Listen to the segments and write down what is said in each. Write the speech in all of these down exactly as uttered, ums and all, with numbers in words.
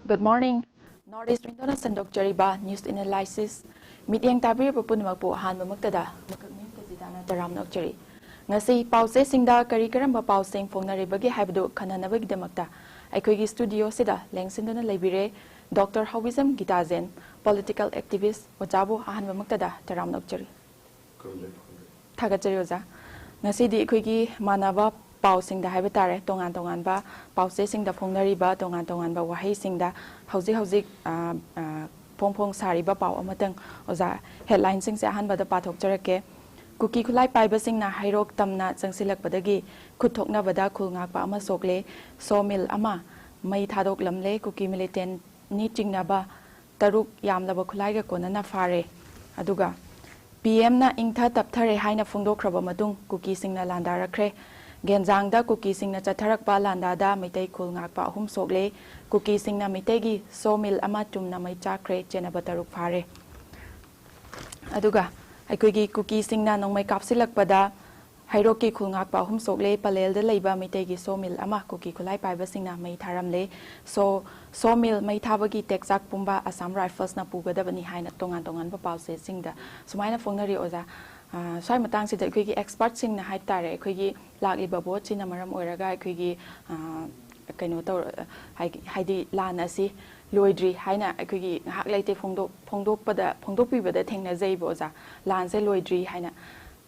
Good morning. North East Window-ꯅ ꯁꯟꯗꯣꯛꯆꯔꯤꯕ News Analysis, ꯃꯤꯠꯌꯦꯡ ꯇꯥꯕꯤꯔꯤꯕ ꯄꯨꯝꯅꯃꯛꯄꯨ ꯑꯍꯥꯟꯕꯃꯛꯇꯗ ꯃꯀꯛ ꯃꯤꯝ ꯀꯖꯤꯇꯥꯅ ꯇꯔꯥꯝꯅ ꯑꯣꯛꯆꯔꯤ꯫ ꯉꯁꯤ ꯄꯥꯎꯆꯦꯁꯤꯡꯗ ꯀꯔꯤ ꯀꯔꯝꯕ ꯄꯥꯎꯁꯤꯡ ꯐꯣꯡꯅꯔꯤꯕꯒꯦ ꯍꯥꯏꯕꯗꯨ ꯈꯟꯅꯅꯕꯒꯤꯗꯃꯛꯇ ꯑꯩꯈꯣꯏꯒꯤ studio-ꯁꯤꯗ ꯂꯦꯡꯁꯤꯟꯗꯨꯅ ꯂꯩꯕꯤꯔꯦ Doctor ꯍꯥꯎꯕꯤꯖꯝ ꯒꯤꯇꯥꯖꯦꯟ, political activist꯫ ꯑꯣꯖꯥꯕꯨ ꯑꯍꯥꯟꯕꯃꯛꯇꯗ ꯇꯔꯥꯝꯅ ꯑꯣꯛꯆꯔꯤ꯫ ꯊꯥꯒꯠꯆꯔꯤ ꯑꯣꯖꯥ꯫ ꯉꯁꯤꯗꯤ ꯑꯩꯈꯣꯏꯒꯤ ꯃꯥꯟꯅꯕ ꯄꯥꯎꯁꯤꯡꯗ ꯍꯥꯏꯕ ꯇꯥꯔꯦ, ꯇꯣꯉꯥꯟ ꯇꯣꯉꯥꯟꯕ ꯄꯥꯎꯆꯦꯁꯤꯡꯗ ꯐꯣꯡꯅꯔꯤꯕ ꯇꯣꯉꯥꯟ ꯇꯣꯉꯥꯟꯕ ꯋꯥꯍꯩꯁꯤꯡꯗ ꯍꯧꯖꯤꯛ ꯍꯧꯖꯤꯛ, ꯑ, ꯑ, ꯐꯣꯡ ꯐꯣꯡ ꯁꯥꯔꯤꯕ ꯄꯥꯎ ꯑꯃꯇꯪ ꯑꯣꯖꯥ, headline-ꯁꯤꯡꯁꯦ ꯑꯍꯥꯟꯕꯗ ꯄꯥꯊꯣꯛꯆꯔꯛꯀꯦ꯫ ꯀꯨꯀꯤ ꯈꯨꯠꯂꯥꯏ ꯄꯥꯏꯕꯁꯤꯡꯅ ꯍꯩꯔꯣꯛ ꯇꯝꯅ ꯆꯪꯁꯤꯜꯂꯛꯄꯗꯒꯤ ꯈꯨꯠ ꯊꯣꯛꯅꯕꯗ ꯈꯨꯜ ꯉꯥꯛꯄ ꯑꯃ ꯁꯣꯛꯂꯦ꯫ Sawmill ꯑꯃ ꯃꯩ ꯊꯥꯗꯣꯛꯂꯝꯂꯦ꯫ ꯀꯨꯀꯤ militant-ꯅꯤ ꯆꯤꯡꯅꯕ ꯇꯔꯨꯛ ꯌꯥꯝꯂꯕ ꯈꯨꯠꯂꯥꯏꯒ ꯀꯣꯟꯅꯅ ꯐꯥꯔꯦ꯫ ꯑꯗꯨꯒ ꯄꯤ ꯑꯦꯝꯅ ꯏꯪꯊ ꯇꯞꯊꯔꯦ ꯍꯥꯏꯅ ꯐꯣꯡꯗꯣꯛꯈ꯭ꯔꯕ ꯃꯇꯨꯡ ꯀꯨꯀꯤꯁꯤꯡꯅ ꯂꯥꯟꯗꯥꯔꯛꯈ꯭ꯔꯦ꯫ ꯒꯦꯟꯖꯥꯡꯗ ꯀꯨꯀꯤꯁꯤꯡꯅ ꯆꯠꯊꯔꯛꯄ ꯂꯥꯟꯗꯥꯗ ꯃꯩꯇꯩ ꯈꯨꯜ ꯉꯥꯛꯄ ꯑꯍꯨꯝ ꯁꯣꯛꯂꯦ꯫ ꯀꯨꯀꯤꯁꯤꯡꯅ ꯃꯤꯇꯩꯒꯤ sawmill ꯑꯃ ꯆꯨꯝꯅ ꯃꯩ ꯆꯥꯛꯈ꯭ꯔꯦ, ꯆꯦꯟꯅꯕ ꯇꯔꯨꯛ ꯐꯥꯔꯦ꯫ ꯑꯗꯨꯒ ꯑꯩꯈꯣꯏꯒꯤ ꯀꯨꯀꯤꯁꯤꯡꯅ ꯅꯣꯡꯃꯩ ꯀꯥꯞꯁꯤꯜꯂꯛꯄꯗ ꯍꯩꯔꯣꯛꯀꯤ ꯈꯨꯜ ꯉꯥꯛꯄ ꯑꯍꯨꯝ ꯁꯣꯛꯂꯦ꯫ ꯄꯂꯦꯜꯗ ꯂꯩꯕ ꯃꯩꯇꯩꯒꯤ sawmill ꯑꯃ ꯀꯨꯀꯤ ꯈꯨꯠꯂꯥꯏ ꯄꯥꯏꯕꯁꯤꯡꯅ ꯃꯩ ꯊꯥꯔꯝꯂꯦ꯫ So, sawmill ꯃꯩ ꯊꯥꯕꯒꯤ ꯇꯦꯛꯆꯥꯛ ꯄꯨꯝꯕ Assam Rifles-ꯅ ꯄꯨꯒꯗꯕꯅꯤ ꯍꯥꯏꯅ ꯇꯣꯉꯥꯟ ꯇꯣꯉꯥꯟꯕ ꯄꯥꯎꯆꯦꯁꯤꯡꯗ ꯁꯨꯃꯥꯏꯅ ꯐꯣꯡꯅꯔꯤ ꯑꯣꯖꯥ꯫ ꯑ, ꯁ꯭ꯋꯥꯏ ꯃꯇꯥꯡꯁꯤꯗ ꯑꯩꯈꯣꯏꯒꯤ expert-ꯁꯤꯡꯅ ꯍꯥꯏ ꯇꯥꯔꯦ, ꯑꯩꯈꯣꯏꯒꯤ ꯂꯥꯛꯂꯤꯕ vote-ꯁꯤꯅ ꯃꯔꯝ ꯑꯣꯏꯔꯒ ꯑꯩꯈꯣꯏꯒꯤ, ꯑ, ꯀꯩꯅꯣ ꯇꯧꯔ-, ꯍꯥꯏ-, ꯍꯥꯏꯗꯤ ꯂꯥꯟ ꯑꯁꯤ ꯂꯣꯏꯗ꯭ꯔꯤ ꯍꯥꯏꯅ ꯑꯩꯈꯣꯏꯒꯤ ꯉꯥꯏꯍꯥꯛ ꯂꯩꯇꯦ ꯐꯣꯡꯗꯣꯛ-, ꯐꯣꯡꯗꯣꯛꯄꯗ, ꯐꯣꯡꯗꯣꯛꯄꯤꯕꯗ ꯊꯦꯡꯅꯖꯩꯕ ꯑꯣꯖꯥ꯫ ꯂꯥꯟꯁꯦ ꯂꯣꯏꯗ꯭ꯔꯤ ꯍꯥꯏꯅ꯫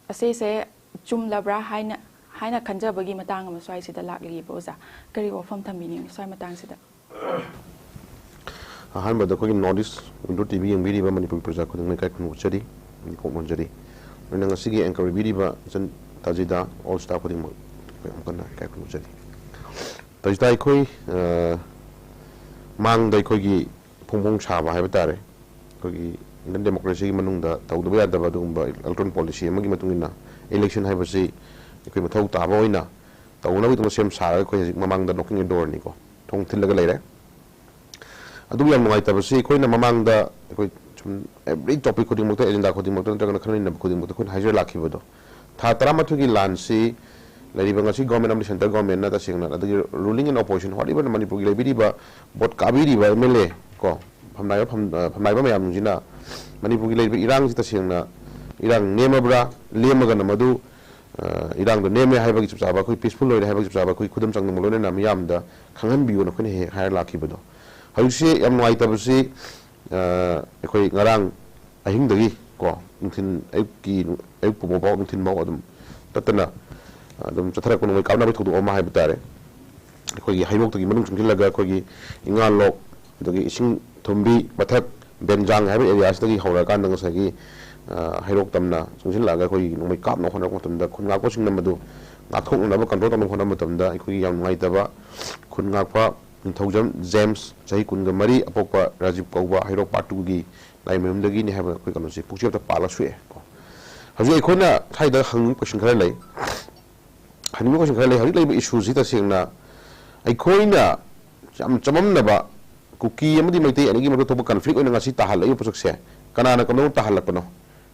ꯑꯁꯤꯁꯦ ꯆꯨꯝꯂꯕ꯭ꯔꯥ ꯍꯥꯏꯅ, ꯍꯥꯏꯅ ꯈꯟꯖꯕꯒꯤ ꯃꯇꯥꯡ ꯑꯃ ꯁ꯭ꯋꯥꯏꯁꯤꯗ ꯂꯥꯛꯂꯤꯕ ꯑꯣꯖꯥ꯫ ꯀꯔꯤ ꯋꯥꯐꯝ ꯊꯝꯕꯤꯅꯤꯡꯉꯤ ꯁ꯭ꯋꯥꯏ ꯃꯇꯥꯡꯁꯤꯗ? ꯑꯍꯥꯟꯕꯗ ꯑꯩꯈꯣꯏꯒꯤ North East Window T V ꯌꯦꯡꯕꯤꯔꯤꯕ ꯃꯅꯤꯄꯨꯔꯒꯤ ꯄ꯭ꯔꯖꯥ ꯈꯨꯗꯤꯡꯃꯛ ꯏꯀꯥꯏ ꯈꯨꯝꯅꯕ ꯎꯠꯆꯔꯤ, ꯏꯀꯣꯛ ꯅꯣꯟꯖꯔꯤ꯫ ꯑꯗꯨꯅ ꯉꯁꯤꯒꯤ anchor ꯑꯣꯏꯕꯤꯔꯤꯕ ꯏꯆꯟ ꯇꯥꯖꯤꯗꯥ, all staff ꯈꯨꯗꯤꯡꯃꯛ ꯑꯩꯈꯣꯏ ꯑꯃꯨꯛ ꯍꯟꯅ ꯏꯀꯥꯏ ꯈꯨꯝꯅꯕ ꯎꯠꯆꯔꯤ꯫ ꯇꯥꯖꯤꯗꯥ, ꯑꯩꯈꯣꯏ, ꯑ, ꯃꯥꯡꯗ ꯑꯩꯈꯣꯏꯒꯤ ꯐꯣꯡ ꯐꯣꯡ ꯁꯥꯕ ꯍꯥꯏꯕ ꯇꯥꯔꯦ, ꯑꯩꯈꯣꯏꯒꯤ Indian democracy-ꯒꯤ ꯃꯅꯨꯡꯗ ꯇꯧꯗꯕ ꯌꯥꯗꯕ ꯑꯗꯨꯒꯨꯝꯕ electoral policy ꯑꯃꯒꯤ ꯃꯇꯨꯡ ꯏꯟꯅ election ꯍꯥꯏꯕꯁꯤ ꯑꯩꯈꯣꯏ ꯃꯊꯧ ꯇꯥꯕ ꯑꯣꯏꯅ ꯇꯧꯅꯕꯒꯤꯗꯃꯛ ꯁꯦꯝ ꯁꯥꯔꯒ ꯑꯩꯈꯣꯏ ꯍꯧꯖꯤꯛ ꯃꯃꯥꯡꯗ knocking the door-ꯅꯤꯀꯣ, ꯊꯣꯡ ꯊꯤꯜꯂꯒ ꯂꯩꯔꯦ꯫ ꯑꯗꯨꯕꯨ ꯌꯥꯝ ꯅꯨꯡꯉꯥꯏꯇꯕꯁꯤ ꯑꯩꯈꯣꯏꯅ ꯃꯃꯥꯡꯗ ꯑꯩꯈꯣꯏ ꯁꯨꯝ every topic ꯈꯨꯗꯤꯡꯃꯛꯇ, agenda ꯈꯨꯗꯤꯡꯃꯛꯇ ꯅꯠꯇ꯭ꯔꯒꯅ ꯈꯟꯅ ꯅꯩꯅꯕ ꯈꯨꯗꯤꯡꯃꯛꯇ ꯑꯩꯈꯣꯏꯅ ꯍꯥꯏꯖꯔ ꯂꯥꯛꯈꯤꯕꯗꯣ, ꯊꯥ ꯇꯔꯥꯃꯥꯊꯣꯏꯒꯤ ꯂꯥꯟꯁꯤ ꯂꯩꯔꯤꯕ ꯉꯁꯤ ꯒꯣꯔꯃꯦꯟ ꯑꯃꯗꯤ ꯁꯦꯟꯇ꯭ꯔꯦꯜ ꯒꯣꯔꯃꯦꯟꯅ ꯇꯁꯦꯡꯅ, ꯑꯗꯒꯤ ꯔꯨꯂꯤꯡ ꯑꯦꯟ ꯑꯣꯄꯣꯖꯤꯁꯟ, ꯍꯣꯠꯂꯤꯕ ꯃꯅꯤꯄꯨꯔꯒꯤ ꯂꯩꯕꯤꯔꯤꯕ ꯚꯣꯠ ꯀꯥꯕꯤꯔꯤꯕ ꯑꯦꯝ ꯑꯦꯜ ꯑꯦ ꯀꯣ, ꯐꯝꯅꯥꯏꯕ ꯐꯝ-, ꯑ, ꯐꯝꯅꯥꯏꯕ ꯃꯌꯥꯝꯁꯤꯅ ꯃꯅꯤꯄꯨꯔꯒꯤ ꯂꯩꯔꯤꯕ ꯏꯔꯥꯡꯁꯤ ꯇꯁꯦꯡꯅ ꯏꯔꯥꯡ ꯅꯦꯝꯃꯕ꯭ꯔꯥ, ꯂꯦꯝꯃꯒꯅ ꯃꯗꯨ, ꯑ, ꯏꯔꯥꯡꯗꯣ ꯅꯦꯝꯃꯦ ꯍꯥꯏꯕꯒꯤ ꯆꯞ ꯆꯥꯕ, ꯑꯩꯈꯣꯏ ꯄꯤꯁꯐꯨꯜ ꯑꯣꯏꯔꯦ ꯍꯥꯏꯕꯒꯤ ꯆꯞ ꯆꯥꯕ ꯑꯩꯈꯣꯏ ꯈꯨꯗꯝ ꯆꯥꯡꯗꯝꯒ ꯂꯣꯏꯅꯅ ꯃꯤꯌꯥꯝꯗ ꯈꯪꯍꯟꯕꯤꯌꯨꯅ ꯑꯩꯈꯣꯏꯅ ꯍꯦꯛ ꯍꯦꯛ ꯍꯥꯏꯔ ꯂꯥꯛꯈꯤꯕꯗꯣ꯫ ꯍꯧꯖꯤꯛꯁꯤ ꯌꯥꯝ ꯅꯨꯡꯉꯥꯏꯇꯕꯁꯤ, ꯑ, ꯑꯩꯈꯣꯏ ꯉꯔꯥꯡ ꯑꯍꯤꯡꯗꯒꯤ ꯀꯣ, ꯅꯨꯡꯊꯤꯜ, ꯑꯌꯨꯛꯀꯤ, ꯑꯌꯨꯛ ꯄꯨꯡ ꯐꯥꯎ, ꯅꯨꯡꯊꯤꯜ ꯐꯥꯎ ꯑꯗꯨꯝ ꯇꯠꯇꯅ ꯑꯗꯨꯝ ꯆꯠꯊꯔꯛꯄ ꯅꯣꯡꯃꯩ ꯀꯥꯞꯅꯕꯒꯤ ꯊꯧꯗꯣꯛ ꯑꯃ ꯍꯥꯏꯕ ꯇꯥꯔꯦ꯫ ꯑꯩꯈꯣꯏꯒꯤ ꯍꯩꯔꯣꯛꯇꯒꯤ ꯃꯅꯨꯡ ꯆꯪꯁꯤꯜꯂꯒ ꯑꯩꯈꯣꯏꯒꯤ ꯏꯉꯥꯂꯣꯛ, ꯑꯗꯒꯤ ꯏꯁꯤꯡ ꯊꯨꯝꯕꯤ ꯃꯊꯛ, ꯕꯦꯟꯖꯥꯡ ꯍꯥꯏꯕ ꯑꯦꯔꯤꯌꯥꯁꯤꯗꯒꯤ ꯍꯧꯔꯀꯥꯟꯗ ꯉꯁꯥꯏꯒꯤ, ꯑ, ꯍꯩꯔꯣꯛ ꯇꯝꯅ ꯆꯪꯁꯤꯜꯂꯛꯑꯒ ꯑꯩꯈꯣꯏꯒꯤ ꯅꯣꯡꯃꯩ ꯀꯥꯞꯅꯕ ꯍꯣꯠꯅꯔꯛꯄ ꯃꯇꯝꯗ, ꯈꯨꯟ ꯉꯥꯛꯄꯁꯤꯡꯅ ꯃꯗꯨ ꯉꯥꯛꯊꯣꯛꯅꯅꯕ, ꯀꯟꯇ꯭ꯔꯣꯜ ꯇꯧꯅꯕ ꯍꯣꯠꯅꯕ ꯃꯇꯝꯗ ꯑꯩꯈꯣꯏꯒꯤ ꯌꯥꯝ ꯅꯨꯡꯉꯥꯏꯇꯕ ꯈꯨꯟ ꯉꯥꯛꯄ ꯅꯤꯡꯊꯧꯖꯝ ꯖꯦꯝꯁ, ꯆꯍꯤ ꯀꯨꯟꯒ ꯃꯔꯤ, ꯑꯄꯣꯛꯄ ꯔꯥꯖꯤꯕ ꯀꯧꯕ, ꯍꯩꯔꯣꯛ ꯄꯥꯔꯠ ꯇꯨꯒꯤ ꯂꯥꯏꯃꯌꯨꯝꯗꯒꯤꯅꯤ ꯍꯥꯏꯕ ꯑꯩꯈꯣꯏ ꯀꯩꯅꯣꯁꯦ, ꯄꯨꯛꯆꯦꯞꯇ ꯄꯥꯜꯂ ꯁꯣꯛꯑꯦ ꯀꯣ꯫ ꯍꯧꯖꯤꯛ ꯑꯩꯈꯣꯏꯅ ꯁ꯭ꯋꯥꯏꯗ ꯍꯪꯅꯤꯡꯕ ꯀꯣꯏꯁꯟ ꯈꯔ ꯂꯩ꯫ ꯍꯪꯅꯤꯡꯕ ꯀꯣꯏꯁꯟ ꯈꯔ ꯂꯩ꯫ ꯍꯧꯖꯤꯛ ꯂꯩꯔꯤꯕ ꯏꯁꯨꯁꯤ ꯇꯁꯦꯡꯅ ꯑꯩꯈꯣꯏꯅ ꯌꯥꯝ ꯆꯃꯝꯅꯕ, ꯀꯨꯀꯤ ꯑꯃꯗꯤ ꯃꯩꯇꯩ ꯑꯅꯤꯒꯤ ꯃꯔꯛꯇ ꯊꯣꯛꯄ ꯀꯟꯐ꯭ꯂꯤꯛ ꯑꯣꯏꯅ ꯉꯁꯤ ꯇꯥꯍꯜꯂꯛꯏꯕ ꯄꯣꯠꯁꯛꯁꯦ ꯀꯅꯥꯅ ꯀꯝꯗꯧꯅ ꯇꯥꯍꯜꯂꯛꯄꯅꯣ?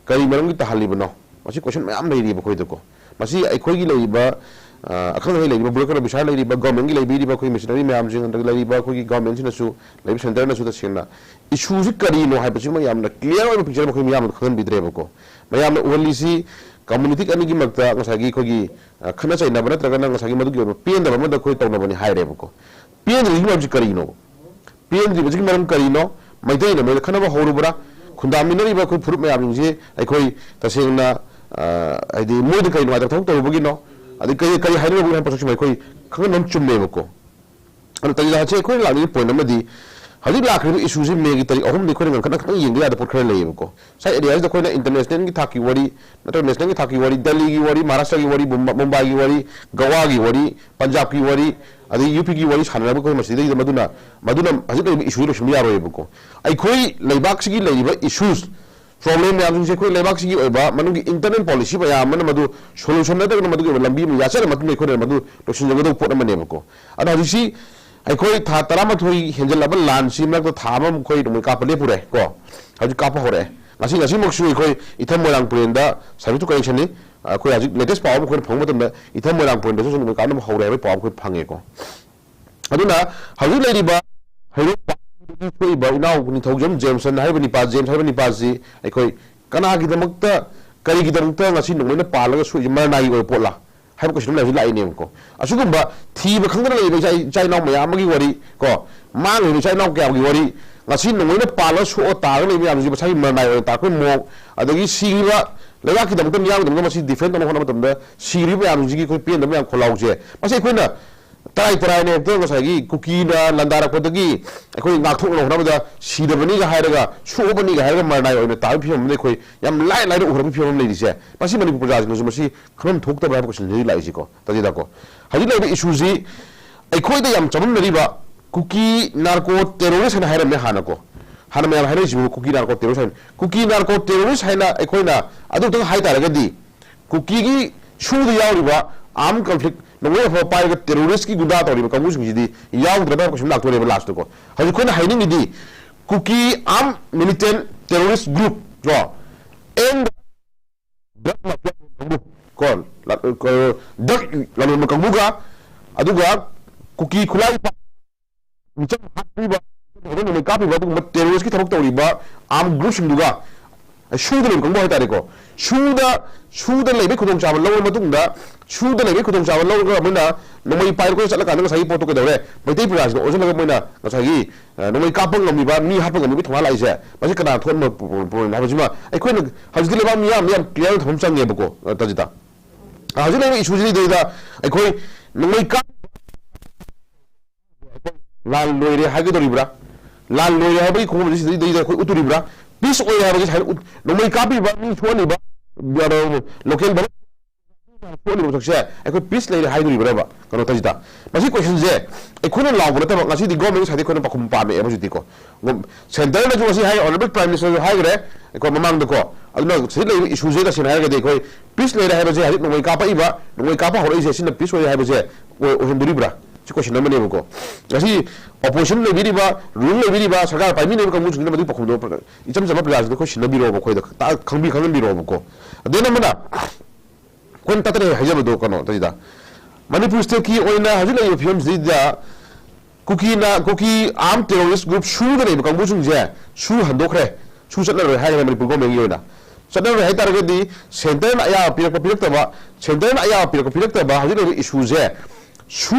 ꯀꯔꯤ ꯃꯔꯝꯒꯤ ꯇꯥꯍꯜꯂꯤꯕꯅꯣ? ꯃꯁꯤ ꯀꯣꯏꯁꯟ ꯃꯌꯥꯝ ꯂꯩꯔꯤꯕ ꯑꯩꯈꯣꯏꯗꯀꯣ꯫ ꯃꯁꯤ ꯑꯩꯈꯣꯏꯒꯤ ꯂꯩꯔꯤꯕ, ꯑ, ꯑꯈꯪ ꯑꯍꯩ ꯂꯩꯔꯤꯕ, ꯕ꯭ꯌꯨꯔꯣꯀ꯭ꯔꯦꯠ ꯑꯣꯐꯤꯁꯥꯔ ꯂꯩꯔꯤꯕ, ꯒꯣꯔꯃꯦꯟꯒꯤ ꯂꯩꯕꯤꯔꯤꯕ ꯑꯩꯈꯣꯏ ꯃꯤꯁꯅꯔꯤ ꯃꯌꯥꯝꯁꯤꯡ, ꯑꯗꯒꯤ ꯂꯩꯔꯤꯕ ꯑꯩꯈꯣꯏꯒꯤ ꯒꯣꯔꯃꯦꯟꯁꯤꯅꯁꯨ, ꯂꯩꯔꯤꯕ ꯁꯦꯟꯇꯔꯅꯁꯨ ꯇꯁꯦꯡꯅ ꯏꯁꯨꯁꯤ ꯀꯔꯤꯅꯣ ꯍꯥꯏꯕꯁꯤꯃ ꯌꯥꯝꯅ ꯀ꯭ꯂꯤꯌꯥꯔ ꯑꯣꯏꯕ ꯄꯤꯛꯆꯔ ꯑꯃ ꯑꯩꯈꯣꯏ ꯃꯤꯌꯥꯝꯗ ꯈꯪꯍꯟꯕꯤꯗ꯭ꯔꯦꯕꯀꯣ꯫ ꯃꯌꯥꯝꯅ ꯎꯍꯜꯂꯤꯁꯤ ꯀꯝꯃꯨꯅꯤꯇꯤ ꯑꯅꯤꯒꯤ ꯃꯔꯛꯇ ꯉꯁꯥꯏꯒꯤ ꯑꯩꯈꯣꯏꯒꯤ, ꯑ, ꯈꯠꯅ ꯆꯩꯅꯕ ꯅꯠꯇ꯭ꯔꯒꯅ ꯉꯁꯥꯏꯒꯤ ꯃꯗꯨꯒꯤ ꯑꯣꯏꯕ ꯄꯦꯟꯗꯕ ꯑꯃꯗ ꯑꯩꯈꯣꯏ ꯇꯧꯅꯕꯅꯤ ꯍꯥꯏꯔꯦꯕꯀꯣ꯫ ꯄꯦꯟꯗ꯭ꯔꯤꯕꯒꯤ ꯃꯔꯝꯁꯤ ꯀꯔꯤꯅꯣ? ꯄꯦꯟꯗ꯭ꯔꯤꯕꯁꯤꯒꯤ ꯃꯔꯝ ꯀꯔꯤꯅꯣ? ꯃꯩꯇꯩꯅ ꯃꯣꯏꯗ ꯈꯠꯅꯕ ꯍꯧꯔꯨꯕ꯭ꯔꯥ? ꯈꯨꯟꯗꯥꯃꯤꯟꯅꯔꯤꯕ ꯑꯩꯈꯣꯏ ꯐꯨꯔꯨꯞ ꯃꯌꯥꯝꯁꯤꯡꯁꯤ ꯑꯩꯈꯣꯏ ꯇꯁꯦꯡꯅ, ꯑ, ꯍꯥꯏꯗꯤ ꯃꯣꯏꯗ ꯀꯔꯤ ꯅꯨꯡꯉꯥꯏꯇꯕ ꯊꯕꯛ ꯇꯧꯔꯨꯕꯒꯤꯅꯣ? ꯑꯗꯩ ꯀꯔꯤ, ꯀꯔꯤ ꯍꯥꯏꯅꯔꯨꯕꯒꯤꯅꯣ ꯍꯥꯏꯕ ꯄꯣꯠꯁꯛꯁꯤꯃ ꯑꯩꯈꯣꯏ ꯈꯪꯍꯟꯕ ꯑꯃ ꯆꯨꯝꯃꯦꯕꯀꯣ꯫ ꯑꯗꯣ ꯇꯟꯖꯥꯁꯦ ꯑꯩꯈꯣꯏꯅ ꯂꯥꯛꯅꯤꯡꯉꯤ ꯄꯣꯏꯟ ꯑꯃꯗꯤ ꯍꯧꯖꯤꯛ ꯂꯥꯛꯈ꯭ꯔꯤꯕ ꯏꯁꯨꯁꯤ ꯃꯦꯒꯤ ꯇꯥꯔꯤꯛ ꯑꯍꯨꯝꯗꯤ ꯑꯩꯈꯣꯏꯅ ꯉꯟꯈꯠꯅ ꯈꯤꯇꯪ ꯌꯦꯡꯕ ꯌꯥꯗꯕ ꯄꯣꯠ ꯈꯔ ꯂꯩꯌꯦꯕꯀꯣ꯫ ꯁ꯭ꯋꯥꯏ ꯑꯦꯔꯤꯌꯥꯁꯤꯗ ꯑꯩꯈꯣꯏꯅ ꯏꯟꯇꯔꯅꯦꯁꯅꯦꯜꯒꯤ ꯊꯥꯛꯀꯤ ꯋꯥꯔꯤ, ꯅꯠꯇ꯭ꯔꯒ ꯅꯦꯁꯅꯦꯜꯒꯤ ꯊꯥꯛꯀꯤ ꯋꯥꯔꯤ, ꯗꯦꯜꯂꯤꯒꯤ ꯋꯥꯔꯤ, ꯃꯍꯥꯔꯥꯁꯇ꯭ꯔꯒꯤ ꯋꯥꯔꯤ, ꯃꯨꯝꯕꯥ-, ꯃꯨꯝꯕꯥꯏꯒꯤ ꯋꯥꯔꯤ, ꯒꯋꯥꯒꯤ ꯋꯥꯔꯤ, ꯄꯟꯖꯥꯕꯀꯤ ꯋꯥꯔꯤ, ꯑꯗꯩ ꯌꯨ ꯄꯤꯒꯤ ꯋꯥꯔꯤ ꯁꯥꯟꯅꯔꯒ ꯑꯩꯈꯣꯏ ꯃꯁꯤꯗꯩꯗ ꯃꯗꯨꯅ, ꯃꯗꯨꯅ ꯍꯧꯖꯤꯛ ꯂꯩꯔꯤꯕ ꯏꯁꯨꯁꯤ ꯂꯣꯏꯁꯤꯟꯕ ꯌꯥꯔꯣꯏꯕꯀꯣ꯫ ꯑꯩꯈꯣꯏ ꯂꯩꯕꯥꯛꯁꯤꯒꯤ ꯂꯩꯔꯤꯕ ꯏꯁꯨꯁ, ꯄ꯭ꯔꯣꯕ꯭ꯂꯦꯝ ꯃꯌꯥꯝꯁꯤꯡꯁꯦ ꯑꯩꯈꯣꯏ ꯂꯩꯕꯥꯛꯁꯤꯒꯤ ꯑꯣꯏꯕ ꯃꯅꯨꯡꯒꯤ ꯏꯟꯇꯔꯅꯦꯜ ꯄꯣꯂꯤꯁꯤ ꯃꯌꯥꯝ ꯑꯃꯅ ꯃꯗꯨ ꯁꯣꯂꯨꯁꯟ ꯅꯠꯇ꯭ꯔꯒꯅ ꯃꯗꯨꯒꯤ ꯑꯣꯏꯕ ꯂꯝꯕꯤ ꯑꯃ ꯌꯥꯆꯔ ꯃꯇꯨꯡꯗ ꯑꯩꯈꯣꯏꯅ ꯃꯗꯨ ꯂꯣꯏꯁꯤꯟꯖꯒꯗꯧꯕ ꯄꯣꯠ ꯑꯃꯅꯦꯕꯀꯣ꯫ ꯑꯗꯣ ꯍꯧꯖꯤꯛꯁꯤ ꯑꯩꯈꯣꯏ ꯊꯥ ꯇꯔꯥꯃꯥꯊꯣꯏ ꯍꯦꯟꯖꯜꯂꯕ ꯂꯥꯟꯁꯤ ꯃꯔꯛꯇ ꯊꯥ ꯑꯃꯃꯨꯛ ꯑꯩꯈꯣꯏ ꯅꯣꯡꯃꯩ ꯀꯥꯞꯄ ꯂꯦꯞꯄꯨꯔꯦ ꯀꯣ꯫ ꯍꯧꯖꯤꯛ ꯀꯥꯞꯄ ꯍꯧꯔꯛꯑꯦ꯫ ꯉꯁꯤ, ꯉꯁꯤꯃꯛꯁꯨ ꯑꯩꯈꯣꯏ ꯏꯊꯝ ꯃꯣꯏꯔꯥꯡ ꯄꯨꯔꯦꯟꯗ ꯁꯥꯔꯚꯤꯁ ꯇꯨ ꯀꯅꯦꯛꯁꯟꯅꯤ꯫ ꯑꯩꯈꯣꯏ ꯍꯧꯖꯤꯛ ꯂꯦꯇꯦꯁ ꯄꯥꯎ ꯑꯃ ꯑꯩꯈꯣꯏꯅ ꯐꯪꯕ ꯃꯇꯝꯗ ꯏꯊꯝ ꯃꯣꯏꯔꯥꯡ ꯄꯨꯔꯦꯟꯗꯁꯨ ꯅꯣꯡꯃꯩ ꯀꯥꯞꯅꯕ ꯍꯧꯔꯦ ꯍꯥꯏꯕꯒꯤ ꯄꯥꯎ ꯑꯃ ꯑꯩꯈꯣꯏ ꯐꯪꯉꯦꯀꯣ꯫ ꯑꯗꯨꯅ ꯍꯧꯖꯤꯛ ꯂꯩꯔꯤꯕ ꯍꯩꯔꯣꯛ ꯄꯥꯛꯇꯒꯤ ꯊꯣꯛꯏꯕ ꯏꯅꯥꯎ ꯅꯤꯡꯊꯧꯖꯝ ꯖꯦꯝꯁꯟ ꯍꯥꯏꯔꯤꯕ ꯅꯤꯄꯥ, ꯖꯦꯝꯁ ꯍꯥꯏꯔꯤꯕ ꯅꯤꯄꯥꯁꯤ ꯑꯩꯈꯣꯏ ꯀꯅꯥꯒꯤꯗꯃꯛꯇ, ꯀꯔꯤꯒꯤꯗꯃꯛꯇ ꯉꯁꯤ ꯅꯣꯡꯃꯩꯅ ꯄꯥꯜꯂꯒ ꯁꯣꯛꯏꯁꯤ ꯃꯔꯅꯥꯏꯒꯤ ꯑꯣꯏꯕ ꯄꯣꯠꯂꯥ ꯍꯥꯏꯕ ꯀꯣꯏꯁꯟ ꯑꯃ ꯂꯩꯕꯁꯤ ꯂꯥꯛꯏꯅꯦꯕꯀꯣ꯫ ꯑꯁꯤꯒꯨꯝꯕ ꯊꯤꯕ ꯈꯪꯗꯅ ꯂꯩꯔꯤꯕ ꯏꯆꯥ, ꯏꯆꯥ ꯏꯅꯥꯎ ꯃꯌꯥꯝ ꯑꯃꯒꯤ ꯋꯥꯔꯤ ꯀꯣ, ꯃꯥꯡꯂꯤꯕ ꯏꯆꯥ ꯏꯅꯥꯎ ꯀꯌꯥꯒꯤ ꯋꯥꯔꯤ, ꯉꯁꯤ ꯅꯣꯡꯃꯩꯅ ꯄꯥꯜꯂꯒ ꯁꯣꯛꯑ ꯇꯥꯔꯒ ꯂꯩꯕ ꯃꯌꯥꯝꯁꯤ ꯃꯁꯥꯒꯤ ꯃꯔꯅꯥꯏ ꯑꯣꯏꯅ ꯇꯥꯔꯛꯄꯒꯤ ꯃꯑꯣꯡ, ꯑꯗꯒꯤ ꯁꯤꯈ꯭ꯔꯤꯕ ꯂꯩꯕꯥꯛꯀꯤꯗꯃꯛꯇ, ꯃꯤꯌꯥꯝꯒꯤꯗꯃꯛꯇ ꯃꯁꯤ ꯗꯤꯐꯦꯟ ꯇꯧꯅꯕ ꯍꯣꯠꯅꯕ ꯃꯇꯝꯗ ꯁꯤꯈ꯭ꯔꯤꯕ ꯃꯌꯥꯝꯁꯤꯒꯤ ꯑꯩꯈꯣꯏ ꯄꯦꯟꯗꯕ ꯃꯌꯥꯝ ꯈꯣꯜꯂꯥꯎꯁꯦ, ꯃꯁꯤ ꯑꯩꯈꯣꯏꯅ ꯇꯔꯥꯏ ꯇꯔꯥꯏꯅ ꯍꯦꯛꯇ ꯉꯁꯥꯏꯒꯤ ꯀꯨꯀꯤꯅ ꯂꯥꯟꯗꯥꯔꯛꯄꯗꯒꯤ ꯑꯩꯈꯣꯏ ꯉꯥꯛꯊꯣꯛꯅꯕ ꯍꯣꯠꯅꯕꯗ ꯁꯤꯗꯕꯅꯤꯒ ꯍꯥꯏꯔꯒ, ꯁꯣꯛꯑꯕꯅꯤꯒ ꯍꯥꯏꯔꯒ ꯃꯔꯅꯥꯏ ꯑꯣꯏꯅ ꯇꯥꯕꯒꯤ ꯐꯤꯕꯝ ꯑꯃꯗ ꯑꯩꯈꯣꯏ ꯌꯥꯝ ꯂꯥꯏ ꯂꯥꯏꯅ ꯎꯍꯜꯂꯛꯄꯒꯤ ꯐꯤꯕꯝ ꯑꯃ ꯂꯩꯔꯤꯁꯦ, ꯃꯁꯤ ꯃꯅꯤꯄꯨꯔ ꯄ꯭ꯔꯖꯥꯁꯤꯡꯅꯁꯨ ꯃꯁꯤ ꯈꯪꯐꯝ ꯊꯣꯛꯇꯕ꯭ꯔꯥ ꯍꯥꯏꯕ ꯀꯣꯏꯁꯟꯁꯤꯗꯤ ꯂꯥꯛꯏꯁꯤꯀꯣ꯫ ꯇꯥꯖꯤꯗꯀꯣ, ꯍꯧꯖꯤꯛ ꯂꯩꯔꯤꯕ ꯏꯁꯨꯁꯤ ꯑꯩꯈꯣꯏꯗ ꯌꯥꯝ ꯆꯃꯝꯅꯔꯤꯕ ꯀꯨꯀꯤ ꯅꯥꯔꯀꯣ ꯇꯦꯔꯣꯔꯤꯁ ꯍꯥꯏꯅ ꯍꯥꯏꯔꯝꯃꯦ ꯍꯥꯟꯅꯀꯣ꯫ ꯍꯥꯟꯅ ꯃꯌꯥꯝ ꯍꯥꯏꯅꯔꯤꯁꯤꯕꯨ ꯀꯨꯀꯤ ꯅꯥꯔꯀꯣ ꯇꯦꯔꯣꯔꯤꯁ ꯍꯥꯏꯅ꯫ ꯀꯨꯀꯤ ꯅꯥꯔꯀꯣ ꯇꯦꯔꯣꯔꯤꯁ ꯍꯥꯏꯅ ꯑꯩꯈꯣꯏꯅ ꯑꯗꯨꯇꯪ ꯍꯥꯏꯇꯥꯔꯒꯗꯤ, ꯀꯨꯀꯤꯒꯤ ꯁꯨꯗ ꯌꯥꯎꯔꯤꯕ ꯑꯥꯔꯝ ꯀꯟꯐ꯭ꯂꯤꯛ, ꯅꯣꯡꯃꯩ ꯑꯐꯕ ꯄꯥꯏꯔꯒ ꯇꯦꯔꯣꯔꯤꯁꯀꯤ ꯒꯨꯟꯗꯥ ꯇꯧꯔꯤꯕ ꯀꯥꯡꯕꯨꯁꯤꯡꯁꯤꯗꯤ ꯌꯥꯎꯗ꯭ꯔꯕ ꯍꯥꯏꯕ ꯀꯣꯏꯁꯟ ꯂꯥꯛꯇꯣꯔꯦꯕ ꯂꯥꯁꯇꯀꯣ꯫ ꯍꯧꯖꯤꯛ ꯑꯩꯈꯣꯏꯅ ꯍꯥꯏꯅꯤꯡꯉꯤꯗꯤ, ꯀꯨꯀꯤ ꯑꯥꯔꯝ ꯃꯤꯂꯤꯇꯦꯟ ꯇꯦꯔꯣꯔꯤꯁ ꯒ꯭ꯔꯨꯞ ꯀꯣ, ꯑꯦꯟ ꯗ꯭ꯔꯒ ꯃꯥꯐꯤꯌꯥ ꯀꯥꯡꯕꯨ ꯀꯣ, ꯂ-, ꯀ-, ꯗ꯭ꯔꯒ ꯂꯂꯣꯟꯕ ꯀꯥꯡꯕꯨꯒ, ꯑꯗꯨꯒ ꯀꯨꯀꯤ ꯈꯨꯠꯂꯥꯏ ꯄꯥꯏ-, ꯃꯤꯆꯪ ꯍꯥꯠꯄꯤꯕ, ꯅꯣꯡꯃꯩ ꯀꯥꯞꯄꯤꯕ, ꯑꯗꯨꯒꯨꯝꯕ ꯇꯦꯔꯣꯔꯤꯁꯀꯤ ꯊꯕꯛ ꯇꯧꯔꯤꯕ ꯑꯥꯔꯝ ꯒ꯭ꯔꯨꯞꯁꯤꯡꯗꯨꯒ, ꯁꯨꯗ ꯂꯩꯕ ꯀꯥꯡꯕꯨ ꯍꯥꯏꯇꯥꯔꯦꯀꯣ, ꯁꯨꯗ, ꯁꯨꯗ ꯂꯩꯕꯒꯤ ꯈꯨꯗꯣꯡꯆꯥꯕ ꯂꯧꯔꯕ ꯃꯇꯨꯡꯗ, ꯁꯨꯗ ꯂꯩꯕꯒꯤ ꯈꯨꯗꯣꯡꯆꯥꯕ ꯂꯧꯔꯒ ꯃꯣꯏꯅ ꯅꯣꯡꯃꯩ ꯄꯥꯏꯔꯒ ꯆꯠꯂꯀꯥꯟꯗ ꯉꯁꯥꯏꯒꯤ ꯄꯣꯠꯇꯣ ꯀꯩꯗꯧꯔꯦ, ꯃꯩꯇꯩ ꯄ꯭ꯔꯖꯥꯁꯤꯡꯗ ꯑꯣꯟꯁꯤꯜꯂꯒ ꯃꯣꯏꯅ ꯉꯁꯥꯏꯒꯤ, ꯑ, ꯅꯣꯡꯃꯩ ꯀꯥꯞꯄ ꯉꯝꯃꯤꯕ, ꯃꯤ ꯍꯥꯠꯄ ꯉꯝꯃꯤꯕ ꯊꯧꯅꯥ ꯂꯥꯛꯏꯁꯦ, ꯃꯁꯤ ꯀꯅꯥꯅ ꯊꯣꯛꯍꯟꯕ ꯄ꯭ꯔꯣꯕ꯭ꯂꯦꯝ ꯍꯥꯏꯕꯁꯤꯃ ꯑꯩꯈꯣꯏꯅ ꯍꯧꯖꯤꯛꯇꯤ ꯂꯩꯕꯥꯛ ꯃꯤꯌꯥꯝ ꯌꯥꯝ ꯀ꯭ꯂꯤꯌꯥꯔ ꯑꯣꯏꯅ ꯊꯝꯕ ꯑꯃ ꯆꯪꯉꯦꯕꯀꯣ, ꯑ, ꯇꯥꯖꯤꯇꯥ꯫ ꯑ, ꯍꯧꯖꯤꯛ ꯂꯩꯔꯤꯕ ꯏꯁꯨꯁꯤꯗꯩꯗ ꯑꯩꯈꯣꯏ ꯅꯣꯡꯃꯩ ꯀꯥꯞ-, ꯂꯥꯟ ꯂꯣꯏꯔꯦ ꯍꯥꯏꯒꯗꯧꯔꯤꯕ꯭ꯔꯥ? ꯂꯥꯟ ꯂꯣꯏꯔꯦ ꯍꯥꯏꯕꯒꯤ ꯈꯣꯡꯐꯝꯁꯤ ꯁꯤꯗꯩꯗ ꯑꯩꯈꯣꯏ ꯎꯠꯇꯣꯔꯤꯕ꯭ꯔꯥ? ꯄꯤꯁ ꯑꯣꯏꯔꯦ ꯍꯥꯏꯕꯁꯤ ꯁꯨꯃꯥꯏꯅ ꯎꯠ-, ꯅꯣꯡꯃꯩ ꯀꯥꯞꯄꯤꯕ ꯃꯤ ꯁꯣꯛꯍꯜꯂꯤꯕ, ꯑ, ꯂꯣꯀꯦꯜ ꯁꯣꯛꯍꯜꯂꯤꯕ ꯃꯁꯛꯁꯦ ꯑꯩꯈꯣꯏ ꯄꯤꯁ ꯂꯩꯔꯦ ꯍꯥꯏꯗꯣꯔꯤꯕ꯭ꯔꯕ? ꯀꯩꯅꯣ ꯇꯧꯁꯤꯗ, ꯃꯁꯤ ꯀꯣꯏꯁꯟꯁꯦ ꯑꯩꯈꯣꯏꯅ ꯂꯥꯎꯕ ꯅꯠꯇꯕ, ꯉꯁꯤꯗꯤ ꯒꯣꯔꯃꯦꯟ ꯁꯥꯏꯠꯇ ꯑꯩꯈꯣꯏꯅ ꯄꯥꯎꯈꯨꯝ ꯄꯥꯝꯃꯛꯑꯦ ꯍꯧꯖꯤꯛꯇꯤꯀꯣ꯫ ꯒꯣ-, ꯁꯦꯟꯇꯔꯅꯁꯨ ꯉꯁꯤ ꯍꯥꯏ, ꯑꯣꯅꯔꯦꯕꯜ ꯄ꯭ꯔꯥꯏꯝ ꯃꯤꯅꯤꯁꯇꯔꯁꯨ ꯍꯥꯏꯈ꯭ꯔꯦ ꯑꯩꯈꯣꯏ ꯃꯃꯥꯡꯗꯀꯣ꯫ ꯑꯗꯨꯅ ꯁꯤꯗ ꯂꯩꯔꯤꯕ ꯏꯁꯨꯁꯦ ꯇꯁꯦꯡꯅ ꯍꯥꯏꯔꯒꯗꯤ ꯑꯩꯈꯣꯏ ꯄꯤꯁ ꯂꯩꯔꯦ ꯍꯥꯏꯕꯁꯦ ꯍꯧꯖꯤꯛ ꯅꯣꯡꯃꯩ ꯀꯥꯞꯄꯛꯏꯕ, ꯅꯣꯡꯃꯩ ꯀꯥꯞꯄ ꯍꯧꯔꯛꯏꯁꯦ ꯁꯤꯅ ꯄꯤꯁ ꯑꯣꯏꯔꯦ ꯍꯥꯏꯕꯁꯦ ꯑꯣꯏ-, ꯑꯣꯏꯍꯟꯗꯣꯔꯤꯕ꯭ꯔꯥ? ꯁꯤ ꯀꯣꯏꯁꯟ ꯑꯃꯅꯦꯕꯀꯣ꯫ ꯉꯁꯤ ꯑꯣꯄꯣꯖꯤꯁꯟ ꯂꯩꯕꯤꯔꯤꯕ, ꯔꯨꯂꯤꯡ ꯂꯩꯕꯤꯔꯤꯕ, ꯁꯔꯀꯥꯔ ꯄꯥꯏꯃꯤꯟꯅꯔꯤꯕ ꯀꯥꯡꯕꯨꯁꯤꯡꯁꯤꯅ ꯃꯗꯨꯒꯤ ꯄꯥꯎꯈꯨꯝꯗꯣ ꯏꯆꯝ ꯆꯝꯕ ꯄ꯭ꯔꯖꯥꯁꯤꯡꯗ ꯑꯩꯈꯣꯏ ꯁꯤꯟꯅꯕꯤꯔꯛꯑꯣꯕ, ꯑꯩꯈꯣꯏꯗ ꯇꯥ-, ꯈꯪꯕꯤ-, ꯈꯪꯍꯟꯕꯤꯔꯛꯑꯣꯕꯀꯣ꯫ ꯑꯗꯩ ꯑꯃꯅ ꯑꯩꯈꯣꯏꯅ ꯇꯠꯇꯅ ꯍꯦꯛ ꯍꯥꯏꯖꯕꯗꯣ ꯀꯩꯅꯣ ꯇꯧꯔꯤꯗ, ꯃꯅꯤꯄꯨꯔ ꯁ꯭ꯇꯦꯠꯀꯤ ꯑꯣꯏꯅ ꯍꯧꯖꯤꯛ ꯂꯩꯔꯤꯕ ꯐꯤꯕꯝꯁꯤꯗꯩꯗ ꯀꯨꯀꯤꯅ, ꯀꯨꯀꯤ ꯑꯥꯔꯝ ꯇꯦꯔꯣꯔꯤꯁ ꯒ꯭ꯔꯨꯞ ꯁꯨꯗ ꯂꯩꯕ ꯀꯥꯡꯕꯨꯁꯤꯡꯁꯦ ꯁꯨ ꯍꯟꯗꯣꯛꯈ꯭ꯔꯦ, ꯁꯨ ꯆꯠꯅꯔꯣꯏ ꯍꯥꯏꯈ꯭ꯔꯦ ꯃꯅꯤꯄꯨꯔ ꯒꯣꯔꯃꯦꯟꯒꯤ ꯑꯣꯏꯅ꯫ ꯆꯠꯅꯔꯣꯏ ꯍꯥꯏ ꯇꯥꯔꯒꯗꯤ ꯁꯦꯟꯇꯔꯅ ꯑꯌꯥꯕ ꯄꯤꯔꯛꯄ ꯄꯤꯔꯛꯇꯕ, ꯁꯦꯟꯇꯔꯅ ꯑꯌꯥꯕ ꯄꯤꯔꯛꯄ ꯄꯤꯔꯛꯇꯕ ꯍꯧꯖꯤꯛ ꯂꯩꯔꯤꯕ ꯏꯁꯨꯁꯦ, ꯁꯨ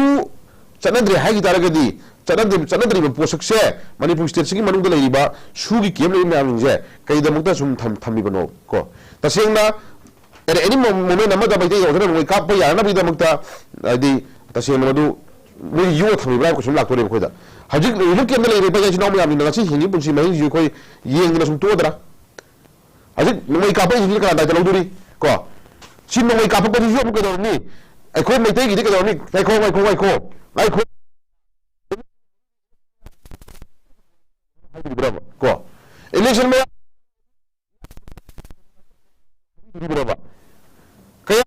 ꯆꯠꯅꯗ꯭ꯔꯦ ꯍꯥꯏꯈꯤ ꯇꯥꯔꯒꯗꯤ, ꯆꯠꯅꯗ꯭ꯔꯤ-, ꯆꯠꯅꯗ꯭ꯔꯤꯕ ꯄꯣꯠꯁꯛꯁꯦ ꯃꯅꯤꯄꯨꯔ ꯁ꯭ꯇꯦꯠꯁꯤꯒꯤ ꯃꯅꯨꯡꯗ ꯂꯩꯔꯤꯕ ꯁꯨꯒꯤ ꯀꯦꯝ ꯂꯩꯕ ꯃꯌꯥꯝꯁꯤꯡꯁꯦ ꯀꯩꯗꯃꯛꯇ ꯁꯨꯝ ꯊꯝ-, ꯊꯝꯃꯤꯕꯅꯣ ꯀꯣ? ꯇꯁꯦꯡꯅ at any moment ꯑꯃꯗ ꯃꯩꯇꯩ ꯌꯥꯎꯗꯅ ꯅꯣꯡꯃꯩ ꯀꯥꯞꯄ ꯌꯥꯅꯕꯒꯤꯗꯃꯛꯇ, ꯍꯥꯏꯗꯤ, ꯇꯁꯦꯡꯅ ꯃꯗꯨ ꯃꯣꯏ ꯌꯣꯛꯑ ꯊꯝꯃꯤꯕ꯭ꯔꯥ ꯍꯥꯏꯕ ꯀꯣꯏꯁꯟ ꯂꯥꯛꯇꯣꯔꯦꯕ ꯑꯩꯈꯣꯏꯗ꯫ ꯍꯧꯖꯤꯛ ꯔꯤꯂꯤꯐ ꯀꯦꯝꯞꯇ ꯂꯩꯔꯤꯕ ꯏꯆꯤꯟ ꯏꯅꯥꯎ ꯃꯌꯥꯝꯁꯤꯅ ꯉꯁꯤ ꯍꯤꯡꯉꯤ ꯄꯨꯟꯁꯤ ꯃꯍꯤꯡꯁꯤ ꯑꯩꯈꯣꯏ ꯌꯦꯡꯗꯅ ꯁꯨꯝ ꯇꯣꯛꯑꯗ꯭ꯔꯥ? ꯍꯧꯖꯤꯛ ꯅꯣꯡꯃꯩ ꯀꯥꯞꯄꯛꯏꯁꯤꯡꯁꯤ ꯀꯅꯥ ꯗꯥꯏꯇ ꯂꯧꯗꯣꯔꯤ? ꯀꯣ? ꯁꯤ ꯅꯣꯡꯃꯩ ꯀꯥꯞꯄꯛꯄꯁꯤꯁꯨ ꯑꯃꯨꯛ ꯀꯩꯗꯧꯔꯅꯤ? ꯑꯩꯈꯣꯏ ꯃꯩꯇꯩꯒꯤꯗꯤ ꯀꯩꯗꯧꯔꯅꯤ? ꯉꯥꯏꯈꯣ, ꯉꯥꯏꯈꯣ, ꯉꯥꯏꯈꯣ, ꯉꯥꯏꯈꯣ꯫ ꯍꯥꯏꯕꯤꯕ꯭ꯔꯕ? ꯀꯣ? ꯏꯂꯦꯛꯁꯟ ꯃꯌꯥ ꯍꯥꯏꯕꯤꯕ꯭ꯔꯕ? ꯀꯌꯥ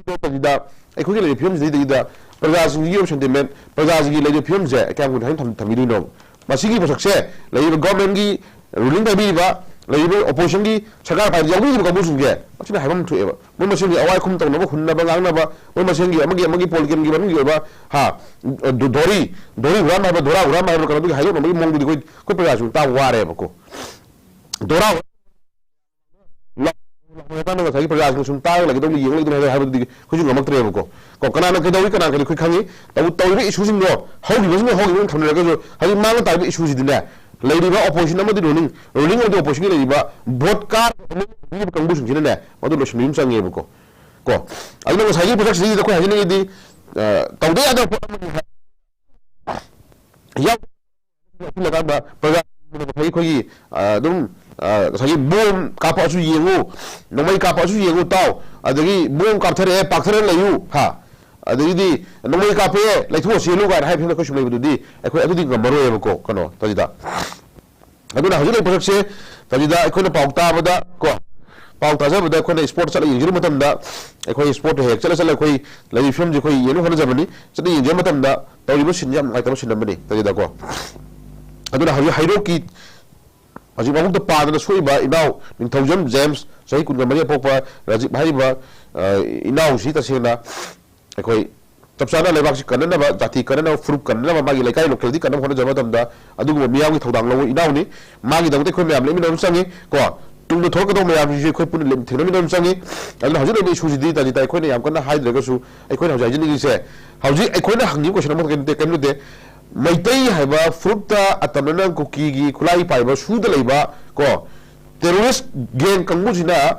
ꯇꯧꯕꯁꯤꯗ ꯑꯩꯈꯣꯏꯒꯤ ꯂꯩꯔꯤꯕ ꯐꯤꯕꯝꯁꯤꯗꯩꯗ ꯄ꯭ꯔꯖꯥꯁꯤꯡꯒꯤ ꯑꯣꯏꯕ ꯁꯦꯟꯇꯤꯃꯦꯟ, ꯄ꯭ꯔꯖꯥꯁꯤꯡꯒꯤ ꯂꯩꯔꯤꯕ ꯐꯤꯕꯝꯁꯦ ꯀꯌꯥꯝ ꯀꯨꯏꯅ ꯍꯥꯏꯅ ꯊꯝ-, ꯊꯝꯕꯤꯗꯣꯏꯅꯣ? ꯃꯁꯤꯒꯤ ꯄꯣꯠꯁꯛꯁꯦ ꯂꯩꯔꯤꯕ ꯒꯣꯔꯃꯦꯟꯒꯤ ꯔꯨꯂꯤꯡ ꯄꯥꯏꯕꯤꯔꯤꯕ, ꯂꯩꯔꯤꯕ ꯑꯣꯄꯣꯖꯤꯁꯟꯒꯤ ꯁꯔꯀꯥꯔ ꯄꯥꯏꯕ ꯌꯥꯎꯕꯤꯔꯤꯕ ꯀꯥꯡꯕꯨꯁꯤꯡꯁꯦ ꯃꯁꯤꯅ ꯍꯥꯏꯐꯝ ꯊꯣꯛꯑꯦꯕ꯫ ꯃꯣꯏ ꯃꯁꯦꯟꯒꯤ ꯑꯋꯥꯏ ꯈꯨꯝ ꯇꯧꯅꯕ, ꯍꯨꯟꯅꯕ, ꯉꯥꯡꯅꯕ, ꯃꯣꯏ ꯃꯁꯦꯟꯒꯤ ꯑꯃꯒꯤ ꯑꯃꯒꯤ ꯄꯣꯂꯤꯇꯤꯀꯦꯜꯒꯤ ꯃꯅꯨꯡꯒꯤ ꯑꯣꯏꯕ, ꯍꯥ, ꯗꯣ-, ꯗꯣꯔꯤ, ꯗꯣꯔꯤ ꯍꯨꯔꯥꯟꯕ ꯍꯥꯏꯕ, ꯗꯣꯔꯥ ꯍꯨꯔꯥꯟꯕ ꯍꯥꯏꯕ ꯀꯩꯅꯣꯗꯨꯒꯤ ꯍꯥꯏꯗꯣꯛꯅꯕꯒꯤ ꯃꯑꯣꯡꯗꯨꯗꯤ ꯑꯩꯈꯣꯏ, ꯑꯩꯈꯣꯏ ꯄ꯭ꯔꯖꯥꯁꯤꯡ ꯇꯥꯕ ꯋꯥꯔꯦꯕꯀꯣ꯫ ꯗꯣꯔꯥ ꯍꯨꯔꯥꯟꯕ ꯉꯁꯥꯏꯒꯤ ꯄ꯭ꯔꯖꯥꯁꯤꯡ ꯁꯨꯝ ꯇꯥꯔꯒ ꯂꯩꯒꯗꯧꯅꯤ, ꯌꯦꯡ ꯂꯩꯗꯧꯅꯤ ꯍꯥꯏꯕ, ꯍꯥꯏꯕꯗꯨꯗꯤ ꯑꯩꯈꯣꯏꯁꯨ ꯉꯝꯃꯛꯇ꯭ꯔꯦꯕꯀꯣ꯫ ꯀꯣ, ꯀꯅꯥꯅ ꯀꯩꯗꯧꯔꯤ, ꯀꯅꯥꯅ ꯀꯩꯗꯧꯔꯤ ꯑꯩꯈꯣꯏ ꯈꯪꯉꯤ꯫ ꯇꯧ-, ꯇꯧꯔꯤꯕ ꯏꯁꯨꯁꯤꯡꯗꯣ ꯍꯧꯈꯤꯕꯁꯤꯡꯗꯣ ꯍꯧꯈꯤꯕ ꯑꯗꯨꯝ ꯊꯝꯅꯔꯒꯁꯨ ꯍꯧꯖꯤꯛ ꯃꯥꯡ ꯇꯥꯔꯤꯕ ꯏꯁꯨꯁꯤꯗꯤꯅꯦ, ꯂꯩꯔꯤꯕ ꯑꯣꯄꯣꯖꯤꯁꯟ ꯑꯃꯗꯤ ꯔꯨꯂꯤꯡ, ꯔꯨꯂꯤꯡ ꯑꯃꯗꯤ ꯑꯣꯄꯣꯖꯤꯁꯟꯒꯤ ꯂꯩꯔꯤꯕ ꯚꯣꯠ ꯀꯥꯔꯤꯕ ꯀꯥꯡꯕꯨꯁꯤꯡꯁꯤꯅꯅꯦ ꯃꯗꯨ ꯂꯣꯏꯁꯤꯟꯕꯤꯕ ꯑꯃ ꯆꯪꯉꯦꯕꯀꯣ꯫ ꯀꯣ, ꯑꯗꯨꯅ ꯉꯁꯥꯏꯒꯤ ꯄꯣꯠꯁꯛꯁꯤꯗꯩꯗ ꯑꯩꯈꯣꯏ ꯍꯥꯏꯖꯅꯤꯡꯉꯤꯗꯤ, ꯑ, ꯇꯧꯗ ꯌꯥꯗꯕ ꯄꯣꯠ ꯑꯃꯅꯤ ꯍꯥꯏ-, ꯌꯥꯎ-, ꯌꯥꯎꯁꯤꯜꯂꯀꯥꯟꯗ ꯄ꯭ꯔꯖꯥ ꯉꯁꯥꯏꯒꯤ ꯑꯩꯈꯣꯏꯒꯤ, ꯑ, ꯑꯗꯨꯝ, ꯑ, ꯉꯁꯥꯏꯒꯤ ꯕꯣꯝ ꯀꯥꯞꯄꯛꯑꯁꯨ ꯌꯦꯡꯉꯨ, ꯅꯣꯡꯃꯩ ꯀꯥꯞꯄꯛꯑꯁꯨ ꯌꯦꯡꯉꯨ ꯇꯥꯎ, ꯑꯗꯒꯤ ꯕꯣꯝ ꯀꯥꯞꯊꯔꯛꯑꯦ, ꯄꯥꯛꯊꯔ ꯂꯩꯌꯨ, ꯍꯥ, ꯑꯗꯒꯤꯗꯤ ꯅꯣꯡꯃꯩ ꯀꯥꯞꯄꯛꯑꯦ, ꯂꯩꯊꯣꯛꯑ ꯆꯦꯜꯂꯨ ꯀꯥꯏꯅ ꯍꯥꯏꯕ ꯐꯤꯕꯝꯗ ꯑꯩꯈꯣꯏ ꯁꯨꯝ ꯂꯩꯕꯗꯨꯗꯤ ꯑꯩꯈꯣꯏ ꯑꯗꯨꯗꯤ ꯉꯝꯃꯔꯣꯏꯕꯀꯣ, ꯀꯩꯅꯣ ꯇꯧꯁꯤꯗ꯫ ꯑꯗꯨꯅ ꯍꯧꯖꯤꯛ ꯂꯩꯔꯤꯕ ꯄꯣꯠꯁꯛꯁꯦ ꯇꯧꯁꯤꯗ ꯑꯩꯈꯣꯏꯅ ꯄꯥꯎ ꯇꯥꯕꯗ ꯀꯣ, ꯄꯥꯎ ꯇꯥꯖꯕꯗ ꯑꯩꯈꯣꯏꯅ ꯏꯁꯄꯣꯔꯠ ꯆꯠꯂ ꯌꯦꯡꯖꯔꯨꯕ ꯃꯇꯝꯗ, ꯑꯩꯈꯣꯏ ꯏꯁꯄꯣꯔꯠꯇ ꯍꯦꯛ ꯆꯠꯂ ꯆꯠꯂ ꯑꯩꯈꯣꯏ ꯂꯩꯔꯤꯕ ꯐꯤꯕꯝꯁꯦ ꯑꯩꯈꯣꯏ ꯌꯦꯡꯅꯕ ꯍꯣꯠꯅꯖꯕꯅꯤ꯫ ꯆꯠꯂ ꯌꯦꯡꯖꯕ ꯃꯇꯝꯗ ꯇꯧꯔꯤꯕ ꯁꯤꯟꯁꯦ ꯌꯥꯝ ꯅꯨꯡꯉꯥꯏꯇꯕ ꯁꯤꯟ ꯑꯃꯅꯤ ꯇꯧꯔꯤꯗꯀꯣ꯫ ꯑꯗꯨꯅ ꯍꯧꯖꯤꯛ ꯍꯩꯔꯣꯛꯀꯤ ꯍꯧꯖꯤꯛ ꯃꯕꯨꯛꯇ ꯄꯥꯗꯅ ꯁꯣꯛꯏꯕ ꯏꯅꯥꯎ ꯅꯤꯡꯊꯧꯖꯝ ꯖꯦꯝꯁ, ꯆꯍꯤ ꯀꯨꯟꯒ ꯃꯔꯤ ꯑꯄꯣꯛꯄ ꯔꯥꯖꯤꯞ ꯍꯥꯏꯔꯤꯕ, ꯑ, ꯏꯅꯥꯎꯁꯤ ꯇꯁꯦꯡꯅ ꯑꯩꯈꯣꯏ ꯆꯞ ꯆꯥꯅ ꯂꯩꯕꯥꯛꯁꯤ ꯀꯟꯅꯅꯕ, ꯖꯥꯇꯤ ꯀꯟꯅꯅꯕ, ꯐꯨꯔꯨꯞ ꯀꯟꯅꯅꯕ, ꯃꯥꯒꯤ ꯂꯩꯀꯥꯏ ꯂꯣꯀꯦꯜꯗꯤ ꯀꯟꯅꯕ ꯍꯣꯠꯅꯖꯕ ꯃꯇꯝꯗ ꯑꯗꯨꯒꯨꯝꯕ ꯃꯤꯌꯥꯝꯒꯤ ꯊꯧꯗꯥꯡ ꯂꯧꯕ ꯏꯅꯥꯎꯅꯤ꯫ ꯃꯥꯒꯤꯗꯃꯛꯇ ꯑꯩꯈꯣꯏ ꯃꯌꯥꯝ ꯂꯦꯞꯃꯤꯟꯅꯕ ꯑꯃ ꯆꯪꯉꯤ ꯀꯣ꯫ ꯇꯨꯡꯗ ꯊꯣꯛꯂꯛꯀꯗꯧꯕ ꯃꯌꯥꯝꯁꯤꯁꯨ ꯑꯩꯈꯣꯏ ꯄꯨꯟꯅ ꯂꯦꯞ-, ꯊꯦꯡꯅꯃꯤꯟꯅꯕ ꯑꯃ ꯆꯪꯉꯤ꯫ ꯑꯗꯨꯅ ꯍꯧꯖꯤꯛ ꯂꯩꯔꯤꯕ ꯏꯁꯨꯁꯤꯗꯤ ꯇꯥꯖꯤꯇꯥ ꯑꯩꯈꯣꯏꯅ ꯌꯥꯝ ꯀꯟꯅ ꯍꯥꯏꯗ꯭ꯔꯒꯁꯨ ꯑꯩꯈꯣꯏꯅ ꯍꯧꯖꯤꯛ ꯍꯥꯏꯖꯅꯤꯡꯉꯤꯁꯦ, ꯍꯧꯖꯤꯛ ꯑꯩꯈꯣꯏꯅ ꯍꯪꯉꯤꯕ ꯀꯣꯏꯁꯟ ꯑꯃꯈꯛꯇ ꯅꯠꯇꯦ, ꯀꯔꯤꯝ ꯅꯠꯇꯦ, ꯃꯩꯇꯩ ꯍꯥꯏꯕ ꯐꯨꯔꯨꯞꯇ ꯑꯇꯝꯅꯅ ꯀꯨꯀꯤꯒꯤ ꯈꯨꯠꯂꯥꯏ ꯄꯥꯏꯕ ꯁꯨꯗ ꯂꯩꯕ ꯀꯣ, ꯇꯦꯔꯣꯔꯤꯁ ꯒꯦꯡ ꯀꯥꯡꯕꯨꯁꯤꯅ,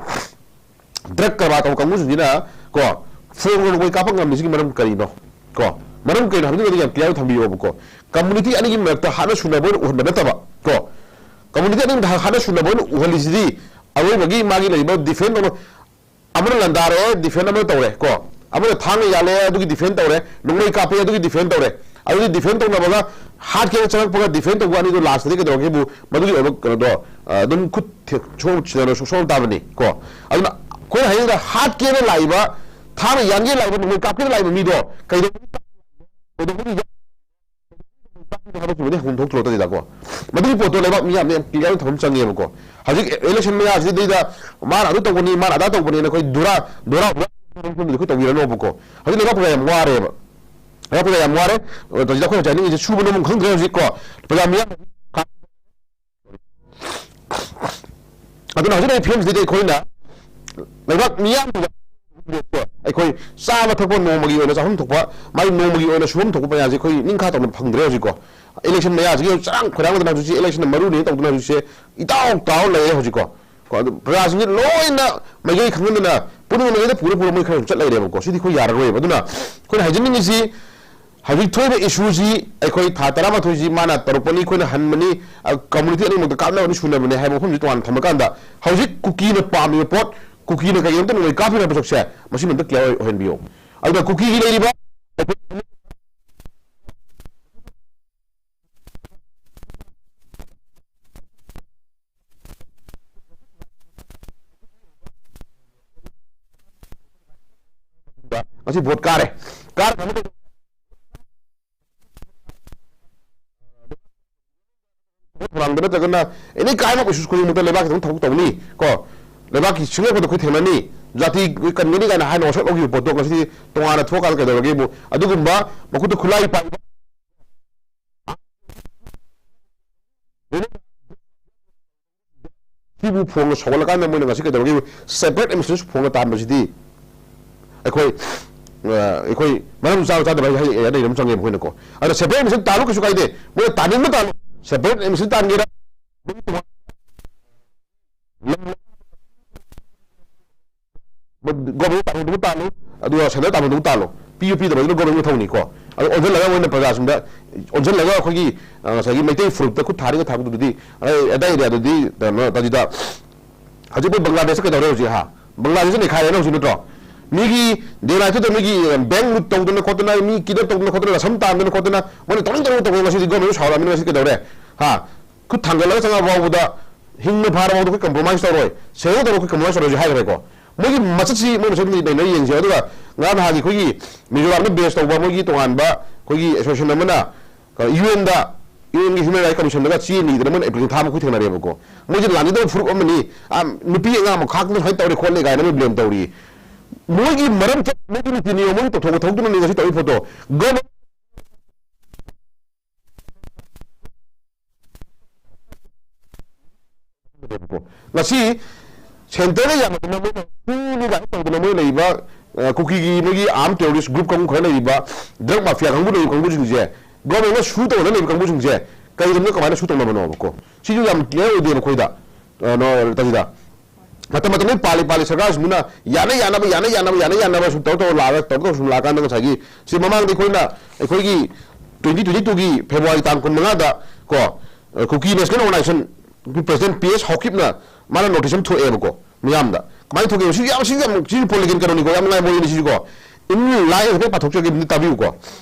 ꯗ꯭ꯔꯒ ꯀꯔꯕꯥꯔ ꯇꯧꯕ ꯀꯥꯡꯕꯨꯁꯤꯡꯁꯤꯅ ꯀꯣ, ꯐꯣꯟ ꯅꯣꯡꯃꯩ ꯀꯥꯞꯄ ꯉꯝꯃꯤꯁꯤꯒꯤ ꯃꯔꯝ ꯀꯔꯤꯅꯣ ꯀꯣ? ꯃꯔꯝ ꯀꯔꯤꯅꯣ ꯍꯥꯏꯕꯗꯨꯃꯗꯤ ꯌꯥꯝ ꯀ꯭ꯂꯤꯌꯥꯔ ꯊꯝꯕꯤꯌꯣꯕꯀꯣ꯫ ꯀꯝꯃꯨꯅꯤꯇꯤ ꯑꯅꯤꯒꯤ ꯃꯔꯛꯇ ꯍꯥꯠꯅ ꯁꯨꯅꯕ ꯑꯣꯏꯅ ꯎꯍꯟꯕ ꯅꯠꯇꯕ ꯀꯣ, ꯀꯝꯃꯨꯅꯤꯇꯤ ꯑꯅꯤꯒꯤ ꯍꯥꯠꯅ ꯁꯨꯅꯕ ꯑꯣꯏꯅ ꯎꯍꯜꯂꯤꯁꯤꯗꯤ ꯑꯔꯣꯏꯕꯒꯤ ꯃꯥꯒꯤ ꯂꯩꯔꯤꯕ ꯗꯤꯐꯦꯟ ꯇꯧꯅ ꯑꯃꯅ ꯂꯥꯟꯗꯥꯔꯦ, ꯗꯤꯐꯦꯟ ꯑꯃꯅ ꯇꯧꯔꯦ ꯀꯣ, ꯑꯃꯅ ꯊꯥꯡꯅ ꯌꯥꯜꯂꯦ, ꯑꯗꯨꯒꯤ ꯗꯤꯐꯦꯟ ꯇꯧꯔꯦ, ꯅꯣꯡꯃꯩ ꯀꯥꯞꯄꯦ, ꯑꯗꯨꯒꯤ ꯗꯤꯐꯦꯟ ꯇꯧꯔꯦ꯫ ꯑꯗꯨꯗꯤ ꯗꯤꯐꯦꯟ ꯇꯧꯅꯕꯒ ꯍꯥꯠꯀꯦꯅ ꯆꯪꯉꯛꯄꯒ ꯗꯤꯐꯦꯟ ꯇꯧꯕ ꯑꯅꯤꯗꯨ ꯂꯥꯁꯇꯗꯤ ꯀꯩꯗꯧꯔꯒꯦꯕꯨ ꯃꯗꯨꯒꯤ ꯑꯣꯏꯕ ꯀꯩꯅꯣꯗꯣ, ꯑ, ꯑꯗꯨꯝ ꯈꯨꯠ ꯊꯦ-, ꯁꯣꯛ-, ꯁꯤꯗꯅ ꯁꯣꯛ-, ꯁꯣꯛꯑꯝ ꯇꯥꯕꯅꯤ ꯀꯣ꯫ ꯑꯗꯨꯅ ꯑꯩꯈꯣꯏꯅ ꯍꯥꯏꯅꯤꯡꯕꯗ ꯍꯥꯠꯀꯦꯅ ꯂꯥꯛꯏꯕ, ꯊꯥꯡꯅ ꯌꯥꯟꯒꯦ ꯂꯥꯛꯏꯕ, ꯅꯣꯡꯃꯩ ꯀꯥꯞꯀꯦꯅ ꯂꯥꯛꯏꯕ ꯃꯤꯗꯣ ꯀꯩꯗꯧꯕꯒꯤ, ꯀꯩꯗꯧꯕꯒꯤ ꯍꯥꯏꯕꯁꯤꯃꯗꯤ ꯍꯪꯐꯝ ꯊꯣꯛꯇ꯭ꯔꯣ ꯇꯧꯔꯤꯗꯀꯣ? ꯃꯗꯨꯒꯤ ꯄꯣꯠꯇꯣ ꯂꯩꯕꯥꯛ ꯃꯤꯌꯥꯝꯅ ꯌꯥꯝ ꯀꯤꯒꯥꯏꯅ ꯊꯝꯐꯝ ꯆꯪꯉꯦꯕꯀꯣ꯫ ꯍꯧꯖꯤꯛ ꯏꯂꯦꯛꯁꯟ ꯃꯌꯥꯁꯤꯗꯩꯗ ꯃꯥꯅ ꯑꯗꯨ ꯇꯧꯕꯅꯤ, ꯃꯥꯅ ꯑꯗꯥ ꯇꯧꯕꯅꯤꯅ ꯑꯩꯈꯣꯏ ꯗꯨꯔꯥ, ꯗꯨꯔꯥ, ꯗꯨꯔꯥ ꯑꯩꯈꯣꯏ ꯇꯧꯕꯤꯔꯅꯣꯕꯀꯣ꯫ ꯍꯧꯖꯤꯛ ꯂꯩꯕꯥꯛ ꯄ꯭ꯔꯖꯥ ꯌꯥꯝ ꯋꯥꯔꯦꯕ꯫ ꯂꯩꯕꯥꯛ ꯄ꯭ꯔꯖꯥ ꯌꯥꯝ ꯋꯥꯔꯦ꯫ ꯑꯗꯨꯗ ꯑꯩꯈꯣꯏ ꯍꯧꯖꯤꯛ ꯍꯥꯏꯅꯤꯡꯉꯤꯁꯦ ꯁꯨꯕ ꯅꯣꯝꯕ ꯈꯪꯗ꯭ꯔꯦ ꯍꯧꯖꯤꯛ ꯀꯣ꯫ ꯄ꯭ꯔꯖꯥ ꯃꯤꯌꯥꯝ ꯑꯗꯨꯅ ꯍꯧꯖꯤꯛ ꯂꯩꯔꯤꯕ ꯐꯤꯕꯝꯁꯤꯗꯗꯤ ꯑꯩꯈꯣꯏꯅ ꯂꯩꯕꯥꯛ ꯃꯤꯌꯥꯝꯗꯨꯗ ꯑꯩꯈꯣꯏ ꯆꯥꯕ ꯊꯛꯄ ꯅꯣꯡꯃꯒꯤ ꯑꯣꯏꯅ ꯆꯥꯐꯝ ꯊꯣꯛꯄ, ꯃꯥꯒꯤ ꯅꯣꯡꯃꯒꯤ ꯑꯣꯏꯅ ꯁꯨꯐꯝ ꯊꯣꯛꯄ ꯃꯌꯥꯝꯁꯦ ꯑꯩꯈꯣꯏ ꯅꯤꯡꯈꯥ ꯇꯧꯅ ꯐꯪꯗ꯭ꯔꯦ ꯍꯧꯖꯤꯛꯀꯣ꯫ ꯏꯂꯦꯛꯁꯟ ꯃꯌꯥꯁꯤꯒꯤ ꯆꯔꯥꯡ ꯈꯣꯏꯔꯥꯡꯗꯅ ꯍꯧꯖꯤꯛꯁꯦ ꯏꯂꯦꯛꯁꯟꯅ ꯃꯔꯨꯅꯤ ꯇꯧꯗꯅ ꯍꯧꯖꯤꯛꯁꯦ ꯏꯇꯥꯎ ꯇꯥꯎ ꯂꯩꯔꯦ ꯍꯧꯖꯤꯛꯀꯣ꯫ ꯀꯣ, ꯑꯗꯨ ꯄ꯭ꯔꯖꯥꯁꯤꯡꯁꯦ ꯂꯣꯏꯅ ꯃꯥꯏꯀꯩ ꯈꯪꯍꯟꯗꯅ ꯄꯨꯝꯅꯃꯛ ꯃꯥꯏꯀꯩꯗ ꯄꯨꯔ ꯄꯨꯔ ꯃꯣꯏ ꯈꯔ ꯁꯨꯝ ꯆꯠ ꯂꯩꯔꯦꯕꯀꯣ꯫ ꯁꯤꯗꯤ ꯑꯩꯈꯣꯏ ꯌꯥꯔꯔꯣꯏꯕ꯫ ꯑꯗꯨꯅ ꯑꯩꯈꯣꯏꯅ ꯍꯥꯏꯖꯅꯤꯡꯉꯤꯁꯤ, ꯍꯧꯖꯤꯛ ꯊꯣꯛꯏꯕ ꯏꯁꯨꯁꯤ ꯑꯩꯈꯣꯏ ꯊꯥ ꯇꯔꯥꯃꯥꯊꯣꯏꯁꯤ ꯃꯥꯅ ꯇꯧꯔꯛꯄꯅꯤ, ꯑꯩꯈꯣꯏꯅ ꯍꯟꯕꯅꯤ, ꯑ, ꯀꯝꯃꯨꯅꯤꯇꯤ ꯑꯅꯤꯃꯛꯇ ꯀꯥꯞꯅꯕꯅꯤ, ꯁꯨꯅꯕꯅꯤ ꯍꯥꯏꯕ ꯋꯥꯐꯝꯁꯤ ꯇꯣꯉꯥꯟꯅ ꯊꯝꯃꯀꯥꯟꯗ, ꯍꯧꯖꯤꯛ ꯀꯨꯀꯤꯅ ꯄꯥꯝꯃꯤꯕ ꯄꯣꯠ, ꯀꯨꯀꯤꯅ ꯀꯩꯒꯤꯗꯃꯛꯇ ꯅꯣꯡꯃꯩ ꯀꯥꯞꯄꯤꯕ ꯍꯥꯏꯕ ꯄꯣꯠꯁꯦ ꯃꯁꯤꯃ ꯑꯝꯇ ꯀ꯭ꯂꯤꯌꯥꯔ ꯑꯣꯏꯍꯟꯕꯤꯌꯨ꯫ ꯑꯗꯨꯒ ꯀꯨꯀꯤꯒꯤ ꯂꯩꯔꯤꯕ ꯃꯁꯤ ꯚꯣꯠ ꯀꯥꯔꯦ꯫ ꯀꯥꯔ ꯊꯣꯔꯥꯡꯗ ꯅꯠꯇ꯭ꯔꯒꯅ ꯑꯦꯅꯤ ꯀꯥꯏꯟ ꯑꯣꯐ ꯏꯁꯨꯁ ꯈꯨꯗꯤꯡꯃꯛꯇ ꯂꯩꯕꯥꯛꯀꯤ ꯊꯕꯛ ꯊꯕꯛ ꯇꯧꯅꯤ ꯀꯣ, ꯂꯩꯕꯥꯛꯀꯤ ꯁꯤꯡꯅꯔꯛꯄꯗ ꯑꯩꯈꯣꯏ ꯊꯦꯡꯅꯅꯤ, ꯖꯥꯇꯤ ꯀꯟꯒꯅꯤ ꯀꯥꯏꯅ ꯍꯥꯏꯅ ꯋꯥꯁꯛ ꯂꯧꯈꯤꯕ ꯄꯣꯠꯇꯣ ꯉꯁꯤꯗꯤ ꯇꯣꯉꯥꯟꯅ ꯊꯣꯛꯑꯀꯥꯟꯗ ꯀꯩꯗꯧꯔꯒꯦꯕꯨ? ꯑꯗꯨꯒꯨꯝꯕ ꯃꯈꯨꯠꯇ ꯈꯨꯠꯂꯥꯏ ꯄꯥꯏꯕ ꯁꯤꯕꯨ ꯐꯣꯡꯅ ꯁꯧꯒꯠꯂꯀꯥꯟꯗ ꯃꯣꯏꯅ ꯉꯁꯤ ꯀꯩꯗꯧꯔꯒꯦ? ꯁꯦꯄꯔꯦꯠ ꯑꯦꯗꯃꯤꯅꯤꯁꯇ꯭ꯔꯦꯁꯟ ꯐꯣꯡꯅ ꯇꯥꯟꯕꯁꯤꯗꯤ ꯑꯩꯈꯣꯏ, ꯑ, ꯑꯩꯈꯣꯏ ꯃꯔꯝ ꯆꯥꯕ ꯆꯥꯗꯕ ꯍꯥꯏ ꯍꯥꯏ ꯑꯗꯩ ꯑꯗꯨꯝ ꯆꯪꯉꯦꯕ ꯑꯩꯈꯣꯏꯅꯀꯣ꯫ ꯑꯗꯣ ꯁꯦꯄꯔꯦꯠ ꯑꯦꯗꯃꯤꯅꯤꯁꯇ꯭ꯔꯦꯁꯟ ꯇꯥꯜꯂꯨ ꯀꯩꯁꯨ ꯀꯥꯏꯗꯦ, ꯃꯣꯏꯅ ꯇꯥꯅꯤꯡꯕ ꯇꯥꯜꯂꯨ꯫ ꯁꯦꯄꯔꯦꯠ ꯑꯦꯗꯃꯤꯅꯤꯁꯇ꯭ꯔꯦꯁꯟ ꯇꯥꯟꯒꯦꯔꯥ, ꯒꯣꯔꯃꯦꯟ ꯇꯥꯟꯐꯝꯗꯨꯕꯨ ꯇꯥꯜꯂꯨ, ꯑꯗꯨꯒ ꯁꯦꯟꯇꯔ ꯇꯥꯟꯐꯝꯗꯨꯕꯨ ꯇꯥꯜꯂꯨ꯫ ꯄꯤꯌꯨ ꯄꯤꯗꯕꯗꯨꯅ ꯒꯣꯔꯃꯦꯟꯒꯤ ꯃꯊꯧꯅꯤꯀꯣ꯫ ꯑꯗꯨ ꯑꯣꯟꯁꯤꯜꯂꯒ ꯃꯣꯏꯅ ꯄ꯭ꯔꯖꯥꯁꯤꯡꯗ ꯑꯣꯟꯁꯤꯜꯂꯒ ꯑꯩꯈꯣꯏꯒꯤ, ꯑ, ꯉꯁꯥꯏꯒꯤ ꯃꯩꯇꯩ ꯐꯨꯔꯨꯞꯇ ꯈꯨꯠ ꯊꯥꯔꯤꯒ ꯊꯥꯕꯗꯨꯗꯤ, ꯑꯗꯥꯏ, ꯑꯗꯥꯏ ꯑꯦꯔꯤꯌꯥꯗꯨꯗꯤ ꯀꯩꯅꯣ ꯇꯧꯁꯤꯗ ꯍꯧꯖꯤꯛ ꯑꯩꯈꯣꯏ ꯕꯪꯒ꯭ꯂꯥꯗꯦꯁꯇ ꯀꯩꯗꯧꯔꯦ ꯍꯧꯖꯤꯛ, ꯍꯥ? ꯕꯪꯒ꯭ꯂꯥꯗꯦꯁꯇ ꯅꯩꯈꯥꯏꯔꯦꯅ ꯍꯧꯖꯤꯛ, ꯅꯠꯇ꯭ꯔꯣ? ꯃꯤꯒꯤ ꯗꯦ ꯅꯥꯏꯠꯇꯨꯗ ꯃꯤꯒꯤ ꯕꯦꯡ ꯂꯨꯠ ꯇꯧꯗꯅ ꯈꯣꯠꯇꯅ, ꯃꯤ ꯀꯤꯗꯅꯦꯞ ꯇꯧꯗꯅ ꯈꯣꯠꯇꯅ, ꯔꯁꯝ ꯇꯥꯟꯗꯅ ꯈꯣꯠꯇꯅ, ꯃꯣꯏꯅ ꯇꯧꯅꯤꯡ ꯇꯧꯅꯤꯡ ꯇꯧꯗꯅ ꯉꯁꯤꯗꯤ ꯒꯣꯔꯃꯦꯟ ꯁꯥꯎꯔꯛꯑꯃꯤꯅ ꯉꯁꯤ ꯀꯩꯗꯧꯔꯦ? ꯍꯥ? ꯈꯨꯠ ꯊꯥꯡꯒꯠꯂꯒ ꯆꯪꯉꯛꯑ ꯐꯥꯎꯕꯗ, ꯍꯤꯡꯅ ꯐꯥꯔ ꯐꯥꯎꯗ ꯑꯩꯈꯣꯏ ꯀꯝꯄ꯭ꯔꯣꯃꯥꯏꯁ ꯇꯧꯔꯣꯏ, ꯁꯦꯔꯦꯟꯗꯔ ꯇꯧꯔꯣꯏ, ꯑꯩꯈꯣꯏ ꯀꯝꯄ꯭ꯔꯣꯃꯥꯏꯁ ꯇꯧꯔꯣꯏ ꯍꯥꯏꯈ꯭ꯔꯦꯀꯣ꯫ ꯃꯣꯏꯒꯤ ꯃꯆꯠꯁꯤ ꯃꯣꯏ ꯃꯁꯦꯟ ꯅꯩꯅꯔ ꯌꯦꯡꯁꯦ꯫ ꯑꯗꯨꯒ ꯉꯔꯥꯡ ꯅꯍꯥꯟꯒꯤ ꯑꯩꯈꯣꯏꯒꯤ ꯃꯤꯖꯣꯔꯥꯝꯗ ꯕꯦꯁ ꯇꯧꯕ ꯃꯣꯏꯒꯤ ꯇꯣꯉꯥꯟꯕ ꯑꯩꯈꯣꯏꯒꯤ ꯑꯦꯁꯣꯁꯤꯌꯦꯁꯟ ꯑꯃꯅ ꯌꯨ ꯑꯦꯟꯗ, ꯌꯨ ꯑꯦꯟꯒꯤ ꯍ꯭ꯌꯨꯃꯦꯟ ꯔꯥꯏꯠ ꯀꯃꯤꯁꯟꯗꯒ ꯆꯦ ꯅꯤꯗꯅ ꯃꯣꯏꯅ ꯑꯦꯄ꯭ꯂꯤꯀꯦꯁꯟ ꯊꯥꯕ ꯑꯩꯈꯣꯏ ꯊꯦꯡꯅꯔꯦꯕꯀꯣ꯫ ꯃꯣꯏꯁꯦ ꯂꯥꯟꯒꯗꯕ ꯐꯨꯔꯨꯞ ꯑꯃꯅꯤ, ꯑ, ꯅꯨꯄꯤ ꯑꯉꯥꯡ ꯑꯃ ꯈꯥꯛꯇꯅ ꯁꯨꯃꯥꯏꯅ ꯇꯧꯔꯦ ꯈꯣꯠꯂꯦ ꯀꯥꯏꯅ ꯃꯣꯏ ꯕ꯭ꯂꯦꯝ ꯇꯧꯔꯤ꯫ ꯃꯣꯏꯒꯤ ꯃꯔꯝ ꯆꯠ-, ꯃꯣꯏꯒꯤ ꯅꯤꯇꯤ ꯅꯤꯌꯣꯝ, ꯃꯣꯏꯒꯤ ꯇꯧꯊꯣꯛ ꯋꯥꯊꯣꯛꯇꯨꯅꯅꯦ ꯉꯁꯤ ꯇꯧꯔꯤ ꯄꯣꯠꯇꯣ꯫ ꯒꯣꯔꯃꯦꯟ ꯉꯁꯤ ꯁꯦꯟꯇꯔꯗ ꯌꯥꯝꯅ ꯃꯣꯏꯅ ꯁꯨꯅꯤ ꯀꯥꯏꯅ ꯇꯧꯗꯅ ꯃꯣꯏ ꯂꯩꯔꯤꯕ, ꯑ, ꯀꯨꯀꯤꯒꯤ ꯃꯣꯏꯒꯤ ꯑꯥꯔꯝ ꯇꯦꯔꯣꯔꯤꯁ ꯒ꯭ꯔꯨꯞ ꯀꯥꯡꯕꯨ ꯈꯔ ꯂꯩꯔꯤꯕ, ꯗ꯭ꯔꯒ ꯃꯥꯐꯤꯌꯥ ꯀꯥꯡꯕꯨ ꯂꯩꯔꯤꯕ ꯀꯥꯡꯕꯨꯁꯤꯡꯁꯦ, ꯒꯣꯔꯃꯦꯟꯅ ꯁꯨ ꯇꯧꯗꯅ ꯂꯩꯕ ꯀꯥꯡꯕꯨꯁꯤꯡꯁꯦ ꯀꯩꯗꯧꯅ ꯀꯃꯥꯏꯅ ꯁꯨ ꯇꯧꯅꯕꯅꯣꯕꯀꯣ? ꯁꯤꯁꯨ ꯌꯥꯝ ꯀ꯭ꯂꯤꯌꯥꯔ ꯑꯣꯏꯗꯦꯕ ꯑꯩꯈꯣꯏꯗ, ꯑ, ꯅꯣ, ꯇꯥꯁꯤꯗ꯫ ꯃꯇꯝ ꯃꯇꯝꯗꯨꯒꯤ ꯄꯥꯜꯂꯤ ꯄꯥꯜꯂꯤ ꯁꯔꯀꯥꯔꯁꯤꯡꯗꯨꯅ ꯌꯥꯅ ꯌꯥꯅꯕ, ꯌꯥꯅ ꯌꯥꯅꯕ, ꯌꯥꯅ ꯌꯥꯅꯕ ꯁꯨꯝ ꯇꯧꯔ ꯇꯧꯔ ꯂꯥꯛꯑꯒ, ꯇꯧꯔ ꯇꯧꯔ ꯁꯨꯝ ꯂꯥꯛꯑꯀꯥꯟꯗ ꯉꯁꯥꯏꯒꯤ ꯁꯤ ꯃꯃꯥꯡꯗ ꯑꯩꯈꯣꯏꯅ, ꯑꯩꯈꯣꯏꯒꯤ twenty twenty-two ꯒꯤ ꯐꯦꯕ꯭ꯔꯨꯋꯥꯔꯤ ꯇꯥꯡ ꯀꯨꯟꯃꯉꯥꯗ ꯀꯣ, ꯑ, ꯀꯨꯀꯤ ꯅꯦꯁꯅꯦꯜ ꯑꯣꯔꯒꯅꯥꯏꯖꯦꯁꯟꯒꯤ ꯄ꯭ꯔꯁꯤꯗꯦꯟꯠ ꯄꯤ ꯑꯦꯁ ꯍꯥꯎꯀꯤꯞꯅ ꯃꯥꯅ ꯅꯣꯇꯤꯁ ꯑꯃ ꯊꯣꯛꯑꯦꯕꯀꯣ ꯃꯤꯌꯥꯝꯗ꯫ ꯀꯃꯥꯏꯅ ꯊꯣꯛꯀꯦ? ꯁꯤ ꯌꯥꯝ, ꯁꯤ ꯌꯥꯝ, ꯁꯤ ꯄꯣꯂꯤꯇꯤꯀꯦꯜ ꯀꯩꯅꯣꯅꯤꯀꯣ, ꯌꯥꯝ ꯅꯨꯡꯉꯥꯏꯕ ꯋꯥꯔꯤꯅꯤ ꯁꯤꯀꯣ꯫ In line, ꯍꯥꯏꯐꯦꯠ ꯄꯥꯊꯣꯛꯆꯒꯦ, ꯑꯗꯨꯝ ꯇꯥꯕꯤꯌꯨꯀꯣ꯫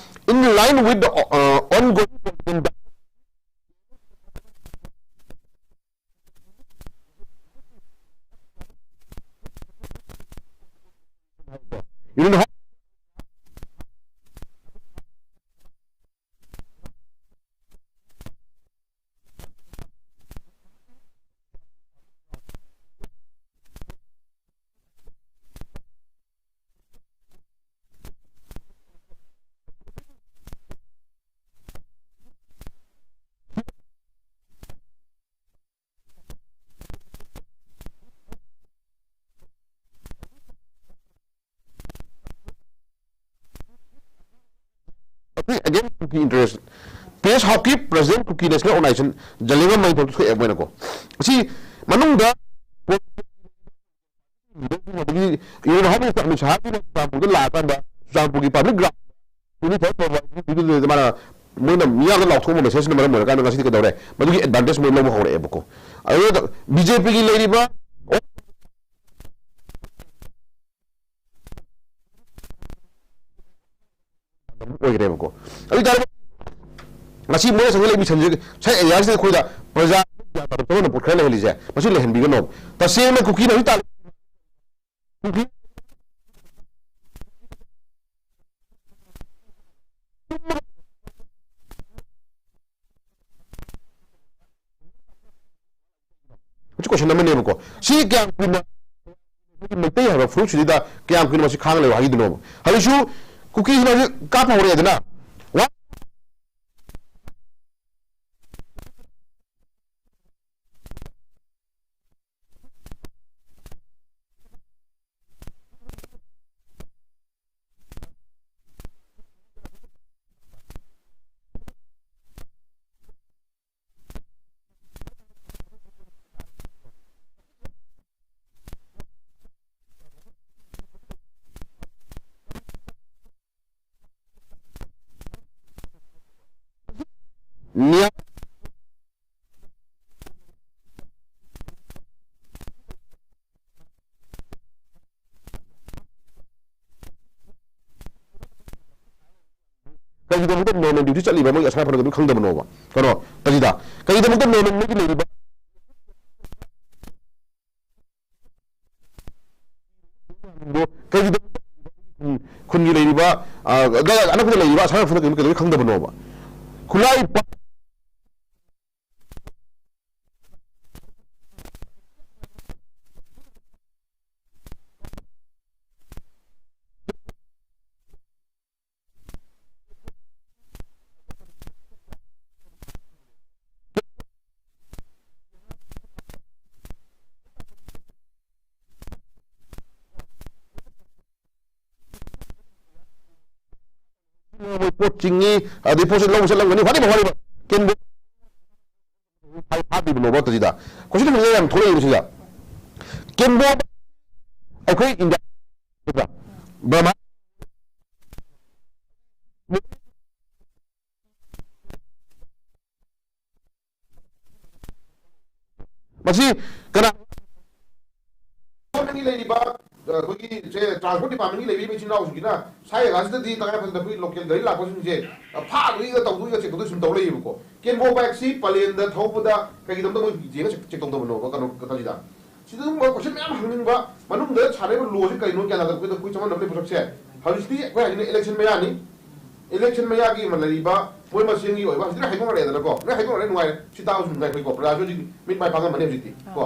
In line with the, uh, ongoing Against Kuki interest, Prince Haokip, President Kuki National Organization, Zeliangrongmang ꯐꯥꯎ ꯊꯣꯛꯑꯦ ꯃꯣꯏꯅꯀꯣ꯫ ꯑꯁꯤ ꯃꯅꯨꯡꯗ ꯑꯗꯒꯤ ꯏꯟꯗꯤꯌꯥꯒꯤ ꯑꯃꯤꯠ ꯁꯍꯥꯒꯤ ꯆꯨꯔꯆꯥꯟꯄꯨꯔꯗ ꯂꯥꯛꯑꯀꯥꯟꯗ ꯆꯨꯔꯆꯥꯟꯄꯨꯔꯒꯤ ꯄꯕ꯭ꯂꯤꯛ ꯒ꯭ꯔꯥꯎꯟ ꯃꯥꯅ ꯃꯣꯏꯅ ꯃꯤꯌꯥꯝꯗ ꯂꯥꯎꯊꯣꯛꯑꯝꯕ ꯃꯦꯁꯦꯖꯅ ꯃꯔꯝ ꯑꯣꯏꯔꯀꯥꯟꯗ ꯉꯁꯤꯗꯤ ꯀꯩꯗꯧꯔꯦ? ꯃꯗꯨꯒꯤ ꯑꯦꯗꯚꯥꯟꯇꯦꯖ ꯃꯣꯏ ꯂꯧꯕ ꯍꯧꯔꯛꯑꯦꯕꯀꯣ꯫ ꯑꯗꯨꯗ ꯕꯤ ꯖꯦ ꯄꯤꯒꯤ ꯂꯩꯔꯤꯕ ꯑꯣꯏꯈ꯭ꯔꯦꯕꯀꯣ꯫ ꯑꯗꯨ ꯑꯣꯏꯇꯥꯔꯒꯗꯤ ꯉꯁꯤ ꯃꯣꯏ ꯉꯁꯥꯏ ꯂꯩ ꯃꯤꯁꯟꯁꯦ ꯉꯁꯥꯏ ꯑꯦꯔꯤꯌꯥꯁꯤꯗ ꯑꯩꯈꯣꯏꯗ ꯄ꯭ꯔꯖꯥ ꯒ꯭ꯌꯥꯟ ꯇꯥꯗꯕ ꯄꯣꯠ ꯈꯔ ꯂꯩꯍꯜꯂꯤꯁꯦ ꯃꯁꯤ ꯂꯩꯍꯟꯕꯤꯒꯅꯣ꯫ ꯇꯁꯦꯡꯅ ꯀꯨꯀꯤꯅ ꯍꯧꯖꯤꯛ ꯇꯥꯜꯂꯤ ꯀꯨꯀꯤ ꯍꯧꯖꯤꯛ ꯀꯣꯏꯁꯟ ꯑꯃꯅꯦꯕꯀꯣ꯫ ꯁꯤ ꯀꯌꯥꯝ ꯀꯨꯏꯅ ꯑꯩꯈꯣꯏꯒꯤ ꯃꯩꯇꯩ ꯍꯥꯏꯕ ꯐꯨꯔꯨꯞꯁꯤꯗ ꯀꯌꯥꯝ ꯀꯨꯏꯅ ꯃꯁꯤ ꯈꯥꯡ ꯂꯩꯌꯨ ꯍꯥꯏꯈꯤꯗꯣꯏꯅꯣꯕ? ꯍꯧꯖꯤꯛꯁꯨ ꯀꯨꯀꯤꯁꯤꯅ ꯍꯧꯖꯤꯛ ꯀꯥꯞꯄ ꯍꯧꯔꯛꯑꯦꯗꯅ꯫ ꯋꯥ-, ꯅꯤꯌꯥ-, ꯀꯔꯤꯒꯤꯗꯃꯛꯇ ꯅꯣꯔꯃꯦꯜ ꯗ꯭ꯌꯨꯇꯤ ꯆꯠꯂꯤꯕ ꯃꯣꯏꯒꯤ ꯑꯁꯥꯝ ꯔꯥꯏꯐꯜꯒꯤ ꯑꯗꯨ ꯈꯪꯗꯕꯅꯣꯕ? ꯀꯩꯅꯣ, ꯀꯔꯤꯗ? ꯀꯔꯤꯒꯤꯗꯃꯛꯇ ꯅꯣꯔꯃꯦꯜ ꯃꯣꯏꯒꯤ ꯂꯩꯔꯤꯕ, ꯀꯔꯤꯒꯤꯗꯃꯛꯇ ꯈꯨꯟꯒꯤ ꯂꯩꯔꯤꯕ, ꯑ, ꯑꯅꯛꯄꯗ ꯂꯩꯔꯤꯕ ꯑꯁꯥꯝ ꯔꯥꯏꯐꯜꯅ ꯀꯩꯗꯧꯕꯩ ꯈꯪꯗꯕꯅꯣꯕ? ꯈꯨꯠꯂꯥꯏ ꯄꯥ- ꯃꯣꯏ ꯄꯣꯠ ꯆꯤꯡꯉꯤ, ꯑꯗꯩ ꯄꯣꯠꯁꯦ ꯂꯧꯕ ꯆꯠꯂꯝꯒꯅꯤ, whatever, whatever. ꯀꯦꯟꯕꯣ ꯐꯥꯗ꯭ꯔꯤꯕꯅꯣꯕ ꯇꯁꯤꯗ꯫ ꯀꯣꯏꯁꯟ ꯐꯖꯅ ꯌꯥꯝ ꯊꯣꯛꯂꯛꯏꯕ ꯁꯤꯗ꯫ ꯀꯦꯟꯕꯣ ꯑꯩꯈꯣꯏ ꯏꯟꯗꯤꯌꯥ, ꯕ꯭ꯔꯍꯃ ꯃꯁꯤ ꯀꯅꯥ? ꯒꯣꯔꯃꯦꯟꯒꯤ ꯂꯩꯔꯤꯕ, ꯑ, ꯑꯩꯈꯣꯏꯒꯤ ꯁꯦ ꯇ꯭ꯔꯥꯟꯁꯄꯣꯔꯠ ꯗꯤꯄꯥꯔꯠꯃꯦꯟꯒꯤ ꯂꯩꯔꯤꯕ ꯏꯆꯤꯟ ꯏꯅꯥꯎꯁꯤꯡꯁꯤꯅ ꯁ꯭ꯋꯥꯏ ꯖꯒꯥꯁꯤꯗꯗꯤ ꯇꯉꯥꯏ ꯐꯗꯅ ꯑꯩꯈꯣꯏ ꯂꯣꯀꯦꯜ ꯒꯥꯔꯤ ꯂꯥꯛꯄꯁꯤꯡꯁꯦ, ꯑ, ꯐꯥꯗꯣꯏꯒ ꯇꯧꯗꯣꯏꯒ ꯆꯦꯛ ꯇꯧꯗꯣꯏ ꯁꯨꯝ ꯇꯧ ꯂꯩꯌꯦꯕꯀꯣ꯫ ꯀꯦꯟꯕꯣ ꯕꯥꯏꯛꯁꯤ ꯄꯂꯦꯟꯗ ꯊꯧꯕꯗ ꯀꯩꯒꯤꯗꯃꯛꯇ ꯃꯣꯏ ꯌꯦꯡꯉ ꯆꯦꯛ, ꯆꯦꯛ ꯇꯧꯗꯕꯅꯣꯕ ꯀꯩꯅꯣ ꯀꯊꯜꯁꯤꯗ? ꯁꯤꯗ ꯑꯗꯨꯝ ꯀꯣꯏꯁꯟ ꯃꯌꯥꯝ ꯍꯪꯅꯤꯡꯕ, ꯃꯅꯨꯡꯗ ꯁꯥꯟꯅꯔꯤꯕ ꯂꯣꯁꯤ ꯀꯩꯅꯣ ꯒ꯭ꯌꯥꯟ ꯇꯥꯗꯕ ꯑꯩꯈꯣꯏꯗ ꯑꯩꯈꯣꯏ ꯆꯃꯝꯅꯕ ꯂꯩꯕ ꯁꯛꯁꯦ꯫ ꯍꯧꯖꯤꯛꯇꯤ ꯑꯩꯈꯣꯏ ꯍꯥꯏꯁꯤꯅ ꯏꯂꯦꯛꯁꯟ ꯃꯌꯥꯅꯤ, ꯏꯂꯦꯛꯁꯟ ꯃꯌꯥꯒꯤ ꯑꯃ ꯂꯩꯔꯤꯕ ꯃꯣꯏ ꯃꯁꯦꯟꯒꯤ ꯑꯣꯏꯕ ꯍꯧꯖꯤꯛꯇꯤ ꯍꯥꯏꯗꯣꯛꯅꯔꯦꯗꯅꯀꯣ, ꯂꯣꯏ ꯍꯥꯏꯗꯣꯛꯅꯔꯦ, ꯅꯨꯡꯉꯥꯏꯔꯦ꯫ ꯁꯤ ꯇꯥꯕꯁꯨ ꯅꯨꯡꯉꯥꯏ, ꯑꯩꯈꯣꯏꯀꯣ ꯄ꯭ꯔꯖꯥꯁꯨ ꯍꯧꯖꯤꯛ ꯃꯤꯠ ꯃꯥꯏ ꯄꯥꯡꯉꯝꯃꯅꯤ ꯍꯧꯖꯤꯛꯇꯤ ꯀꯣ꯫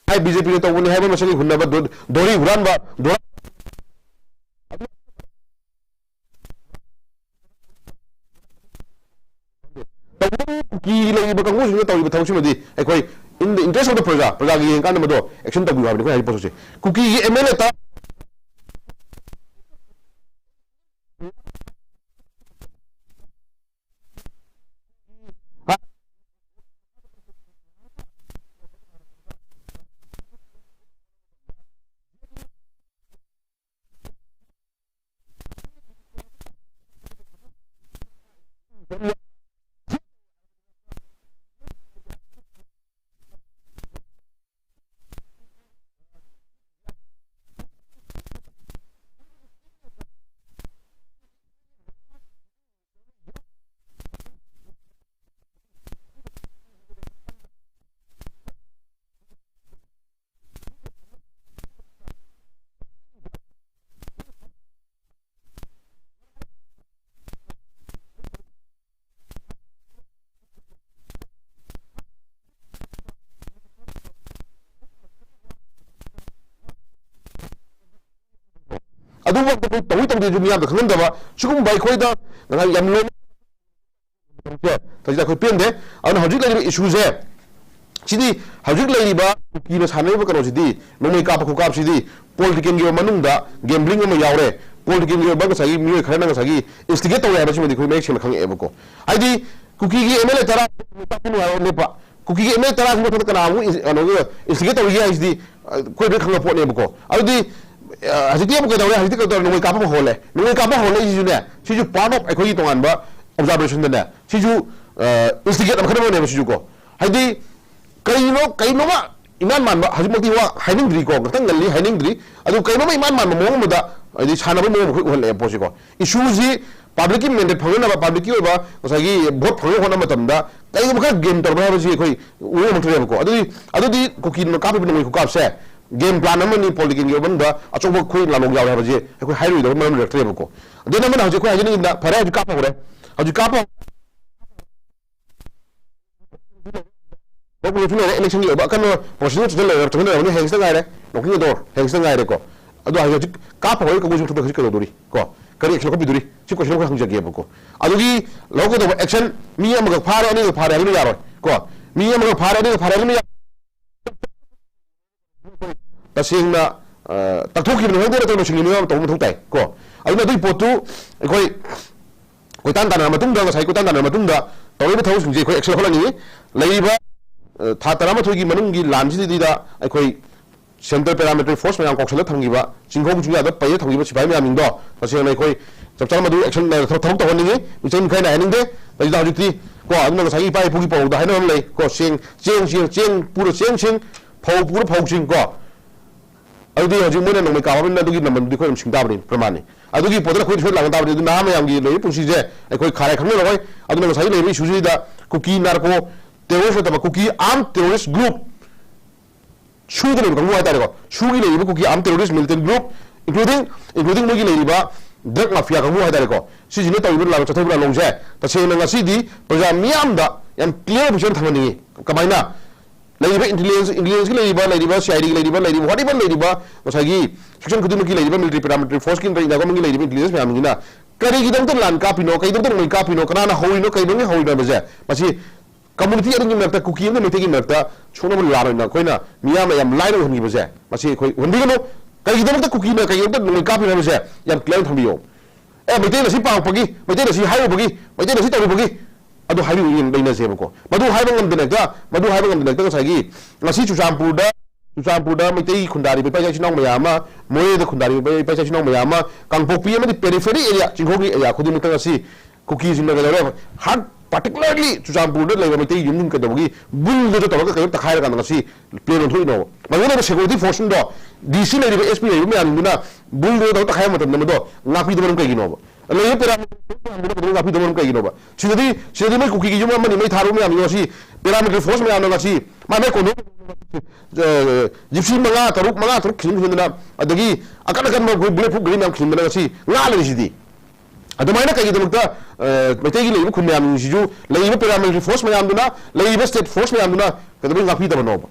ꯍꯥꯏ ꯕꯤ ꯖꯦ ꯄꯤꯅ ꯇꯧꯕꯅꯤ ꯍꯥꯏꯕ ꯃꯁꯦꯟꯒꯤ ꯍꯨꯟꯅꯕ ꯗꯣ-, ꯗꯣꯔꯤ ꯍꯨꯔꯥꯟꯕ, ꯗꯣꯔꯥ-, ꯇꯧꯕꯇꯕꯨ ꯀꯨꯀꯤ ꯂꯩꯔꯤꯕ ꯀꯥꯡꯕꯨꯁꯤꯡꯅ ꯇꯧꯔꯤꯕ ꯊꯕꯛꯁꯤꯃꯗꯤ ꯑꯩꯈꯣꯏ in the interest of the ꯄ꯭ꯔꯖꯥ, ꯄ꯭ꯔꯖꯥꯒꯤ ꯌꯦꯡꯀꯥꯟꯗ ꯃꯗꯣ action ꯇꯧꯕꯤꯌꯨ ꯍꯥꯏꯕꯅꯤ ꯑꯩꯈꯣꯏ ꯍꯥꯏꯔꯤꯕ ꯄꯣꯠꯁꯦ꯫ ꯀꯨꯀꯤꯒꯤ ꯑꯦꯝ ꯑꯦꯜ ꯑꯦ ꯇ ꯑꯗꯨꯕꯨ ꯑꯩꯈꯣꯏ ꯇꯧꯏ ꯇꯧꯗꯦꯁꯨ ꯃꯤꯌꯥꯝꯗ ꯈꯪꯍꯟꯗꯕ, ꯁꯤꯒꯨꯝꯕ ꯑꯩꯈꯣꯏꯗ ꯉꯁꯥꯏ ꯌꯥꯝ ꯂꯣꯏꯅ ꯇꯧꯔꯤꯁꯦ, ꯇꯧꯔꯤꯁꯦ ꯑꯩꯈꯣꯏ ꯄꯦꯟꯗꯦ꯫ ꯑꯗꯨꯅ ꯍꯧꯖꯤꯛ ꯂꯩꯔꯤꯕ ꯏꯁꯨꯁꯦ, ꯁꯤꯗꯤ ꯍꯧꯖꯤꯛ ꯂꯩꯔꯤꯕ ꯀꯨꯀꯤꯅ ꯁꯥꯟꯅꯔꯤꯕ ꯀꯩꯅꯣꯁꯤꯗꯤ, ꯅꯣꯡꯃꯩ ꯀꯥꯞꯄ ꯈꯨꯀꯥꯞꯁꯤꯗꯤ ꯄꯣꯂꯤꯇꯤꯀꯦꯜꯒꯤ ꯑꯣꯏꯕ ꯃꯅꯨꯡꯗ ꯒꯦꯝꯕ꯭ꯂꯤꯡ ꯑꯃ ꯌꯥꯎꯔꯦ, ꯄꯣꯂꯤꯇꯤꯀꯦꯜꯒꯤ ꯑꯣꯏꯕ ꯉꯁꯥꯏꯒꯤ ꯃꯤꯑꯣꯏ ꯈꯔꯅ ꯉꯁꯥꯏꯒꯤ ꯏꯟꯁꯇꯤꯒꯦꯠ ꯇꯧꯔꯦ ꯍꯥꯏꯕꯁꯤꯃꯗꯤ ꯑꯩꯈꯣꯏ ꯃꯌꯦꯛ ꯁꯦꯡꯅ ꯈꯪꯉꯛꯑꯦꯕꯀꯣ꯫ ꯍꯥꯏꯗꯤ ꯀꯨꯀꯤꯒꯤ ꯑꯦꯝ ꯑꯦꯜ ꯑꯦ ꯇꯔꯥ ꯂꯦꯞꯄ, ꯀꯨꯀꯤꯒꯤ ꯑꯦꯝ ꯑꯦꯜ ꯑꯦ ꯇꯔꯥꯁꯤ ꯃꯊꯛꯇ ꯀꯅꯥ ꯑꯃꯨꯛ ꯏꯟ-, ꯀꯩꯅꯣꯒꯤ ꯏꯟꯁꯇꯤꯒꯦꯠ ꯇꯧꯔꯤꯒꯦ ꯍꯥꯏꯁꯤꯗꯤ, ꯑ, ꯑꯩꯈꯣꯏ ꯂꯣꯏ ꯈꯪꯕ ꯄꯣꯠꯅꯦꯕꯀꯣ꯫ ꯑꯗꯨꯗꯤ, ꯑ, ꯍꯧꯖꯤꯛꯇꯤ ꯑꯃꯨꯛ ꯀꯩꯗꯧꯔꯦ? ꯍꯧꯖꯤꯛꯇꯤ ꯀꯩꯗꯧꯔꯦ? ꯅꯣꯡꯃꯩ ꯀꯥꯞꯄ ꯍꯧꯔꯦ꯫ ꯅꯣꯡꯃꯩ ꯀꯥꯞꯄ ꯍꯧꯔꯛꯏꯁꯤꯁꯨꯅꯦ, ꯁꯤꯁꯨ part of ꯑꯩꯈꯣꯏꯒꯤ ꯇꯣꯉꯥꯟꯕ observationꯗꯅꯦ, ꯁꯤꯁꯨ, ꯑ, ꯏꯟꯁꯇꯤꯒꯦꯠ ꯑꯃꯈꯛ ꯑꯃꯅꯦꯕ ꯁꯤꯁꯨꯀꯣ꯫ ꯍꯥꯏꯗꯤ ꯀꯩꯅꯣ, ꯀꯩꯅꯣꯃ ꯏꯃꯥꯟ ꯃꯥꯟꯕ, ꯍꯧꯖꯤꯛꯃꯛꯇꯤ ꯋꯥ ꯍꯥꯏꯅꯤꯡꯗ꯭ꯔꯤꯀꯣ, ꯉꯥꯛꯇꯪ ꯉꯜꯂꯤ, ꯍꯥꯏꯅꯤꯡꯗ꯭ꯔꯤ꯫ ꯑꯗꯨ ꯀꯩꯅꯣꯃ ꯏꯃꯥꯟ ꯃꯥꯟꯕ ꯃꯑꯣꯡ ꯑꯃꯗ, ꯍꯥꯏꯗꯤ ꯁꯥꯟꯅꯕꯒꯤ ꯃꯑꯣꯡ ꯑꯃ ꯑꯩꯈꯣꯏ ꯎꯍꯜꯂꯛꯑꯦ ꯄꯣꯠꯁꯤꯀꯣ꯫ ꯏꯁꯨꯁꯤ ꯄꯕ꯭ꯂꯤꯛꯀꯤ ꯃꯦꯟꯗꯦꯠ ꯐꯪꯅꯅꯕ, ꯄꯕ꯭ꯂꯤꯛꯀꯤ ꯑꯣꯏꯕ ꯉꯁꯥꯏꯒꯤ ꯚꯣꯠ ꯐꯪꯅꯕ ꯍꯣꯠꯅꯕ ꯃꯇꯝꯗ ꯀꯩꯒꯨꯝꯕ ꯈꯔ ꯒꯦꯝ ꯇꯧꯔꯝꯕ ꯍꯥꯏꯕꯁꯤ ꯑꯩꯈꯣꯏ ꯎꯕ ꯉꯝꯃꯛꯇ꯭ꯔꯦꯕꯀꯣ꯫ ꯑꯗꯨꯗꯤ, ꯑꯗꯨꯗꯤ ꯀꯨꯀꯤꯅ ꯀꯥꯞꯄꯤꯕ ꯅꯣꯡꯃꯩ ꯈꯨꯀꯥꯞꯁꯦ ꯒꯦꯝ ꯄ꯭ꯂꯥꯟ ꯑꯃꯅꯤ, ꯄꯣꯂꯤꯇꯤꯀꯦꯜꯒꯤ ꯃꯅꯨꯡꯗ ꯑꯆꯧꯕ ꯑꯩꯈꯣꯏ ꯂꯥꯂꯣꯡ ꯌꯥꯎꯔꯦ ꯍꯥꯏꯕꯁꯦ ꯑꯩꯈꯣꯏ ꯍꯥꯏꯔꯣꯏꯗꯕ ꯃꯔꯝ ꯂꯩꯔꯛꯇ꯭ꯔꯦꯕꯀꯣ꯫ ꯑꯗꯨꯅ ꯑꯃꯅ ꯍꯧꯖꯤꯛ ꯑꯩꯈꯣꯏ ꯍꯥꯏꯖꯅꯤꯡꯉꯤꯗ, ꯐꯔꯦ, ꯍꯧꯖꯤꯛ ꯀꯥꯞꯄ ꯍꯧꯔꯦ, ꯍꯧꯖꯤꯛ ꯀꯥꯞꯄ ꯂꯣꯏꯔꯦ, ꯏꯂꯦꯛꯁꯟꯒꯤ ꯑꯣꯏꯕ ꯑꯀꯟꯕ ꯄ꯭ꯔꯣꯁꯦꯁ ꯂꯩꯔꯕ ꯆꯪꯁꯤꯜꯂꯛꯑꯕꯅꯤ꯫ ꯍꯌꯦꯡꯁꯤꯗ ꯉꯥꯏꯔꯦ, ꯅꯣꯛꯀꯤꯡ ꯑꯗꯣ ꯍꯌꯦꯡꯁꯤꯗ ꯉꯥꯏꯔꯦꯀꯣ꯫ ꯑꯗꯣ ꯍꯧꯖꯤꯛ ꯀꯥꯞꯄ ꯍꯧꯔꯛꯏ ꯀꯥꯡꯕꯨꯁꯤ ꯃꯊꯛꯇ ꯍꯧꯖꯤꯛ ꯀꯩꯗꯧꯗꯣꯔꯤ ꯀꯣ? ꯀꯔꯤ ꯑꯦꯛꯁꯟ ꯂꯧꯈꯠꯄꯤꯗꯣꯔꯤ? ꯁꯤ ꯀꯣꯏꯁꯟ ꯑꯃꯈꯛ ꯍꯪꯖꯒꯦꯕꯀꯣ꯫ ꯑꯗꯨꯒꯤ ꯂꯧꯒꯗꯧꯕ ꯑꯦꯛꯁꯟ, ꯃꯤ ꯑꯃꯈꯛ ꯐꯥꯔꯦ, ꯑꯅꯤꯈꯛ ꯐꯥꯔꯦ ꯍꯥꯏꯕꯅ ꯌꯥꯔꯣꯏ ꯀꯣ꯫ ꯃꯤ ꯑꯃꯈꯛ ꯐꯥꯔꯦ, ꯑꯅꯤꯈꯛ ꯐꯥꯔꯦ ꯍꯥꯏꯕꯅ ꯌꯥꯔꯣꯏ꯫ ꯇꯁꯦꯡꯅ, ꯑ, ꯇꯛꯊꯣꯛꯈꯤꯕꯅꯤ ꯈꯪꯗꯦ, ꯅꯠꯇ꯭ꯔꯒ ꯂꯣꯏꯁꯤꯟꯈꯤꯕꯅꯤ ꯈꯪꯗꯦ, ꯇꯧꯕ ꯃꯊꯧ ꯇꯥꯏ ꯀꯣ꯫ ꯑꯗꯨꯅ ꯑꯗꯨꯒꯤ ꯄꯣꯠꯇꯨ ꯑꯩꯈꯣꯏ ꯀꯣꯏꯇꯥꯟ ꯇꯥꯟꯅꯔ ꯃꯇꯨꯡꯗ, ꯉꯁꯥꯏ ꯀꯣꯏꯇꯥꯟ ꯇꯥꯟꯅꯔ ꯃꯇꯨꯡꯗ ꯇꯧꯔꯤꯕ ꯊꯕꯛꯁꯤꯡꯁꯦ ꯑꯩꯈꯣꯏ ꯑꯦꯛꯁꯟ ꯂꯧꯈꯠꯂꯅꯤ꯫ ꯂꯩꯔꯤꯕ, ꯑ, ꯊꯥ ꯇꯔꯥꯃꯥꯊꯣꯏꯒꯤ ꯃꯅꯨꯡꯒꯤ ꯂꯥꯟꯁꯤꯗꯩꯗ ꯑꯩꯈꯣꯏ central paramilitary force ꯃꯌꯥꯝ ꯀꯧꯁꯜꯂ ꯊꯝꯈꯤꯕ, ꯆꯤꯡꯈꯣꯡ ꯆꯤꯡꯌꯥꯗ ꯄꯩꯔ ꯊꯝꯈꯤꯕ ꯁꯤꯐꯥꯏ ꯃꯌꯥꯝꯁꯤꯡꯗꯣ ꯇꯁꯦꯡꯅ ꯑꯩꯈꯣꯏ ꯆꯞ ꯆꯥꯅ ꯃꯗꯨ ꯑꯦꯛꯁꯟ, ꯑ, ꯊꯕꯛ ꯇꯧꯍꯟꯅꯤꯡꯉꯤ꯫ ꯃꯤꯆꯪ ꯃꯤꯈꯥꯏ ꯅꯥꯏꯍꯟꯅꯤꯡꯗꯦ꯫ ꯃꯁꯤꯗ ꯍꯧꯖꯤꯛꯇꯤ ꯀꯣ, ꯑꯗꯨꯅ ꯉꯁꯥꯏꯒꯤ ꯏꯄꯥ ꯏꯄꯨꯒꯤ ꯄꯥꯎꯔꯧꯗ ꯍꯥꯏꯅꯕ ꯑꯃ ꯂꯩ ꯀꯣ, "ꯆꯦꯡ, ꯆꯦꯡ, ꯆꯦꯡ, ꯆꯦꯡ ꯄꯨꯔ ꯆꯦꯡꯁꯤꯡ, ꯐꯧ ꯄꯨꯔ ꯐꯧꯁꯤꯡ" ꯀꯣ꯫ ꯑꯗꯨꯗꯤ ꯍꯧꯖꯤꯛ ꯃꯣꯏꯅ ꯅꯣꯡꯃꯩ ꯀꯥꯞꯄꯕꯅꯤꯅ ꯑꯗꯨꯒꯤ ꯃꯃꯜꯗꯨꯗꯤ ꯑꯩꯈꯣꯏ ꯑꯗꯨꯝ ꯁꯤꯡ ꯇꯥꯕꯅꯤ, ꯄ꯭ꯔꯃꯥꯟꯅꯤ꯫ ꯑꯗꯨꯒꯤ ꯄꯣꯠꯇꯨꯅ ꯑꯩꯈꯣꯏꯗ ꯁꯣꯏꯗ ꯂꯥꯛꯅ ꯇꯥꯕꯅꯤ꯫ ꯑꯗꯨ ꯅꯍꯥ ꯃꯌꯥꯝꯒꯤ ꯂꯩꯔꯤꯕ ꯄꯨꯟꯁꯤꯁꯦ ꯑꯩꯈꯣꯏ ꯈꯥꯔꯦ ꯈꯪꯅꯔꯣꯏ꯫ ꯑꯗꯨꯅ ꯉꯁꯥꯏꯒꯤ ꯂꯩꯔꯤꯕ issue ꯁꯤꯗ ꯀꯨꯀꯤ narco terrorist ꯅꯠꯇꯕ ꯀꯨꯀꯤ armed terrorist group ꯁꯨꯗ ꯂꯩꯕ ꯀꯥꯡꯕꯨ ꯍꯥꯏꯇꯥꯔꯦꯀꯣ, ꯁꯨꯒꯤ ꯂꯩꯔꯤꯕ ꯀꯨꯀꯤ armed terrorist militant group, including, including ꯃꯣꯏꯒꯤ ꯂꯩꯔꯤꯕ drug mafia ꯀꯥꯡꯕꯨ ꯍꯥꯏꯇꯥꯔꯦꯀꯣ, ꯁꯤꯁꯤꯅ ꯇꯧꯔꯤꯕ ꯂꯥꯟ, ꯆꯠꯊꯔꯤꯕ ꯂꯥꯟꯂꯣꯡꯁꯦ ꯇꯁꯦꯡꯅ ꯉꯁꯤꯗꯤ ꯄ꯭ꯔꯖꯥ ꯃꯤꯌꯥꯝꯗ ꯌꯥꯝ clear picture ꯊꯝꯍꯟꯅꯤꯡꯉꯤ꯫ ꯀꯃꯥꯏꯅ? ꯂꯩꯔꯤꯕ intelligence, intelligence ꯀꯤ ꯂꯩꯔꯤꯕ, ꯂꯩꯔꯤꯕ C I D ꯒꯤ ꯂꯩꯔꯤꯕ, ꯂꯩꯔꯤꯕ whatever ꯂꯩꯔꯤꯕ ꯉꯁꯥꯏꯒꯤ section ꯈꯨꯗꯤꯡꯃꯛꯀꯤ ꯂꯩꯔꯤꯕ military, paramilitary force ꯀꯤ ꯅꯠꯇ꯭ꯔꯒ India government ꯀꯤ ꯂꯩꯔꯤꯕ intelligence ꯃꯌꯥꯝꯁꯤꯅ ꯀꯔꯤꯒꯤꯗꯃꯛꯇ ꯂꯥꯟ ꯀꯥꯞꯄꯤꯅꯣ, ꯀꯩꯗꯃꯛꯇ ꯅꯣꯡꯃꯩ ꯀꯥꯞꯄꯤꯅꯣ, ꯀꯅꯥꯅ ꯍꯧꯔꯤꯅꯣ, ꯀꯩꯗꯧꯉꯩ ꯍꯧꯔꯤꯅꯣ ꯍꯥꯏꯕꯁꯦ, ꯃꯁꯤ community ꯑꯗꯨꯒꯤ ꯃꯔꯛꯇ, ꯀꯨꯀꯤ ꯑꯃꯗꯤ ꯃꯩꯇꯩꯒꯤ ꯃꯔꯛꯇ ꯁꯣꯛꯅꯕ ꯂꯥꯟ ꯑꯣꯏꯅ ꯑꯩꯈꯣꯏꯅ ꯃꯤꯌꯥꯝꯅ ꯌꯥꯝ ꯂꯥꯏꯅ ꯎꯍꯟꯈꯤꯕꯁꯦ, ꯃꯁꯤ ꯑꯩꯈꯣꯏ ꯎꯍꯟꯕꯤꯒꯅꯨ꯫ ꯀꯩꯒꯤꯗꯃꯛꯇ ꯀꯨꯀꯤꯅ ꯀꯩꯒꯤꯗꯃꯛꯇ ꯅꯣꯡꯃꯩ ꯀꯥꯞꯄꯤꯅꯣ ꯍꯥꯏꯕꯁꯦ ꯌꯥꯝ clear ꯑꯣꯏꯅ ꯊꯝꯕꯤꯌꯣ꯫ ꯑꯦ, ꯃꯩꯇꯩꯅ ꯁꯤ ꯄꯥꯡꯉꯛꯄꯒꯤ, ꯃꯩꯇꯩꯅ ꯁꯤ ꯍꯥꯏꯔꯨꯕꯒꯤ, ꯃꯩꯇꯩꯅ ꯁꯤ ꯇꯧꯔꯨꯕꯒꯤ, ꯑꯗꯨ ꯍꯥꯏꯕꯤꯌꯨ, ꯌꯦꯡ-, ꯂꯩꯅꯁꯦꯕꯀꯣ꯫ ꯃꯗꯨ ꯍꯥꯏꯕ ꯉꯝꯗꯅ ꯍꯦꯛꯇ, ꯃꯗꯨ ꯍꯥꯏꯕ ꯉꯝꯗꯅ ꯍꯦꯛꯇ ꯉꯁꯥꯏꯒꯤ ꯉꯁꯤ ꯆꯨꯔꯆꯥꯟꯄꯨꯔꯗ, ꯆꯨꯔꯆꯥꯟꯄꯨꯔꯗ ꯃꯩꯇꯩ ꯈꯨꯟꯗꯥꯔꯤꯕ ꯏꯄꯥ ꯏꯆꯥ ꯏꯆꯤꯟ ꯏꯅꯥꯎ ꯃꯌꯥꯝ ꯑꯃ, ꯃꯣꯔꯦꯗ ꯈꯨꯟꯗꯥꯔꯤꯕ ꯏꯄꯥ ꯏꯆꯥ ꯏꯆꯤꯟ ꯏꯅꯥꯎ ꯃꯌꯥꯝ ꯑꯃ, ꯀꯥꯡꯄꯣꯛꯄꯤ ꯑꯃꯗꯤ periphery area, ꯆꯤꯡꯈꯣꯡꯒꯤ area ꯈꯨꯗꯤꯡꯃꯛꯇ ꯉꯁꯤ ꯀꯨꯀꯤꯁꯤꯡꯅ ꯀꯩꯗꯧꯔꯦ? ꯍꯥꯔꯠ, particularly ꯆꯨꯔꯆꯥꯟꯄꯨꯔꯗ ꯂꯩꯕ ꯃꯩꯇꯩ ꯌꯨꯝꯁꯤꯡ ꯀꯩꯗꯧꯕꯒꯤ bulldozer ꯇꯧꯔꯒ ꯀꯩꯅꯣ ꯇꯛꯈꯥꯏꯔꯀꯥꯟꯗ ꯉꯁꯤ plan ꯑꯣꯟꯊꯣꯛꯏꯅꯣꯕ? ꯃꯗꯨꯗ ꯂꯩꯕ security force ꯁꯤꯡꯗꯣ, D C ꯂꯩꯔꯤꯕ, S P ꯂꯩꯔꯤꯕ ꯃꯌꯥꯝꯗꯨꯅ bulldozer ꯇꯧꯔꯒ ꯇꯛꯈꯥꯏꯕ ꯃꯇꯝꯗ ꯃꯗꯣ ꯉꯥꯛꯄꯤꯗꯕ ꯃꯔꯝ ꯀꯩꯒꯤꯅꯣꯕ? ꯂꯩꯔꯤꯕ paramilitary force ꯃꯌꯥꯝꯗꯨꯅ ꯀꯩꯗꯧꯕꯒꯤ ꯉꯥꯛꯄꯤꯗꯕ ꯃꯔꯝ ꯀꯩꯒꯤꯅꯣꯕ? ꯁꯤꯗꯗꯤ, ꯁꯤꯗꯗꯤ ꯃꯣꯏ ꯀꯨꯀꯤꯒꯤ ꯌꯨꯝ ꯑꯃꯅꯤ ꯃꯩ ꯊꯥꯔꯨꯕ ꯃꯌꯥꯝꯗꯣ ꯉꯁꯤ paramilitary force ꯃꯌꯥꯝꯅ ꯉꯁꯤ ꯃꯥꯏ ꯃꯥꯏ ꯀꯣꯟꯊꯣꯡ, ꯑ, gypsy ꯃꯉꯥ, ꯇꯔꯨꯛ, ꯃꯉꯥ, ꯇꯔꯨꯛ ꯈꯤꯟ ꯈꯤꯟꯗꯅ, ꯑꯗꯒꯤ ꯑꯀꯟ ꯑꯀꯟꯕ ꯑꯩꯈꯣꯏ bullet proof ꯒꯥꯔꯤ ꯃꯌꯥꯝ ꯈꯤꯟꯗꯅ ꯉꯁꯤ ꯉꯥꯛ ꯂꯩꯔꯤꯁꯤꯗꯤ꯫ ꯑꯗꯨꯃꯥꯏꯅ ꯀꯩꯒꯤꯗꯃꯛꯇ, ꯑ, ꯃꯩꯇꯩꯒꯤ ꯂꯩꯔꯤꯕ ꯈꯨꯟ ꯃꯌꯥꯝꯁꯤꯡꯁꯤꯁꯨ, ꯂꯩꯔꯤꯕ paramilitary force ꯃꯌꯥꯝꯗꯨꯅ, ꯂꯩꯔꯤꯕ state force ꯃꯌꯥꯝꯗꯨꯅ ꯀꯩꯗꯧꯕꯩ ꯉꯥꯛꯄꯤꯗꯕꯅꯣꯕ?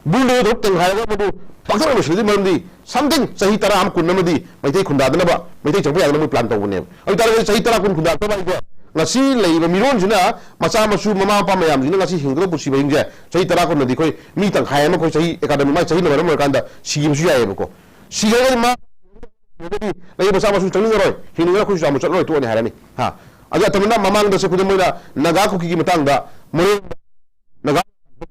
Bulldozer ꯇꯧꯔ ꯇꯦꯡꯈꯥꯏꯔꯒ ꯃꯗꯨ ꯄꯥꯛꯇꯛꯅꯅ ꯂꯣꯏꯁꯤꯜꯂꯗꯤ ꯃꯔꯝꯗꯤ something ꯆꯍꯤ ꯇꯔꯥ ꯑꯃ, ꯀꯨꯟ ꯑꯃꯗꯤ ꯃꯩꯇꯩ ꯈꯨꯟꯗꯥꯗꯅꯕ, ꯃꯩꯇꯩ ꯆꯪꯕ ꯌꯥꯗꯅꯕ plan ꯇꯧꯕꯅꯦꯕ꯫ ꯑꯗꯨ ꯑꯣꯏꯇꯥꯔꯒꯗꯤ ꯆꯍꯤ ꯇꯔꯥ ꯀꯨꯟ ꯈꯨꯟꯗꯥꯗꯅꯕ ꯍꯥꯏꯁꯦ ꯉꯁꯤ ꯂꯩꯔꯤꯕ ꯃꯤꯔꯣꯟꯁꯤꯅ, ꯃꯆꯥ ꯃꯁꯨ ꯃꯃꯥ ꯃꯄꯥ ꯃꯌꯥꯝꯁꯤꯅ ꯉꯁꯤ ꯍꯤꯡꯒꯗꯧꯕ ꯄꯨꯟꯁꯤ ꯃꯍꯤꯡꯁꯦ ꯆꯍꯤ ꯇꯔꯥ ꯀꯨꯟꯅꯗꯤ ꯑꯩꯈꯣꯏ ꯃꯤ ꯇꯪꯈꯥꯏ ꯑꯃ ꯑꯩꯈꯣꯏ ꯆꯍꯤ academic ꯃꯥꯏ ꯆꯍꯤ ꯂꯣꯏꯔꯝ ꯑꯣꯏꯔꯀꯥꯟꯗ ꯁꯤꯈꯤꯕꯁꯨ ꯌꯥꯏꯌꯦꯕꯀꯣ꯫ ꯁꯤꯈ꯭ꯔꯒꯗꯤ ꯃꯥ ꯂꯩ ꯃꯆꯥ ꯃꯁꯨ ꯆꯪꯅꯤꯡꯉꯔꯣꯏ, ꯍꯤꯡꯅꯤꯡꯉꯔꯣꯏ, ꯑꯩꯈꯣꯏꯁꯨ ꯌꯥꯝꯅ ꯆꯠꯂꯔꯣꯏ, ꯇꯣꯛꯑꯅꯤ ꯍꯥꯏꯔꯅꯤ꯫ ꯍꯥ? ꯑꯗꯨ ꯑꯇꯝꯅ ꯃꯃꯥꯡꯗꯁꯨ ꯈꯨꯗꯝ ꯑꯣꯏꯅ ꯅꯥꯒꯥ ꯀꯨꯀꯤꯒꯤ ꯃꯇꯥꯡꯗ ꯃꯣꯔꯦ ꯅꯥꯒꯥ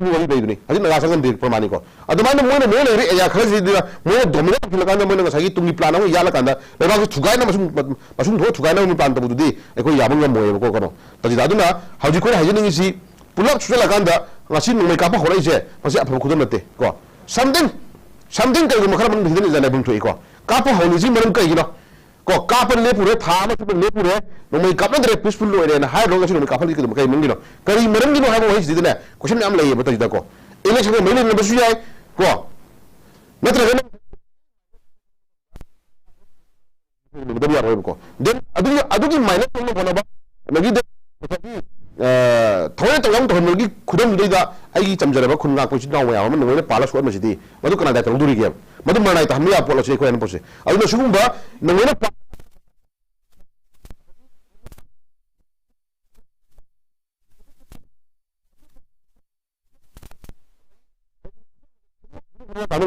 ꯋꯥꯔꯤ ꯂꯩꯕꯅꯤ, ꯍꯧꯖꯤꯛ ꯅꯥꯒꯥ ꯆꯪꯉꯝꯗꯦ ꯄ꯭ꯔꯃꯥꯅꯤꯀꯣ꯫ ꯑꯗꯨꯃꯥꯏꯅ ꯃꯣꯏꯅ ꯃꯣꯏ ꯂꯩꯔꯤ area ꯈꯔꯁꯤꯗ ꯃꯣꯏꯅ dominate ꯇꯧꯁꯤꯜꯂꯀꯥꯟꯗ ꯃꯣꯏꯅ ꯉꯁꯥꯏꯒꯤ ꯇꯨꯡꯒꯤ plan ꯑꯃ ꯌꯥꯠꯂꯀꯥꯟꯗ ꯂꯩꯕꯥꯛꯁꯤ ꯊꯨꯒꯥꯏꯅ ꯃꯁꯨꯡ, ꯃꯁꯨꯡ ꯊꯣꯛꯑ ꯊꯨꯒꯥꯏꯅꯕ plan ꯇꯧꯕꯗꯨꯗꯤ ꯑꯩꯈꯣꯏ ꯌꯥꯕ ꯉꯝꯃꯣꯏꯕꯀꯣ ꯀꯩꯅꯣ ꯇꯥꯖꯤꯗ꯫ ꯑꯗꯨꯅ ꯍꯧꯖꯤꯛ ꯑꯩꯈꯣꯏꯅ ꯍꯥꯏꯖꯅꯤꯡꯉꯤꯁꯤ ꯄꯨꯂꯞ ꯁꯨꯖꯜꯂꯀꯥꯟꯗ ꯉꯁꯤ ꯅꯣꯡꯃꯩ ꯀꯥꯞꯄ ꯍꯧꯔꯛꯏꯁꯦ ꯃꯁꯤ ꯑꯐꯕ ꯈꯨꯗꯝ ꯅꯠꯇꯦ ꯀꯣ꯫ Something, something ꯀꯩꯒꯨꯝꯕ ꯈꯔ ꯃꯅꯨꯡꯗ hidden agenda ꯂꯩꯐꯝ ꯊꯣꯛꯏꯀꯣ꯫ ꯀꯥꯞꯄ ꯍꯧꯔꯤꯁꯤ ꯃꯔꯝ ꯀꯩꯒꯤꯅꯣ? ꯀꯣ, ꯀꯥꯞꯄ ꯂꯦꯞꯄꯨꯔꯦ, ꯊꯥ ꯑꯃ ꯆꯨꯞꯅ ꯂꯦꯞꯄꯨꯔꯦ, ꯅꯣꯡꯃꯩ ꯀꯥꯞꯅꯗ꯭ꯔꯦ, peaceful ꯑꯣꯏꯔꯦꯅ ꯍꯥꯏꯔꯨꯔꯒ ꯉꯁꯤ ꯅꯣꯡꯃꯩ ꯀꯥꯞꯍꯜꯂꯤꯁꯤ ꯀꯩꯗꯧꯕ, ꯀꯩ ꯃꯔꯝꯒꯤꯅꯣ? ꯀꯔꯤ ꯃꯔꯝꯒꯤꯅꯣ ꯍꯥꯏꯕ ꯋꯥꯍꯩꯁꯤꯗꯅꯦ question ꯃꯌꯥꯝ ꯂꯩꯌꯦꯕ ꯇꯥꯖꯤꯗꯀꯣ꯫ Election ꯒ ꯃꯔꯤ ꯂꯩꯅꯕꯁꯨ ꯌꯥꯏ ꯀꯣ, ꯅꯠꯇ꯭ꯔꯒꯅ ꯂꯩꯅꯕꯗꯤ ꯌꯥꯔꯣꯏꯕꯀꯣ꯫ Then ꯑꯗꯨꯒꯤ, ꯑꯗꯨꯒꯤ minus ꯇꯧꯅꯕ ꯍꯣꯠꯅꯕ, ꯑꯗꯒꯤ then ꯉꯁꯥꯏꯒꯤ, ꯑ, ꯊꯑꯣꯏꯅ ꯇꯧꯅꯕ ꯇꯧꯍꯟꯕꯒꯤ ꯈꯨꯗꯝꯗꯨꯗꯩꯗ ꯑꯩꯒꯤ ꯆꯝꯖꯔꯕ ꯈꯨꯟ ꯉꯥꯛꯄ ꯏꯆꯤꯟ ꯏꯅꯥꯎ ꯃꯌꯥꯝ ꯑꯃ ꯅꯣꯡꯃꯩꯅ ꯄꯥꯜꯂ ꯁꯣꯛꯍꯟꯕꯁꯤꯗꯤ ꯃꯗꯨ ꯀꯅꯥꯗ ꯇꯧꯍꯧꯗꯣꯔꯤꯒꯦꯕ? ꯃꯗꯨ ꯃꯔꯅꯥꯏ ꯇꯥꯍꯟꯕ ꯌꯥꯕ ꯄꯣꯠ ꯑꯁꯤ ꯑꯩꯈꯣꯏ ꯍꯥꯏꯅ ꯄꯣꯠꯁꯦ꯫ ꯑꯗꯨꯅ ꯁꯤꯒꯨꯝꯕ ꯅꯣꯡꯃꯩꯅ ꯄꯥ-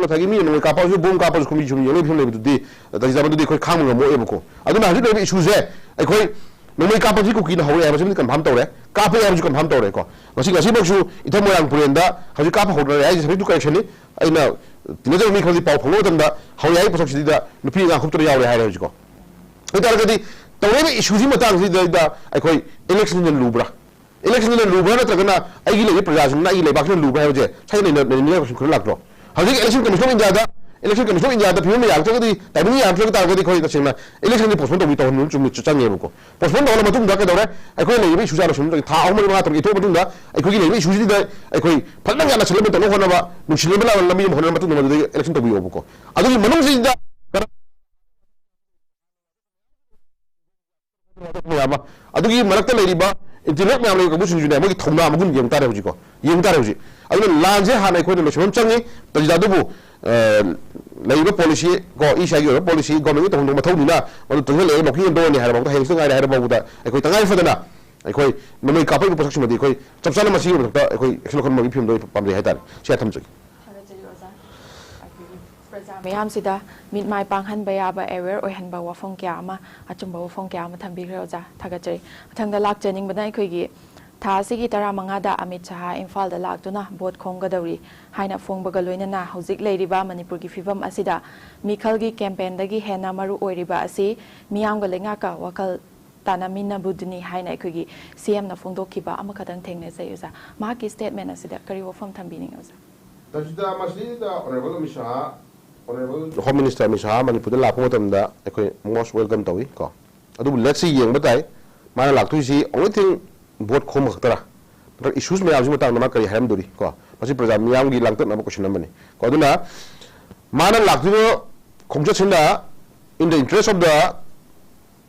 ꯉꯁꯥꯏꯒꯤ ꯃꯤꯅ ꯅꯣꯡꯃꯩ ꯀꯥꯞꯄꯁꯨ, ꯕꯣꯝ ꯀꯥꯞꯄꯁꯨ, ꯈꯨꯃꯤ ꯁꯨꯝ ꯌꯦꯡꯂꯒ ꯐꯤꯕꯝ ꯂꯩꯕꯗꯨꯗꯤ, ꯇꯥꯖꯤꯟ ꯇꯥꯕꯗꯨꯗꯤ ꯑꯩꯈꯣꯏ ꯈꯥꯡꯕ ꯉꯝꯃꯣꯏꯕꯀꯣ꯫ ꯑꯗꯨꯅ ꯍꯧꯖꯤꯛ ꯂꯩꯔꯤꯕ ꯏꯁꯨꯁꯦ ꯑꯩꯈꯣꯏ ꯅꯣꯡꯃꯩ ꯀꯥꯞꯄꯁꯤ ꯀꯨꯀꯤꯅ ꯍꯧꯔꯦ ꯍꯥꯏꯕꯁꯤꯃꯗꯤ ꯀꯟꯐꯥꯔꯝ ꯇꯧꯔꯦ, ꯀꯥꯞꯄꯦ ꯍꯥꯏꯕꯁꯨ ꯀꯟꯐꯥꯔꯝ ꯇꯧꯔꯦꯀꯣ꯫ ꯉꯁꯤ, ꯉꯁꯤꯃꯛꯁꯨ ꯏꯊꯝ ꯃꯣꯏꯔꯥꯡ ꯄꯨꯔꯦꯟꯗ ꯍꯧꯖꯤꯛ ꯀꯥꯞꯄ ꯍꯧꯅꯔꯦ ꯍꯥꯏꯁꯦ subject to correction ꯅꯤ꯫ ꯑꯩꯅ ꯇꯤꯟꯅꯖꯕ ꯃꯤ ꯈꯔꯗꯤ ꯄꯥꯎ ꯐꯥꯎꯅꯕ ꯃꯇꯝꯗ ꯍꯧꯔꯦ ꯍꯥꯏ, ꯄꯣꯠꯁꯛꯁꯤꯗ ꯅꯨꯄꯤ ꯑꯉꯥꯡ ꯈꯨꯞꯇꯅ ꯌꯥꯎꯔꯦ ꯍꯥꯏꯔꯦ ꯍꯧꯖꯤꯛꯀꯣ꯫ ꯑꯗꯨ ꯑꯣꯏꯇꯥꯔꯒꯗꯤ ꯇꯧꯔꯛꯏꯕ ꯏꯁꯨꯁꯤ ꯃꯇꯥꯡꯁꯤꯗ ꯑꯩꯈꯣꯏ ꯏꯂꯦꯛꯁꯟꯁꯤꯅ ꯂꯨꯕ꯭ꯔꯥ? ꯏꯂꯦꯛꯁꯟꯁꯤꯅ ꯂꯨꯕ꯭ꯔꯥ ꯅꯠꯇ꯭ꯔꯒꯅ ꯑꯩꯒꯤ ꯂꯩꯔꯤꯕ ꯄ꯭ꯔꯖꯥꯁꯤꯡꯅ, ꯑꯩꯒꯤ ꯂꯩꯕꯥꯛꯁꯤꯅ ꯂꯨꯕ꯭ꯔꯥ ꯍꯥꯏꯕꯁꯦ ꯁ꯭ꯋꯥꯏꯗ ꯂꯩꯅ-, ꯂꯩꯅꯅꯤꯡꯉꯥꯏ ꯀꯣꯏꯁꯟ ꯈꯔ ꯂꯥꯛꯇ꯭ꯔꯣ? ꯍꯧꯖꯤꯛ Election Commission of India the, Election Commission of India ꯗ ꯐꯤꯕꯝ ꯌꯥꯔꯛꯇ꯭ꯔꯒꯗꯤ, timing ꯌꯥꯔꯛꯇ꯭ꯔꯒ ꯇꯥꯔꯒꯗꯤ ꯑꯩꯈꯣꯏ ꯇꯁꯦꯡꯅ election ꯁꯤ postpone ꯇꯧꯕꯤ-, ꯇꯧꯍꯟꯕ ꯆꯨꯝꯃꯤ, ꯆꯪꯉꯦꯕꯀꯣ꯫ Postpone ꯇꯧꯍꯜꯂ ꯃꯇꯨꯡꯗ ꯀꯩꯗꯧꯔꯦ? ꯑꯩꯈꯣꯏ ꯂꯩꯔꯤꯕ issue ꯁꯦ ꯂꯣꯏꯁꯤꯟꯕ ꯆꯪꯉꯤ꯫ ꯊꯥ ꯑꯍꯨꯝ, ꯃꯔꯤ, ꯃꯉꯥ, ꯇꯔꯨꯛ ꯏꯊꯣꯛꯑ ꯃꯇꯨꯡꯗ ꯑꯩꯈꯣꯏꯒꯤ ꯂꯩꯔꯤꯕ issue ꯁꯤꯗ ꯑꯩꯈꯣꯏ ꯐꯖꯅ ꯌꯥꯅ ꯁꯦꯝꯗꯣꯛꯅꯕ ꯍꯣꯠꯅꯕ, ꯅꯨꯡꯁꯤꯅꯕ ꯂꯝꯕꯤ ꯑꯃ ꯍꯣꯠꯅꯕ ꯃꯇꯨꯡꯗ ꯃꯗꯨꯗꯒꯤ election ꯇꯧꯕꯤꯌꯣꯕꯀꯣ꯫ ꯑꯗꯨꯒꯤ ꯃꯅꯨꯡꯁꯤꯗ ꯃꯌꯥꯝ ꯑꯃ, ꯑꯗꯨꯒꯤ ꯃꯔꯛꯇ ꯂꯩꯔꯤꯕ intelligent ꯃꯌꯥꯝ ꯂꯩꯔꯤꯕ ꯀꯥꯡꯕꯨꯁꯤꯡꯁꯤꯅꯦ, ꯃꯣꯏꯒꯤ ꯊꯧꯅꯥ ꯃꯒꯨꯟ ꯌꯦꯡ ꯇꯥꯔꯦ ꯍꯧꯖꯤꯛꯀꯣ, ꯌꯦꯡ ꯇꯥꯔꯦ ꯍꯧꯖꯤꯛ꯫ ꯑꯗꯨꯅ ꯂꯥꯟꯁꯦ ꯍꯥꯟꯅ ꯑꯩꯈꯣꯏꯅ ꯂꯣꯏꯁꯤꯟꯕ ꯑꯃ ꯆꯪꯉꯤ꯫ ꯇꯥꯖꯤꯟ ꯇꯥꯕꯕꯨ, ꯑ, ꯂꯩꯔꯤꯕ policy ꯀꯣ, ꯏ ꯁꯤ ꯑꯥꯏꯒꯤ ꯑꯣꯏꯕ policy government ꯀꯤ ꯇꯧꯐꯝ ꯊꯣꯛꯄ ꯃꯊꯧꯅꯤꯅ ꯃꯗꯨ ꯇꯨꯡꯁꯤꯜꯂꯛꯑꯦ, ꯂꯧꯈꯤꯒꯗꯧꯅꯤ ꯍꯥꯏꯔꯕ ꯐꯥꯎꯕꯗ, ꯍꯌꯦꯡꯁꯨ ꯉꯥꯏꯔꯦ ꯍꯥꯏꯔꯕ ꯐꯥꯎꯕꯗ ꯑꯩꯈꯣꯏ ꯇꯉꯥꯏ ꯐꯗꯅ ꯑꯩꯈꯣꯏ ꯅꯣꯡꯃꯩ ꯀꯥꯞꯄꯛꯏꯕ ꯄꯣꯠꯁꯛꯁꯤꯃꯗꯤ ꯑꯩꯈꯣꯏ ꯆꯞ ꯆꯥꯅ ꯃꯁꯤꯒꯤ ꯃꯊꯛꯇ ꯑꯩꯈꯣꯏ action ꯂꯧꯈꯠꯅꯕꯒꯤ ꯐꯤꯕꯝꯗ ꯑꯩ ꯄꯥꯝꯖꯩ ꯍꯥꯏꯇꯥꯔꯦ꯫ ꯁꯤ ꯊꯝꯖꯒꯦ꯫ ꯊꯥꯒꯠꯆꯔꯤ ꯑꯣꯖꯥ꯫ ꯑꯩꯈꯣꯏꯒꯤ ꯄ꯭ꯔꯖꯥ ꯃꯤꯌꯥꯝꯁꯤꯗ ꯃꯤꯠ ꯃꯥꯏ ꯄꯥꯡꯍꯟꯕ ꯌꯥꯕ, aware ꯑꯣꯏꯍꯟꯕ ꯋꯥꯐꯝ ꯀꯌꯥ ꯑꯃ, ꯑꯆꯨꯝꯕ ꯋꯥꯐꯝ ꯀꯌꯥ ꯑꯃ ꯊꯝꯕꯤꯈ꯭ꯔꯦ ꯑꯣꯖꯥ꯫ ꯊꯥꯒꯠꯆꯔꯤ꯫ ꯃꯊꯪꯗ ꯂꯥꯛꯆꯅꯤꯡꯕꯅ ꯑꯩꯈꯣꯏꯒꯤ ꯊꯥ ꯑꯁꯤꯒꯤ ꯇꯔꯥꯃꯉꯥꯗ ꯑꯃꯤꯠ ꯁꯍꯥ ꯏꯝꯐꯥꯜꯗ ꯂꯥꯛꯇꯨꯅ ꯚꯣꯠ ꯈꯣꯝꯒꯗꯧꯔꯤ ꯍꯥꯏꯅ ꯐꯣꯡꯕꯒ ꯂꯣꯏꯅꯅ ꯍꯧꯖꯤꯛ ꯂꯩꯔꯤꯕ ꯃꯅꯤꯄꯨꯔꯒꯤ ꯐꯤꯕꯝ ꯑꯁꯤꯗ ꯃꯤꯈꯜꯒꯤ campaign ꯗꯒꯤ ꯍꯦꯟꯅ ꯃꯔꯨ ꯑꯣꯏꯔꯤꯕ ꯑꯁꯤ ꯃꯤꯌꯥꯝꯒ ꯂꯩꯉꯥꯛꯀ ꯋꯥꯈꯜ ꯇꯥꯟꯅꯃꯤꯟꯅꯕꯗꯨꯅꯤ ꯍꯥꯏꯅ ꯑꯩꯈꯣꯏꯒꯤ ꯁꯤ ꯑꯦꯝꯅ ꯐꯣꯡꯗꯣꯛꯈꯤꯕ ꯑꯃꯈꯛꯇꯪ ꯊꯦꯡꯅꯖꯩ ꯑꯣꯖꯥ꯫ ꯃꯍꯥꯛꯀꯤ statement ꯑꯁꯤꯗ ꯀꯔꯤ ꯋꯥꯐꯝ ꯊꯝꯕꯤꯅꯤꯡꯉꯤ ꯑꯣꯖꯥ? ꯇꯥꯖꯤꯟ ꯇꯥꯕ ꯃꯁꯤꯗ Honorable ꯑꯃꯤꯠ ꯁꯍꯥ, Honorable Home Minister ꯑꯃꯤꯠ ꯁꯍꯥ ꯃꯅꯤꯄꯨꯔꯗ ꯂꯥꯛꯄ ꯃꯇꯝꯗ ꯑꯩꯈꯣꯏ most welcome ꯇꯧꯏ ꯀꯣ꯫ ꯑꯗꯨꯕꯨ let's see, ꯌꯦꯡꯕ ꯇꯥꯏ, ꯃꯥꯅ ꯂꯥꯛꯇꯣꯏꯁꯤ only thing ꯚꯣꯠ ꯈꯣꯝꯕ ꯈꯛꯇꯔꯥ? ꯅꯠꯇ꯭ꯔꯒ issues ꯃꯌꯥꯝꯁꯤ ꯃꯇꯥꯡꯗ ꯃꯥ ꯀꯔꯤ ꯍꯥꯏꯔꯝꯗꯣꯔꯤ ꯀꯣ? ꯃꯁꯤ ꯄ꯭ꯔꯖꯥ ꯃꯤꯌꯥꯝꯒꯤ ꯂꯥꯡꯇꯛꯅꯕ question ꯑꯃꯅꯤ ꯀꯣ꯫ ꯑꯗꯨꯅ ꯃꯥꯅ ꯂꯥꯛꯇꯣꯏꯕ ꯈꯣꯡꯆꯠꯁꯤꯅ in the interest of the,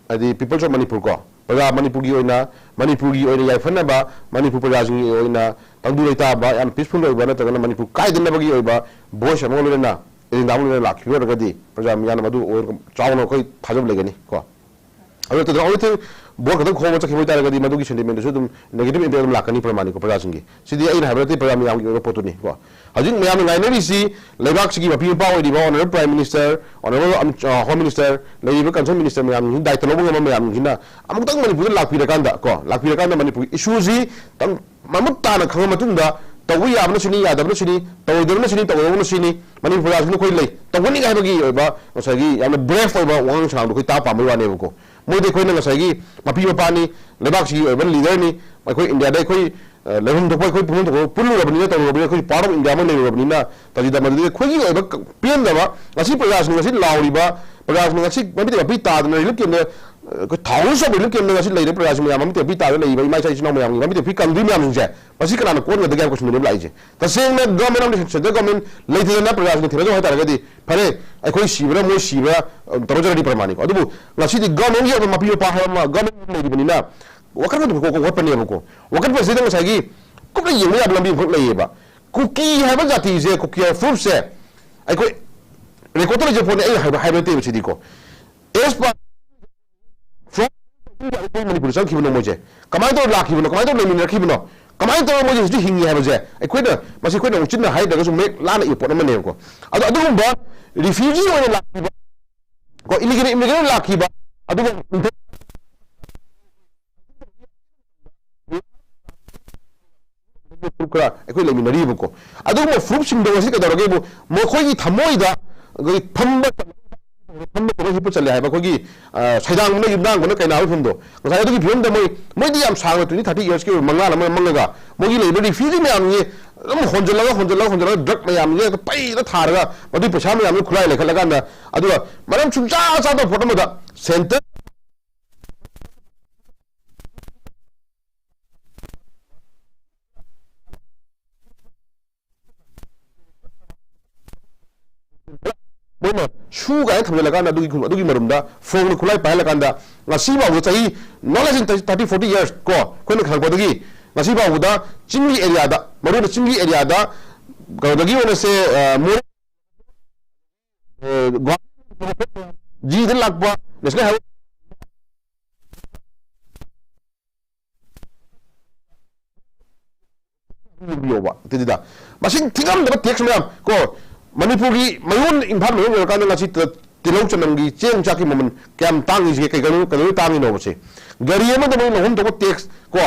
ꯍꯥꯏꯗꯤ, Peoples of Manipur ꯀꯣ, ꯄ꯭ꯔꯖꯥ ꯃꯅꯤꯄꯨꯔꯒꯤ ꯑꯣꯏꯅ, ꯃꯅꯤꯄꯨꯔꯒꯤ ꯑꯣꯏꯅ ꯌꯥꯏꯐꯅꯕ, ꯃꯅꯤꯄꯨꯔ ꯄ꯭ꯔꯖꯥꯁꯤꯡꯒꯤ ꯑꯣꯏꯅ ꯇꯪꯗꯨ ꯂꯩꯇꯥꯕ, ꯌꯥꯝ peaceful ꯑꯣꯏꯕ ꯅꯠꯇ꯭ꯔꯒꯅ ꯃꯅꯤꯄꯨꯔ ꯀꯥꯏꯗꯅꯕꯒꯤ ꯑꯣꯏꯕ voice ꯑꯃꯒ ꯂꯣꯏꯅꯅ, agenda ꯑꯃꯒ ꯂꯣꯏꯅꯅ ꯂꯥꯛꯈꯤꯕ ꯑꯣꯏꯔꯒꯗꯤ ꯄ꯭ꯔꯖꯥ ꯃꯤꯌꯥꯝꯅ ꯃꯗꯨ ꯑꯣꯏ-, ꯆꯥꯎꯅ ꯑꯩꯈꯣꯏ ꯊꯥꯖꯕ ꯂꯩꯒꯅꯤ ꯀꯣ꯫ ꯑꯗꯨ ꯅꯠꯇꯅ only thing, ꯚꯣꯠ ꯈꯛꯇꯪ ꯈꯣꯝꯕ ꯆꯠꯈꯤꯕ ꯑꯣꯏꯇꯥꯔꯒꯗꯤ ꯃꯗꯨꯒꯤ sentimentꯗꯨꯁꯨ ꯑꯗꯨꯝ negative impact ꯑꯗꯨꯝ ꯂꯥꯛꯀꯅꯤ ꯄ꯭ꯔꯃꯥꯅꯤꯀꯣ ꯄ꯭ꯔꯖꯥꯁꯤꯡꯒꯤ꯫ ꯁꯤꯗꯤ ꯑꯩꯅ ꯍꯥꯏꯕ ꯅꯠꯇꯦ, ꯄ꯭ꯔꯖꯥ ꯃꯌꯥꯝꯒꯤ ꯑꯣꯏꯕ ꯄꯣꯠꯇꯨꯅꯤ ꯀꯣ꯫ ꯍꯧꯖꯤꯛ ꯃꯌꯥꯝꯅ ꯉꯥꯏꯅꯔꯤꯁꯤ ꯂꯩꯕꯥꯛꯁꯤꯒꯤ ꯃꯄꯤ ꯃꯄꯥ ꯑꯣꯏꯔꯤꯕ Honourable Prime Minister, Honourable ꯑꯝ-, ꯑ, Home Minister, ꯂꯩꯔꯤꯕ concerned minister ꯃꯌꯥꯝꯁꯤꯡꯁꯤꯅ ꯗꯥꯌꯤꯠꯇ ꯂꯧꯕ ꯉꯝꯕ ꯃꯌꯥꯝꯁꯤꯡꯁꯤꯅ ꯑꯃꯨꯛꯇꯪ ꯃꯅꯤꯄꯨꯔꯗ ꯂꯥꯛꯄꯤꯔꯀꯥꯟꯗ ꯀꯣ, ꯂꯥꯛꯄꯤꯔꯀꯥꯟꯗ ꯃꯅꯤꯄꯨꯔꯒꯤ issueꯁꯤ ꯇꯪ-, ꯃꯃꯨꯠ ꯇꯥꯅ ꯈꯪꯉ ꯃꯇꯨꯡꯗ ꯇꯧꯕ ꯌꯥꯕꯅ ꯁꯤꯅꯤ, ꯌꯥꯗꯕꯅ ꯁꯤꯅꯤ, ꯇꯧꯔꯣꯏꯗꯕꯅ ꯁꯤꯅꯤ, ꯇꯧꯒꯗꯕꯅ ꯁꯤꯅꯤ, ꯃꯅꯤꯄꯨꯔ ꯔꯥꯖ꯭ꯌꯗ ꯑꯩꯈꯣꯏ ꯂꯩ, ꯇꯧꯒꯅꯤ ꯍꯥꯏꯕꯒꯤ ꯑꯣꯏꯕ ꯉꯁꯥꯏꯒꯤ ꯌꯥꯝꯅ brave ꯑꯣꯏꯕ ꯋꯥꯉꯥꯡ ꯁꯉꯥꯡꯗꯣ ꯑꯩꯈꯣꯏ ꯇꯥꯕ ꯄꯥꯝꯕꯒꯤ ꯋꯥꯅꯦꯕꯀꯣ꯫ ꯃꯣꯏꯗꯤ ꯑꯩꯈꯣꯏꯅ ꯉꯁꯥꯏꯒꯤ ꯃꯄꯤ ꯃꯄꯥꯅꯤ, ꯂꯩꯕꯥꯛꯁꯤꯒꯤ ꯑꯣꯏꯕ leaderꯅꯤ, ꯑꯩꯈꯣꯏ ꯏꯟꯗꯤꯌꯥꯗ ꯑꯩꯈꯣꯏ, ꯑ, ꯂꯩꯐꯝ ꯊꯣꯛꯄ ꯑꯩꯈꯣꯏ ꯄꯨꯟꯐꯝ ꯊꯣꯛꯄ ꯄꯨꯜꯂꯨꯔꯕꯅꯤꯅ, ꯇꯧꯔꯨꯔꯕꯅꯤꯅ, ꯑꯩꯈꯣꯏ part of India ꯑꯃ ꯂꯩꯔꯨꯔꯕꯅꯤꯅ, ꯇꯥꯖꯤꯗ ꯃꯗꯨꯗꯤ ꯑꯩꯈꯣꯏꯒꯤ ꯑꯣꯏꯕ ꯀ-, ꯄꯦꯟꯗꯕ, ꯉꯁꯤ ꯄ꯭ꯔꯖꯥꯁꯤꯡ ꯉꯁꯤ ꯂꯥꯎꯔꯤꯕ, ꯄ꯭ꯔꯖꯥꯁꯤꯡ ꯉꯁꯤ ꯃꯃꯤꯠꯇ ꯃꯄꯤ ꯇꯥꯗꯅ relief campꯇ, ꯑ, ꯑꯩꯈꯣꯏ thousands of relief campꯇ ꯉꯁꯤ ꯂꯩꯔꯤꯕ ꯄ꯭ꯔꯖꯥꯁꯤꯡ ꯃꯌꯥꯝ ꯃꯃꯤꯠꯇ ꯃꯄꯤ ꯇꯥꯗꯅ ꯂꯩꯔꯤꯕ ꯏꯃꯥ ꯏꯆꯥ ꯏꯆꯤꯟ ꯏꯅꯥꯎ ꯃꯌꯥꯝꯒꯤ ꯃꯃꯤꯠꯇ ꯃꯄꯤ ꯀꯪꯗ꯭ꯔꯤ ꯃꯌꯥꯝꯁꯤꯡꯁꯦ ꯃꯁꯤ ꯀꯅꯥꯅ ꯀꯣꯟꯒꯗꯒꯦ ꯍꯥꯏꯕ questionꯗꯨꯅꯦꯕ ꯂꯥꯛꯏꯁꯦ꯫ ꯇꯁꯦꯡꯅ government ꯑꯃꯗꯤ central government ꯂꯩꯇꯗꯅ ꯄ꯭ꯔꯖꯥꯁꯤꯡꯅ ꯊꯦꯡꯅꯖꯧ ꯍꯥꯏꯇꯥꯔꯒꯗꯤ ꯐꯔꯦ, ꯑꯩꯈꯣꯏ ꯁꯤꯕ꯭ꯔꯥ ꯃꯣꯏ ꯁꯤꯕ꯭ꯔꯥ, ꯑ, ꯇꯧꯔꯖꯔꯗꯤ ꯄ꯭ꯔꯃꯥꯅꯤꯀꯣ꯫ ꯑꯗꯨꯕꯨ ꯉꯁꯤꯗꯤ governmentꯀꯤ ꯑꯣꯏꯕ ꯃꯄꯤ ꯃꯄꯥ ꯍꯥꯏꯕ ꯑꯃ government ꯑꯃ ꯂꯩꯔꯤꯕꯅꯤꯅ ꯋꯥꯈꯜ ꯑꯗꯨꯝ ꯋꯥꯀꯠꯄꯅꯦꯕꯀꯣ꯫ ꯋꯥꯀꯠꯄꯁꯤꯗ ꯉꯁꯥꯏꯒꯤ ꯀꯨꯞꯅ ꯌꯦꯡꯕ ꯌꯥꯕ ꯂꯝꯕꯤ ꯑꯃꯈꯛ ꯂꯩꯌꯦꯕ꯫ ꯀꯨꯀꯤ ꯍꯥꯏꯕ ꯖꯥꯇꯤꯁꯦ, ꯀꯨꯀꯤ ꯍꯥꯏꯕ ꯐꯨꯔꯨꯞꯁꯦ ꯑꯩꯈꯣꯏ recordꯇ ꯂꯩꯖꯕ ꯄꯣꯠꯅꯤ, ꯑꯩꯅ ꯍꯥꯏꯕ, ꯍꯥꯏꯕ ꯅꯠꯇꯦꯕ ꯁꯤꯗꯤꯀꯣ꯫ As per from ꯃꯅꯤꯄꯨꯔꯗ ꯆꯪꯈꯤꯕꯅꯣ ꯃꯣꯏꯁꯦ? ꯀꯃꯥꯏꯅ ꯇꯧꯔ ꯂꯥꯛꯈꯤꯕꯅꯣ? ꯀꯃꯥꯏꯅ ꯇꯧꯔ ꯂꯩꯃꯤꯟꯅꯔꯛꯈꯤꯕꯅꯣ? ꯀꯃꯥꯏꯅ ꯇꯧꯔ ꯃꯣꯏꯁꯦ ꯍꯧꯖꯤꯛ ꯍꯤꯡꯉꯤ ꯍꯥꯏꯕꯁꯦ ꯑꯩꯈꯣꯏꯅ, ꯃꯁꯤ ꯑꯩꯈꯣꯏꯅ ꯑꯃꯨꯛ ꯆꯤꯟꯅ ꯍꯥꯏꯗ꯭ꯔꯒꯁꯨ ꯃꯌꯦꯛ ꯂꯥꯅ ꯏꯕ ꯄꯣꯠ ꯑꯃꯅꯦꯕꯀꯣ꯫ ꯑꯗꯣ ꯑꯗꯨꯒꯨꯝꯕ refugee ꯑꯣꯏꯅ ꯂꯥꯛꯈꯤꯕ ꯀꯣ, illegal immigrant ꯂꯥꯛꯈꯤꯕ, ꯑꯗꯨꯒ ꯐꯨꯔꯨꯞ ꯈꯔ ꯑꯩꯈꯣꯏ ꯂꯩꯃꯤꯟꯅꯔꯤꯕꯀꯣ꯫ ꯑꯗꯨꯒꯨꯝꯕ ꯐꯨꯔꯨꯞꯁꯤꯡꯗꯣ ꯉꯁꯤ ꯀꯩꯗꯧꯔꯒꯦꯕꯨ, ꯃꯈꯣꯏꯒꯤ ꯊꯃꯣꯏꯗ ꯑꯩꯈꯣꯏꯒꯤ ꯐꯝꯕ, ꯐꯝꯕ ꯆꯠꯂꯦ, ꯍꯤꯞꯄ ꯆꯠꯂꯦ ꯍꯥꯏꯕ ꯑꯩꯈꯣꯏꯒꯤ, ꯑ, ꯁꯩꯗꯥꯡꯕꯅ ꯌꯨꯝꯗꯥꯡꯕꯅ ꯀꯩꯅꯥꯕꯒꯤ ꯐꯤꯕꯝꯗꯣ, ꯉꯁꯥꯏ ꯑꯗꯨꯒꯤ ꯐꯤꯕꯝꯗ ꯃꯣꯏ, ꯃꯣꯏꯗꯤ ꯌꯥꯝ ꯁꯥꯡꯅ twenty thirty yearsꯀꯤ ꯑꯣꯏꯕ ꯃꯪꯂꯥꯟ ꯑꯃ ꯃꯪꯉꯒ ꯃꯣꯏꯒꯤ ꯂꯩꯔꯤꯕ refugee ꯃꯌꯥꯝꯁꯤ ꯑꯗꯨꯝ ꯍꯣꯟꯖꯜꯂꯒ, ꯍꯣꯟꯖꯜꯂꯒ, ꯍꯣꯟꯖꯜꯂꯒ drug ꯃꯌꯥꯝꯁꯦ ꯍꯦꯛꯇ ꯄꯩꯗ ꯊꯥꯔꯒ ꯃꯗꯨꯒꯤ ꯄꯩꯁꯥ ꯃꯌꯥꯝꯗꯨ ꯈꯨꯠꯂꯥꯏ ꯂꯩꯈꯠꯂꯀꯥꯟꯗ, ꯑꯗꯨꯒ ꯃꯔꯝ ꯁꯨꯡꯆꯥ ꯆꯥꯗꯕ ꯄꯣꯠ ꯑꯃꯗ center ꯃꯣꯏꯅ ꯁꯨ ꯀꯥꯏꯅ ꯊꯝꯖꯤꯜꯂꯀꯥꯟꯗ ꯑꯗꯨꯒꯤ ꯈꯨ-, ꯑꯗꯨꯒꯤ ꯃꯔꯨꯝꯗ ꯐꯣꯡꯅ ꯈꯨꯠꯂꯥꯏ ꯄꯥꯏꯍꯜꯂꯀꯥꯟꯗ ꯉꯁꯤ ꯐꯥꯎꯕꯗ ꯆꯍꯤ no less than thirty, forty years ꯀꯣ, ꯑꯩꯈꯣꯏꯅ ꯈꯪꯉꯛꯄꯗꯒꯤ ꯉꯁꯤ ꯐꯥꯎꯕꯗ ꯆꯤꯡꯒꯤ areaꯗ, ꯃꯔꯨꯑꯣꯏꯅ ꯆꯤꯡꯒꯤ areaꯗ ꯀꯩꯅꯣꯗꯒꯤ ꯑꯣꯏꯅ ꯁꯦ, ꯑ, ꯃꯣꯔꯦ, ꯑ, ꯒꯨꯋꯥꯍꯥꯇꯤ, ꯖꯤꯗ ꯂꯥꯛꯄ national highway ꯌꯦꯡꯕꯤꯌꯣꯕ꯫ ꯑꯗꯨꯗ ꯃꯁꯤꯡ ꯊꯤꯉꯝꯗꯕ ꯇꯦꯛꯁ ꯃꯌꯥꯝ ꯀꯣ, ꯃꯅꯤꯄꯨꯔꯒꯤ ꯃꯌꯣꯟ, ꯏꯝꯐꯥꯜ ꯃꯌꯣꯟ ꯑꯣꯏꯔꯀꯥꯟꯗ ꯉꯁꯤ ꯇ-, ꯇꯤꯜꯍꯧ ꯆꯅꯝꯒꯤ ꯆꯦꯡ ꯆꯥꯛꯀꯤ ꯃꯃꯜ ꯀꯌꯥꯝ ꯇꯥꯡꯉꯤꯁꯤꯒꯦ? ꯀꯩꯗꯧ-, ꯀꯩꯗꯧꯕꯩ ꯇꯥꯡꯉꯤꯅꯣꯕꯁꯦ? ꯒꯥꯔꯤ ꯑꯃꯗ ꯃꯣꯏ ꯂꯧꯐꯝ ꯊꯣꯛꯄ ꯇꯦꯛꯁ ꯀꯣ,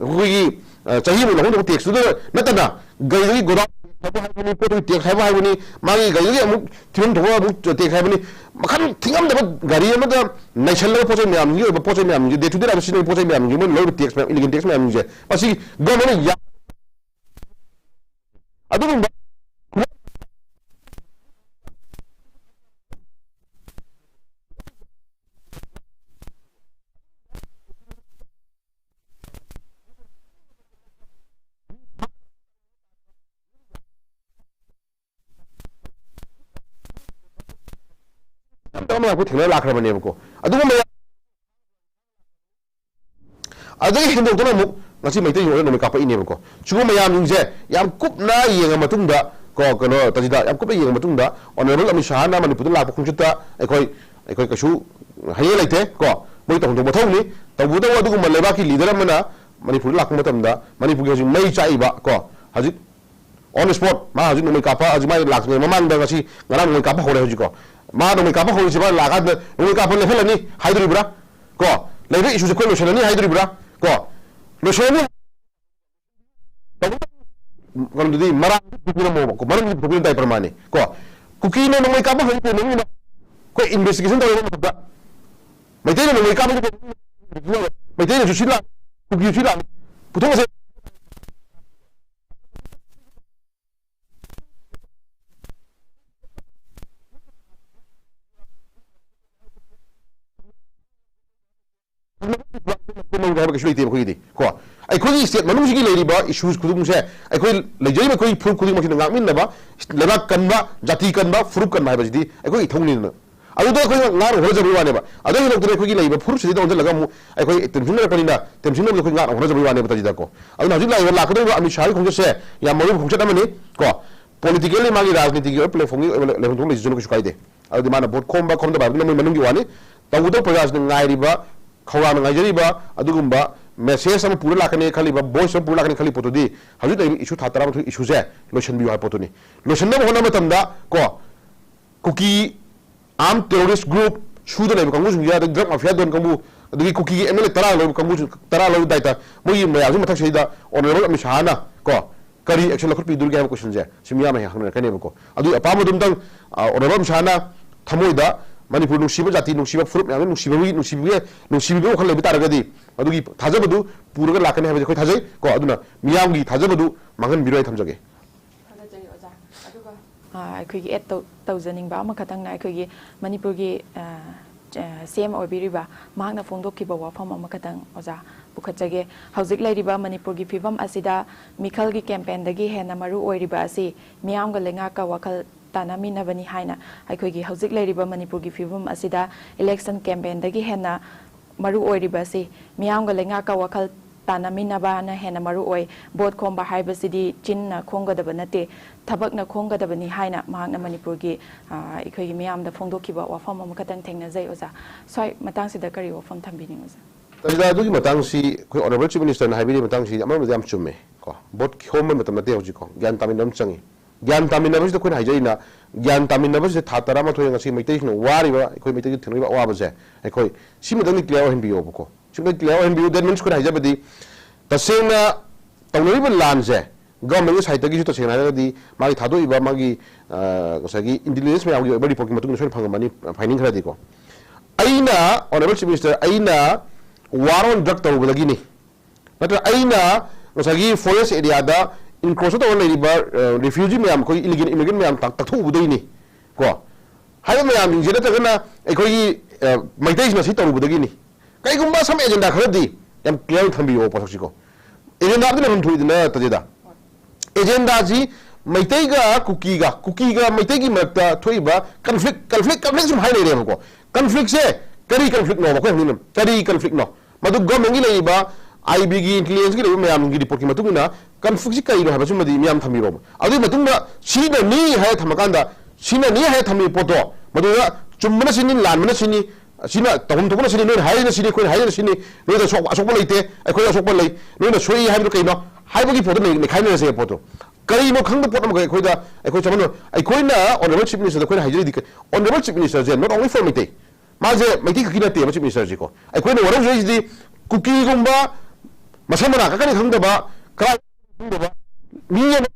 ꯑꯩꯈꯣꯏꯒꯤ, ꯑ, ꯆꯍꯤ ꯑꯃꯒꯤ ꯂꯧꯐꯝ ꯊꯣꯛꯄ ꯇꯦꯛꯁꯇꯨꯗ ꯅꯠꯇꯅ, ꯒꯥꯔꯤꯗꯨꯒꯤ ꯒꯣꯗꯥꯎꯟ ꯍꯥꯏꯕ ꯍꯥꯏꯕꯅꯤ, ꯄꯣꯠꯇꯨꯒꯤ ꯇꯦꯛꯁ ꯍꯥꯏꯕ ꯍꯥꯏꯕꯅꯤ, ꯃꯥꯒꯤ ꯒꯥꯔꯤꯗꯨꯒꯤ ꯑꯃꯨꯛ ꯊꯤꯐꯝ ꯊꯣꯛꯄ ꯑꯃꯨꯛ ꯇꯦꯛꯁ ꯍꯥꯏꯕꯅꯤ, ꯃꯈꯜ ꯊꯤꯉꯝꯗꯕ ꯒꯥꯔꯤ ꯑꯃꯗ ꯅꯩꯁꯜꯂꯒ ꯄꯣꯠ ꯆꯩ ꯃꯌꯥꯝꯒꯤ ꯑꯣꯏꯕ ꯄꯣꯠ ꯆꯩ ꯃꯌꯥꯝꯁꯦ, day to day life ꯁꯤꯖꯤꯟꯅꯕ ꯄꯣꯠ ꯆꯩ ꯃꯌꯥꯝꯁꯦ, ꯃꯣꯏꯅ ꯂꯧꯔꯤꯕ ꯇꯦꯛꯁ ꯃꯌꯥꯝ, ꯏꯂꯤꯒꯦꯜ ꯇꯦꯛꯁ ꯃꯌꯥꯝꯁꯦ, ꯃꯁꯤ ꯒꯚꯔꯟꯃꯦꯟꯠꯅ ꯌꯥ-, ꯑꯗꯨꯒꯨꯝꯕ ꯌꯥꯝ ꯇꯧꯔꯝꯃꯦ, ꯑꯩꯈꯣꯏ ꯊꯦꯡꯅꯔ ꯂꯥꯛꯈ꯭ꯔꯕꯅꯦꯕꯀꯣ꯫ ꯑꯗꯨꯒꯨꯝꯕ ꯌꯥꯝ, ꯑꯗꯨꯗꯒꯤ ꯍꯦꯟꯗꯣꯛꯇꯅ ꯑꯃꯨꯛ ꯉꯁꯤ ꯃꯩꯇꯩ ꯌꯣꯛꯅ ꯅꯣꯡꯃꯩ ꯀꯥꯞꯄꯛꯏꯅꯦꯕꯀꯣ꯫ ꯁꯤꯒꯨꯝꯕ ꯃꯌꯥꯝꯁꯤꯡꯁꯦ ꯌꯥꯝ ꯀꯨꯞꯅ ꯌꯦꯡꯉ ꯃꯇꯨꯡꯗ ꯀꯣ, ꯀꯩꯅꯣ, ꯇꯥꯖꯤꯗ, ꯌꯥꯝ ꯀꯨꯞꯅ ꯌꯦꯡꯉ ꯃꯇꯨꯡꯗ ꯑꯣꯅꯔꯦꯕꯜ ꯑꯃꯤꯠ ꯁꯥꯍꯅ ꯃꯅꯤꯄꯨꯔꯗ ꯂꯥꯛꯄ ꯈꯣꯡꯆꯠꯇ ꯑꯩꯈꯣꯏ, ꯑꯩꯈꯣꯏ ꯀꯩꯁꯨ ꯍꯥꯏꯅꯤꯡꯉꯥꯏ ꯂꯩꯇꯦ ꯀꯣ꯫ ꯃꯣꯏ ꯇꯧꯐꯝ ꯊꯣꯛꯄ ꯃꯊꯧꯅꯤ꯫ ꯇꯧꯕꯇꯕꯨ ꯑꯗꯨꯒꯨꯝꯕ ꯂꯩꯕꯥꯛꯀꯤ ꯂꯤꯗꯔ ꯑꯃꯅ ꯃꯅꯤꯄꯨꯔꯗ ꯂꯥꯛꯄ ꯃꯇꯝꯗ ꯃꯅꯤꯄꯨꯔꯒꯤ ꯍꯧꯖꯤꯛ ꯃꯩ ꯆꯥꯛꯏꯕ ꯀꯣ, ꯍꯧꯖꯤꯛ on the spot, ꯃꯥ ꯍꯧꯖꯤꯛ ꯅꯣꯡꯃꯩ ꯀꯥꯞꯄ, ꯍꯧꯖꯤꯛ ꯃꯥꯏ ꯂꯥꯛꯇ꯭ꯔꯤꯉꯩ ꯃꯃꯥꯡꯗ ꯉꯁꯤ, ꯉꯔꯥꯡ ꯅꯣꯡꯃꯩ ꯀꯥꯞꯄ ꯍꯧꯔꯦ ꯍꯧꯖꯤꯛꯀꯣ꯫ ꯃꯥ ꯅꯣꯡꯃꯩ ꯀꯥꯞꯄ ꯍꯧꯔꯤꯁꯤ, ꯃꯥ ꯂꯥꯛꯑꯀꯥꯟꯗ ꯅꯣꯡꯃꯩ ꯀꯥꯞꯄ ꯂꯦꯞꯍꯜꯂꯅꯤ ꯍꯥꯏꯗꯣꯔꯤꯕ꯭ꯔꯥ? ꯀꯣ, ꯂꯩꯕ ꯏꯁꯨꯁꯦ ꯑꯩꯈꯣꯏ ꯂꯣꯏꯁꯤꯜꯂꯅꯤ ꯍꯥꯏꯗꯣꯔꯤꯕ꯭ꯔꯥ? ꯀꯣ, ꯂꯣꯏꯁꯤꯜꯂꯅꯤ꯫ ꯀꯩꯅꯣꯗꯨꯗꯤ ꯃꯔꯥꯡ ꯄꯤꯔꯝꯃꯣꯕ, ꯀꯣ, ꯃꯔꯝꯗꯤ ꯄꯨꯊꯣꯛꯄꯤꯔꯝ ꯇꯥꯏ ꯄ꯭ꯔꯃꯥꯟꯅꯤ꯫ ꯀꯣ, ꯀꯨꯀꯤꯅ ꯅꯣꯡꯃꯩ ꯀꯥꯞꯄ ꯍꯧꯔꯤꯁꯦ ꯅꯪꯅ, ꯑꯩꯈꯣꯏ investigation ꯇꯧꯔꯕ ꯃꯇꯝꯗ ꯃꯩꯇꯩꯅ ꯅꯣꯡꯃꯩ ꯀꯥꯞꯄ ꯃꯩꯇꯩꯅꯁꯨ ꯁꯤ ꯂꯥꯛ, ꯀꯨꯀꯤꯁꯨ ꯁꯤ ꯂꯥꯛ, ꯄꯨꯊꯣꯛꯑꯁꯦ꯫ ꯍꯥꯏꯕ ꯀꯩꯁꯨ ꯂꯩꯇꯦꯕ ꯑꯩꯈꯣꯏꯒꯤꯗꯤ ꯀꯣ꯫ ꯑꯩꯈꯣꯏꯒꯤ state ꯃꯅꯨꯡꯁꯤꯒꯤ ꯂꯩꯔꯤꯕ issues ꯈꯨꯗꯤꯡꯃꯛꯁꯦ, ꯑꯩꯈꯣꯏ ꯂꯩꯖꯔꯤꯕ ꯑꯩꯈꯣꯏ ꯐꯨꯔꯨꯞ ꯈꯨꯗꯤꯡꯃꯛꯁꯤꯅ ꯉꯥꯛꯃꯤꯟꯅꯕ, ꯂꯩꯕꯥꯛ ꯀꯟꯕ, ꯖꯥꯇꯤ ꯀꯟꯕ, ꯐꯨꯔꯨꯞ ꯀꯟꯕ ꯍꯥꯏꯕꯁꯤꯗꯤ ꯑꯩꯈꯣꯏꯒꯤ ꯏꯊꯧꯅꯤꯗꯅ꯫ ꯑꯗꯨꯗ ꯑꯩꯈꯣꯏꯅ ꯉꯥꯛꯅ ꯍꯣꯠꯅꯖꯕꯒꯤ ꯋꯥꯅꯦꯕ꯫ ꯑꯗꯨ ꯍꯦꯟꯗꯣꯛꯇꯅ ꯑꯩꯈꯣꯏꯒꯤ ꯂꯩꯔꯤꯕ ꯐꯨꯔꯨꯞꯁꯤꯗꯩꯗ ꯑꯣꯟꯁꯤꯜꯂꯒ ꯑꯃꯨꯛ ꯑꯩꯈꯣꯏ ꯇꯦꯝꯁꯤꯟꯅꯔꯛꯄꯅꯤꯅ, ꯇꯦꯝꯁꯤꯟꯅꯕꯗ ꯑꯩꯈꯣꯏ ꯉꯥꯛꯅ ꯍꯣꯠꯅꯖꯕꯒꯤ ꯋꯥꯅꯦꯕ ꯇꯥꯖꯤꯗ ꯀꯣ꯫ ꯑꯗꯨꯅ ꯍꯧꯖꯤꯛ ꯂꯥꯛꯏꯕ, ꯂꯥꯛꯀꯗꯧꯔꯤꯕ ꯑꯃꯤꯠ ꯁꯥꯍꯒꯤ ꯈꯣꯡꯆꯠꯁꯦ ꯌꯥꯝ ꯃꯔꯨ ꯑꯣꯏꯕ ꯈꯣꯡꯆꯠ ꯑꯃꯅꯤ ꯀꯣ꯫ Politically ꯃꯥꯒꯤ ꯔꯥꯖꯅꯤꯇꯤꯒꯤ ꯑꯣꯏꯕ platformꯒꯤ ꯑꯣꯏꯕ ꯂꯩꯐꯝ ꯊꯣꯛꯄ ꯂꯩꯖꯁꯅꯨ, ꯀꯩꯁꯨ ꯀꯥꯏꯗꯦ꯫ ꯑꯗꯨꯗꯤ ꯃꯥꯅ vote ꯈꯣꯝꯕ ꯈꯣꯝꯗꯕ ꯍꯥꯏꯕꯗꯨꯅ ꯃꯣꯏ ꯃꯅꯨꯡꯒꯤ ꯋꯥꯅꯤ꯫ ꯇꯧꯕꯇꯕꯨ ꯄ꯭ꯔꯖꯥꯁꯤꯡꯅ ꯉꯥꯏꯔꯤꯕ, ꯈꯧꯔꯥꯡꯅ ꯉꯥꯏꯖꯔꯤꯕ ꯑꯗꯨꯒꯨꯝꯕ message ꯑꯃ ꯄꯨꯔ ꯂꯥꯛꯀꯅꯤ ꯈꯜꯂꯤꯕ, voice ꯑꯃ ꯄꯨꯔ ꯂꯥꯛꯀꯅꯤ ꯈꯜꯂꯤ ꯄꯣꯠꯇꯨꯗꯤ, ꯍꯧꯖꯤꯛ ꯂꯩꯔꯤꯕ issue, ꯊꯥ ꯇꯔꯥꯃꯥꯊꯣꯏ issue ꯁꯦ ꯂꯣꯏꯁꯤꯟꯕꯤꯌꯨ ꯍꯥꯏꯕ ꯄꯣꯠꯇꯨꯅꯤ꯫ ꯂꯣꯏꯁꯤꯟꯅꯕ ꯍꯣꯠꯅꯕ ꯃꯇꯝꯗ ꯀꯣ, ꯀꯨꯀꯤ armed terrorist group ꯁꯨꯗ ꯂꯩꯕ ꯀꯥꯡꯕꯨꯁꯤꯡꯁꯦ, ꯑꯗꯩ drug mafia don ꯀꯥꯡꯕꯨ, ꯑꯗꯒꯤ ꯀꯨꯀꯤꯒꯤ MLA ꯇꯔꯥ ꯂꯧꯕ ꯀꯥꯡꯕꯨ, ꯇꯔꯥ ꯂꯧꯕ ꯗꯥꯏꯇ, ꯃꯣꯏꯒꯤ ꯃꯌꯥꯝꯁꯤ ꯃꯊꯛꯁꯤꯗ Honorable ꯑꯃꯤꯠ ꯁꯥꯍꯅ ꯀꯣ, ꯀꯔꯤ action ꯂꯧꯈꯠꯄꯤꯗꯣꯔꯤꯒꯦ ꯍꯥꯏꯕ question ꯁꯦ, ꯁꯤ ꯃꯤꯌꯥꯝꯅ ꯍꯦꯛ ꯍꯪꯅꯔꯛꯀꯅꯦꯕꯀꯣ꯫ ꯑꯗꯨꯒꯤ ꯑꯄꯥꯝꯕꯗꯨ ꯑꯝꯇꯪ, ꯑ, Honorable ꯑꯃꯤꯠ ꯁꯥꯍꯅ ꯊꯃꯣꯏꯗ ꯃꯅꯤꯄꯨꯔ ꯅꯨꯡꯁꯤꯕ ꯖꯥꯇꯤ, ꯅꯨꯡꯁꯤꯕ ꯐꯨꯔꯨꯞ ꯃꯌꯥꯝꯒꯤ ꯅꯨꯡꯁꯤꯕꯒꯤ, ꯅꯨꯡꯁꯤꯕꯒꯤ, ꯅꯨꯡꯁꯤꯕꯒꯤ ꯋꯥꯈꯜ ꯂꯩꯕ ꯇꯥꯔꯒꯗꯤ, ꯑꯗꯨꯒꯤ ꯊꯥꯖꯕꯗꯨ ꯄꯨꯔꯒ ꯂꯥꯛꯀꯅꯤ ꯍꯥꯏꯕꯁꯦ ꯑꯩꯈꯣꯏ ꯊꯥꯖꯩ ꯀꯣ꯫ ꯑꯗꯨꯅ ꯃꯤꯌꯥꯝꯒꯤ ꯊꯥꯖꯕꯗꯨ ꯃꯥꯡꯍꯟꯕꯤꯔꯣꯏ ꯍꯥꯏꯅ ꯊꯝꯖꯒꯦ꯫ ꯊꯥꯒꯠꯆꯔꯤ ꯑꯣꯖꯥ꯫ ꯑꯗꯨꯒ, ꯑ, ꯑꯩꯈꯣꯏꯒꯤ add ꯇꯧ-, ꯇꯧꯖꯅꯤꯡꯕ ꯑꯃꯈꯛꯇꯪꯅ, ꯑꯩꯈꯣꯏꯒꯤ ꯃꯅꯤꯄꯨꯔꯒꯤ, ꯑ, ꯑ, CM ꯑꯣꯏꯕꯤꯔꯤꯕ ꯃꯍꯥꯛꯅ ꯐꯣꯡꯗꯣꯛꯈꯤꯕ ꯋꯥꯐꯝ ꯑꯃꯈꯛꯇꯪ ꯑꯣꯖꯥ ꯄꯨꯈꯠꯆꯒꯦ꯫ ꯍꯧꯖꯤꯛ ꯂꯩꯔꯤꯕ ꯃꯅꯤꯄꯨꯔꯒꯤ ꯐꯤꯕꯝ ꯑꯁꯤꯗ ꯃꯤꯈꯜꯒꯤ campaign ꯗꯒꯤ ꯍꯦꯟꯅ ꯃꯔꯨ ꯑꯣꯏꯔꯤꯕ ꯑꯁꯤ ꯃꯤꯌꯥꯝꯒ ꯂꯩꯉꯥꯛꯀ ꯋꯥꯈꯜ ꯇꯥꯟꯅꯃꯤꯟꯅꯕꯅꯤ ꯍꯥꯏꯅ, ꯑꯩꯈꯣꯏꯒꯤ ꯍꯧꯖꯤꯛ ꯂꯩꯔꯤꯕ ꯃꯅꯤꯄꯨꯔꯒꯤ ꯐꯤꯕꯝ ꯑꯁꯤꯗ election campaign ꯗꯒꯤ ꯍꯦꯟꯅ ꯃꯔꯨ ꯑꯣꯏꯔꯤꯕ ꯑꯁꯤ ꯃꯤꯌꯥꯝꯒ ꯂꯩꯉꯥꯛꯀ ꯋꯥꯈꯜ ꯇꯥꯟꯅꯃꯤꯟꯅꯕꯅ ꯍꯦꯟꯅ ꯃꯔꯨ ꯑꯣꯏ꯫ Vote ꯈꯣꯝꯕ ꯍꯥꯏꯕꯁꯤꯗꯤ ꯆꯤꯟꯅ ꯈꯣꯝꯒꯗꯕ ꯅꯠꯇꯦ, ꯊꯕꯛꯅ ꯈꯣꯝꯒꯗꯕꯅꯤ ꯍꯥꯏꯅ ꯃꯍꯥꯛꯅ ꯃꯅꯤꯄꯨꯔꯒꯤ, ꯑ, ꯑꯩꯈꯣꯏꯒꯤ ꯃꯤꯌꯥꯝꯗ ꯐꯣꯡꯗꯣꯛꯈꯤꯕ ꯋꯥꯐꯝ ꯑꯃꯈꯛꯇꯪ ꯊꯦꯡꯅꯖꯩ ꯑꯣꯖꯥ꯫ ꯁ꯭ꯋꯥꯏ ꯃꯇꯥꯡꯁꯤꯗ ꯀꯔꯤ ꯋꯥꯐꯝ ꯊꯝꯕꯤꯅꯤꯡꯉꯤ ꯑꯣꯖꯥ? ꯇꯥꯖꯤꯗꯥ, ꯑꯗꯨꯒꯤ ꯃꯇꯥꯡꯁꯤ ꯑꯩꯈꯣꯏ Honorable Chief Minister ꯅ ꯍꯥꯏꯕꯤꯔꯤꯕ ꯃꯇꯥꯡꯁꯤ ꯑꯃꯔꯣꯝꯗ ꯌꯥꯝ ꯆꯨꯝꯃꯦ ꯀꯣ꯫ Vote ꯈꯣꯝꯕ ꯃꯇꯝ ꯅꯠꯇꯦ ꯍꯧꯖꯤꯛ ꯀꯣ, ꯒ꯭ꯌꯥꯟ ꯇꯥꯃꯤꯟꯅꯕ ꯑꯃ ꯆꯪꯉꯤ꯫ ꯒ꯭ꯌꯥꯟ ꯇꯥꯃꯤꯟꯅꯕꯁꯤꯗ ꯑꯩꯈꯣꯏꯅ ꯍꯥꯏꯖꯔꯤꯅ, ꯒ꯭ꯌꯥꯟ ꯇꯥꯃꯤꯟꯅꯕꯁꯤꯗ ꯊꯥ ꯇꯔꯥꯃꯥꯊꯣꯏ ꯉꯁꯤ ꯃꯩꯇꯩꯁꯤꯡꯅ ꯋꯥꯔꯤꯕ, ꯑꯩꯈꯣꯏ ꯃꯩꯇꯩꯒꯤ ꯊꯦꯡꯅꯔꯤꯕ ꯑꯋꯥꯕꯁꯦ, ꯑꯩꯈꯣꯏ ꯁꯤꯃꯇꯪꯗꯤ clear ꯑꯣꯏꯍꯟꯕꯤꯌꯣꯕꯀꯣ꯫ ꯁꯤꯃꯇꯪ clear ꯑꯣꯏꯍꯟꯕꯤꯌꯨ꯫ That means ꯑꯩꯈꯣꯏꯅ ꯍꯥꯏꯖꯕꯗꯤ, ꯇꯁꯦꯡꯅ ꯇꯧꯅꯔꯤꯕ ꯂꯥꯟꯁꯦ, government ꯀꯤ side ꯇꯒꯤꯁꯨ ꯇꯁꯦꯡꯅ ꯍꯥꯏꯔꯒꯗꯤ ꯃꯥꯒꯤ ꯊꯥꯗꯣꯛꯏꯕ ꯃꯥꯒꯤ, ꯑ, ꯉꯁꯥꯏꯒꯤ intelligence ꯃꯌꯥꯝꯒꯤ ꯑꯣꯏꯕ report ꯀꯤ ꯃꯇꯨꯡ ꯏꯟꯅ ꯁꯣꯏꯅ ꯐꯪꯉꯝꯃꯅꯤ, finding ꯈꯔꯗꯤꯀꯣ꯫ ꯑꯩꯅ, Honorable Chief Minister, ꯑꯩꯅ war on drug ꯇꯧꯔꯨꯕꯗꯒꯤꯅꯤ, ꯅꯠꯇ꯭ꯔ ꯑꯩꯅ ꯉꯁꯥꯏꯒꯤ forest area ꯗ encroach ꯇꯧꯔ ꯂꯩꯔꯤꯕ, ꯑ, refugee ꯃꯌꯥꯝ, ꯑꯩꯈꯣꯏꯒꯤ illegal immigrant ꯃꯌꯥꯝ ꯇꯥꯛ-, ꯇꯥꯛꯊꯣꯛꯎꯕꯗꯩꯅꯤ ꯀꯣ꯫ ꯍꯥꯏꯔꯤꯕ ꯃꯌꯥꯝꯁꯤꯡꯁꯦ ꯅꯠꯇ꯭ꯔꯒꯅ ꯑꯩꯈꯣꯏꯒꯤ, ꯑ, ꯃꯩꯇꯩꯁꯤꯡꯅ ꯁꯤ ꯇꯧꯔꯨꯕꯗꯒꯤꯅꯤ꯫ ꯀꯩꯒꯨꯝꯕ some agenda ꯈꯔꯗꯤ ꯌꯥꯝ clear ꯑꯣꯏꯅ ꯊꯝꯕꯤꯌꯣ ꯄꯣꯠꯁꯛꯁꯤꯀꯣ꯫ Agenda ꯑꯃꯗꯤ ꯂꯩꯐꯝ ꯊꯣꯛꯏꯗꯅ ꯇꯥꯖꯤꯗꯥ꯫ Agenda ꯁꯤ ꯃꯩꯇꯩꯒ ꯀꯨꯀꯤꯒ, ꯀꯨꯀꯤꯒ ꯃꯩꯇꯩꯒꯤ ꯃꯔꯛꯇ ꯊꯣꯛꯏꯕ conflict, conflict, conflict ꯁꯨꯝ ꯍꯥꯏ ꯂꯩꯔꯦꯕꯀꯣ꯫ Conflict ꯁꯦ ꯀꯔꯤ conflict ꯅꯣꯕ? ꯑꯩꯈꯣꯏ ꯍꯪꯅꯤꯡꯉꯤ, ꯀꯔꯤ conflict ꯅꯣ? ꯃꯗꯨ government ꯀꯤ ꯂꯩꯔꯤꯕ, I B ꯒꯤ intelligence ꯀꯤ ꯂꯩꯕ ꯃꯌꯥꯝꯒꯤ report ꯀꯤ ꯃꯇꯨꯡ ꯏꯟꯅ conflict ꯁꯤ ꯀꯔꯤꯅꯣ ꯍꯥꯏꯕꯁꯤꯃꯗꯤ ꯃꯤꯌꯥꯝ ꯊꯝꯕꯤꯔꯣꯕ꯫ ꯑꯗꯨꯒꯤ ꯃꯇꯨꯡꯗ ꯁꯤꯅꯅꯤ ꯍꯥꯏꯔ ꯊꯝꯃꯀꯥꯟꯗ, ꯁꯤꯅꯅꯤ ꯍꯥꯏꯔ ꯊꯝꯃꯤꯕ ꯄꯣꯠꯇꯣ, ꯃꯗꯨꯗ ꯆꯨꯝꯕꯅ ꯁꯤꯅꯤ, ꯂꯥꯟꯕꯅ ꯁꯤꯅꯤ, ꯑꯁꯤꯅ ꯇꯧꯐꯝ ꯊꯣꯛꯄꯅ ꯁꯤꯅꯤ, ꯅꯣꯏꯅ ꯍꯥꯏꯔꯤꯅ ꯁꯤꯅꯤ, ꯑꯩꯈꯣꯏꯅ ꯍꯥꯏꯔꯤꯅ ꯁꯤꯅꯤ, ꯅꯣꯏꯗ ꯑꯁꯣꯛ-, ꯑꯁꯣꯛꯄ ꯂꯩꯇꯦ, ꯑꯩꯈꯣꯏꯗ ꯑꯁꯣꯛꯄ ꯂꯩ, ꯅꯣꯏꯅ ꯁꯣꯏ ꯍꯥꯏꯕꯗꯨ ꯀꯩꯅꯣ ꯍꯥꯏꯕꯒꯤ ꯄꯣꯠꯇꯣ ꯅꯩ-, ꯅꯩꯈꯥꯏꯅꯔꯁꯦ ꯄꯣꯠꯇꯣ꯫ ꯀꯔꯤꯅꯣ ꯈꯪꯗꯕ ꯄꯣꯠ ꯑꯃꯈꯛ ꯑꯩꯈꯣꯏꯗ, ꯑꯩꯈꯣꯏ ꯆꯃꯝꯅ-, ꯑꯩꯈꯣꯏꯅ Honourable Chief Minister ꯗ ꯑꯩꯈꯣꯏꯅ ꯍꯥꯏꯖꯔꯤꯗꯤ ꯀ-, Honourable Chief Minister say not only for Meitei, ꯃꯥꯁꯦ ꯃꯩꯇꯩ ꯈꯛꯀꯤ ꯅꯠꯇꯦꯕ Chief Minister ꯁꯦ ꯀꯣ꯫ ꯑꯩꯈꯣꯏꯅ ꯋꯥꯔꯧꯖꯔꯤꯁꯤꯗꯤ ꯀꯨꯀꯤꯒꯨꯝꯕ ꯃꯁꯝ ꯃꯅꯥ ꯀꯛꯀꯅꯤ ꯈꯪꯗꯕ, ꯀꯔꯥꯏ ꯈꯪꯗꯕ ꯃꯤ ꯑꯃ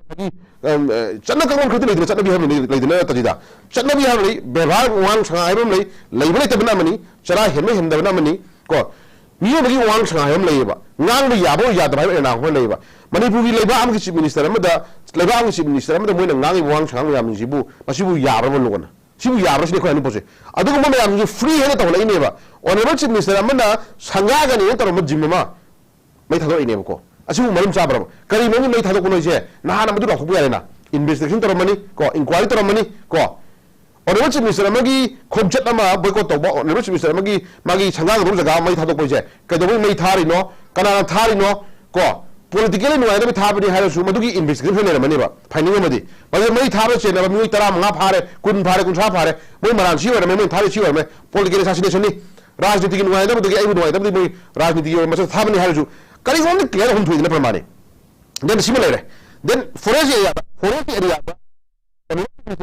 ꯉꯁꯥꯏꯒꯤ, ꯑꯝ, ꯑ, ꯆꯠꯅ ꯀꯥꯡꯂꯣꯟ ꯈꯛꯇ ꯂꯩꯗꯅ, ꯆꯠꯅꯕꯤ ꯍꯥꯏꯕ ꯂꯩ-, ꯂꯩꯗꯅ ꯅꯠꯇꯕꯤꯗ, ꯆꯠꯅꯕꯤ ꯍꯥꯏꯕ ꯂꯩ, ꯕꯦꯕꯥꯔ ꯋꯥꯉꯥꯡ ꯁꯉꯥꯡ ꯍꯥꯏꯕ ꯑꯃ ꯂꯩ, ꯂꯩꯕ ꯂꯩꯇꯕꯅ ꯑꯃꯅꯤ, ꯆꯔꯥ ꯍꯦꯟꯕ ꯍꯦꯟꯗꯕꯅ ꯑꯃꯅꯤ, ꯀꯣ꯫ ꯃꯤꯑꯣꯏꯕꯒꯤ ꯋꯥꯉꯥꯡ ꯁꯉꯥꯡ ꯍꯥꯏꯕ ꯑꯃ ꯂꯩꯌꯦꯕ, ꯉꯥꯡꯕ ꯌꯥꯕ ꯑꯣꯏ ꯌꯥꯗꯕ ꯍꯥꯏꯕ ꯑꯦꯅꯥ ꯑꯃ ꯂꯩꯌꯦꯕ꯫ ꯃꯅꯤꯄꯨꯔꯒꯤ ꯂꯩꯕꯥꯛ ꯑꯃꯒꯤ Chief Minister ꯑꯃꯗ, ꯂꯩꯕꯥꯛ ꯑꯃꯒꯤ Chief Minister ꯑꯃꯗ ꯃꯣꯏꯅ ꯉꯥꯡꯉꯤꯕ ꯋꯥꯉꯥꯡ ꯁꯉꯥꯡ ꯃꯌꯥꯝꯁꯤꯕꯨ, ꯃꯁꯤꯕꯨ ꯌꯥꯕ꯭ꯔꯕ ꯂꯣꯅ? ꯁꯤꯕꯨ ꯌꯥꯕ꯭ꯔꯥ ꯁꯤꯅꯤ ꯑꯩꯈꯣꯏ ꯍꯥꯏꯅꯤꯡꯕ ꯄꯣꯠꯁꯦ꯫ ꯑꯗꯨꯒꯨꯝꯕ ꯃꯌꯥꯝꯁꯤꯁꯨ free ꯍꯥꯏꯅ ꯇꯧꯍꯜꯂꯛꯏꯅꯦꯕ꯫ Honourable Chief Minister ꯑꯃꯅ ꯁꯪꯒꯥꯒꯅꯦꯅ ꯇꯧꯔꯝꯕ gym ꯑꯃ ꯃꯩ ꯊꯥꯗꯣꯔꯛꯏꯅꯦꯕꯀꯣ꯫ ꯑꯁꯤꯕꯨ ꯃꯔꯝ ꯆꯥꯕ꯭ꯔꯕ? ꯀꯔꯤ ꯃꯔꯝꯒꯤ ꯃꯩ ꯊꯥꯗꯣꯛꯄꯅꯣ ꯍꯥꯏꯁꯦ? ꯅꯍꯥꯟ ꯑꯃꯗꯨ ꯂꯥꯎꯊꯣꯛꯄ ꯌꯥꯔꯦꯅ꯫ Investigation ꯇꯧꯔꯝꯃꯅꯤ ꯀꯣ, inquiry ꯇꯧꯔꯝꯃꯅꯤ ꯀꯣ꯫ Honourable Chief Minister ꯑꯃꯒꯤ ꯈꯣꯡꯆꯠ ꯑꯃ boycott ꯇꯧꯕ, Honourable Chief Minister ꯑꯃꯒꯤ ꯃꯥꯒꯤ ꯁꯪꯒꯥꯒꯗꯧꯕ ꯖꯒꯥ ꯑꯃ ꯃꯩ ꯊꯥꯗꯣꯛꯄ ꯍꯥꯏꯁꯦ ꯀꯩꯗꯧꯕꯩ ꯃꯩ ꯊꯥꯔꯤꯅꯣ? ꯀꯅꯥꯅ ꯊꯥꯔꯤꯅꯣ? ꯀꯣ, politically ꯅꯨꯡꯉꯥꯏꯅꯕ ꯊꯥꯕꯅꯤ ꯍꯥꯏꯔꯁꯨ ꯃꯗꯨꯒꯤ investigation ꯂꯩꯔꯝꯃꯅꯦꯕ, finding ꯑꯃꯗꯤ꯫ ꯃꯗꯨ ꯃꯩ ꯊꯥꯕ ꯆꯦꯟꯅꯕ ꯃꯤꯑꯣꯏ ꯇꯔꯥꯃꯉꯥ ꯐꯥꯔꯦ, ꯀꯨꯟ ꯐꯥꯔꯦ, ꯀꯨꯟꯊ꯭ꯔꯥ ꯐꯥꯔꯦ, ꯃꯣꯏ ꯃꯔꯥꯟ ꯁꯤ ꯑꯣꯏꯔꯝꯃꯦ, ꯃꯣꯏ ꯊꯥꯔꯤ ꯁꯤ ꯑꯣꯏꯔꯝꯃꯦ, political assassination ꯅꯤ꯫ ꯔꯥꯖꯅꯤꯇꯤꯒꯤ ꯅꯨꯡꯉꯥꯏꯅꯗꯕꯗꯒꯤ, ꯑꯩꯕꯨ ꯅꯨꯡꯉꯥꯏꯇꯕꯗꯒꯤ ꯃꯣꯏ ꯔꯥꯖꯅꯤꯇꯤꯒꯤ ꯑꯣꯏꯕ ꯃꯁꯛ ꯊꯥꯕꯅꯤ ꯍꯥꯏꯔꯁꯨ ꯀꯔꯤꯒꯨꯝꯕ ꯑꯃꯗꯤ clear ꯑꯍꯨꯝ ꯊꯣꯛꯏꯗꯅ ꯄ꯭ꯔꯃꯥꯟꯅꯤ꯫ Then ꯁꯤꯃ ꯂꯩꯔꯦ꯫ Then forest area ꯗ, forest area ꯗ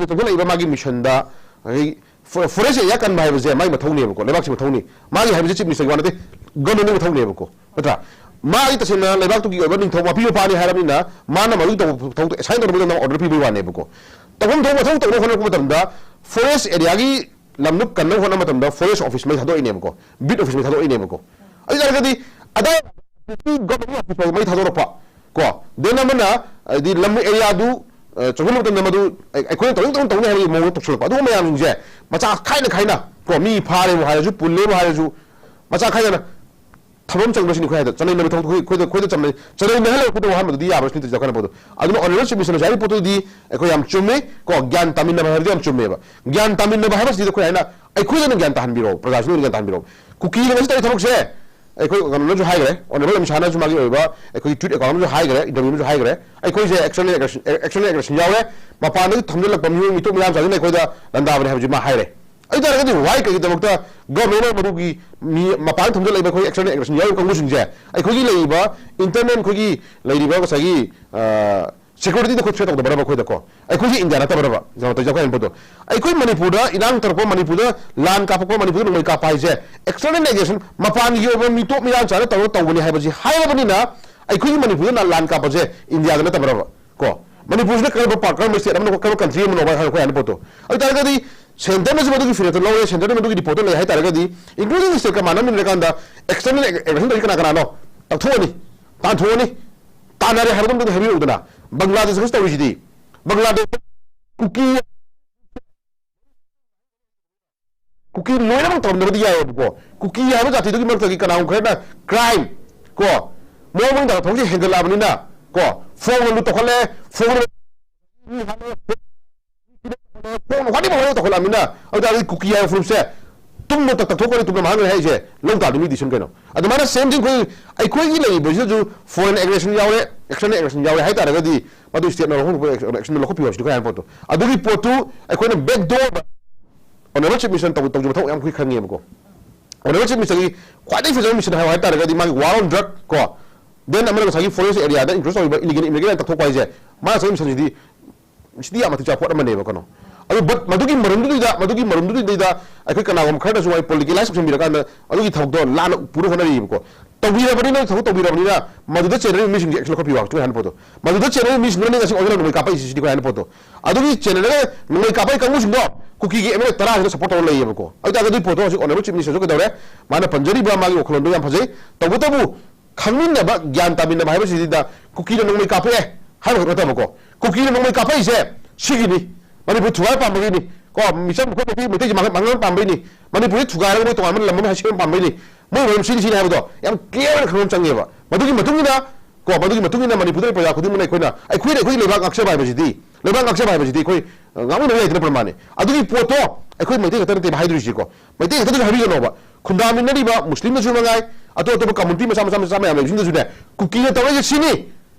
ꯆꯪꯁꯤꯜꯂꯛꯏꯕ ꯃꯥꯒꯤ mission ꯗ, ꯑꯗꯒꯤ ꯐꯣ-, forest area ꯀꯟꯕ ꯍꯥꯏꯕꯁꯦ ꯃꯥꯒꯤ ꯃꯊꯧꯅꯦꯕꯀꯣ, ꯂꯩꯕꯥꯛꯁꯤ ꯃꯊꯧꯅꯤ꯫ ꯃꯥꯒꯤ ꯍꯥꯏꯕꯁꯦ Chief Minister ꯒꯤ ꯋꯥ ꯅꯠꯇꯦ, government ꯒꯤ ꯃꯊꯧꯅꯦꯕꯀꯣ, ꯅꯠꯇ꯭ꯔꯥ? ꯃꯥꯒꯤ ꯇꯁꯦꯡꯅ ꯂꯩꯕꯥꯛꯇꯨꯒꯤ ꯑꯣꯏꯕ ꯅꯤꯡꯊꯧ ꯃꯄꯤ ꯃꯄꯥꯅꯤ ꯍꯥꯏꯔꯕꯅꯤꯅ ꯃꯥꯅ ꯃꯗꯨꯒꯤ ꯇꯧꯕ ꯊꯕꯛꯇꯣ assign ꯇꯧꯅꯕꯒꯤꯗꯃꯛ order ꯄꯤꯕꯒꯤ ꯋꯥꯅꯦꯕꯀꯣ꯫ ꯇꯧꯐꯝ ꯊꯣꯛꯄ ꯃꯊꯧ ꯇꯧꯅꯕ ꯍꯣꯠꯅꯔꯛꯄ ꯃꯇꯝꯗ forest area ꯒꯤ ꯂꯝꯂꯨꯞ ꯀꯟꯅꯕ ꯍꯣꯠꯅꯕ ꯃꯇꯝꯗ forest office ꯃꯩ ꯊꯥꯗꯣꯛꯏꯅꯦꯕꯀꯣ, beat office ꯃꯩ ꯊꯥꯗꯣꯛꯏꯅꯦꯕꯀꯣ꯫ ꯑꯗꯨ ꯑꯣꯏꯇꯥꯔꯒꯗꯤ ꯑꯗꯥꯏ government office ꯐꯥꯎꯕ ꯃꯩ ꯊꯥꯗꯣꯔꯛꯄ ꯀꯣ, then ꯑꯃꯅ ꯍꯥꯏꯗꯤ ꯂꯝ area ꯗꯨ, ꯑ, ꯆꯪꯁꯤꯟꯕ ꯃꯇꯝꯗ ꯃꯗꯨ ꯑꯩ-, ꯑꯩꯈꯣꯏꯅ ꯇꯧꯅꯤꯡ ꯇꯧꯅꯤꯡ ꯇꯧꯅꯤ ꯍꯥꯏꯕꯒꯤ ꯃꯑꯣꯡꯗ ꯇꯧꯁꯤꯜꯂꯛꯄ, ꯑꯗꯨꯒꯨꯝꯕ ꯃꯌꯥꯝꯁꯤꯡꯁꯦ ꯃꯆꯥ ꯈꯥꯏꯅ ꯈꯥꯏꯅ ꯀꯣ, ꯃꯤ ꯐꯥꯔꯦꯕꯨ ꯍꯥꯏꯔꯁꯨ, ꯄꯨꯜꯂꯦꯕꯨ ꯍꯥꯏꯔꯁꯨ, ꯃꯆꯥ ꯈꯥꯏꯗꯅ ꯊꯕꯛ ꯑꯃ ꯆꯪꯕꯁꯤꯅꯤ ꯑꯩꯈꯣꯏ ꯍꯥꯏꯗ ꯆꯠꯅꯩꯅꯕ ꯊꯕꯛꯇꯨ ꯑꯩꯈꯣꯏ, ꯑꯩꯈꯣꯏꯗ, ꯑꯩꯈꯣꯏꯗ ꯆꯝꯅꯩ ꯆꯠꯅꯩꯅꯍꯜꯂꯒ ꯑꯩꯈꯣꯏꯗ ꯋꯥꯍꯟꯕꯗꯨꯗꯤ ꯌꯥꯕ ꯅꯠꯇꯦ ꯆꯥꯎꯈꯠꯅꯕ ꯄꯣꯠꯇꯣ꯫ ꯑꯗꯨꯅ Honourable Chief Minister ꯅ ꯉꯁꯥꯏ ꯍꯥꯏꯔꯤꯕ ꯄꯣꯠꯇꯨꯗꯤ ꯑꯩꯈꯣꯏ ꯌꯥꯝ ꯆꯨꯝꯃꯤ ꯀꯣ, ꯒ꯭ꯌꯥꯟ ꯇꯥꯃꯤꯟꯅꯕ ꯍꯥꯏꯕꯗꯤ ꯌꯥꯝ ꯆꯨꯝꯃꯦꯕ꯫ ꯒ꯭ꯌꯥꯟ ꯇꯥꯃꯤꯟꯅꯕ ꯍꯥꯏꯕꯁꯤꯗ ꯑꯩꯈꯣꯏ ꯍꯥꯏꯅ ꯑꯩꯈꯣꯏꯗ ꯑꯣꯏꯅ ꯒ꯭ꯌꯥꯟ ꯇꯥꯍꯟꯕꯤꯔꯛꯑꯣ, ꯄ꯭ꯔꯖꯥꯁꯤꯡꯗ ꯑꯣꯏꯅ ꯒ꯭ꯌꯥꯟ ꯇꯥꯍꯟꯕꯤꯔꯛꯑꯣ꯫ ꯀꯨꯀꯤꯅ ꯉꯁꯤ ꯇꯧꯔꯤ ꯊꯕꯛꯁꯦ ꯑꯩꯈꯣꯏ ꯀꯩꯅꯣꯅꯁꯨ ꯍꯥꯏꯈ꯭ꯔꯦ, Honourable ꯑꯃꯤꯠ ꯁꯥꯍꯅꯁꯨ ꯃꯥꯒꯤ ꯑꯣꯏꯕ ꯑꯩꯈꯣꯏꯒꯤ Twitter account ꯑꯃꯁꯨ ꯍꯥꯏꯈ꯭ꯔꯦ, interview ꯑꯃꯁꯨ ꯍꯥꯏꯈ꯭ꯔꯦ, ꯑꯩꯈꯣꯏꯁꯦ external aggression, external aggression ꯌꯥꯎꯔꯦ, ꯃꯄꯥꯟꯗꯒꯤ ꯊꯝꯖꯤꯜꯂꯛꯄ ꯃꯤꯑꯣꯏ ꯃꯤꯇꯣꯞ ꯃꯤꯌꯥꯝ ꯆꯥꯁꯤꯅ ꯑꯩꯈꯣꯏꯗ ꯂꯥꯟꯗꯥꯕꯅꯦ ꯍꯥꯏꯕꯁꯤ ꯃꯥ ꯍꯥꯏꯔꯦ꯫ ꯑꯗꯨ ꯇꯥꯔꯒꯗꯤ why ꯀꯩꯒꯤꯗꯃꯛꯇ ꯒꯣꯔꯃꯦꯟꯅ ꯃꯗꯨꯒꯤ ꯃꯤ ꯃꯄꯥꯟ ꯊꯝꯖꯤꯜꯂꯛꯏꯕ ꯑꯩꯈꯣꯏ external aggression ꯌꯥꯎꯔꯤꯕ ꯀꯥꯡꯕꯨꯁꯤꯡꯁꯦ ꯑꯩꯈꯣꯏꯒꯤ ꯂꯩꯔꯤꯕ internal ꯑꯩꯈꯣꯏꯒꯤ ꯂꯩꯔꯤꯕ ꯉꯁꯥꯏꯒꯤ security ꯗ ꯈꯨꯠ ꯁꯦ ꯇꯧꯗꯕ꯭ꯔꯕ ꯑꯩꯈꯣꯏꯗꯀꯣ? ꯑꯩꯈꯣꯏꯒꯤ ꯏꯟꯗꯤꯌꯥ ꯅꯠꯇꯕ꯭ꯔꯕ? ꯀꯩꯅꯣ ꯇꯧꯖꯈꯣꯏ ꯍꯥꯏꯅ ꯄꯣꯠꯇꯣ, ꯑꯩꯈꯣꯏ ꯃꯅꯤꯄꯨꯔꯗ ꯏꯔꯥꯡ ꯇꯧꯔꯛꯄ, ꯃꯅꯤꯄꯨꯔꯗ ꯂꯥꯟ ꯀꯥꯞꯄꯛꯄ, ꯃꯅꯤꯄꯨꯔꯗ ꯅꯣꯡꯃꯩ ꯀꯥꯞꯄ ꯍꯥꯏꯁꯦ external aggression, ꯃꯄꯥꯟꯒꯤ ꯑꯣꯏꯕ ꯃꯤꯇꯣꯞ ꯃꯤꯔꯥꯡ ꯆꯥꯅ ꯇꯧꯔꯒ ꯇꯧꯕꯅꯤ ꯍꯥꯏꯕꯁꯤ ꯍꯥꯏꯔꯕꯅꯤꯅ ꯑꯩꯈꯣꯏꯒꯤ ꯃꯅꯤꯄꯨꯔꯗ ꯂꯥꯟ ꯀꯥꯞꯄꯁꯦ ꯏꯟꯗꯤꯌꯥꯗ ꯅꯠꯇꯕ꯭ꯔꯕ? ꯀꯣ, ꯃꯅꯤꯄꯨꯔꯁꯤꯅ ꯀꯔꯝꯕ ꯄꯥꯔꯠ, ꯀꯔꯝꯕ state ꯑꯃꯅꯣ, ꯀꯔꯝꯕ country ꯑꯃꯅꯣ ꯍꯥꯏꯅ ꯑꯩꯈꯣꯏ ꯍꯥꯏꯅ ꯄꯣꯠꯇꯣ? ꯑꯗꯨ ꯇꯥꯔꯒꯗꯤ centre ꯅꯁꯨ ꯃꯗꯨꯒꯤ ꯐꯤꯔꯦꯞꯇ ꯂꯧꯔꯦ, centre ꯅ ꯃꯗꯨꯒꯤ report ꯇ ꯂꯩ ꯍꯥꯏꯇꯥꯔꯒꯗꯤ, including state ꯀ ꯃꯥꯟꯅꯃꯤꯟꯅꯔꯀꯥꯟꯗ external aggression ꯇꯧꯔꯤ ꯀꯅꯥ ꯀꯅꯥꯅꯣ? ꯇꯥꯟꯊꯣꯛꯑꯅꯤ, ꯇꯥꯟꯊꯣꯛꯑꯅꯤ, ꯇꯥꯟꯅꯔꯦ ꯍꯥꯏꯕ ꯑꯗꯨꯝ ꯍꯥꯏꯕꯤꯔꯛꯎꯗꯅ꯫ ꯕꯪꯒ꯭ꯂꯥꯗꯦꯁ ꯇꯧꯔꯤꯁꯤꯗꯤ, ꯕꯪꯒ꯭ꯂꯥꯗꯦꯁ ꯀꯨꯀꯤ ꯀꯨꯀꯤ ꯂꯣꯏꯅꯃꯛ ꯇꯧꯔꯝꯗꯕꯗꯤ ꯌꯥꯏꯑꯕꯀꯣ꯫ ꯀꯨꯀꯤ ꯍꯥꯏꯕ ꯖꯥꯇꯤꯗꯨꯒꯤ ꯃꯔꯛꯇꯒꯤ ꯀꯅꯥꯒꯨꯝꯕ ꯈꯔꯅ crime ꯀꯣ, ꯃꯑꯣꯡ ꯃꯑꯣꯡ ꯇꯧꯕ ꯊꯕꯛꯁꯦ ꯍꯦꯟꯒꯠꯂꯛꯑꯕꯅꯤꯅ ꯀꯣ, ꯐꯣꯟ ꯂꯨꯠ ꯇꯧꯈꯠꯂꯦ, ꯐꯣꯟ ꯐꯣꯟ ꯋꯥꯔꯤ ꯋꯥꯔꯤ ꯇꯧꯈꯠꯂꯛꯑꯕꯅꯤꯅ, ꯑꯗꯨ ꯇꯥꯔꯗꯤ ꯀꯨꯀꯤ ꯍꯥꯏꯕ ꯐꯨꯔꯨꯞꯁꯦ ꯇꯨꯝꯅ ꯇꯛ ꯇꯛꯊꯣꯛꯈ꯭ꯔꯅꯤ, ꯇꯨꯝꯅ ꯃꯥꯡꯈ꯭ꯔꯅꯤ ꯍꯥꯏꯁꯦ ꯂꯧ ꯇꯥꯕꯅꯤ ꯃꯤ decision ꯀꯩꯅꯣ꯫ ꯑꯗꯨꯃꯥꯏꯅ same thing ꯑꯩꯈꯣꯏ, ꯑꯩꯈꯣꯏꯒꯤ ꯂꯩꯔꯤꯕꯁꯤꯗꯁꯨ foreign aggression ꯌꯥꯎꯔꯦ, external aggression ꯌꯥꯎꯔꯦ ꯍꯥꯏ ꯇꯥꯔꯒꯗꯤ ꯃꯗꯨ state ꯅ ꯂꯧꯈꯠꯄ action ꯂꯧꯈꯠꯄꯤꯌꯨ ꯍꯥꯏꯕꯁꯤꯗꯤ ꯀꯩ ꯍꯥꯏꯅ ꯄꯣꯠꯇꯣ꯫ ꯑꯗꯨꯒꯤ ꯄꯣꯠꯇꯨ ꯑꯩꯈꯣꯏꯅ backdoor ꯗ honourable chief minister ꯇꯧ-, ꯇꯧꯖꯕ ꯊꯕꯛ ꯌꯥꯝ ꯑꯩꯈꯣꯏ ꯈꯪꯉꯦꯕꯀꯣ꯫ Honourable chief minister ꯒꯤ ꯈ꯭ꯋꯥꯏꯗꯒꯤ ꯐꯖꯕ mission ꯍꯥꯏꯌꯨ ꯍꯥꯏ ꯇꯥꯔꯒꯗꯤ ꯃꯥꯒꯤ war on drug ꯀꯣ, then ꯑꯃꯅ ꯉꯁꯥꯏꯒꯤ forest area ꯗ encroach ꯇꯧꯔꯤꯕ illegal immigrant ꯇꯛꯊꯣꯛꯄ ꯍꯥꯏꯁꯦ, ꯃꯥꯅ ꯆꯠꯂꯤꯕ mission ꯁꯤꯗꯤ, ꯁꯤꯗꯤ ꯌꯥꯝ ꯃꯇꯤꯛ ꯆꯥꯕ ꯄꯣꯠ ꯑꯃꯅꯦꯕ ꯀꯩꯅꯣ꯫ ꯑꯗꯨ but ꯃꯗꯨꯒꯤ ꯃꯔꯝꯗꯨꯗꯩꯗ, ꯃꯗꯨꯒꯤ ꯃꯔꯝꯗꯨꯗꯩꯗ ꯑꯩꯈꯣꯏ ꯀꯅꯥꯒꯨꯝꯕ ꯈꯔꯅꯁꯨ ꯃꯥꯒꯤ politicalize ꯇꯧꯁꯤꯟꯕꯤꯔꯀꯥꯟꯗ ꯑꯗꯨꯒꯤ ꯊꯕꯛꯇꯣ ꯂꯥꯟꯅ ꯄꯨꯔ ꯍꯣꯠꯅꯔꯤꯕꯀꯣ꯫ ꯇꯧꯕꯤꯔꯕꯅꯤꯅ, ꯊꯕꯛ ꯇꯧꯕꯤꯔꯕꯅꯤꯅ ꯃꯗꯨꯗ ꯆꯦꯟꯅꯔꯤꯕ ꯃꯤꯁꯤꯡꯁꯦ action ꯂꯧꯈꯠꯄꯤꯌꯨ ꯍꯥꯏꯕ ꯍꯥꯏꯅ ꯄꯣꯠꯇꯣ꯫ ꯃꯗꯨꯗ ꯆꯦꯟꯅꯔꯤꯕ ꯃꯤꯁꯤꯡꯗꯨꯅ ꯉꯁꯤ ꯑꯣꯏꯅ ꯅꯣꯡꯃꯩ ꯀꯥꯞꯄꯛꯏꯁꯤ ꯁꯤꯗꯤ ꯀꯩ ꯍꯥꯏꯅ ꯄꯣꯠꯇꯣ꯫ ꯑꯗꯨꯒꯤ ꯆꯦꯟꯅꯔꯒ ꯅꯣꯡꯃꯩ ꯀꯥꯞꯄꯛꯏ ꯀꯥꯡꯕꯨꯁꯤꯡꯗꯣ ꯀꯨꯀꯤꯒꯤ M L A ꯇꯔꯥꯁꯤꯅ support ꯇꯧꯔ ꯂꯩꯌꯦꯕꯀꯣ꯫ ꯑꯗꯨ ꯇꯥꯔꯒꯗꯤ ꯄꯣꯠꯇꯣ ꯍꯧꯖꯤꯛ honourable chief minister ꯁꯨ ꯀꯩꯗꯧꯔꯦ? ꯃꯥꯅ ꯄꯟꯖꯔꯤꯕ ꯃꯥꯒꯤ ꯋꯥꯈꯜꯂꯣꯟꯗꯣ ꯌꯥꯝ ꯐꯖꯩ꯫ ꯇꯧꯕꯇꯕꯨ ꯈꯪꯃꯤꯟꯅꯕ, ꯒ꯭ꯌꯥꯟ ꯇꯥꯃꯤꯟꯅꯕ ꯍꯥꯏꯕꯁꯤꯗ ꯀꯨꯀꯤꯅ ꯅꯣꯡꯃꯩ ꯀꯥꯞꯄꯛꯑꯦ ꯍꯥꯏꯕ ꯈꯛ ꯅꯠꯇꯕꯀꯣ, ꯀꯨꯀꯤꯅ ꯅꯣꯡꯃꯩ ꯀꯥꯞꯄꯛꯏꯁꯦ ꯁꯤꯒꯤꯅꯤ, ꯃꯅꯤꯄꯨꯔ ꯊꯨꯒꯥꯏꯕ ꯄꯥꯝꯕꯒꯤꯅꯤ ꯀꯣ, ꯃꯤꯆꯝ ꯑꯩꯈꯣꯏ ꯃꯩꯇꯩ, ꯃꯩꯇꯩꯁꯦ ꯃꯥꯡꯍꯟ-, ꯃꯥꯡꯍꯟ ꯄꯥꯝꯕꯩꯅꯤ, ꯃꯅꯤꯄꯨꯔꯁꯦ ꯊꯨꯒꯥꯏꯔꯒ ꯃꯣꯏ ꯇꯣꯉꯥꯟꯕ ꯂꯝ ꯑꯃ ꯁꯦꯝꯕ ꯄꯥꯝꯕꯩꯅꯤ, ꯃꯣꯏ ꯃꯔꯝ ꯁꯤꯅꯤ ꯁꯤꯅꯤ ꯍꯥꯏꯕꯗꯣ ꯌꯥꯝ clear ꯑꯣꯏꯅ ꯈꯪꯕ ꯑꯃ ꯆꯪꯉꯦꯕ꯫ ꯃꯗꯨꯒꯤ ꯃꯇꯨꯡ ꯏꯟꯅ ꯀꯣ, ꯃꯗꯨꯒꯤ ꯃꯇꯨꯡ ꯏꯟꯅ ꯃꯅꯤꯄꯨꯔꯗ ꯂꯩꯕ ꯄ꯭ꯔꯖꯥ ꯈꯨꯗꯤꯡꯃꯛꯅ ꯑꯩꯈꯣꯏꯅ, ꯑꯩꯈꯣꯏꯅ ꯑꯩꯈꯣꯏꯒꯤ ꯂꯩꯕꯥꯛ ꯉꯥꯛꯆꯕ ꯍꯥꯏꯕꯁꯤꯗꯤ, ꯂꯩꯕꯥꯛ ꯉꯥꯛꯆꯕ ꯍꯥꯏꯕꯁꯤꯗꯤ ꯑꯩꯈꯣꯏ, ꯑ, ꯉꯥꯛꯃꯤꯟꯅꯕ ꯌꯥꯏꯗꯅ ꯄ꯭ꯔꯃꯥꯟꯅꯤ꯫ ꯑꯗꯨꯒꯤ ꯄꯣꯠꯇꯣ ꯑꯩꯈꯣꯏ ꯃꯩꯇꯩ ꯈꯛꯇ ꯅꯠꯇꯦꯕ ꯍꯥꯏꯗꯣꯔꯤꯁꯤꯀꯣ꯫ ꯃꯩꯇꯩ ꯈꯛꯇꯗꯁꯨ ꯍꯥꯏꯕꯤꯒꯅꯣꯕ꯫ ꯈꯨꯟꯗꯥꯃꯤꯟꯅꯔꯤꯕ ꯃꯨꯁꯂꯤꯝꯅꯁꯨ ꯃꯉꯥꯏ, ꯑꯇꯣꯞ ꯑꯇꯣꯞꯄ community ꯃꯆꯥ ꯃꯆꯥ ꯃꯆꯥ ꯃꯌꯥꯝ ꯂꯩꯕꯁꯤꯡꯗꯁꯨꯅꯦ, ꯀꯨꯀꯤꯅ ꯇꯧꯔꯛꯏꯁꯦ ꯁꯤꯅꯤ꯫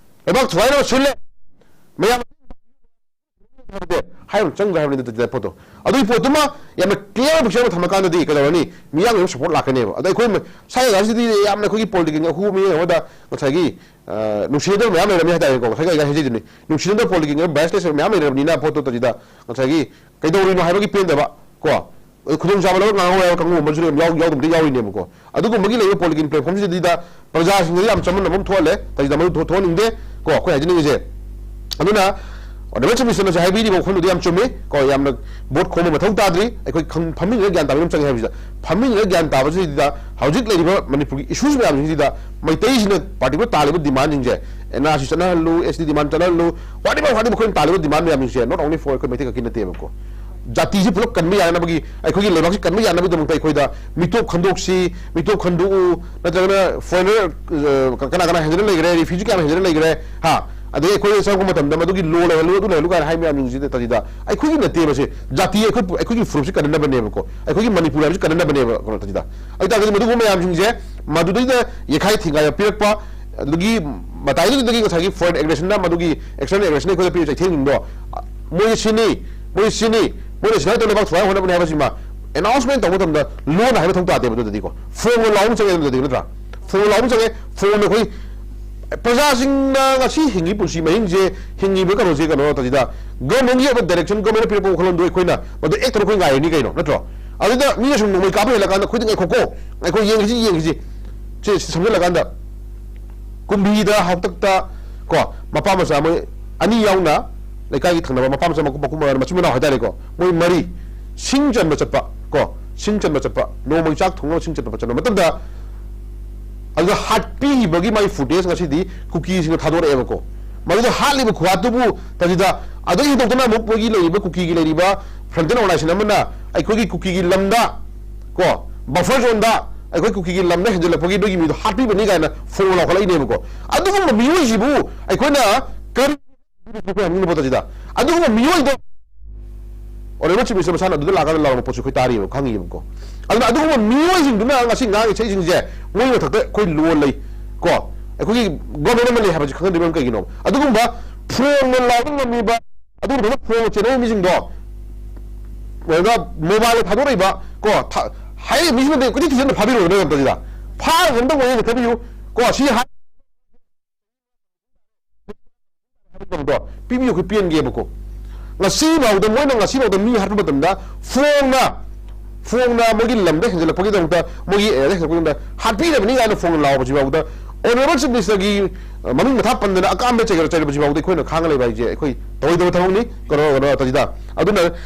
ꯂꯩꯕꯥꯛ ꯊꯨꯒꯥꯏꯅꯕ ꯁꯤꯜꯂꯦ꯫ ꯃꯌꯥꯝ ꯍꯥꯏꯕ ꯆꯪꯗ꯭ꯔꯥ ꯍꯥꯏꯕꯅꯤꯗ ꯄꯣꯠꯇꯣ꯫ ꯑꯗꯨꯒꯤ ꯄꯣꯠꯇꯨꯃ ꯌꯥꯝꯅ clear picture ꯑꯃ ꯊꯝꯃꯀꯥꯟꯗꯗꯤ ꯀꯩꯗꯧꯔꯅꯤ? ꯃꯤꯌꯥꯝꯒꯤ ꯑꯃ support ꯂꯥꯛꯀꯅꯦꯕ꯫ ꯑꯗ ꯑꯩꯈꯣꯏ ꯁ꯭ꯋꯥꯏ ꯖꯒꯥꯁꯤꯗꯤ ꯌꯥꯝꯅ ꯑꯩꯈꯣꯏꯒꯤ political ꯑꯍꯨꯕ ꯃꯤꯑꯣꯏ ꯑꯃꯗ ꯉꯁꯥꯏꯒꯤ, ꯑ, ꯅꯨꯡꯁꯤꯅꯗꯕ ꯃꯌꯥꯝ ꯂꯩꯔꯝꯃꯤ ꯍꯥꯏꯇꯥꯔꯦꯀꯣ꯫ ꯉꯁꯥꯏꯒꯤ ꯑꯩ ꯍꯥꯏꯖꯩꯗꯨꯅꯤ, ꯅꯨꯡꯁꯤꯅꯗꯕ political bias ꯂꯩꯕ ꯃꯌꯥꯝ ꯂꯩꯔꯕꯅꯤꯅ ꯄꯣꯠꯇꯣ ꯇꯧꯁꯤꯗ ꯉꯁꯥꯏꯒꯤ ꯀꯩꯗꯧꯔꯤꯅꯣ ꯍꯥꯏꯕꯒꯤ ꯄꯦꯟꯗꯕ ꯀꯣ, ꯈꯨꯗꯣꯡꯆꯥꯕ ꯂꯧꯔꯒ ꯉꯥꯡꯍꯧ ꯍꯥꯏꯕ ꯀꯥꯡꯕꯨ ꯑꯃꯁꯨ ꯌꯥꯝ ꯌꯥꯎ-, ꯌꯥꯎꯗꯕꯗꯤ ꯌꯥꯎꯔꯤꯅꯦꯕꯀꯣ꯫ ꯑꯗꯨꯒꯨꯝꯕꯒꯤ ꯂꯩꯕ political platformꯁꯤꯗꯩꯗ ꯄ꯭ꯔꯖꯥꯁꯤꯡꯗꯗꯤ ꯌꯥꯝ ꯆꯃꯝꯅꯕ ꯑꯃ ꯊꯣꯛꯍꯜꯂꯦ꯫ ꯇꯁꯦꯡꯅ ꯃꯗꯨ ꯊꯣꯛ-, ꯊꯣꯛꯍꯟꯅꯤꯡꯗꯦ ꯀꯣ, ꯑꯩꯈꯣꯏ ꯍꯥꯏꯖꯅꯤꯡꯉꯤꯁꯦ꯫ ꯑꯗꯨꯅ Honourable Chief Ministerꯅꯁꯨ ꯍꯥꯏꯕꯤꯔꯤꯕ ꯋꯥꯐꯝꯗꯨꯗꯤ ꯌꯥꯝ ꯆꯨꯝꯃꯤ ꯀꯣ, ꯌꯥꯝꯅ vote ꯈꯣꯝꯕ ꯃꯊꯧ ꯇꯥꯗ꯭ꯔꯤ꯫ ꯑꯩꯈꯣꯏ ꯈꯪ-, ꯐꯝꯃꯤꯟꯅꯔꯒ ꯒ꯭ꯌꯥꯟ ꯇꯥꯕ ꯑꯃ ꯆꯪꯉꯦ ꯍꯥꯏꯕꯁꯤꯗ, ꯐꯝꯃꯤꯟꯅꯔꯒ ꯒ꯭ꯌꯥꯟ ꯇꯥꯕꯁꯤꯗ ꯍꯧꯖꯤꯛ ꯂꯩꯔꯤꯕ ꯃꯅꯤꯄꯨꯔꯒꯤ issues ꯃꯌꯥꯝꯁꯤꯡꯁꯤꯗ ꯃꯩꯇꯩꯁꯤꯅ particular ꯇꯥꯜꯂꯤꯕ demandꯁꯤꯡꯁꯦ, NRC ꯆꯠꯅꯍꯜꯂꯨ, ST demand ꯆꯠꯅꯍꯜꯂꯨ, whatever, whatever ꯑꯩꯈꯣꯏꯅ ꯇꯥꯜꯂꯤꯕ demand ꯃꯌꯥꯝꯁꯤꯡꯁꯦ not only for ꯑꯩꯈꯣꯏ ꯃꯩꯇꯩ ꯈꯛꯀꯤ ꯅꯠꯇꯦꯕꯀꯣ꯫ ꯖꯥꯇꯤꯁꯤ ꯄꯨꯂꯞ ꯀꯟꯕ ꯌꯥꯅꯕꯒꯤ, ꯑꯩꯈꯣꯏꯒꯤ ꯂꯩꯕꯥꯛꯁꯤ ꯀꯟꯕ ꯌꯥꯅꯕꯒꯤꯗꯃꯛꯇ ꯑꯩꯈꯣꯏꯗ ꯃꯤꯇꯣꯞ ꯈꯟꯗꯣꯛꯁꯤ, ꯃꯤꯇꯣꯞ ꯈꯟꯗꯣꯛꯎ, ꯅꯠꯇ꯭ꯔꯒꯅ foreigner, ꯑ, ꯀꯅꯥ ꯀꯅꯥ ꯍꯦꯟꯖꯤꯟꯅ ꯂꯩꯈ꯭ꯔꯦ, refugee ꯀꯌꯥꯝ ꯍꯦꯟꯖꯤꯟꯅ ꯂꯩꯈ꯭ꯔꯦ, ꯍꯥ? ꯑꯗꯒꯤ ꯑꯩꯈꯣꯏ ꯆꯪꯉꯛꯄ ꯃꯇꯝꯗ ꯃꯗꯨꯒꯤ law ꯂꯩꯍꯜꯂꯨ, ꯑꯗꯨ ꯂꯩꯍꯜꯂꯨ ꯀꯥꯏꯅ ꯍꯥꯏ ꯃꯌꯥꯝꯁꯤꯡꯁꯤꯗ ꯇꯁꯤꯗ ꯑꯩꯈꯣꯏꯒꯤ ꯅꯠꯇꯦꯕ ꯁꯤ꯫ ꯖꯥꯇꯤ ꯑꯩꯈꯣꯏ, ꯑꯩꯈꯣꯏꯒꯤ ꯐꯨꯔꯨꯞꯁꯤ ꯀꯟꯅꯅꯕꯅꯦꯕꯀꯣ, ꯑꯩꯈꯣꯏꯒꯤ ꯃꯅꯤꯄꯨꯔ ꯍꯥꯏꯕꯁꯤ ꯀꯟꯅꯅꯕꯅꯦꯕ ꯀꯩꯅꯣ ꯇꯁꯤꯗ꯫ ꯑꯗꯨ ꯇꯥꯔꯒꯗꯤ ꯃꯗꯨꯒꯨꯝꯕ ꯃꯌꯥꯝꯁꯤꯡꯁꯦ ꯃꯗꯨꯗꯩꯗ ꯌꯩꯈꯥꯏ ꯊꯤꯡꯒꯥꯏꯕ ꯄꯤꯔꯛꯄ, ꯑꯗꯨꯒꯤ ꯃꯇꯥꯏꯗꯨꯗꯒꯤ ꯉꯁꯥꯏꯒꯤ foreign aggressionꯅ ꯃꯗꯨꯒꯤ external aggressionꯅ ꯑꯩꯈꯣꯏꯗ ꯄꯤꯔꯤꯕ ꯆꯩꯊꯦꯡꯁꯤꯡꯗꯣ, ꯃꯣꯏ ꯁꯤꯅꯤ, ꯃꯣꯏ ꯁꯤꯅꯤ, ꯃꯣꯏꯅ ꯁꯨꯃꯥꯏꯅ ꯇꯧꯅꯕ ꯊꯨꯒꯥꯏ ꯍꯣꯠꯅꯕꯅꯤ ꯍꯥꯏꯕꯁꯤꯃ announcement ꯇꯧꯕ ꯃꯇꯝꯗ ꯂꯣꯟꯅ ꯍꯥꯏꯕ ꯊꯧ ꯇꯥꯗꯦꯕ꯫ ꯑꯗꯨꯗꯗꯤꯀꯣ ꯐꯣꯡꯅ ꯂꯥꯎꯕ ꯑꯃ ꯆꯪꯉꯦ, ꯑꯗꯨꯗꯗꯤ ꯅꯠꯇ꯭ꯔꯥ? ꯐꯣꯡꯅ ꯂꯥꯎꯕ ꯑꯃ ꯆꯪꯉꯦ꯫ ꯐꯣꯡꯅ ꯑꯩꯈꯣꯏ ꯄ꯭ꯔꯖꯥꯁꯤꯡꯅ ꯉꯁꯤ ꯍꯤꯡꯉꯤ ꯄꯨꯟꯁꯤ ꯃꯍꯤꯡꯁꯦ, ꯍꯤꯡꯉꯤꯕ ꯀꯩꯅꯣꯁꯦ ꯀꯩꯅꯣ ꯇꯧꯁꯤꯗ governmentꯀꯤ ꯑꯣꯏꯕ direction, governmentꯅ ꯄꯤꯔꯛꯄ ꯋꯥꯈꯜꯂꯣꯟꯗꯣ ꯑꯩꯈꯣꯏꯅ ꯃꯗꯨ act ꯇꯧꯔ ꯑꯩꯈꯣꯏ ꯉꯥꯏꯔꯤꯅꯤ ꯀꯩꯅꯣ, ꯅꯠꯇ꯭ꯔꯣ? ꯑꯗꯨꯗ ꯃꯤꯅ ꯁꯨꯝ ꯅꯣꯡꯃꯩ ꯀꯥꯞꯄ ꯍꯦꯜꯂꯀꯥꯟꯗ ꯑꯩꯈꯣꯏꯗꯤ ꯉꯥꯏꯈꯣꯀꯣ, ꯉꯥꯏꯈꯣ, ꯌꯦꯡꯈꯤꯁꯤ, ꯌꯦꯡꯈꯤꯁꯤ꯫ ꯁꯤ, ꯁꯤ ꯁꯝꯖꯜꯂꯀꯥꯟꯗ ꯀꯨꯝꯕꯤꯗ ꯍꯥꯛꯇꯛꯇ ꯀꯣ ꯃꯄꯥ ꯃꯆꯥ ꯃꯣꯏ ꯑꯅꯤ ꯌꯥꯎꯅ ꯂꯩꯀꯥꯏꯒꯤ ꯊꯪꯅꯕ ꯃꯄꯥ ꯃꯆꯥ ꯃꯀꯨ-, ꯃꯀꯨ-, ꯃꯆꯤꯟ ꯃꯅꯥꯎ ꯍꯥꯏꯇꯥꯔꯦꯀꯣ, ꯃꯣꯏ ꯃꯔꯤ ꯁꯤꯡ ꯆꯟꯕ ꯆꯠꯄ ꯀꯣ, ꯁꯤꯡ ꯆꯟꯕ ꯆꯠꯄ, ꯅꯣꯡꯃꯒꯤ ꯆꯥꯛ ꯊꯣꯡꯅꯕ ꯁꯤꯡ ꯆꯟꯕ ꯆꯠꯄ ꯃꯇꯝꯗ ꯑꯗꯨꯗ ꯍꯥꯠꯄꯤꯈꯤꯕꯒꯤ ꯃꯥꯒꯤ footage ꯉꯁꯤꯗꯤ ꯀꯨꯀꯤꯁꯤꯡꯅ ꯊꯥꯗꯣꯔꯛꯑꯦꯕꯀꯣ꯫ ꯃꯗꯨꯗ ꯍꯥꯠꯂꯤꯕ ꯈꯨꯍꯥꯠꯇꯨꯕꯨ ꯇꯁꯤꯗ ꯑꯗꯨꯗꯒꯤ ꯍꯦꯟꯗꯣꯛꯇꯅ ꯑꯃꯨꯛ ꯃꯣꯏꯒꯤ ꯂꯩꯔꯤꯕ ꯀꯨꯀꯤꯒꯤ ꯂꯩꯔꯤꯕ frontier organization ꯑꯃꯅ ꯑꯩꯈꯣꯏꯒꯤ ꯀꯨꯀꯤꯒꯤ ꯂꯝꯗ ꯀꯣ buffer zoneꯗ ꯑꯩꯈꯣꯏ ꯀꯨꯀꯤꯒꯤ ꯂꯝꯗ ꯍꯦꯟꯖꯜꯂꯛꯄꯒꯤ ꯅꯣꯏꯒꯤ ꯃꯤꯗꯣ ꯍꯥꯠꯄꯤꯕꯅꯤ ꯀꯥꯏꯅ ꯐꯣꯡ ꯂꯥꯎꯈꯠꯂꯛꯏꯅꯦꯕꯀꯣ꯫ ꯑꯗꯨꯒꯨꯝꯕ ꯃꯤꯑꯣꯏꯁꯤꯕꯨ ꯑꯩꯈꯣꯏꯅ ꯀꯔꯤ ꯍꯥꯏꯅꯤꯡꯕ ꯄꯣꯠꯇꯁꯤꯗ ꯑꯗꯨꯒꯨꯝꯕ ꯃꯤꯑꯣꯏꯗꯣ Honourable Chief Minister ꯃꯁꯥꯅ ꯑꯗꯨꯗ ꯂꯥꯛꯑꯀꯥꯟꯗ ꯂꯥꯎꯔꯝꯕ ꯄꯣꯠꯁꯨ ꯑꯩꯈꯣꯏ ꯇꯥꯔꯤꯕ, ꯈꯪꯉꯤꯕꯀꯣ꯫ ꯑꯗꯨꯅ ꯑꯗꯨꯒꯨꯝꯕ ꯃꯤꯑꯣꯏꯁꯤꯡꯗꯨꯅ ꯉꯁꯤ ꯉꯥꯡꯉꯤ ꯏꯁꯩꯁꯤꯡꯁꯦ ꯃꯣꯏ ꯃꯊꯛꯇ ꯑꯩꯈꯣꯏ ꯂꯣꯟ ꯂꯩ ꯀꯣ, ꯑꯩꯈꯣꯏꯒꯤ government ꯑꯃ ꯂꯩ ꯍꯥꯏꯕꯁꯤ ꯈꯪꯍꯟꯗ꯭ꯔꯤꯕ ꯀꯩꯒꯤꯅꯣ? ꯑꯗꯨꯒꯨꯝꯕ ꯐꯣꯡꯅ ꯂꯥꯎꯕ ꯉꯝꯃꯤꯕ ꯑꯗꯨꯒꯨꯝꯕ ꯐꯣꯟ ꯆꯦꯟꯅꯕ ꯃꯤꯁꯤꯡꯗꯣ, ꯑꯗꯨꯒ ꯃꯣꯕꯥꯏꯜꯗ ꯊꯥꯗꯣꯔꯛꯏꯕ ꯀꯣ, ꯊ-, ꯍꯥꯏꯔꯤꯕ ꯃꯤꯁꯤꯡꯗꯣ ꯀꯣꯏꯊꯤ ꯊꯤꯖꯤꯟꯅ ꯐꯥꯕꯤꯔꯣꯏ ꯅꯣꯏ ꯑꯝꯇꯁꯤꯗ꯫ ꯐꯥꯔꯒ ꯑꯝꯇ ꯋꯥꯌꯦꯜ ꯊꯥꯕꯤꯌꯨ ꯀꯣ꯫ ꯁꯤ ꯍꯥꯏ-, ꯄꯤꯕꯤꯌꯨ, ꯑꯩꯈꯣꯏ ꯄꯦꯟꯒꯦꯕꯀꯣ꯫ ꯉꯁꯤꯐꯥꯎꯗ, ꯃꯣꯏꯅ ꯉꯁꯤꯐꯥꯎꯗ ꯃꯤ ꯍꯥꯠꯄ ꯃꯇꯝꯗ ꯐꯣꯡꯅ, ꯐꯣꯡꯅ ꯃꯣꯏꯒꯤ ꯂꯝꯗ ꯍꯦꯟꯖꯜꯂꯛꯄꯒꯤꯗꯃꯛꯇ, ꯃꯣꯏꯒꯤ ꯑꯦꯔꯤꯌꯥꯗ ꯍꯦꯟꯖꯜꯂꯛꯄꯒꯤꯗꯃꯛꯇ ꯍꯥꯠꯄꯤꯔꯕꯅꯤ ꯀꯥꯏꯅ ꯐꯣꯡꯅ ꯂꯥꯎꯕꯁꯤꯐꯥꯎꯗ, ꯑꯣꯅꯔꯦꯕꯜ ꯆꯤꯐ ꯃꯤꯅꯤꯁꯇꯔꯒꯤ, ꯑ, ꯃꯃꯤꯡ ꯃꯊꯥ ꯄꯟꯗꯅ ꯑꯀꯥꯝꯕ ꯆꯩꯒꯦꯔ ꯆꯩꯔꯕꯁꯤꯐꯥꯎꯗ ꯑꯩꯈꯣꯏꯅ ꯈꯥꯡꯉ ꯂꯩꯕ ꯍꯥꯏꯁꯦ ꯑꯩꯈꯣꯏ ꯇꯧꯔꯣꯏꯗꯕ ꯊꯕꯛꯅꯤ꯫ ꯀꯩꯅꯣ, ꯀꯩꯅꯣ, ꯇꯧꯁꯤꯗ꯫ ꯑꯗꯨꯅ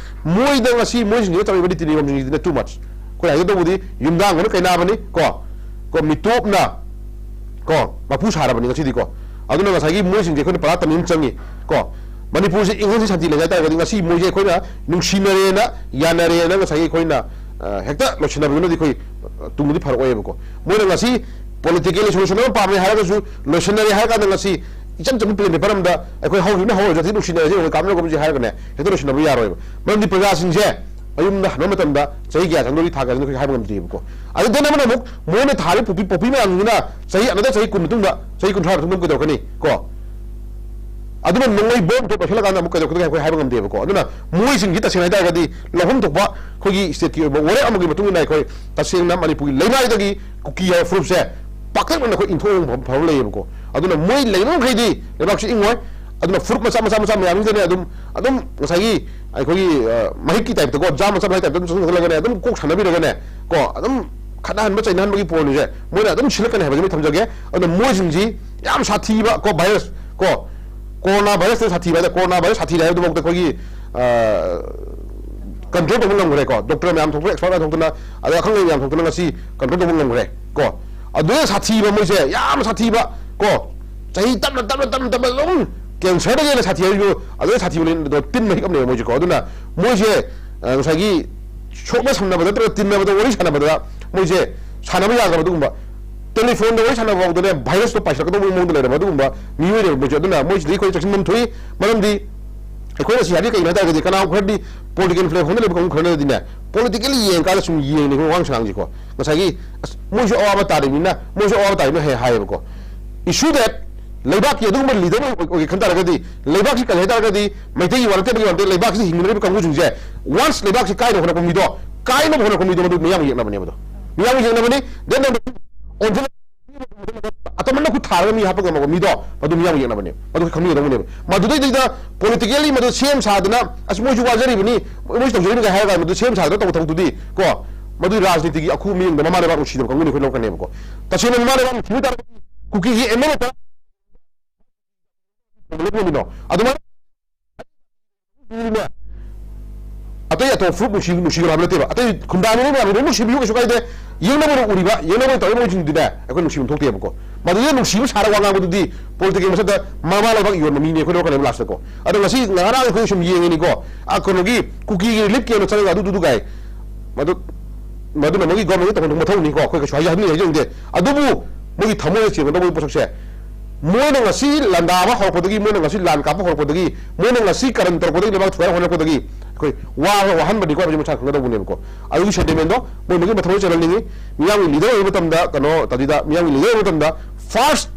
ꯃꯣꯏꯗ ꯉꯁꯤ ꯃꯣꯏꯁꯤꯡꯁꯤꯅ ꯇꯧꯔꯤꯕ ꯅꯤꯇꯤ ꯅꯤꯌꯣꯝꯁꯤꯡꯁꯤꯅ too much꯫ ꯑꯩꯈꯣꯏ ꯍꯥꯏꯒꯗꯧꯕꯗꯤ ꯌꯨꯝꯗꯥꯡꯕꯅ ꯀꯩꯅꯥꯕꯅꯤ ꯀꯣ, ꯀꯣ, ꯃꯤꯇꯣꯞꯅ ꯀꯣ, ꯃꯄꯨ ꯁꯥꯔꯕꯅꯤ ꯉꯁꯤꯗꯤ ꯀꯣ꯫ ꯑꯗꯨꯅ ꯉꯁꯥꯏꯒꯤ ꯃꯣꯏꯁꯤꯡꯁꯦ ꯑꯩꯈꯣꯏꯅ ꯄꯔꯥ ꯇꯝꯕ ꯑꯃ ꯆꯪꯉꯤ ꯀꯣ꯫ ꯃꯅꯤꯄꯨꯔꯁꯦ ꯏꯪꯍꯟꯁꯤ ꯁꯥꯟꯇꯤ ꯂꯩ ꯍꯥꯏ ꯇꯥꯔꯒꯗꯤ ꯉꯁꯤ ꯃꯣꯏꯁꯦ ꯑꯩꯈꯣꯏꯅ ꯅꯨꯡꯁꯤꯅꯔꯦꯅ, ꯌꯥꯅꯔꯦꯅ ꯉꯁꯥꯏꯒꯤ ꯑꯩꯈꯣꯏꯅ, ꯑ, ꯍꯦꯛꯇ ꯂꯣꯏꯁꯤꯟꯅꯕꯗꯨꯅꯗꯤ ꯑꯩꯈꯣꯏ, ꯑ, ꯇꯨꯡꯗꯗꯤ ꯐꯔꯛꯑꯣꯏꯕꯀꯣ꯫ ꯃꯣꯏꯅ ꯉꯁꯤ ꯄꯣꯂꯤꯇꯤꯀꯦꯜ ꯁꯣꯂꯨꯁꯟ ꯑꯃ ꯄꯥꯝꯃꯦ ꯍꯥꯏꯔꯒꯁꯨ, ꯂꯣꯏꯁꯤꯟꯅꯔꯦ ꯍꯥꯏꯔ ꯀꯥꯟꯗ ꯉꯁꯤ ꯏꯆꯝ ꯆꯝꯕ ꯄ꯭ꯂꯦꯟ ꯄꯦꯄꯔ ꯑꯃꯗ ꯑꯩꯈꯣꯏ ꯍꯧꯈꯤꯕꯅ ꯍꯧꯔꯁꯨ ꯑꯗꯨꯝ ꯅꯨꯡꯁꯤꯅꯔꯁꯦ, ꯑꯩꯈꯣꯏ ꯀꯥꯞꯅꯔꯒꯨꯝꯁꯦ ꯍꯥꯏꯔꯒꯅꯦ ꯍꯦꯛꯇ ꯂꯣꯏꯁꯤꯟꯅꯕ ꯌꯥꯔꯣꯏꯕ꯫ ꯃꯔꯝꯗꯤ ꯄ꯭ꯔꯖꯥꯁꯤꯡꯁꯦ ꯃꯌꯨꯝꯗ ꯍꯟꯕ ꯃꯇꯝꯗ ꯆꯍꯤ ꯀꯌꯥ ꯆꯪꯗꯣꯔꯤ, ꯊꯥ ꯀꯌꯥ ꯆꯪꯗꯣꯔꯤ, ꯑꯩꯈꯣꯏ ꯍꯥꯏꯕ ꯉꯝꯗ꯭ꯔꯤꯕꯀꯣ꯫ ꯑꯗꯨ ꯗꯦꯟ ꯑꯃꯅ ꯑꯃꯨꯛ ꯃꯣꯏꯅ ꯊꯥꯔꯤꯕ ꯄꯣꯄꯤ, ꯄꯣꯄꯤ ꯃꯌꯥꯝꯁꯤꯅ ꯆꯍꯤ ꯑꯅꯗ ꯆꯍꯤ ꯀꯨꯟ ꯃꯇꯨꯡꯗ, ꯆꯍꯤ ꯀꯨꯟꯊ꯭ꯔꯥ ꯃꯇꯨꯡꯗ ꯑꯃꯨꯛ ꯀꯩꯗꯧꯔꯛꯀꯅꯤ ꯀꯣ? ꯑꯗꯨꯅ ꯅꯣꯡꯃꯩ ꯕꯣꯝ ꯊꯣꯛ ꯂꯣꯏꯁꯤꯜꯂꯀꯥꯟꯗ ꯑꯃꯨꯛ ꯀꯩꯗꯧꯔꯛꯀꯗꯒꯦ ꯑꯩꯈꯣꯏ ꯍꯥꯏꯕ ꯉꯝꯗꯦꯕꯀꯣ꯫ ꯑꯗꯨꯅ ꯃꯣꯏꯁꯤꯡꯁꯤ ꯇꯁꯦꯡꯅ ꯍꯥꯏꯇꯥꯔꯒꯗꯤ ꯂꯧꯐꯝ ꯊꯣꯛꯄ ꯑꯩꯈꯣꯏꯒꯤ ꯁ꯭ꯇꯦꯠꯀꯤ ꯑꯣꯏꯕ ꯋꯥꯔꯦꯞ ꯑꯃꯒꯤ ꯃꯇꯨꯡ ꯏꯟꯅ ꯑꯩꯈꯣꯏ ꯇꯁꯦꯡꯅ ꯃꯅꯤꯄꯨꯔꯒꯤ ꯂꯩꯃꯥꯏꯗꯒꯤ ꯀꯨꯀꯤ ꯍꯥꯏꯕ ꯐꯨꯔꯨꯞꯁꯦ ꯄꯥꯛꯇꯛꯅꯅ ꯑꯩꯈꯣꯏ ꯏꯟꯊꯣꯛꯍꯟꯕ ꯐꯕ ꯂꯩꯌꯦꯕꯀꯣ꯫ ꯑꯗꯨꯅ ꯃꯣꯏ ꯂꯩꯕ ꯃꯈꯩꯗꯤ ꯂꯩꯕꯥꯛꯁꯤ ꯏꯪꯉꯣꯏ꯫ ꯑꯗꯨꯅ ꯐꯨꯔꯨꯞ ꯃꯆꯥ ꯃꯆꯥ ꯃꯆꯥ ꯃꯌꯥꯝꯁꯤꯗꯅꯦ ꯑꯗꯨꯝ, ꯑꯗꯨꯝ ꯉꯁꯥꯏꯒꯤ ꯑꯩꯈꯣꯏꯒꯤ, ꯑ, ꯃꯍꯤꯛꯀꯤ ꯇꯥꯏꯞꯇꯀꯣ, ꯖꯥꯝ ꯃꯆꯥ ꯃꯆꯥ ꯇꯥꯏꯞꯇ ꯑꯗꯨꯝ ꯆꯪꯁꯤꯜꯂꯒꯅꯦ ꯑꯗꯨꯝ ꯀꯣꯛ ꯁꯥꯟꯅꯕꯤꯔꯒꯅꯦ ꯀꯣ, ꯑꯗꯨꯝ ꯈꯠꯅꯍꯟꯕ ꯆꯩꯅꯍꯟꯕꯒꯤ ꯄꯣꯜꯂꯤꯁꯦ ꯃꯣꯏꯅ ꯑꯗꯨꯝ ꯁꯤꯜꯂꯛꯀꯅꯤ ꯍꯥꯏꯕꯁꯤꯃ ꯊꯝꯖꯒꯦ꯫ ꯑꯗꯨꯅ ꯃꯣꯏꯁꯤꯡꯁꯤ ꯌꯥꯝ ꯁꯥꯊꯤꯕ ꯀꯣ, ꯚꯥꯏꯔꯁ ꯀꯣ, ꯀꯣꯔꯣꯅꯥ ꯚꯥꯏꯔꯁꯇ ꯁꯥꯊꯤꯕ ꯍꯥꯏꯗ, ꯀꯣꯔꯣꯅꯥ ꯚꯥꯏꯔꯁ ꯁꯥꯊꯤꯔꯦ ꯍꯥꯏꯕꯗꯨꯐꯥꯎꯗ ꯑꯩꯈꯣꯏꯒꯤ, ꯑ, ꯀꯟꯇ꯭ꯔꯣꯜ ꯇꯧꯕ ꯉꯝꯈ꯭ꯔꯦꯀꯣ꯫ ꯗꯣꯛꯇꯔ ꯃꯌꯥꯝ ꯊꯣꯛꯇꯅ, ꯑꯦꯛꯁꯄꯔꯠ ꯃꯌꯥꯝ ꯊꯣꯛꯇꯅ, ꯑꯗꯩ ꯑꯈꯪ ꯑꯍꯩ ꯃꯌꯥꯝ ꯊꯣꯛꯇꯅ ꯉꯁꯤ ꯀꯟꯇ꯭ꯔꯣꯜ ꯇꯧꯕ ꯉꯝꯈ꯭ꯔꯦ ꯀꯣ꯫ ꯑꯗꯨꯅ ꯁꯥꯊꯤꯕ ꯃꯣꯏꯁꯦ, ꯌꯥꯝ ꯁꯥꯊꯤꯕ ꯀꯣ꯫ ꯆꯍꯤ ꯇꯞꯅ, ꯇꯞꯅ, ꯇꯞꯅ, ꯇꯞꯅ ꯑꯗꯨꯝ ꯀꯦꯟꯁꯔꯗꯒꯤ ꯍꯦꯟꯅ ꯁꯥꯊꯤ ꯍꯥꯏꯔꯤꯕ, ꯑꯗꯨꯅ ꯁꯥꯊꯤꯕ ꯂꯩꯅꯥꯗꯣ ꯇꯤꯟ ꯃꯍꯤꯛ ꯑꯃꯅꯦꯕ ꯃꯣꯏꯁꯦꯀꯣ꯫ ꯑꯗꯨꯅ ꯃꯣꯏꯁꯦ, ꯑ, ꯉꯁꯥꯏꯒꯤ ꯁꯣꯛꯅ ꯁꯝꯅꯕꯗ ꯅꯠꯇ꯭ꯔꯒ ꯇꯤꯟꯅꯕꯗ ꯋꯥꯔꯤ ꯁꯥꯟꯅꯕꯗ ꯃꯣꯏꯁꯦ ꯁꯥꯟꯅꯕ ꯌꯥꯗꯕ ꯑꯗꯨꯒꯨꯝꯕ꯫ ꯇꯦꯂꯤꯐꯣꯟꯗ ꯋꯥꯔꯤ ꯁꯥꯟꯅꯕ ꯐꯥꯎꯗꯅꯦ ꯚꯥꯏꯔꯁꯇꯣ ꯄꯥꯏꯁꯤꯜꯂꯛꯀꯗꯧꯕꯒꯤ ꯃꯑꯣꯡꯗ ꯂꯩꯔꯕ ꯑꯗꯨꯒꯨꯝꯕ ꯃꯤꯑꯣꯏꯅꯦꯕ ꯃꯣꯏꯁꯦ꯫ ꯑꯗꯨꯅ ꯃꯣꯏꯁꯤꯗꯒꯤ ꯑꯩꯈꯣꯏ ꯆꯦꯛꯁꯤꯟꯐꯝ ꯊꯣꯛꯏ꯫ ꯃꯔꯝꯗꯤ ꯑꯩꯈꯣꯏꯅ ꯁꯤ ꯍꯥꯏꯔꯤ ꯀꯩꯒꯤꯅꯣ ꯍꯥꯏ ꯇꯥꯔꯒꯗꯤ ꯀꯅꯥꯒꯨꯝꯕ ꯈꯔꯗꯤ ꯄꯣꯂꯤꯇꯤꯀꯦꯜ ꯄ꯭ꯂꯦꯠꯐꯣꯝꯗ ꯂꯩꯕ ꯀꯥꯡꯕꯨ ꯈꯔꯅꯗꯤꯅꯦ ꯄꯣꯂꯤꯇꯤꯀꯦꯜ ꯌꯦꯡꯉꯀꯥꯟꯗ ꯁꯨꯝ ꯌꯦꯡꯉꯦ ꯑꯩꯈꯣꯏ ꯋꯥꯉꯥꯡ ꯁꯉꯥꯡꯁꯦꯀꯣ꯫ ꯉꯁꯥꯏꯒꯤ ꯑꯁ ꯃꯣꯏꯁꯨ ꯑꯋꯥꯕ ꯇꯥꯔꯤꯕꯅꯤꯅ, ꯃꯣꯏꯁꯨ ꯑꯋꯥꯕ ꯇꯥꯔꯤꯕꯅꯤꯅ ꯍꯦꯛ ꯍꯥꯏꯌꯦꯕꯀꯣ꯫ Issue that ꯂꯩꯕꯥꯛꯀꯤ ꯑꯗꯨꯒꯨꯝꯕ ꯂꯤꯗꯔ ꯑꯣꯏꯒꯦ ꯈꯟ ꯇꯥꯔꯒꯗꯤ, ꯂꯩꯕꯥꯛꯁꯤ ꯀꯔꯤ ꯍꯥꯏ ꯇꯥꯔꯒꯗꯤ, ꯃꯩꯇꯩꯒꯤ ꯋꯥ ꯅꯠꯇꯦ, ꯃꯩꯇꯩꯒꯤ ꯋꯥ ꯅꯠꯇꯦ, ꯂꯩꯕꯥꯛꯁꯤꯗ ꯍꯤꯡꯃꯤꯟꯅꯔꯤꯕ ꯀꯥꯡꯕꯨꯁꯤꯡꯁꯦ, ꯋꯥꯟꯁ ꯂꯩꯕꯥꯛꯁꯤ ꯀꯥꯏꯅꯕ ꯍꯣꯠꯅꯔꯛꯄ ꯃꯤꯗꯣ, ꯀꯥꯏꯅꯕ ꯍꯣꯠꯅꯔꯛꯄ ꯃꯤꯗꯣ, ꯃꯗꯨ ꯃꯤꯌꯥꯝꯒ ꯌꯦꯛꯅꯕꯅꯦꯕ꯫ ꯑꯗꯣ ꯃꯤꯌꯥꯝꯒ ꯌꯦꯛꯅꯕꯅꯤ꯫ Then ꯑꯣꯟꯊꯣꯛ ꯑꯇꯝꯕꯅ ꯈꯨꯠ ꯊꯥꯔꯒ ꯃꯤ ꯍꯥꯞꯄ ꯉꯝꯃꯕ ꯃꯤꯗꯣ, ꯃꯗꯨ ꯃꯤꯌꯥꯝꯒ ꯌꯦꯛꯅꯕꯅꯦꯕ꯫ ꯃꯗꯨ ꯈꯪꯕꯤꯒꯗꯧꯕꯅꯦꯕ꯫ ꯃꯗꯨꯗꯩꯗꯨꯗ ꯄꯣꯂꯤꯇꯤꯀꯦꯜꯂꯤ ꯃꯗꯨ ꯁꯦꯝ ꯁꯥꯗꯅ, "ꯑꯁ, ꯃꯣꯏꯁꯨ ꯋꯥꯖꯔꯤꯕꯅꯤ, ꯃꯣꯏꯁꯨ ꯇꯧꯖꯔꯤꯕꯅꯤ" ꯀꯥꯏ ꯍꯥꯏꯔꯒ ꯃꯗꯨ ꯁꯦꯝ ꯁꯥꯗꯅ ꯇꯧꯕ ꯊꯕꯛꯇꯨꯗꯤ ꯀꯣ, ꯃꯗꯨꯒꯤ ꯔꯥꯖꯅꯤꯇꯤꯒꯤ ꯑꯈꯨ ꯃꯤꯑꯣꯏꯗ ꯃꯃꯥ ꯂꯩꯕꯥꯛ ꯅꯨꯡꯁꯤꯗꯕ ꯀꯥꯡꯕꯨꯅꯤ ꯑꯩꯈꯣꯏ ꯂꯧꯔꯛꯀꯅꯦꯕꯀꯣ꯫ ꯇꯁꯦꯡꯅ ꯃꯃꯥ ꯂꯩꯕꯥꯛ ꯅꯨꯡꯁꯤꯕ ꯇꯥꯔꯒꯗꯤ ꯀꯨꯀꯤꯒꯤ ꯑꯦꯝ ꯑꯦꯜ ꯑꯦ ꯇꯧꯕ ꯂꯦꯞꯄ ꯉꯝꯃꯤꯅꯣ? ꯑꯗꯨꯃꯥꯏꯅ ꯑꯇꯩ ꯑꯇꯣꯞꯄ ꯐꯨꯔꯨꯞ ꯅꯨꯡꯁꯤ-, ꯅꯨꯡꯁꯤꯒꯅꯨ ꯍꯥꯏꯕ ꯅꯠꯇꯦꯕ꯫ ꯑꯇꯩ ꯈꯨꯟꯗꯥꯃꯤꯟꯅꯕ ꯃꯌꯥꯝ ꯂꯣꯏꯅꯃꯛ ꯅꯨꯡꯁꯤꯕꯤꯌꯨ, ꯀꯩꯁꯨ ꯀꯥꯏꯗꯦ꯫ ꯌꯦꯡꯅꯕꯅ ꯎꯔꯤꯕ, ꯌꯦꯡꯅꯕꯅ ꯇꯧꯔꯤꯕ ꯃꯣꯏꯁꯤꯡꯗꯨꯗꯤꯅꯦ, ꯑꯩꯈꯣꯏ ꯅꯨꯡꯁꯤꯕ ꯊꯣꯛꯇꯦꯕꯀꯣ꯫ ꯃꯗꯨꯗ ꯅꯨꯡꯁꯤꯕ ꯁꯥꯔꯒ ꯋꯥ ꯉꯥꯡꯕꯗꯨꯗꯤ ꯄꯣꯂꯤꯇꯤꯀꯦꯜ ꯃꯁꯛꯇ ꯃꯃꯥ ꯂꯩꯕꯥꯛ ꯌꯣꯟꯕ ꯃꯤꯅꯦ ꯑꯩꯈꯣꯏ ꯂꯧꯔꯛꯀꯅꯦꯕ ꯂꯥꯁꯇꯀꯣ꯫ ꯑꯗꯣ ꯉꯁꯤ, ꯉꯔꯥꯡ ꯑꯩꯈꯣꯏ ꯁꯨꯝ ꯌꯦꯡꯉꯤꯅꯤꯀꯣ, ꯑ, ꯀꯩꯅꯣꯒꯤ ꯀꯨꯀꯤꯒꯤ ꯔꯤꯂꯤꯐ ꯀꯦꯝꯗ ꯆꯠꯂꯒ ꯑꯗꯨꯗꯨꯗꯨ ꯀꯥꯏ, ꯃꯗꯨ, ꯃꯗꯨꯅ ꯃꯣꯏꯒꯤ ꯒꯣꯔꯃꯦꯟꯒꯤ ꯇꯧꯐꯝ ꯊꯣꯛꯄ ꯃꯊꯧꯅꯤꯀꯣ, ꯑꯩꯈꯣꯏ ꯀꯩꯁꯨ ꯍꯥꯏꯖ-, ꯍꯥꯏꯖꯅꯤꯡꯗꯦ꯫ ꯑꯗꯨꯕꯨ ꯃꯣꯏꯒꯤ ꯊꯃꯣꯏꯗ ꯆꯦꯟꯒꯗꯧꯕꯒꯤ ꯄꯣꯠꯁꯛꯁꯦ, ꯃꯣꯏꯅ ꯉꯁꯤ ꯂꯥꯟꯗꯥꯕ ꯍꯧꯔꯛꯄꯗꯒꯤ, ꯃꯣꯏꯅ ꯉꯁꯤ ꯂꯥꯟ ꯀꯥꯞꯄ ꯍꯧꯔꯛꯄꯗꯒꯤ, ꯃꯣꯏꯅ ꯉꯁꯤ ꯀꯔꯟ ꯇꯧꯔꯛꯄꯗꯒꯤ, ꯂꯩꯕꯥꯛ ꯊꯨꯒꯥꯏ ꯍꯣꯠꯅꯔꯛꯄꯗꯒꯤ ꯑꯩꯈꯣꯏ ꯋꯥ-, ꯋꯥꯍꯟꯕꯅꯤꯀꯣ ꯍꯥꯏꯕꯁꯤ ꯃꯁꯥ ꯈꯪꯒꯗꯧꯕꯅꯦꯕꯀꯣ꯫ ꯑꯗꯨꯒꯤ ꯁꯦꯟꯇꯤꯃꯦꯟꯗꯣ ꯃꯣꯏ ꯃꯣꯏꯒꯤ ꯃꯊꯧꯗ ꯆꯜꯍꯟꯅꯤꯡꯉꯤ꯫ ꯃꯤꯌꯥꯝꯒꯤ ꯂꯤꯗꯔ ꯑꯣꯏꯕ ꯃꯇꯝꯗ, ꯀꯩꯅꯣ, ꯇꯥꯖꯤꯗ, ꯃꯤꯌꯥꯝꯒꯤ ꯂꯤꯗꯔ ꯑꯣꯏꯕ ꯃꯇꯝꯗ ꯐꯥꯔꯁ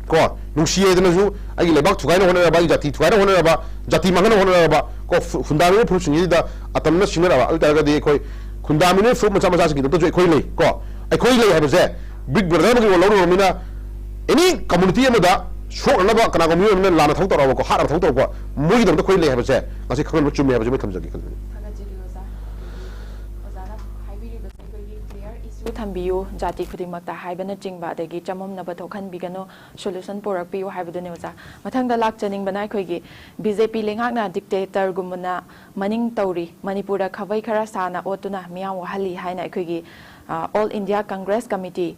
ꯀꯣ, ꯅꯨꯡꯁꯤ ꯍꯥꯏꯗꯅꯁꯨ ꯑꯩꯒꯤ ꯂꯩꯕꯥꯛ ꯊꯨꯒꯥꯏꯅ ꯍꯣꯠꯅꯔꯕ, ꯑꯩꯒꯤ ꯖꯥꯇꯤ ꯊꯨꯒꯥꯏꯅ ꯍꯣꯠꯅꯔꯕ, ꯖꯥꯇꯤ ꯃꯥꯡꯍꯟꯅ ꯍꯣꯠꯅꯔꯕ ꯀꯣ, ꯐꯨ-, ꯐꯨꯟꯗꯥꯃꯦꯟꯇꯦꯜ ꯐꯨꯔꯨꯞꯁꯤꯡꯁꯤꯗ ꯑꯇꯝꯅ ꯁꯤꯡꯅꯔꯕ꯫ ꯑꯗꯨ ꯑꯣꯏ ꯇꯥꯔꯒꯗꯤ ꯑꯩꯈꯣꯏ ꯐꯨꯟꯗꯥꯃꯦꯟꯇꯦꯜ ꯐꯨꯔꯨꯞ ꯃꯆꯥ ꯃꯆꯥꯁꯤꯡꯒꯤꯗꯃꯛꯇꯁꯨ ꯑꯩꯈꯣꯏ ꯂꯩ ꯀꯣ꯫ ꯑꯩꯈꯣꯏ ꯂꯩ ꯍꯥꯏꯕꯁꯦ ꯕꯤꯛ ꯕ꯭ꯔꯗꯔ ꯑꯃꯒꯤ ꯔꯣꯜ ꯂꯧꯔꯨꯔꯕꯅꯤꯅ, ꯑꯦꯅꯤ ꯀꯝꯃꯨꯅꯤꯇꯤ ꯑꯃꯗ ꯁꯣꯛꯅꯅꯕ ꯀꯅꯥꯒꯨꯝꯕ ꯃꯤꯑꯣꯏ ꯑꯃꯅ ꯂꯥꯟꯅ ꯊꯕꯛ ꯇꯧꯔꯛꯑꯕꯀꯣ, ꯍꯥꯠꯅꯕ ꯊꯕꯛ ꯇꯧꯔꯛꯄ, ꯃꯣꯏꯒꯤꯗꯃꯛꯇ ꯑꯩꯈꯣꯏ ꯂꯩ ꯍꯥꯏꯕꯁꯦ ꯉꯁꯤ ꯈꯪꯍꯟꯕ ꯆꯨꯝꯃꯦ ꯍꯥꯏꯕꯁꯦ ꯑꯩ ꯊꯝꯖꯒꯦ ꯈꯜꯂꯤ꯫ ꯊꯥꯒꯠꯆꯔꯤ ꯑꯣꯖꯥ꯫ ꯑꯣꯖꯥꯅ ꯍꯥꯏꯕꯤꯔꯤꯕꯁꯦ ꯑꯩꯈꯣꯏꯒꯤ clear issue ꯊꯝꯕꯤꯌꯨ, ꯖꯥꯇꯤ ꯈꯨꯗꯤꯡꯃꯛꯇ ꯍꯥꯏꯕꯅꯆꯤꯡꯕ, ꯑꯗꯒꯤ ꯆꯃꯝꯅꯕ ꯊꯣꯛꯍꯟꯕꯤꯒꯅꯨ, solution ꯄꯨꯔꯛꯄꯤꯌꯨ ꯍꯥꯏꯕꯗꯨꯅꯤ ꯑꯣꯖꯥ꯫ ꯃꯊꯪꯗ ꯂꯥꯛꯆꯅꯤꯡꯕꯅ ꯑꯩꯈꯣꯏꯒꯤ ꯕꯤ ꯖꯦ ꯄꯤ ꯂꯩꯉꯥꯛꯅ dictator ꯒꯨꯝꯕꯅ ꯃꯅꯤꯡ ꯇꯧꯔꯤ, ꯃꯅꯤꯄꯨꯔꯗ ꯈꯥꯕꯩ ꯈꯔ ꯁꯥꯅ ꯑꯣꯠꯇꯨꯅ ꯃꯤꯌꯥꯝ ꯋꯥꯍꯜꯂꯤ ꯍꯥꯏꯅ ꯑꯩꯈꯣꯏꯒꯤ, ꯑ, All India Congress Committee,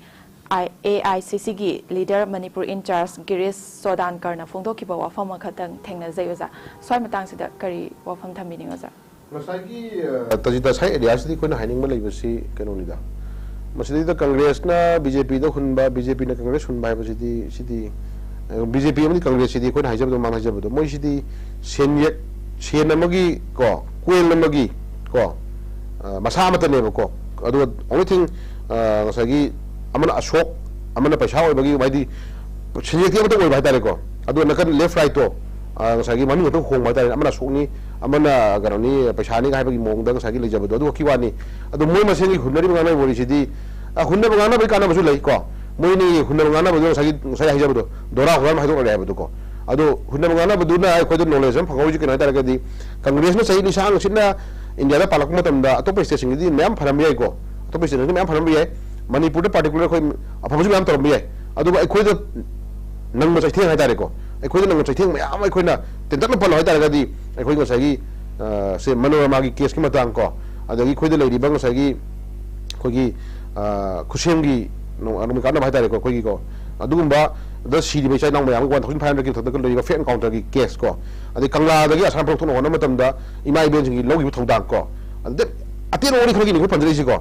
I-, A I C ꯁꯤꯒꯤ ꯂꯤꯗꯔ ꯃꯅꯤꯄꯨꯔ ꯏꯟꯆꯥꯔꯖ ꯒꯤꯔꯤꯁ ꯆꯣꯗꯥꯟꯀꯔꯅ ꯐꯣꯡꯗꯣꯛꯈꯤꯕ ꯋꯥꯐꯝ ꯑꯃꯈꯛꯇꯪ ꯊꯦꯡꯅꯖꯩ ꯑꯣꯖꯥ꯫ ꯁ꯭ꯋꯥꯏ ꯃꯇꯥꯡꯁꯤꯗ ꯀꯔꯤ ꯋꯥꯐꯝ ꯊꯝꯕꯤꯅꯤꯡꯉꯤ ꯑꯣꯖꯥ? ꯉꯁꯥꯏꯒꯤ, ꯑ, ꯇꯥꯖꯤꯗ, ꯁꯥꯏ ꯑꯦꯔꯤꯌꯥꯁꯤꯗꯤ ꯑꯩꯈꯣꯏꯅ ꯍꯥꯏꯅꯤꯡꯕ ꯂꯩꯕꯁꯤ ꯀꯩꯅꯣꯅꯤꯗ, ꯃꯁꯤꯗꯩꯗ ꯀꯪꯒ꯭ꯔꯦꯁꯅ ꯕꯤ ꯖꯦ ꯄꯤꯗ ꯍꯨꯟꯕ, ꯕꯤ ꯖꯦ ꯄꯤꯅ ꯀꯪꯒ꯭ꯔꯦꯁ ꯍꯨꯟꯕ ꯍꯥꯏꯕꯁꯤꯗꯤ, ꯁꯤꯗꯤ, ꯑ, ꯕꯤ ꯖꯦ ꯄꯤ ꯑꯃꯗꯤ ꯀꯪꯒ꯭ꯔꯦꯁꯁꯤꯗꯤ ꯑꯩꯈꯣꯏꯅ ꯍꯥꯏꯖꯕꯗꯣ, ꯃꯃꯥꯡꯗ ꯍꯥꯏꯖꯕꯗꯣ, ꯃꯣꯏꯁꯤꯗꯤ ꯁꯦꯟ ꯌꯦꯛ-, ꯁꯦꯟ ꯑꯃꯒꯤ ꯀꯣ, ꯀꯣꯏꯟ ꯑꯃꯒꯤ ꯀꯣ, ꯑ, ꯃꯁꯥ ꯑꯃꯠꯇꯅꯦꯕꯀꯣ꯫ ꯑꯗꯨꯒ only thing, ꯑ, ꯉꯁꯥꯏꯒꯤ ꯑꯃꯅ ꯑꯁꯣꯛ, ꯑꯃꯅ ꯄꯩꯁꯥ ꯑꯣꯏꯕꯒꯤ, ꯍꯥꯏꯗꯤ ꯁꯦꯟꯌꯦꯛꯇꯤ ꯑꯃꯠꯇ ꯑꯣꯏꯕ ꯍꯥꯏꯇꯥꯔꯦꯀꯣ꯫ ꯑꯗꯨꯒ ꯅꯥꯀꯟ left right ꯇꯣ, ꯑ, ꯉꯁꯥꯏꯒꯤ ꯃꯃꯤꯡ ꯈꯛꯇꯪ ꯍꯣꯡꯕ ꯍꯥꯏꯇꯥꯔꯦ, ꯑꯃꯅ ꯑꯁꯣꯛꯅꯤ, ꯑꯃꯅ ꯀꯩꯅꯣꯅꯤ, ꯄꯩꯁꯥꯅꯤ ꯍꯥꯏꯕꯒꯤ ꯃꯑꯣꯡꯗ ꯉꯁꯥꯏꯒꯤ ꯂꯩꯖꯕꯗꯣ ꯑꯗꯨ ꯈꯛꯀꯤ ꯋꯥꯅꯤ꯫ ꯑꯗꯣ ꯃꯣꯏ ꯃꯁꯦꯟꯒꯤ ꯍꯨꯟꯅꯔꯤꯕ ꯉꯥꯡꯅꯔꯤꯕ ꯋꯥꯔꯤꯁꯤꯗꯤ, ꯑ, ꯍꯨꯟꯅꯕ ꯉꯥꯡꯅꯕꯒꯤ ꯀꯥꯟꯅꯕꯁꯨ ꯂꯩ ꯀꯣ꯫ ꯃꯣꯏꯅꯤ ꯍꯨꯟꯅꯕ ꯉꯥꯡꯅꯕꯗꯣ ꯉꯁꯥꯏꯒꯤ, ꯉꯁꯥꯏ ꯍꯥꯏꯖꯕꯗꯣ, ꯗꯣꯔꯥ ꯍꯨꯔꯥꯟꯕ ꯍꯥꯏꯗꯣꯛꯅꯔꯦ ꯍꯥꯏꯕꯗꯣ ꯀꯣ꯫ ꯑꯗꯣ ꯍꯨꯟꯅꯕ ꯉꯥꯡꯅꯕꯗꯨꯅ ꯑꯩꯈꯣꯏꯗ knowledge ꯑꯃ ꯐꯪꯍꯧꯔꯤꯁꯤ ꯀꯩꯅꯣ ꯍꯥꯏꯇꯥꯔꯒꯗꯤ, ꯀꯪꯒ꯭ꯔꯦꯁꯅ ꯆꯍꯤ ꯂꯤꯁꯥꯡ ꯁꯤꯠꯅ ꯏꯟꯗꯤꯌꯥꯗ ꯄꯥꯜꯂꯛꯄ ꯃꯇꯝꯗ ꯑꯇꯣꯞꯄ state ꯁꯤꯡꯗꯗꯤ ꯃꯌꯥꯝ ꯐꯔꯝꯕ ꯌꯥꯏꯀꯣ, ꯑꯇꯣꯞꯄ state ꯁꯤꯡꯗꯤ ꯃꯌꯥꯝ ꯐꯔꯝꯕ ꯌꯥꯏ, ꯃꯅꯤꯄꯨꯔꯗ particular ꯑꯩꯈꯣꯏ ꯑꯐꯕꯁꯨ ꯃꯌꯥꯝ ꯇꯧꯔꯝꯕ ꯌꯥꯏ꯫ ꯑꯗꯨꯕꯨ ꯑꯩꯈꯣꯏꯗ ꯅꯪꯕ ꯆꯩꯊꯦꯡ ꯍꯥꯏꯇꯥꯔꯦꯀꯣ, ꯑꯩꯈꯣꯏꯗ ꯅꯪꯕ ꯆꯩꯊꯦꯡ ꯃꯌꯥꯝ ꯑꯃ ꯑꯩꯈꯣꯏꯅ ꯇꯦꯟꯇꯛꯅ ꯄꯜꯂꯣ ꯍꯥꯏꯇꯥꯔꯒꯗꯤ, ꯑꯩꯈꯣꯏ ꯉꯁꯥꯏꯒꯤ, ꯑ, ꯁꯦ ꯃꯅꯣꯔꯃꯥꯒꯤ case ꯀꯤ ꯃꯇꯥꯡ ꯀꯣ, ꯑꯗꯒꯤ ꯑꯩꯈꯣꯏꯗ ꯂꯩꯔꯤꯕ ꯉꯁꯥꯏꯒꯤ ꯑꯩꯈꯣꯏꯒꯤ, ꯑ, ꯈꯨꯠꯁꯦꯝꯒꯤ ꯅꯣꯡ-, ꯅꯣꯡꯃꯩ ꯀꯥꯞꯅꯕ ꯍꯥꯏꯇꯥꯔꯦꯀꯣ, ꯑꯩꯈꯣꯏꯒꯤꯀꯣ, ꯑꯗꯨꯒꯨꯝꯕ ꯗ ꯁꯤꯔꯤꯕ ꯏꯆꯥ ꯏꯅꯥꯎ ꯃꯌꯥꯝ one thousand five hundred ꯀꯤ ꯃꯊꯛꯇ ꯂꯩꯔꯤꯕ fake encounter ꯒꯤ case ꯀꯣ, ꯑꯗꯩ ꯀꯪꯂꯥꯗꯒꯤ ꯑꯁꯥꯝ ꯐꯥꯎ ꯊꯣꯛꯅ ꯍꯣꯠꯅꯕ ꯃꯇꯝꯗ ꯏꯃꯥ ꯏꯕꯦꯟꯁꯤꯡꯒꯤ ꯂꯧꯈꯤꯕ ꯊꯧꯗꯥꯡ ꯀꯣ, ꯑꯗꯨꯗ ꯑꯇꯦꯟꯕ ꯋꯥꯔꯤ ꯈꯔꯒꯤꯅꯤ ꯑꯩꯈꯣꯏ ꯄꯟꯖꯔꯛꯏꯁꯤꯀꯣ꯫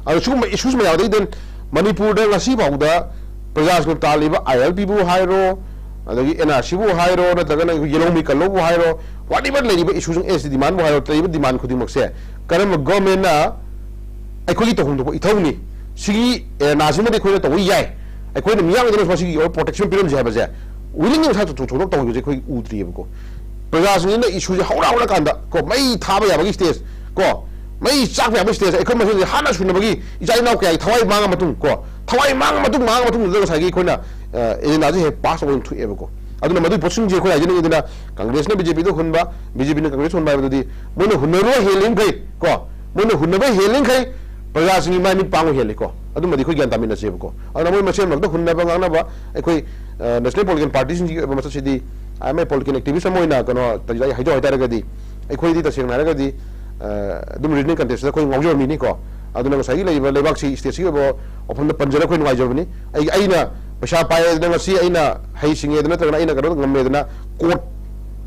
ꯑꯗꯣ ꯁꯤꯒꯨꯝꯕ issues ꯃꯌꯥꯝꯗꯒꯤ then ꯃꯅꯤꯄꯨꯔꯗ ꯉꯁꯤ ꯐꯥꯎꯗ ꯄ꯭ꯔꯖꯥꯁꯤꯡꯅ ꯇꯥꯜꯂꯤꯕ ILP ꯕꯨ ꯍꯥꯏꯔꯣ, ꯑꯗꯒꯤ NRC ꯕꯨ ꯍꯥꯏꯔꯣ, ꯅꯠꯇ꯭ꯔꯒꯅ ꯑꯩꯈꯣꯏ ꯌꯦꯜꯍꯧꯃꯤ ꯀꯜꯂꯧꯕꯨ ꯍꯥꯏꯔꯣ, whatever ꯂꯩꯔꯤꯕ issues ꯁꯤꯡ, ST demand ꯕꯨ ꯍꯥꯏꯔꯣ, ꯂꯩꯔꯤꯕ demand ꯈꯨꯗꯤꯡꯃꯛꯁꯦ ꯀꯔꯝꯕ government ꯅ ꯑꯩꯈꯣꯏꯒꯤ ꯇꯧꯐꯝ ꯊꯣꯛꯄ ꯏꯊꯧꯅꯤ, ꯁꯤꯒꯤ ꯑꯦꯔꯦꯅꯥꯁꯤꯃꯗꯤ ꯑꯩꯈꯣꯏꯅ ꯇꯧꯕ ꯌꯥꯏ, ꯑꯩꯈꯣꯏꯅ ꯃꯤꯌꯥꯝꯗ ꯃꯁꯤꯒꯤ protection ꯄꯤꯔꯝꯁꯦ ꯍꯥꯏꯕꯁꯦ willingly ꯃꯁꯥ ꯊꯣꯛ-, ꯊꯣꯛ-, ꯊꯣꯛ ꯇꯧꯈꯤꯕꯁꯦ ꯑꯩꯈꯣꯏ ꯎꯗ꯭ꯔꯤꯑꯕꯀꯣ꯫ ꯄ꯭ꯔꯖꯥꯁꯤꯡꯁꯤꯅ issue ꯁꯦ ꯍꯧꯔ ꯍꯧꯔꯀꯥꯟꯗ ꯀꯣ, ꯃꯩ ꯊꯥꯕ ꯌꯥꯕꯒꯤ stage ꯀꯣ, ꯃꯩ ꯆꯥꯛꯄ ꯌꯥꯕꯒꯤ stage, ꯑꯩꯈꯣꯏ ꯃꯁꯦꯟꯁꯦ ꯍꯥꯠꯅ ꯁꯨꯅꯕꯒꯤ ꯏꯆꯥ ꯏꯅꯥꯎ ꯀꯌꯥꯒꯤ ꯊꯋꯥꯏ ꯃꯥꯡꯉ ꯃꯇꯨꯡ ꯀꯣ, ꯊꯋꯥꯏ ꯃꯥꯡꯉ ꯃꯇꯨꯡ, ꯃꯥꯡꯉ ꯃꯇꯨꯡꯗꯨꯗ ꯉꯁꯥꯏꯒꯤ ꯑꯩꯈꯣꯏꯅ, ꯑ, ꯑꯦꯖꯦꯟꯗꯥꯁꯦ ꯍꯦꯛ pass ꯇꯧꯕ ꯑꯗꯨꯝ ꯊꯣꯛꯑꯦꯕꯀꯣ꯫ ꯑꯗꯨꯅ ꯃꯗꯨꯒꯤ ꯄꯣꯠꯁꯤꯡꯁꯦ ꯑꯩꯈꯣꯏ ꯍꯥꯏꯖꯅꯤꯡꯉꯤꯗꯨꯅ, ꯀꯪꯒ꯭ꯔꯦꯁꯅ BJP ꯗ ꯍꯨꯟꯕ, BJP ꯅ ꯀꯪꯒ꯭ꯔꯦꯁ ꯍꯨꯟꯕ ꯍꯥꯏꯕꯗꯨꯗꯤ ꯃꯣꯏꯅ ꯍꯨꯟꯅꯔꯨꯕ ꯍꯦꯜꯂꯤꯈꯩ ꯀꯣ, ꯃꯣꯏꯅ ꯍꯨꯟꯅꯕ ꯍꯦꯜꯂꯤꯈꯩ ꯄ꯭ꯔꯖꯥꯁꯤꯡꯒꯤ ꯃꯥꯏ ꯃꯤꯠ ꯄꯥꯡꯕ ꯍꯦꯜꯂꯤꯀꯣ꯫ ꯑꯗꯨꯃꯗꯤ ꯑꯩꯈꯣꯏ ꯒ꯭ꯌꯥꯟ ꯇꯥꯃꯤꯟꯅꯁꯦꯕꯀꯣ꯫ ꯑꯗꯨꯅ ꯃꯣꯏ ꯃꯁꯦꯟ ꯃꯔꯛꯇ ꯍꯨꯟꯅꯕ ꯉꯥꯡꯅꯕ, ꯑꯩꯈꯣꯏ, ꯑ, national political party ꯁꯤꯡꯒꯤ ꯑꯣꯏꯕ ꯃꯁꯛꯁꯤꯗꯤ, I am a political activist ꯑꯃ ꯑꯣꯏꯅ ꯀꯩꯅꯣ ꯇꯧꯖ-, ꯑꯩ ꯍꯥꯏꯖꯧ ꯍꯥꯏꯇꯥꯔꯒꯗꯤ, ꯑꯩꯈꯣꯏꯗꯤ ꯇꯁꯦꯡꯅ ꯍꯥꯏꯔꯒꯗꯤ, ꯑ, ꯑꯗꯨꯝ regional contest ꯇ ꯑꯩꯈꯣꯏ ꯉꯥꯎꯖꯕ ꯃꯤꯅꯤꯀꯣ꯫ ꯑꯗꯨꯅ ꯉꯁꯥꯏꯒꯤ ꯂꯩꯔꯤꯕ ꯂꯩꯕꯥꯛꯁꯤ, state ꯁꯤꯒꯤ ꯑꯣꯏꯕ ꯋꯥꯐꯝꯗ ꯄꯟꯖꯔꯒ ꯑꯩꯈꯣꯏ ꯅꯨꯡꯉꯥꯏꯖꯕꯅꯤ꯫ ꯑꯩ, ꯑꯩꯅ ꯄꯩꯁꯥ ꯄꯥꯏꯗꯅ ꯉꯁꯤ ꯑꯩꯅ ꯍꯩ ꯁꯤꯡꯉꯦꯗꯅ ꯅꯠꯇ꯭ꯔꯒꯅ ꯑꯩꯅ ꯀꯩꯅꯣ ꯉꯝꯃꯦꯗꯅ court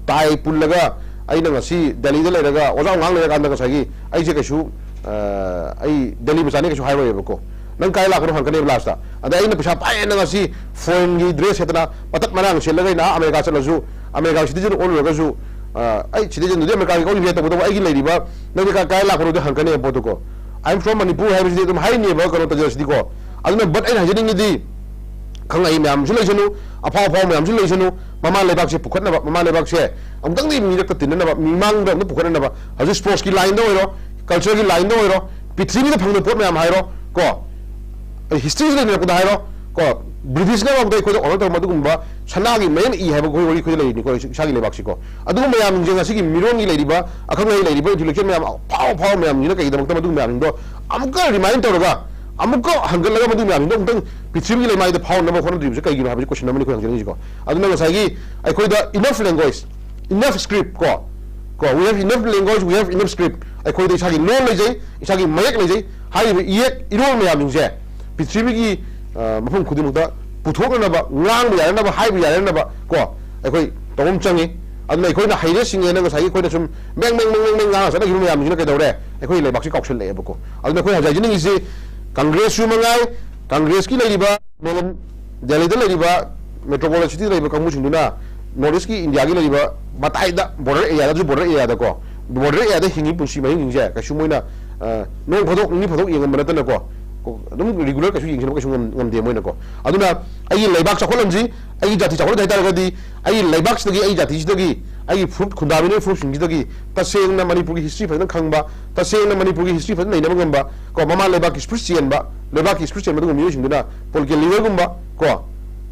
tie ꯄꯨꯜꯂꯒ ꯑꯩꯅ ꯉꯁꯤ ꯗꯦꯜꯂꯤꯗ ꯂꯩꯔꯒ ꯑꯣꯖꯥ ꯑꯉꯥꯡ ꯂꯩꯔꯀꯥꯟꯗ ꯉꯁꯥꯏꯒꯤ ꯑꯩꯁꯦ ꯀꯩꯁꯨ, ꯑ, ꯑꯩ ꯗꯦꯜꯂꯤ ꯃꯆꯥꯅꯤ ꯀꯩꯁꯨ ꯍꯥꯏꯔꯣꯏꯕꯀꯣ꯫ ꯅꯪ ꯀꯥꯏ ꯂꯥꯛꯄꯅꯣ ꯍꯪꯀꯅꯦꯕ last ꯇ꯫ ꯑꯗ ꯑꯩꯅ ꯄꯩꯁꯥ ꯄꯥꯏꯌꯦꯅ ꯉꯁꯤ foreign ꯒꯤ dress ꯁꯦꯠꯇꯅ ꯃꯇꯠ ꯃꯔꯥꯡ ꯁꯦꯠꯂꯒ ꯑꯩꯅ ꯑꯥ ꯑꯃꯦꯔꯤꯀꯥ ꯆꯠꯂꯁꯨ, ꯑꯃꯦꯔꯤꯀꯥꯒꯤ citizen ꯑꯣꯜꯂꯨꯔꯒꯁꯨ, ꯑ, ꯑꯩ citizen ꯗꯨꯗꯤ ꯑꯃꯦꯔꯤꯀꯥꯒꯤ ꯀꯧꯔꯤꯕ ꯇꯧꯕꯇꯕꯨ ꯑꯩꯒꯤ ꯂꯩꯔꯤꯕ ꯅꯪꯗꯤ ꯀꯥꯏ, ꯀꯥꯏ ꯂꯥꯛꯄꯅꯣꯗꯤ ꯍꯪꯀꯅꯦꯕ ꯄꯣꯠꯇꯨꯀꯣ꯫ "I am from Manipur" ꯍꯥꯏꯕꯁꯤꯗꯤ ꯑꯗꯨꯝ ꯍꯥꯏꯅꯦꯕ ꯀꯩꯅꯣ ꯇꯧꯖꯔꯁꯤꯗꯤꯀꯣ꯫ ꯑꯗꯨꯅ but ꯑꯩꯅ ꯍꯥꯏꯖꯅꯤꯡꯉꯤꯗꯤ ꯈꯪꯉꯛꯏ ꯃꯌꯥꯝꯁꯨ ꯂꯩꯁꯅꯨ, ꯑꯐꯥꯎ ꯑꯐꯥꯎ ꯃꯌꯥꯝꯁꯨ ꯂꯩꯁꯅꯨ, ꯃꯃꯥ ꯂꯩꯕꯥꯛꯁꯦ ꯄꯨꯈꯠꯅꯕ, ꯃꯃꯥ ꯂꯩꯕꯥꯛꯁꯦ ꯑꯃꯨꯛꯇꯪꯗꯤ ꯃꯤꯔꯛꯇ ꯇꯤꯟꯅꯅꯕ, ꯃꯤꯃꯥꯡꯗ ꯑꯃꯨꯛꯇ ꯄꯨꯈꯠꯅꯅꯕ, ꯍꯧꯖꯤꯛ sportsꯀꯤ lineꯗ ꯑꯣꯏꯔꯣ, cultureꯒꯤ lineꯗ ꯑꯣꯏꯔꯣ, ꯄ꯭ꯔꯤꯊꯤꯕꯤꯗ ꯐꯪꯗꯕ ꯄꯣꯠ ꯃꯌꯥꯝ ꯍꯥꯏꯔꯣ, ꯀꯣ, historyꯗ ꯂꯩꯅꯔꯛꯄꯗ ꯍꯥꯏꯔꯣ, ꯀꯣ, Britishꯅ ꯐꯥꯎꯗ ꯑꯩꯈꯣꯏꯗ honour ꯇꯧꯔꯝꯕ ꯑꯗꯨꯒꯨꯝꯕ ꯁꯅꯥꯒꯤ ꯃꯌꯨꯝ ꯏ ꯍꯥꯏꯕ ꯑꯩꯈꯣꯏ ꯋꯥꯔꯤ ꯑꯩꯈꯣꯏꯗ ꯂꯩꯔꯤꯅꯤꯀꯣ, ꯏꯁꯥꯒꯤ ꯂꯩꯕꯥꯛꯁꯤꯀꯣ꯫ ꯑꯗꯨꯒꯨꯝꯕ ꯃꯌꯥꯝꯁꯤꯡꯁꯦ ꯉꯁꯤꯒꯤ ꯃꯤꯔꯣꯟꯒꯤ ꯂꯩꯔꯤꯕ, ꯑꯈꯪ ꯑꯍꯩ ꯂꯩꯔꯤꯕ, intellectual ꯃꯌꯥꯝ, ꯑꯐꯥꯎ ꯑꯐꯥꯎꯕ ꯃꯌꯥꯝꯁꯤꯅ ꯀꯩꯒꯤꯗꯃꯛꯇ ꯃꯗꯨ ꯃꯌꯥꯝꯁꯤꯡꯗꯣ ꯑꯃꯨꯛꯀ remind ꯇꯧꯔꯒ, ꯑꯃꯨꯛꯀ ꯍꯪꯒꯠꯂꯒ ꯃꯗꯨ ꯃꯌꯥꯝꯁꯤꯡꯗꯣ ꯑꯃꯨꯛꯇꯪ ꯄ꯭ꯔꯤꯊꯤꯕꯤꯒꯤ ꯂꯩꯃꯥꯏꯗ ꯐꯥꯎꯅꯅꯕ ꯍꯣꯠꯅꯗ꯭ꯔꯤꯕꯁꯦ ꯀꯩꯒꯤꯅꯣ ꯍꯥꯏꯕꯁꯤ question ꯑꯃꯅꯤ ꯑꯩꯈꯣꯏ ꯍꯪꯖꯅꯤꯡꯉꯤꯁꯤꯀꯣ꯫ ꯑꯗꯨꯅ ꯉꯁꯥꯏꯒꯤ ꯑꯩꯈꯣꯏꯗ enough language, enough script ꯀꯣ, ꯀꯣ, we have enough language, we have enough script꯫ ꯑꯩꯈꯣꯏꯗ ꯏꯁꯥꯒꯤ ꯂꯣꯟ ꯂꯩꯖꯩ, ꯏꯁꯥꯒꯤ ꯃꯌꯦꯛ ꯂꯩꯖꯩ꯫ ꯍꯥꯏꯔꯤꯕ ꯏꯌꯦꯛ ꯏꯔꯣꯜ ꯃꯌꯥꯝꯁꯤꯡꯁꯦ ꯄ꯭ꯔꯤꯊꯤꯕꯤꯒꯤ, ꯑ, ꯃꯐꯝ ꯈꯨꯗꯤꯡꯃꯛꯇ ꯄꯨꯊꯣꯛꯅꯅꯕ, ꯉꯥꯡꯕ ꯌꯥꯅꯅꯕ, ꯍꯥꯏꯕ ꯌꯥꯅꯅꯕ ꯀꯣ, ꯑꯩꯈꯣꯏ ꯇꯧꯕ ꯑꯃ ꯆꯪꯉꯤ꯫ ꯑꯗꯨꯅ ꯑꯩꯈꯣꯏꯅ ꯍꯩꯔꯦ ꯁꯤꯡꯉꯦꯅ ꯉꯁꯥꯏꯒꯤ ꯑꯩꯈꯣꯏꯅ ꯁꯨꯝ bank bank bank bank bank ꯉꯥꯡꯉ ꯆꯠꯅꯈꯤꯕ ꯃꯌꯥꯝꯁꯤꯅ ꯀꯩꯗꯧꯔꯦ? ꯑꯩꯈꯣꯏ ꯂꯩꯕꯥꯛꯁꯤ ꯀꯥꯎꯁꯜꯂꯛꯑꯦꯕꯀꯣ꯫ ꯑꯗꯨꯅ ꯑꯩꯈꯣꯏ ꯍꯧꯖꯤꯛ ꯍꯥꯏꯖꯅꯤꯡꯉꯤꯁꯤ, ꯀꯪꯒ꯭ꯔꯦꯁꯁꯨ ꯃꯉꯥꯏ, ꯀꯪꯒ꯭ꯔꯦꯁꯀꯤ ꯂꯩꯔꯤꯕ ꯃꯦꯂꯦꯝ, ꯗꯦꯜꯂꯤꯗ ꯂꯩꯔꯤꯕ metropolitan cityꯗ ꯂꯩꯔꯤꯕ ꯀꯥꯡꯕꯨꯁꯤꯡꯗꯨꯅ North Eastꯀꯤ Indiaꯒꯤ ꯂꯩꯔꯤꯕ ꯃꯇꯥꯏꯗ, border areaꯗꯁꯨ, border areaꯗꯀꯣ, border areaꯗ ꯍꯤꯡꯉꯤ ꯄꯨꯟꯁꯤ ꯃꯍꯤꯡꯁꯤꯡꯁꯦ ꯀꯩꯁꯨ ꯃꯣꯏꯅ, ꯑ, ꯅꯣꯡ ꯐꯥꯗꯣꯛ, ꯅꯤꯅꯤ ꯐꯥꯗꯣꯛ ꯌꯦꯡꯉꯝꯕ ꯅꯠꯇꯅꯀꯣ, ꯀꯣ, ꯑꯗꯨꯝ regular ꯀꯩꯁꯨ ꯌꯦꯡꯁꯤꯟꯕ ꯀꯩꯁꯨ ꯉꯝ-, ꯉꯝꯗꯦ ꯃꯣꯏꯅꯀꯣ꯫ ꯑꯗꯨꯅ ꯑꯩꯒꯤ ꯂꯩꯕꯥꯛ ꯆꯥꯎꯈꯠꯍꯟꯁꯤ, ꯑꯩꯒꯤ ꯖꯥꯇꯤ ꯆꯥꯎꯈꯠꯍꯟꯁꯤ ꯍꯥꯏ ꯇꯥꯔꯒꯗꯤ, ꯑꯩꯒꯤ ꯂꯩꯕꯥꯛꯁꯤꯗꯒꯤ, ꯑꯩꯒꯤ ꯖꯥꯇꯤꯁꯤꯗꯒꯤ, ꯑꯩꯒꯤ ꯐꯨꯔꯨꯞ, ꯈꯨꯟꯗꯥꯃꯤꯟꯅꯔꯤꯕ ꯐꯨꯔꯨꯞꯁꯤꯡꯁꯤꯗꯒꯤ ꯇꯁꯦꯡꯅ ꯃꯅꯤꯄꯨꯔꯒꯤ history ꯐꯖꯅ ꯈꯪꯕ, ꯇꯁꯦꯡꯅ ꯃꯅꯤꯄꯨꯔꯒꯤ history ꯐꯖꯅ ꯅꯩꯅꯕ ꯉꯝꯕ, ꯀꯣ, ꯃꯃꯥ ꯂꯩꯕꯥꯛꯀꯤ spirit ꯆꯦꯟꯕ, ꯂꯩꯕꯥꯛꯀꯤ spirit ꯆꯦꯟꯕ ꯑꯗꯨꯒꯨꯝꯕ ꯃꯤꯑꯣꯏꯁꯤꯡꯗꯨꯅ political leaderꯒꯨꯝꯕ, ꯀꯣ,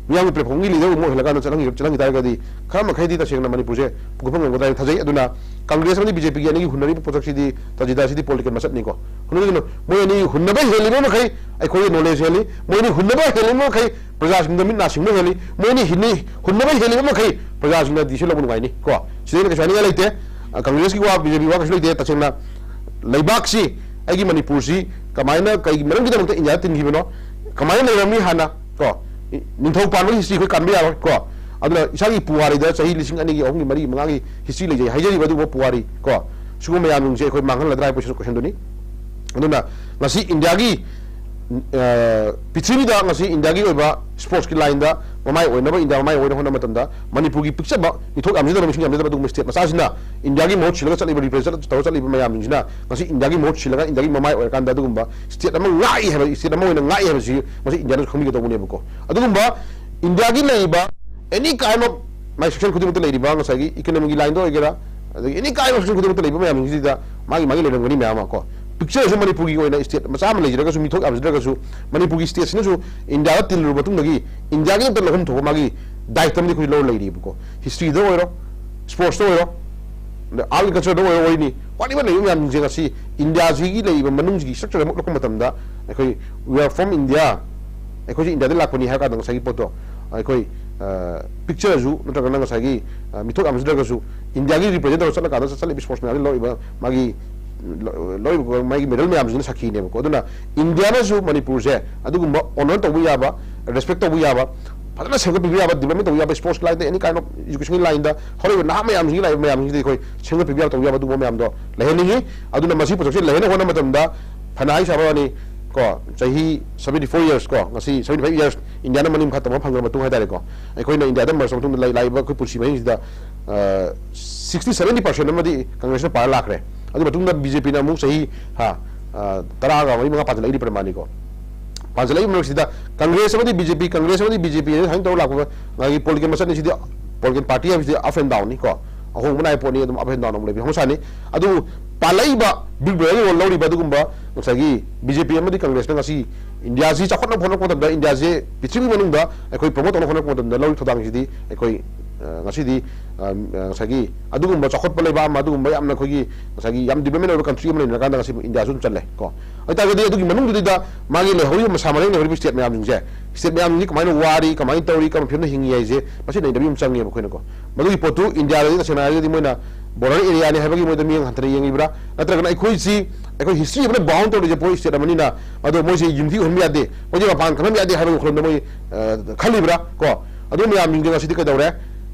ꯃꯤꯌꯥꯝꯒꯤ platformꯒꯤ leaderꯒꯨꯝꯕ ꯑꯣꯏꯍꯜꯂꯀꯥꯟꯗ ꯆꯠꯍꯟꯈꯤ-, ꯆꯠꯍꯟꯈꯤ ꯇꯥꯔꯒꯗꯤ ꯈꯔ ꯃꯈꯩꯗꯤ ꯇꯁꯦꯡꯅ ꯃꯅꯤꯄꯨꯔꯁꯦ ꯄꯨꯈꯠꯄ ꯉꯝꯒꯗ꯭ꯔꯥ ꯍꯥꯏꯅ ꯊꯥꯖꯩ꯫ ꯑꯗꯨꯅ ꯀꯪꯒ꯭ꯔꯦꯁ ꯑꯃꯗꯤ BJPꯒꯤ ꯑꯅꯤꯒꯤ ꯍꯨꯟꯅꯔꯤꯕ ꯄꯣꯠꯁꯛꯁꯤꯗꯤ, ꯇꯥꯖꯤꯗꯥꯁꯤꯗꯤ political ꯃꯁꯛꯅꯤꯀꯣ꯫ ꯍꯨꯟꯅꯔꯤꯗꯨꯅ ꯃꯣꯏ ꯑꯅꯤ ꯍꯨꯟꯅꯕ ꯍꯦꯜꯂꯤꯕ ꯃꯈꯩ ꯑꯩꯈꯣꯏꯒꯤ knowledge ꯍꯦꯜꯂꯤ, ꯃꯣꯏ ꯑꯅꯤ ꯍꯨꯟꯅꯕ ꯍꯦꯜꯂꯤꯕ ꯃꯈꯩ ꯄ꯭ꯔꯖꯥꯁꯤꯡꯗ ꯃꯤꯠ ꯅꯥ ꯁꯤꯡꯕ ꯍꯦꯜꯂꯤ, ꯃꯣꯏ ꯑꯅꯤ ꯍꯤꯟꯅꯤ-, ꯍꯨꯟꯅꯕ ꯍꯦꯜꯂꯤꯕ ꯃꯈꯩ ꯄ꯭ꯔꯖꯥꯁꯤꯡꯅ decision ꯂꯧꯕ ꯅꯨꯡꯉꯥꯏꯅꯤ ꯀꯣ꯫ ꯁꯤꯗ ꯑꯩꯅ ꯀꯩꯁꯨ ꯍꯥꯏꯅꯤꯡꯉꯥꯏ ꯂꯩꯇꯦ꯫ ꯑ, ꯀꯪꯒ꯭ꯔꯦꯁꯀꯤ ꯋꯥ, BJP ꯋꯥ ꯀꯩꯁꯨ ꯂꯩꯇꯦ꯫ ꯇꯁꯦꯡꯅ ꯂꯩꯕꯥꯛꯁꯤ, ꯑꯩꯒꯤ ꯃꯅꯤꯄꯨꯔꯁꯤ ꯀꯃꯥꯏꯅ, ꯀꯩ ꯃꯔꯝꯒꯤꯗꯃꯛꯇ ꯏꯟꯗꯤꯌꯥꯗ ꯇꯤꯟꯈꯤꯕꯅꯣ, ꯀꯃꯥꯏꯅ ꯂꯩꯔꯝꯃꯤ ꯍꯥꯟꯅ, ꯀꯣ, ꯅꯤꯡꯊꯧ ꯄꯥꯟꯕꯒꯤ history ꯑꯩꯈꯣꯏ ꯀꯥꯟꯕ ꯌꯥꯔꯣꯏ ꯀꯣ꯫ ꯑꯗꯨꯅ ꯏꯁꯥꯒꯤ ꯄꯨꯋꯥꯔꯤꯗ ꯆꯍꯤ ꯂꯤꯁꯤꯡ ꯑꯅꯤꯒꯤ, ꯑꯍꯨꯝꯒꯤ, ꯃꯔꯤꯒꯤ, ꯃꯉꯥꯒꯤ history ꯂꯩꯖꯩ ꯍꯥꯏꯖꯔꯤꯕ ꯑꯗꯨꯒꯨꯝꯕ ꯄꯨꯋꯥꯔꯤ ꯀꯣ, ꯁꯤꯒꯨꯝꯕ ꯃꯌꯥꯝꯁꯤꯡꯁꯦ ꯑꯩꯈꯣꯏ ꯃꯥꯡꯍꯜꯂꯗ꯭ꯔꯥ ꯍꯥꯏꯕ question, questionꯗꯨꯅꯤ꯫ ꯑꯗꯨꯅ ꯉꯁꯤ ꯏꯟꯗꯤꯌꯥꯒꯤ, ꯑ, ꯄ꯭ꯔꯤꯊꯤꯕꯤꯗ ꯉꯁꯤ ꯏꯟꯗꯤꯌꯥꯒꯤ ꯑꯣꯏꯕ sportsꯀꯤ lineꯗ ꯃꯃꯥꯏ ꯑꯣꯏꯅꯕ, ꯏꯟꯗꯤꯌꯥ ꯃꯃꯥꯏ ꯑꯣꯏꯅꯕ ꯍꯣꯠꯅꯕ ꯃꯇꯝꯗ ꯃꯅꯤꯄꯨꯔꯒꯤ ꯄꯤꯛꯆꯕ, ꯃꯤꯊꯣꯛ ꯌꯥꯝꯖꯗꯕ, ꯃꯁꯤꯡ ꯌꯥꯝꯖꯗꯕ ꯑꯗꯨꯒꯨꯝꯕ ꯁ꯭ꯇꯦꯠ ꯃꯆꯥꯁꯤꯅ ꯏꯟꯗꯤꯌꯥꯒꯤ ꯃꯍꯨꯠ ꯁꯤꯜꯂꯒ ꯆꯠꯂꯤꯕ, ꯔꯤꯄ꯭ꯔꯖꯦꯟ ꯇꯧꯔ ꯆꯠꯂꯤꯕ ꯃꯌꯥꯝꯁꯤꯡꯁꯤꯅ ꯉꯁꯤ ꯏꯟꯗꯤꯌꯥꯒꯤ ꯃꯍꯨꯠ ꯁꯤꯜꯂꯒ ꯏꯟꯗꯤꯌꯥꯒꯤ ꯃꯃꯥꯏ ꯑꯣꯏꯔꯀꯥꯟꯗ ꯑꯗꯨꯒꯨꯝꯕ ꯁ꯭ꯇꯦꯠ ꯑꯃ ꯉꯥꯛꯏ ꯍꯥꯏꯕ, ꯁ꯭ꯇꯦꯠ ꯑꯃ ꯑꯣꯏꯅ ꯉꯥꯛꯏ ꯍꯥꯏꯕꯁꯤ ꯃꯁꯤ ꯏꯟꯗꯤꯌꯥꯅꯁꯨ ꯈꯪꯕꯤꯒꯗꯧꯕꯅꯦꯕꯀꯣ꯫ ꯑꯗꯨꯒꯨꯝꯕ ꯏꯟꯗꯤꯌꯥꯒꯤ ꯂꯩꯔꯤꯕ any kind of my section ꯈꯨꯗꯤꯡꯃꯛꯇ ꯂꯩꯔꯤꯕ ꯉꯁꯥꯏꯒꯤ ꯏꯀꯣꯅꯣꯃꯤꯒꯤ ꯂꯥꯏꯟꯗ ꯑꯣꯏꯒꯦꯔꯥ, ꯑꯗꯒꯤ any kind of ꯁꯦꯛꯁꯟ ꯈꯨꯗꯤꯡꯃꯛꯇ ꯂꯩꯕ ꯃꯌꯥꯝꯁꯤꯡꯁꯤꯗ ꯃꯥꯒꯤ ꯃꯥꯒꯤ ꯂꯩꯔꯝꯒꯅꯤ ꯃꯌꯥꯝ ꯑꯃ ꯀꯣ꯫ ꯄꯤꯛꯆꯔꯁꯨ ꯃꯅꯤꯄꯨꯔꯒꯤ ꯑꯣꯏꯅ ꯁ꯭ꯇꯦꯠ ꯃꯆꯥ ꯑꯃ ꯂꯩꯖꯔꯒꯁꯨ, ꯃꯤꯊꯣꯛ ꯌꯥꯝꯖꯗ꯭ꯔꯒꯁꯨ, ꯃꯅꯤꯄꯨꯔꯒꯤ ꯁ꯭ꯇꯦꯠꯁꯤꯅꯁꯨ ꯏꯟꯗꯤꯌꯥꯗ ꯇꯤꯜꯂꯨꯔꯕ ꯃꯇꯨꯡꯗꯒꯤ ꯏꯟꯗꯤꯌꯥꯒꯤꯗꯃꯛꯇ ꯂꯧꯐꯝ ꯊꯣꯛꯄ ꯃꯥꯒꯤ ꯗꯥꯏꯇꯝꯗꯤ ꯑꯩꯈꯣꯏ ꯂꯧꯔ ꯂꯩꯔꯤꯕꯀꯣ꯫ ꯍꯤꯁꯇ꯭ꯔꯤꯗ ꯑꯣꯏꯔꯣ, ꯁ꯭ꯄꯣꯔꯠꯁꯇ ꯑꯣꯏꯔꯣ, ꯑꯗ ꯑꯥꯔꯠ ꯑꯦꯟ ꯀꯜꯆꯔꯗ ꯑꯣꯏꯔꯣ, ꯑꯣꯏꯅꯤ, ꯋꯥꯠꯂꯤꯕ ꯂꯩꯕ ꯃꯌꯥꯝꯁꯤꯡꯁꯦ ꯉꯁꯤ ꯏꯟꯗꯤꯌꯥꯁꯤꯒꯤ ꯂꯩꯔꯤꯕ ꯃꯅꯨꯡꯁꯤꯒꯤ ꯁ꯭ꯇ꯭ꯔꯛꯆꯔ ꯑꯃ ꯎꯠꯂꯛꯄ ꯃꯇꯝꯗ ꯑꯩꯈꯣꯏ "We are from India", ꯑꯩꯈꯣꯏꯁꯦ ꯏꯟꯗꯤꯌꯥꯗꯒꯤ ꯂꯥꯛꯄꯅꯤ ꯍꯥꯏꯔ ꯀꯥꯟꯗ ꯉꯁꯥꯏꯒꯤ ꯄꯣꯠꯇꯣ ꯑꯩꯈꯣꯏ, ꯑ, ꯄꯤꯛꯆꯔꯁꯨ ꯅꯠꯇ꯭ꯔꯒꯅ ꯉꯁꯥꯏꯒꯤ, ꯑ, ꯃꯤꯊꯣꯛ ꯌꯥꯝꯖꯗ꯭ꯔꯒꯁꯨ ꯏꯟꯗꯤꯌꯥꯒꯤ ꯔꯤꯄ꯭ꯔꯖꯦꯟ ꯇꯧꯔ ꯆꯠꯂꯀꯥꯟꯗ ꯆꯠꯂꯤꯕ ꯁ꯭ꯄꯣꯔꯠꯁ ꯃꯌꯥꯝꯁꯤ ꯂꯧꯔꯤꯕ ꯃꯥꯒꯤ, ꯂꯧꯔꯤꯕ ꯃꯥꯒꯤ ꯃꯦꯗꯜ ꯃꯌꯥꯝꯁꯤꯅ ꯁꯥꯈꯤꯅꯦꯕꯀꯣ꯫ ꯑꯗꯨꯅ ꯏꯟꯗꯤꯌꯥꯅꯁꯨ ꯃꯅꯤꯄꯨꯔꯁꯦ ꯑꯗꯨꯒꯨꯝꯕ ꯑꯣꯅꯔ ꯇꯧꯕ ꯌꯥꯕ, ꯔꯦꯁꯄꯦꯛ ꯇꯧꯕ ꯌꯥꯕ, ꯐꯖꯅ ꯁꯦꯝꯒꯠꯄꯤꯕ ꯌꯥꯕ, ꯗꯤꯕ꯭ꯂꯞꯃꯦꯟ ꯇꯧꯕ ꯌꯥꯕ, ꯁ꯭ꯄꯣꯔꯠꯁꯀꯤ ꯂꯥꯏꯟꯗ, ꯑꯦꯅꯤ ꯀꯥꯏꯟ ꯑꯣꯐ ꯏꯖꯨꯀꯦꯁꯟꯒꯤ ꯂꯥꯏꯟꯗ ꯍꯧꯔꯛꯏꯕ ꯅꯍꯥ ꯃꯌꯥꯝꯁꯤꯡꯒꯤ ꯂꯥꯛꯏꯕ ꯃꯌꯥꯝꯁꯤꯡꯁꯤꯗ ꯑꯩꯈꯣꯏ ꯁꯦꯝꯒꯠꯄꯤꯕ ꯌꯥꯕ, ꯇꯧꯕ ꯌꯥꯕ ꯑꯗꯨꯒꯨꯝꯕ ꯃꯌꯥꯝꯗꯣ ꯂꯩꯍꯟꯅꯤꯡꯉꯤ꯫ ꯑꯗꯨꯅ ꯃꯁꯤ ꯄꯣꯠꯁꯛꯁꯦ ꯂꯩꯍꯟꯅꯕ ꯍꯣꯠꯅꯕ ꯃꯇꯝꯗ ꯐꯅ ꯍꯥꯏ ꯁꯥꯕ ꯋꯥꯅꯤ ꯀꯣ, ꯆꯍꯤ seventy four years ꯀꯣ, ꯉꯁꯤ seventy five years ꯏꯟꯗꯤꯌꯥꯅ ꯃꯅꯤꯡ ꯃꯈꯥ ꯇꯝꯕ ꯐꯪꯈ꯭ꯔ ꯃꯇꯨꯡ ꯍꯥꯏꯇꯥꯔꯦꯀꯣ, ꯑꯩꯈꯣꯏꯅ ꯏꯟꯗꯤꯌꯥꯗ ꯃꯔꯁ ꯃꯇꯨꯡꯗ ꯂꯩ-, ꯂꯥꯛꯏꯕ ꯑꯩꯈꯣꯏ ꯄꯨꯟꯁꯤ ꯃꯍꯤꯡꯁꯤꯗ, ꯑ, sixty seventy percent ꯑꯃꯗꯤ ꯀꯪꯒ꯭ꯔꯦꯁꯅ ꯄꯥꯔ ꯂꯥꯛꯈ꯭ꯔꯦ꯫ ꯑꯗꯨ ꯃꯇꯨꯡꯗ ꯕꯤ ꯖꯦ ꯄꯤꯅ ꯑꯃꯨꯛ ꯆꯍꯤ, ꯍꯥ, ꯑ, ꯇꯔꯥꯒ ꯃꯔꯤ ꯃꯉꯥ ꯄꯥꯟꯁꯤꯜꯂꯛꯏ ꯄ꯭ꯔꯃꯥꯅꯤꯀꯣ꯫ ꯄꯥꯟꯁꯤꯜꯂꯛꯏꯕ ꯃꯔꯛꯁꯤꯗ ꯀꯪꯒ꯭ꯔꯦꯁ ꯑꯃꯗꯤ ꯕꯤ ꯖꯦ ꯄꯤ, ꯀꯪꯒ꯭ꯔꯦꯁ ꯑꯃꯗꯤ ꯕꯤ ꯖꯦ ꯄꯤ ꯍꯥꯏꯅ ꯁꯨꯃꯥꯏꯅ ꯇꯧꯔ ꯂꯥꯛꯄ ꯃꯥꯒꯤ ꯄꯣꯂꯤꯇꯤꯀꯦꯜ ꯃꯆꯠꯅꯤꯁꯤꯗꯤ, ꯄꯣꯂꯤꯇꯤꯀꯦꯜ ꯄꯥꯔꯇꯤ ꯍꯥꯏꯕꯁꯤꯗꯤ up and down ꯅꯤꯀꯣ꯫ ꯑꯍꯣꯡꯕ ꯅꯥꯏꯕ ꯄꯣꯠꯅꯤ, ꯑꯗꯨꯝ up and down ꯑꯃ ꯂꯩꯕ ꯍꯧꯅꯁꯥꯅꯤ꯫ ꯑꯗꯨꯕꯨ ꯄꯥꯜꯂꯛꯏꯕ ꯕꯤꯛ ꯕ꯭ꯔꯗꯔꯒꯤ ꯔꯣꯜ ꯂꯧꯔꯤꯕ ꯑꯗꯨꯒꯨꯝꯕ ꯉꯁꯥꯏꯒꯤ ꯕꯤ ꯖꯦ ꯄꯤ ꯑꯃꯗꯤ ꯀꯪꯒ꯭ꯔꯦꯁꯅ ꯉꯁꯤ ꯏꯟꯗꯤꯌꯥꯁꯤ ꯆꯥꯎꯈꯠꯅꯕ ꯍꯣꯠꯅꯔꯛꯄ ꯃꯇꯝꯗ, ꯏꯟꯗꯤꯌꯥꯁꯤ ꯄ꯭ꯔꯤꯊꯤꯕꯤ ꯃꯅꯨꯡꯗ ꯑꯩꯈꯣꯏ ꯄ꯭ꯔꯣꯃꯣꯠ ꯇꯧꯅꯕ ꯍꯣꯠꯅꯔꯛꯄ ꯃꯇꯝꯗ ꯂꯧꯔꯤꯕ ꯊꯧꯗꯥꯡꯁꯤꯗꯤ ꯑꯩꯈꯣꯏ, ꯑ, ꯉꯁꯤꯗꯤ, ꯑ, ꯉꯁꯥꯏꯒꯤ ꯑꯗꯨꯒꯨꯝꯕ ꯆꯥꯎꯈꯠꯄ ꯂꯩꯕꯥꯛ ꯑꯃ, ꯑꯗꯨꯒꯨꯝꯕ ꯌꯥꯝꯅ ꯑꯩꯈꯣꯏꯒꯤ ꯉꯁꯥꯏꯒꯤ ꯌꯥꯝ ꯗꯤꯕꯂꯞꯃꯦꯟ ꯑꯣꯏꯕ ꯀꯟꯇ꯭ꯔꯤ ꯑꯃ ꯂꯩꯅꯔꯀꯥꯟꯗ ꯉꯁꯤ ꯏꯟꯗꯤꯌꯥꯁꯨ ꯑꯗꯨꯝ ꯆꯠꯂꯦ ꯀꯣ꯫ ꯑꯗꯨ ꯑꯣꯏꯇꯥꯔꯒꯗꯤ ꯑꯗꯨꯒꯤ ꯃꯅꯨꯡꯗꯨꯗ ꯃꯥꯒꯤ ꯂꯩꯍꯧꯔꯤꯕ ꯃꯁꯥ ꯃꯔꯦꯡ ꯂꯩꯍꯧꯔꯤꯕ ꯁ꯭ꯇꯦꯠ ꯃꯌꯥꯝꯁꯤꯡꯁꯦ, ꯁ꯭ꯇꯦꯠ ꯃꯌꯥꯝꯁꯤꯡꯁꯤ ꯀꯃꯥꯏꯅ ꯋꯥꯔꯤ, ꯀꯃꯥꯏꯅ ꯇꯧꯔꯤ, ꯀꯔꯝꯕ ꯐꯤꯕꯝꯗ ꯍꯤꯡꯉꯤ ꯍꯥꯏꯁꯦ ꯃꯁꯤ ꯅꯩꯅꯕ ꯑꯃ ꯆꯪꯉꯦꯕ ꯑꯩꯈꯣꯏꯅꯀꯣ꯫ ꯃꯗꯨꯒꯤ ꯄꯣꯠꯇꯨ ꯏꯟꯗꯤꯌꯥꯗꯗꯤ ꯇꯁꯦꯡꯅ ꯍꯥꯏꯔꯒꯗꯤ ꯃꯣꯏꯅ ꯕꯣꯔꯗꯔ ꯑꯦꯔꯤꯌꯥꯅꯤ ꯍꯥꯏꯕꯒꯤ ꯃꯣꯏꯗ ꯃꯤꯠꯌꯦꯡ ꯍꯟꯊꯅ ꯌꯦꯡꯉꯤꯕ꯭ꯔꯥ, ꯅꯠꯇ꯭ꯔꯒꯅ ꯑꯩꯈꯣꯏꯁꯤ, ꯑꯩꯈꯣꯏ ꯍꯤꯁꯇ꯭ꯔꯤ ꯑꯃꯅ ꯕꯥꯎꯟ ꯇꯧꯔꯤꯁꯦ ꯄꯣꯏ ꯁ꯭ꯇꯦꯠ ꯑꯃꯅꯤꯅ, ꯑꯗꯣ ꯃꯣꯏꯁꯦ ꯌꯨꯅꯤꯇꯤ ꯑꯣꯏꯍꯟꯕ ꯌꯥꯗꯦ, ꯃꯣꯏꯁꯦ ꯃꯄꯥꯟ ꯀꯜꯍꯟꯕ ꯌꯥꯗꯦ ꯍꯥꯏꯕꯒꯤ ꯋꯥꯈꯜꯂꯣꯝꯗ ꯃꯣꯏ, ꯑ, ꯈꯜꯂꯤꯕ꯭ꯔꯥ ꯀꯣ? ꯑꯗꯨ ꯃꯌꯥꯝꯁꯤꯡꯁꯦ ꯉꯁꯤꯗꯤ ꯀꯩꯗꯧꯔꯦ?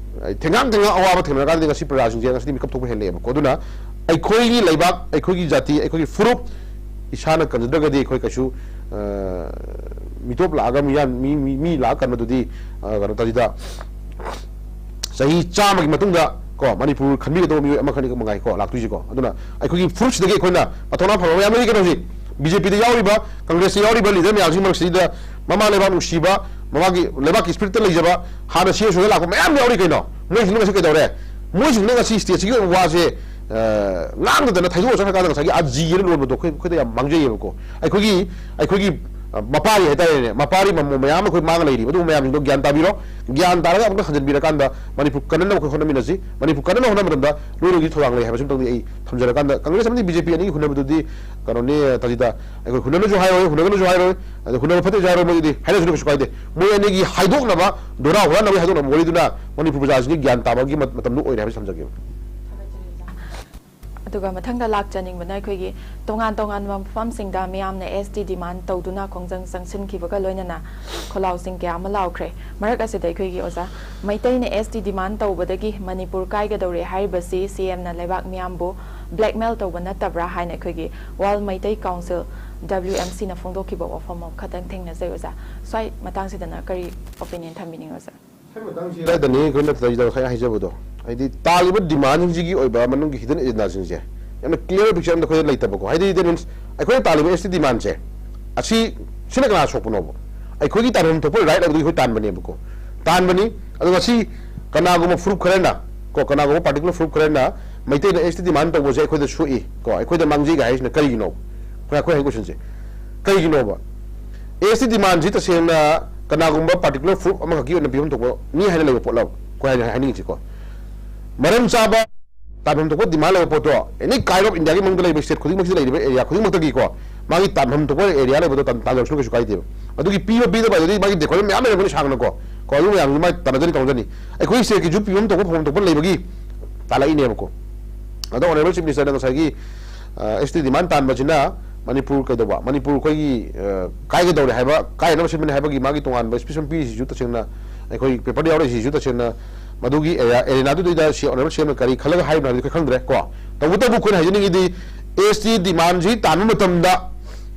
ꯊꯦꯡꯉꯥꯡ ꯊꯦꯡꯉꯥꯡ ꯑꯋꯥꯕ ꯊꯦꯡꯅꯔꯀꯥꯟꯗꯗꯤ ꯉꯁꯤ ꯄ꯭ꯔꯖꯥꯁꯤꯡꯁꯦ ꯉꯁꯤꯗꯤ ꯃꯤꯀꯞ ꯊꯣꯛꯄ ꯍꯦꯜꯂꯛꯑꯦꯕꯀꯣ꯫ ꯑꯗꯨꯅ ꯑꯩꯈꯣꯏꯒꯤ ꯂꯩꯕꯥꯛ, ꯑꯩꯈꯣꯏꯒꯤ ꯖꯥꯇꯤ, ꯑꯩꯈꯣꯏꯒꯤ ꯐꯨꯔꯨꯞ ꯏꯁꯥꯅ ꯀꯟꯖꯗ꯭ꯔꯒꯗꯤ ꯑꯩꯈꯣꯏ ꯀꯩꯁꯨ, ꯑ, ꯃꯤꯇꯣꯞ ꯂꯥꯛꯑꯒ ꯃꯤꯌꯥꯝ ꯃꯤ ꯃꯤ ꯃꯤ ꯂꯥꯛꯑ ꯀꯟꯕꯗꯨꯗꯤ, ꯑ, ꯀꯩꯅꯣ ꯇꯧꯁꯤꯗ, ꯆꯍꯤ ꯆꯥꯝꯃꯒꯤ ꯃꯇꯨꯡꯗ ꯀꯣ ꯃꯅꯤꯄꯨꯔ ꯈꯟꯕꯤꯒꯗꯧꯕ ꯃꯤꯑꯣꯏ ꯑꯃꯈꯛꯅꯤ ꯃꯉꯥꯏ ꯀꯣ ꯂꯥꯛꯇꯣꯏꯁꯤꯀꯣ꯫ ꯑꯗꯨꯅ ꯑꯩꯈꯣꯏꯒꯤ ꯐꯨꯔꯨꯞꯁꯤꯗꯒꯤ ꯑꯩꯈꯣꯏꯅ ꯃꯊꯧꯅꯥ ꯐꯕ ꯃꯌꯥꯝ ꯂꯩꯔꯤ ꯀꯩꯅꯣ ꯍꯧꯖꯤꯛ ꯕꯤ ꯖꯦ ꯄꯤꯗ ꯌꯥꯎꯔꯤꯕ, ꯀꯪꯒ꯭ꯔꯦꯁꯇ ꯌꯥꯎꯔꯤꯕ ꯂꯤꯗꯔ ꯃꯌꯥꯝꯁꯤꯒꯤ ꯃꯔꯛꯁꯤꯗ ꯃꯃꯥ ꯂꯩꯕꯥꯛ ꯅꯨꯡꯁꯤꯕ, ꯃꯃꯥꯒꯤ ꯂꯩꯕꯥꯛꯀꯤ ꯏꯁꯄꯤꯔꯤꯠꯇ ꯂꯩꯖꯕ, ꯍꯥꯟꯅ ꯁꯤ ꯑꯦꯁ ꯂꯥꯛꯄ ꯃꯌꯥꯝ ꯌꯥꯎꯔꯤ ꯀꯩꯅꯣ꯫ ꯃꯣꯏꯁꯤꯡꯗꯨꯅ ꯉꯁꯤ ꯀꯩꯗꯧꯔꯦ? ꯃꯣꯏꯁꯤꯡꯗꯨꯅ ꯉꯁꯤ ꯁ꯭ꯇꯦꯠꯁꯤꯒꯤ ꯑꯣꯏꯕ ꯋꯥꯁꯦ, ꯑ, ꯉꯥꯡꯗꯗꯅ ꯊꯩꯗꯣꯛꯑ ꯆꯠꯈ꯭ꯔꯀꯥꯟꯗ ꯉꯁꯥꯏꯒꯤ ꯑꯖꯤꯑꯅ ꯂꯣꯟꯕꯗꯣ ꯑꯩꯈꯣꯏ, ꯑꯩꯈꯣꯏꯗ ꯌꯥꯝ ꯃꯥꯡꯖꯩꯌꯦꯕꯀꯣ꯫ ꯑꯩꯈꯣꯏꯒꯤ, ꯑꯩꯈꯣꯏꯒꯤ, ꯑ, ꯃꯄꯥꯔꯤ ꯍꯥꯏꯇꯥꯔꯦꯅꯦ, ꯃꯄꯥꯔꯤ ꯃꯃꯣ ꯃꯌꯥꯝ ꯑꯩꯈꯣꯏ ꯃꯥꯡꯉ ꯂꯩꯔꯤꯕ ꯑꯗꯨꯒꯨꯝꯕ ꯃꯌꯥꯝꯁꯤꯡꯗꯣ ꯒ꯭ꯌꯥꯟ ꯇꯥꯕꯤꯔꯣ꯫ ꯒ꯭ꯌꯥꯟ ꯇꯥꯔꯒ ꯑꯃꯨꯛꯇ ꯍꯟꯖꯤꯟꯕꯤꯔꯀꯥꯟꯗ ꯃꯅꯤꯄꯨꯔ ꯀꯟꯅꯅꯕ ꯑꯩꯈꯣꯏ ꯍꯣꯠꯅꯃꯤꯟꯅꯁꯤ꯫ ꯃꯅꯤꯄꯨꯔ ꯀꯟꯅꯅꯕ ꯍꯣꯠꯅꯕ ꯃꯇꯝꯗ ꯂꯣꯏ ꯂꯣꯏꯒꯤ ꯊꯧꯗꯥꯡ ꯂꯩ ꯍꯥꯏꯕꯁꯤꯃꯇꯪꯗꯤ ꯑꯩ ꯊꯝꯖꯔꯀꯥꯟꯗ ꯀꯪꯒ꯭ꯔꯦꯁ ꯑꯃꯗꯤ ꯕꯤ ꯖꯦ ꯄꯤ ꯑꯅꯤꯒꯤ ꯍꯨꯟꯅꯕꯗꯨꯗꯤ ꯀꯩꯅꯣꯅꯤ, ꯇꯥꯖꯤꯗ, ꯑꯩꯈꯣꯏ ꯍꯨꯟꯅꯅꯁꯨ ꯍꯥꯏꯔꯣꯏ, ꯍꯨꯟꯅꯒꯅꯨꯁꯨ ꯍꯥꯏꯔꯣꯏ, ꯑꯗꯣ ꯍꯨꯟꯅꯕ ꯐꯠꯇꯦꯁꯨ ꯍꯥꯏꯔꯣꯏ, ꯃꯣꯏꯗꯤ ꯍꯥꯏꯅꯁꯨ ꯀꯩꯁꯨ ꯀꯥꯏꯗꯦ꯫ ꯃꯣꯏ ꯑꯅꯤꯒꯤ ꯍꯥꯏꯗꯣꯛꯅꯕ, ꯗꯣꯔꯥ ꯍꯨꯔꯥꯟꯅꯕꯒꯤ ꯍꯥꯏꯗꯣꯛꯅꯕ ꯋꯥꯔꯤꯗꯨꯅ ꯃꯅꯤꯄꯨꯔ ꯄ꯭ꯔꯖꯥꯁꯤꯡꯒꯤ ꯒ꯭ꯌꯥꯟ ꯇꯥꯕꯒꯤ ꯃ-, ꯃꯇꯝꯗꯨ ꯑꯣꯏꯔꯦ ꯍꯥꯏꯕꯁꯤ ꯊꯝꯖꯒꯦ꯫ ꯑꯗꯨꯒ ꯃꯊꯪꯗ ꯂꯥꯛꯆꯅꯤꯡꯕꯅ ꯑꯩꯈꯣꯏꯒꯤ ꯇꯣꯉꯥꯟ ꯇꯣꯉꯥꯟꯕ ꯃꯐꯝꯁꯤꯡꯗ ꯃꯤꯌꯥꯝꯅ ꯑꯦꯁ ꯇꯤ ꯗꯤꯃꯥꯟ ꯇꯧꯗꯨꯅ ꯈꯣꯡꯖꯪ ꯆꯪꯁꯤꯟꯈꯤꯕꯒ ꯂꯣꯏꯅꯅ ꯈꯣꯜꯂꯥꯎꯁꯤꯡ ꯀꯌꯥ ꯑꯃ ꯂꯥꯎꯈ꯭ꯔꯦ꯫ ꯃꯔꯛ ꯑꯁꯤꯗ ꯑꯩꯈꯣꯏꯒꯤ ꯑꯣꯖꯥ, ꯃꯩꯇꯩꯅ ꯑꯦꯁ ꯇꯤ ꯗꯤꯃꯥꯟ ꯇꯧꯕꯗꯒꯤ ꯃꯅꯤꯄꯨꯔ ꯀꯥꯏꯒꯗꯧꯔꯦ ꯍꯥꯏꯔꯤꯕꯁꯤ ꯁꯤ ꯑꯦꯝꯅ ꯂꯩꯕꯥꯛ ꯃꯤꯌꯥꯝꯕꯨ ꯕ꯭ꯂꯦꯛꯃꯦꯜ ꯇꯧꯕ ꯅꯠꯇꯕ꯭ꯔꯥ ꯍꯥꯏꯅ ꯑꯩꯈꯣꯏꯒꯤ ꯋꯥꯔꯜ ꯃꯩꯇꯩ ꯀꯥꯎꯟꯁꯤꯜ, ꯗꯕ꯭ꯂꯤꯌꯨ ꯑꯦꯝ ꯁꯤꯅ ꯐꯣꯡꯗꯣꯛꯈꯤꯕ ꯋꯥꯐꯝ ꯑꯃꯈꯛꯇꯪ ꯊꯦꯡꯅꯖꯩ ꯑꯣꯖꯥ꯫ ꯁ꯭ꯋꯥꯏ ꯃꯇꯥꯡꯁꯤꯗꯅ ꯀꯔꯤ ꯑꯣꯄꯤꯅꯤꯌꯟ ꯊꯝꯕꯤꯅꯤꯡꯉꯤ ꯑꯣꯖꯥ? ꯁꯤꯒꯤ ꯃꯇꯥꯡꯁꯤꯗꯅꯤ ꯑꯩꯈꯣꯏꯅ ꯇꯧꯔꯤꯗ ꯉꯁꯥꯏ ꯍꯥꯏꯖꯕꯗꯣ, ꯍꯥꯏꯗꯤ ꯇꯥꯜꯂꯤꯕ ꯗꯤꯃꯥꯟꯁꯤꯡꯁꯤꯒꯤ ꯑꯣꯏꯕ ꯃꯅꯨꯡꯒꯤ ꯍꯤꯗꯟ ꯑꯦꯖꯦꯟꯗꯥꯁꯤꯡꯁꯦ ꯌꯥꯝꯅ ꯀ꯭ꯂꯤꯌꯥꯔ ꯄꯤꯛꯆꯔ ꯑꯝꯗ ꯑꯩꯈꯣꯏꯗ ꯂꯩꯇꯕꯀꯣ꯫ ꯍꯥꯏꯗꯤ that means ꯑꯩꯈꯣꯏꯅ ꯇꯥꯜꯂꯤꯕ ꯑꯦꯁ ꯇꯤ ꯗꯤꯃꯥꯟꯁꯦ ꯑꯁꯤ, ꯁꯤꯅ ꯀꯅꯥ ꯁꯣꯛꯄꯅꯣꯕ? ꯑꯩꯈꯣꯏꯒꯤ ꯇꯥꯟꯐꯝ ꯊꯣꯛꯄ ꯔꯥꯏꯠ ꯍꯥꯏꯕꯗꯨꯒꯤ ꯑꯩꯈꯣꯏ ꯇꯥꯟꯕꯅꯦꯕꯀꯣ꯫ ꯇꯥꯟꯕꯅꯤ꯫ ꯑꯗꯣ ꯉꯁꯤ ꯀꯅꯥꯒꯨꯝꯕ ꯐꯨꯔꯨꯞ ꯈꯔꯅ ꯀꯣ, ꯀꯅꯥꯒꯨꯝꯕ ꯄꯥꯔꯇꯤꯀꯨꯂꯔ ꯐꯨꯔꯨꯞ ꯈꯔꯅ ꯃꯩꯇꯩꯅ ꯑꯦꯁ ꯇꯤ ꯗꯤꯃꯥꯟ ꯇꯧꯕꯁꯦ ꯑꯩꯈꯣꯏꯗ ꯁꯣꯛꯏ ꯀꯣ, ꯑꯩꯈꯣꯏꯗ ꯃꯥꯡꯖꯩꯒ ꯍꯥꯏꯔꯤꯁꯤꯅ ꯀꯔꯤꯒꯤꯅꯣ? ꯑꯩꯈꯣꯏ, ꯑꯩꯈꯣꯏ ꯍꯪꯉꯤ ꯀꯣꯏꯁꯟꯁꯦ ꯀꯔꯤꯒꯤꯅꯣꯕ? ꯑꯦꯁ ꯇꯤ ꯗꯤꯃꯥꯟꯁꯤ ꯇꯁꯦꯡꯅ ꯀꯅꯥꯒꯨꯝꯕ ꯄꯥꯔꯇꯤꯀꯨꯂꯔ ꯐꯨꯔꯨꯞ ꯑꯃꯈꯛꯀꯤ ꯑꯣꯏꯅ ꯄꯤꯐꯝ ꯊꯣꯛꯄ ꯃꯤ ꯍꯥꯏꯅ ꯂꯩꯕ ꯄꯣꯠꯂꯕ? ꯑꯩꯈꯣꯏ ꯍꯥꯏꯅ ꯍꯥꯏꯅꯤꯡꯉꯤꯁꯤꯀꯣ, ꯃꯔꯝ ꯆꯥꯕ ꯇꯥꯟꯐꯝ ꯊꯣꯛꯄ ꯗꯤꯃꯥꯟ ꯂꯩꯕ ꯄꯣꯠꯇꯣ ꯑꯦꯅꯤ ꯀꯥꯏꯟ ꯑꯣꯐ ꯏꯟꯗꯤꯌꯥꯒꯤ ꯃꯅꯨꯡꯗ ꯂꯩꯕ ꯁ꯭ꯇꯦꯠ ꯈꯨꯗꯤꯡꯃꯛꯁꯤꯗ ꯂꯩꯔꯤꯕ ꯑꯦꯔꯤꯌꯥ ꯈꯨꯗꯤꯡꯃꯛꯇꯒꯤꯀꯣ, ꯃꯥꯒꯤ ꯇꯥꯟꯐꯝ ꯊꯣꯛꯄ ꯑꯦꯔꯤꯌꯥ ꯂꯩꯕꯗꯣ ꯇꯥꯟ-, ꯇꯥꯟꯖꯔꯁꯅꯨ ꯀꯩꯁꯨ ꯀꯥꯏꯗꯦꯕ꯫ ꯑꯗꯨꯒꯤ ꯄꯤꯕ ꯄꯤꯗꯕ ꯑꯗꯨꯗꯤ ꯃꯥꯒꯤ ꯗꯦꯀꯣꯔꯝ ꯃꯌꯥꯝ ꯂꯩꯔꯝꯒꯅꯤ ꯁꯥꯡꯅꯀꯣ, ꯀꯣ, ꯑꯗꯨ ꯃꯌꯥꯝꯗꯨ ꯃꯥꯏ ꯇꯥꯟꯅꯖꯅꯤ ꯇꯧꯅꯖꯅꯤ꯫ ꯑꯩꯈꯣꯏ ꯁ꯭ꯇꯦꯠꯀꯤꯁꯨ ꯄꯤꯐꯝ ꯊꯣꯛꯄ ꯐꯪꯐꯝ ꯊꯣꯛꯄ ꯂꯩꯕꯒꯤ ꯇꯥꯜꯂꯛꯏꯅꯦꯕꯀꯣ꯫ ꯑꯗꯣ ꯑꯣꯅꯔꯦꯕꯜ ꯆꯤꯐ ꯃꯤꯅꯤꯁꯇꯔꯅ ꯉꯁꯥꯏꯒꯤ, ꯑ, ꯑꯦꯁ ꯇꯤ ꯗꯤꯃꯥꯟ ꯇꯥꯟꯕꯁꯤꯅ ꯃꯅꯤꯄꯨꯔ ꯀꯩꯗꯧꯕ, ꯃꯅꯤꯄꯨꯔ ꯑꯩꯈꯣꯏꯒꯤ, ꯑ, ꯀꯥꯏꯒꯗꯧꯔꯦ ꯍꯥꯏꯕ, ꯀꯥꯏꯅꯕ ꯁꯤꯟꯕꯅꯤ ꯍꯥꯏꯕꯒꯤ ꯃꯥꯒꯤ ꯇꯣꯉꯥꯟꯕ ꯁ꯭ꯄꯤꯆ ꯑꯃ ꯄꯤꯔꯤꯁꯤꯁꯨ ꯇꯁꯦꯡꯅ ꯑꯩꯈꯣꯏ ꯄꯦꯄꯔꯗ ꯌꯥꯎꯔꯛꯏꯁꯤꯁꯨ ꯇꯁꯦꯡꯅ ꯃꯗꯨꯒꯤ ꯑꯦꯔꯤꯌꯥ, ꯑꯦꯔꯦꯅꯥꯗꯨꯗꯩꯗ ꯁꯤ ꯑꯣꯅꯔꯦꯕꯜ ꯁꯤ ꯑꯦꯝꯅ ꯀꯔꯤ ꯈꯜꯂꯒ ꯍꯥꯏꯕꯅꯣ ꯍꯥꯏꯕꯗꯤ ꯑꯩꯈꯣꯏ ꯈꯪꯗ꯭ꯔꯦ ꯀꯣ꯫ ꯇꯧꯕꯇꯕꯨ ꯑꯩꯈꯣꯏꯅ ꯍꯥꯏꯖꯅꯤꯡꯉꯤꯗꯤ ꯑꯦꯁ ꯇꯤ ꯗꯤꯃꯥꯟꯁꯤ ꯇꯥꯟꯕ ꯃꯇꯝꯗ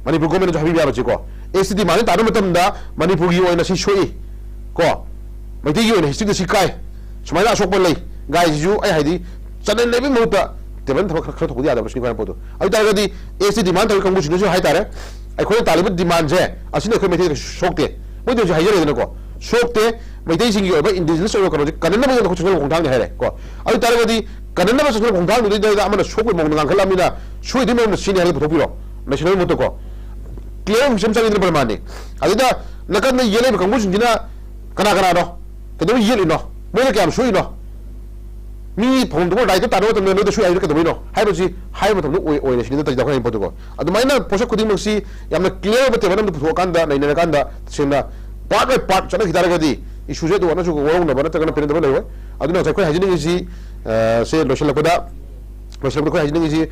ꯃꯅꯤꯄꯨꯔ ꯒꯣꯔꯃꯦꯟꯅꯁꯨ ꯍꯥꯏꯕꯤꯕ ꯌꯥꯕꯁꯤꯀꯣ, ꯑꯦꯁ ꯇꯤ ꯗꯤꯃꯥꯟ ꯇꯥꯟꯅꯕ ꯃꯇꯝꯗ ꯃꯅꯤꯄꯨꯔꯒꯤ ꯑꯣꯏꯅ ꯁꯤ ꯁꯣꯛꯏ ꯀꯣ, ꯃꯩꯇꯩꯒꯤ ꯑꯣꯏꯅ ꯍꯤꯁꯇ꯭ꯔꯤꯗ ꯁꯤ ꯀꯥꯏ, ꯁꯨꯃꯥꯏꯅ ꯑꯁꯣꯛꯄ ꯂꯩ ꯒꯥꯏꯁꯤꯁꯨ ꯑꯩ ꯍꯥꯏꯗꯤ ꯆꯅꯦꯜ ꯂꯩꯕꯒꯤ ꯃꯍꯨꯠꯇ ꯇꯦꯕꯜ ꯊꯕꯛ ꯈꯔ ꯈꯔ ꯊꯣꯛꯄꯗꯤ ꯌꯥꯗꯕ꯭ꯔꯥ ꯁꯤꯅꯤ ꯈ꯭ꯋꯥꯏ ꯄꯣꯠꯇꯣ꯫ ꯑꯗꯨ ꯑꯣꯏꯇꯥꯔꯒꯗꯤ ꯑꯦꯁ ꯇꯤ ꯗꯤꯃꯥꯟ ꯇꯧꯔꯤ ꯀꯥꯡꯕꯨꯁꯤꯡꯅꯁꯨ ꯍꯥꯏꯇꯥꯔꯦ, ꯑꯩꯈꯣꯏꯅ ꯇꯥꯜꯂꯤꯕ ꯗꯤꯃꯥꯟꯁꯦ ꯑꯁꯤꯅ ꯑꯩꯈꯣꯏ ꯃꯩꯇꯩꯗ ꯁꯣꯛꯇꯦ, ꯃꯣꯏꯗꯤ ꯍꯧꯖꯤꯛ ꯍꯥꯏꯖꯔꯦꯗꯅꯀꯣ, ꯁꯣꯛꯇꯦ, ꯃꯩꯇꯩꯁꯤꯡꯒꯤ ꯑꯣꯏꯕ ꯏꯟꯗꯤꯖꯤꯅꯁ ꯑꯣꯏꯕ ꯀꯩꯅꯣꯁꯦ ꯀꯟꯅꯅꯕꯒꯤꯗꯃꯛ ꯑꯩꯈꯣꯏ ꯆꯠꯅꯕ ꯈꯣꯡꯊꯥꯡꯅꯤ ꯍꯥꯏꯔꯦ ꯀꯣ꯫ ꯑꯗꯨ ꯑꯣꯏꯇꯥꯔꯒꯗꯤ ꯀꯟꯅꯅꯕ ꯆꯠꯅꯕ ꯈꯣꯡꯊꯥꯡꯗꯨꯗꯩꯗ ꯑꯃꯅ ꯁꯣꯛꯄꯒꯤ ꯃꯑꯣꯡꯗ ꯉꯥꯡꯈꯠꯂꯛꯑꯕꯅꯤꯅ ꯁꯣꯏꯗꯣꯏ ꯃꯑꯣꯡꯗ ꯁꯤꯅꯤ ꯍꯥꯏꯕꯗꯨ ꯄꯨꯊꯣꯛꯄꯤꯔꯣ, ꯅꯦꯁꯅꯦꯜ ꯃꯍꯨꯠꯇꯀꯣ꯫ ꯀ꯭ꯂꯤꯌꯥꯔ ꯑꯣꯏꯕ ꯁꯦꯝ ꯆꯪꯉꯤꯗꯅ ꯄ꯭ꯔꯃꯥꯟꯅꯤ꯫ ꯑꯗꯨꯗ ꯅꯥꯀꯟꯗ ꯌꯦꯠꯂꯛꯏꯕ ꯀꯥꯡꯕꯨꯁꯤꯡꯁꯤꯅ ꯀꯅꯥ ꯀꯅꯥꯅꯣ? ꯀꯩꯗꯧꯕꯩ ꯌꯦꯠꯂꯤꯅꯣ? ꯃꯣꯏꯅ ꯀꯌꯥꯝ ꯁꯣꯛꯏꯅꯣ? ꯃꯤ ꯐꯝꯐꯝ ꯊꯣꯛꯄ ꯔꯥꯏꯠꯇ ꯇꯥꯟꯅꯕ ꯃꯇꯝꯗ ꯅꯣꯏꯗ ꯁꯣꯛꯏ ꯍꯥꯏꯗꯨꯅ ꯀꯩꯗꯧꯕꯩꯅꯣ ꯍꯥꯏꯕꯁꯤ ꯍꯥꯏꯕ ꯃꯇꯝꯗ ꯑꯣꯏ-, ꯑꯣꯏꯅ ꯁꯤꯅꯤꯗ ꯇꯧꯔꯤꯗ ꯑꯩꯈꯣꯏꯅ ꯄꯣꯠꯇꯨꯀꯣ꯫ ꯑꯗꯨꯃꯥꯏꯅ ꯄꯣꯠꯁꯛ ꯈꯨꯗꯤꯡꯃꯛꯁꯤ ꯌꯥꯝꯅ ꯀ꯭ꯂꯤꯌꯥꯔ ꯑꯣꯏꯕ ꯇꯦꯕꯜ ꯑꯃꯗ ꯄꯨꯊꯣꯛꯑꯀꯥꯟꯗ ꯅꯩꯅꯔꯀꯥꯟꯗ ꯇꯁꯦꯡꯅ ꯄꯥꯔꯠ ꯕꯥꯏ ꯄꯥꯔꯠ ꯆꯠꯅꯈꯤ ꯇꯥꯔꯒꯗꯤ ꯏꯁꯨꯁꯦ ꯑꯗꯨ ꯑꯃꯁꯨ ꯋꯥꯔꯧꯅꯕ ꯅꯠꯇ꯭ꯔꯒꯅ ꯄꯦꯟꯅꯗꯕ ꯂꯩꯔꯣꯏ꯫ ꯑꯗꯨꯅ ꯉꯁꯥꯏ ꯑꯩꯈꯣꯏ ꯍꯥꯏꯖꯅꯤꯡꯉꯤꯁꯤ, ꯑ, ꯁꯦ ꯂꯣꯏꯁꯤꯜꯂꯛꯄꯗ ꯂꯣꯏꯁꯤꯜꯂꯛꯄꯗ ꯑꯩꯈꯣꯏ ꯍꯥꯏꯖꯅꯤꯡꯉꯤꯁꯤ,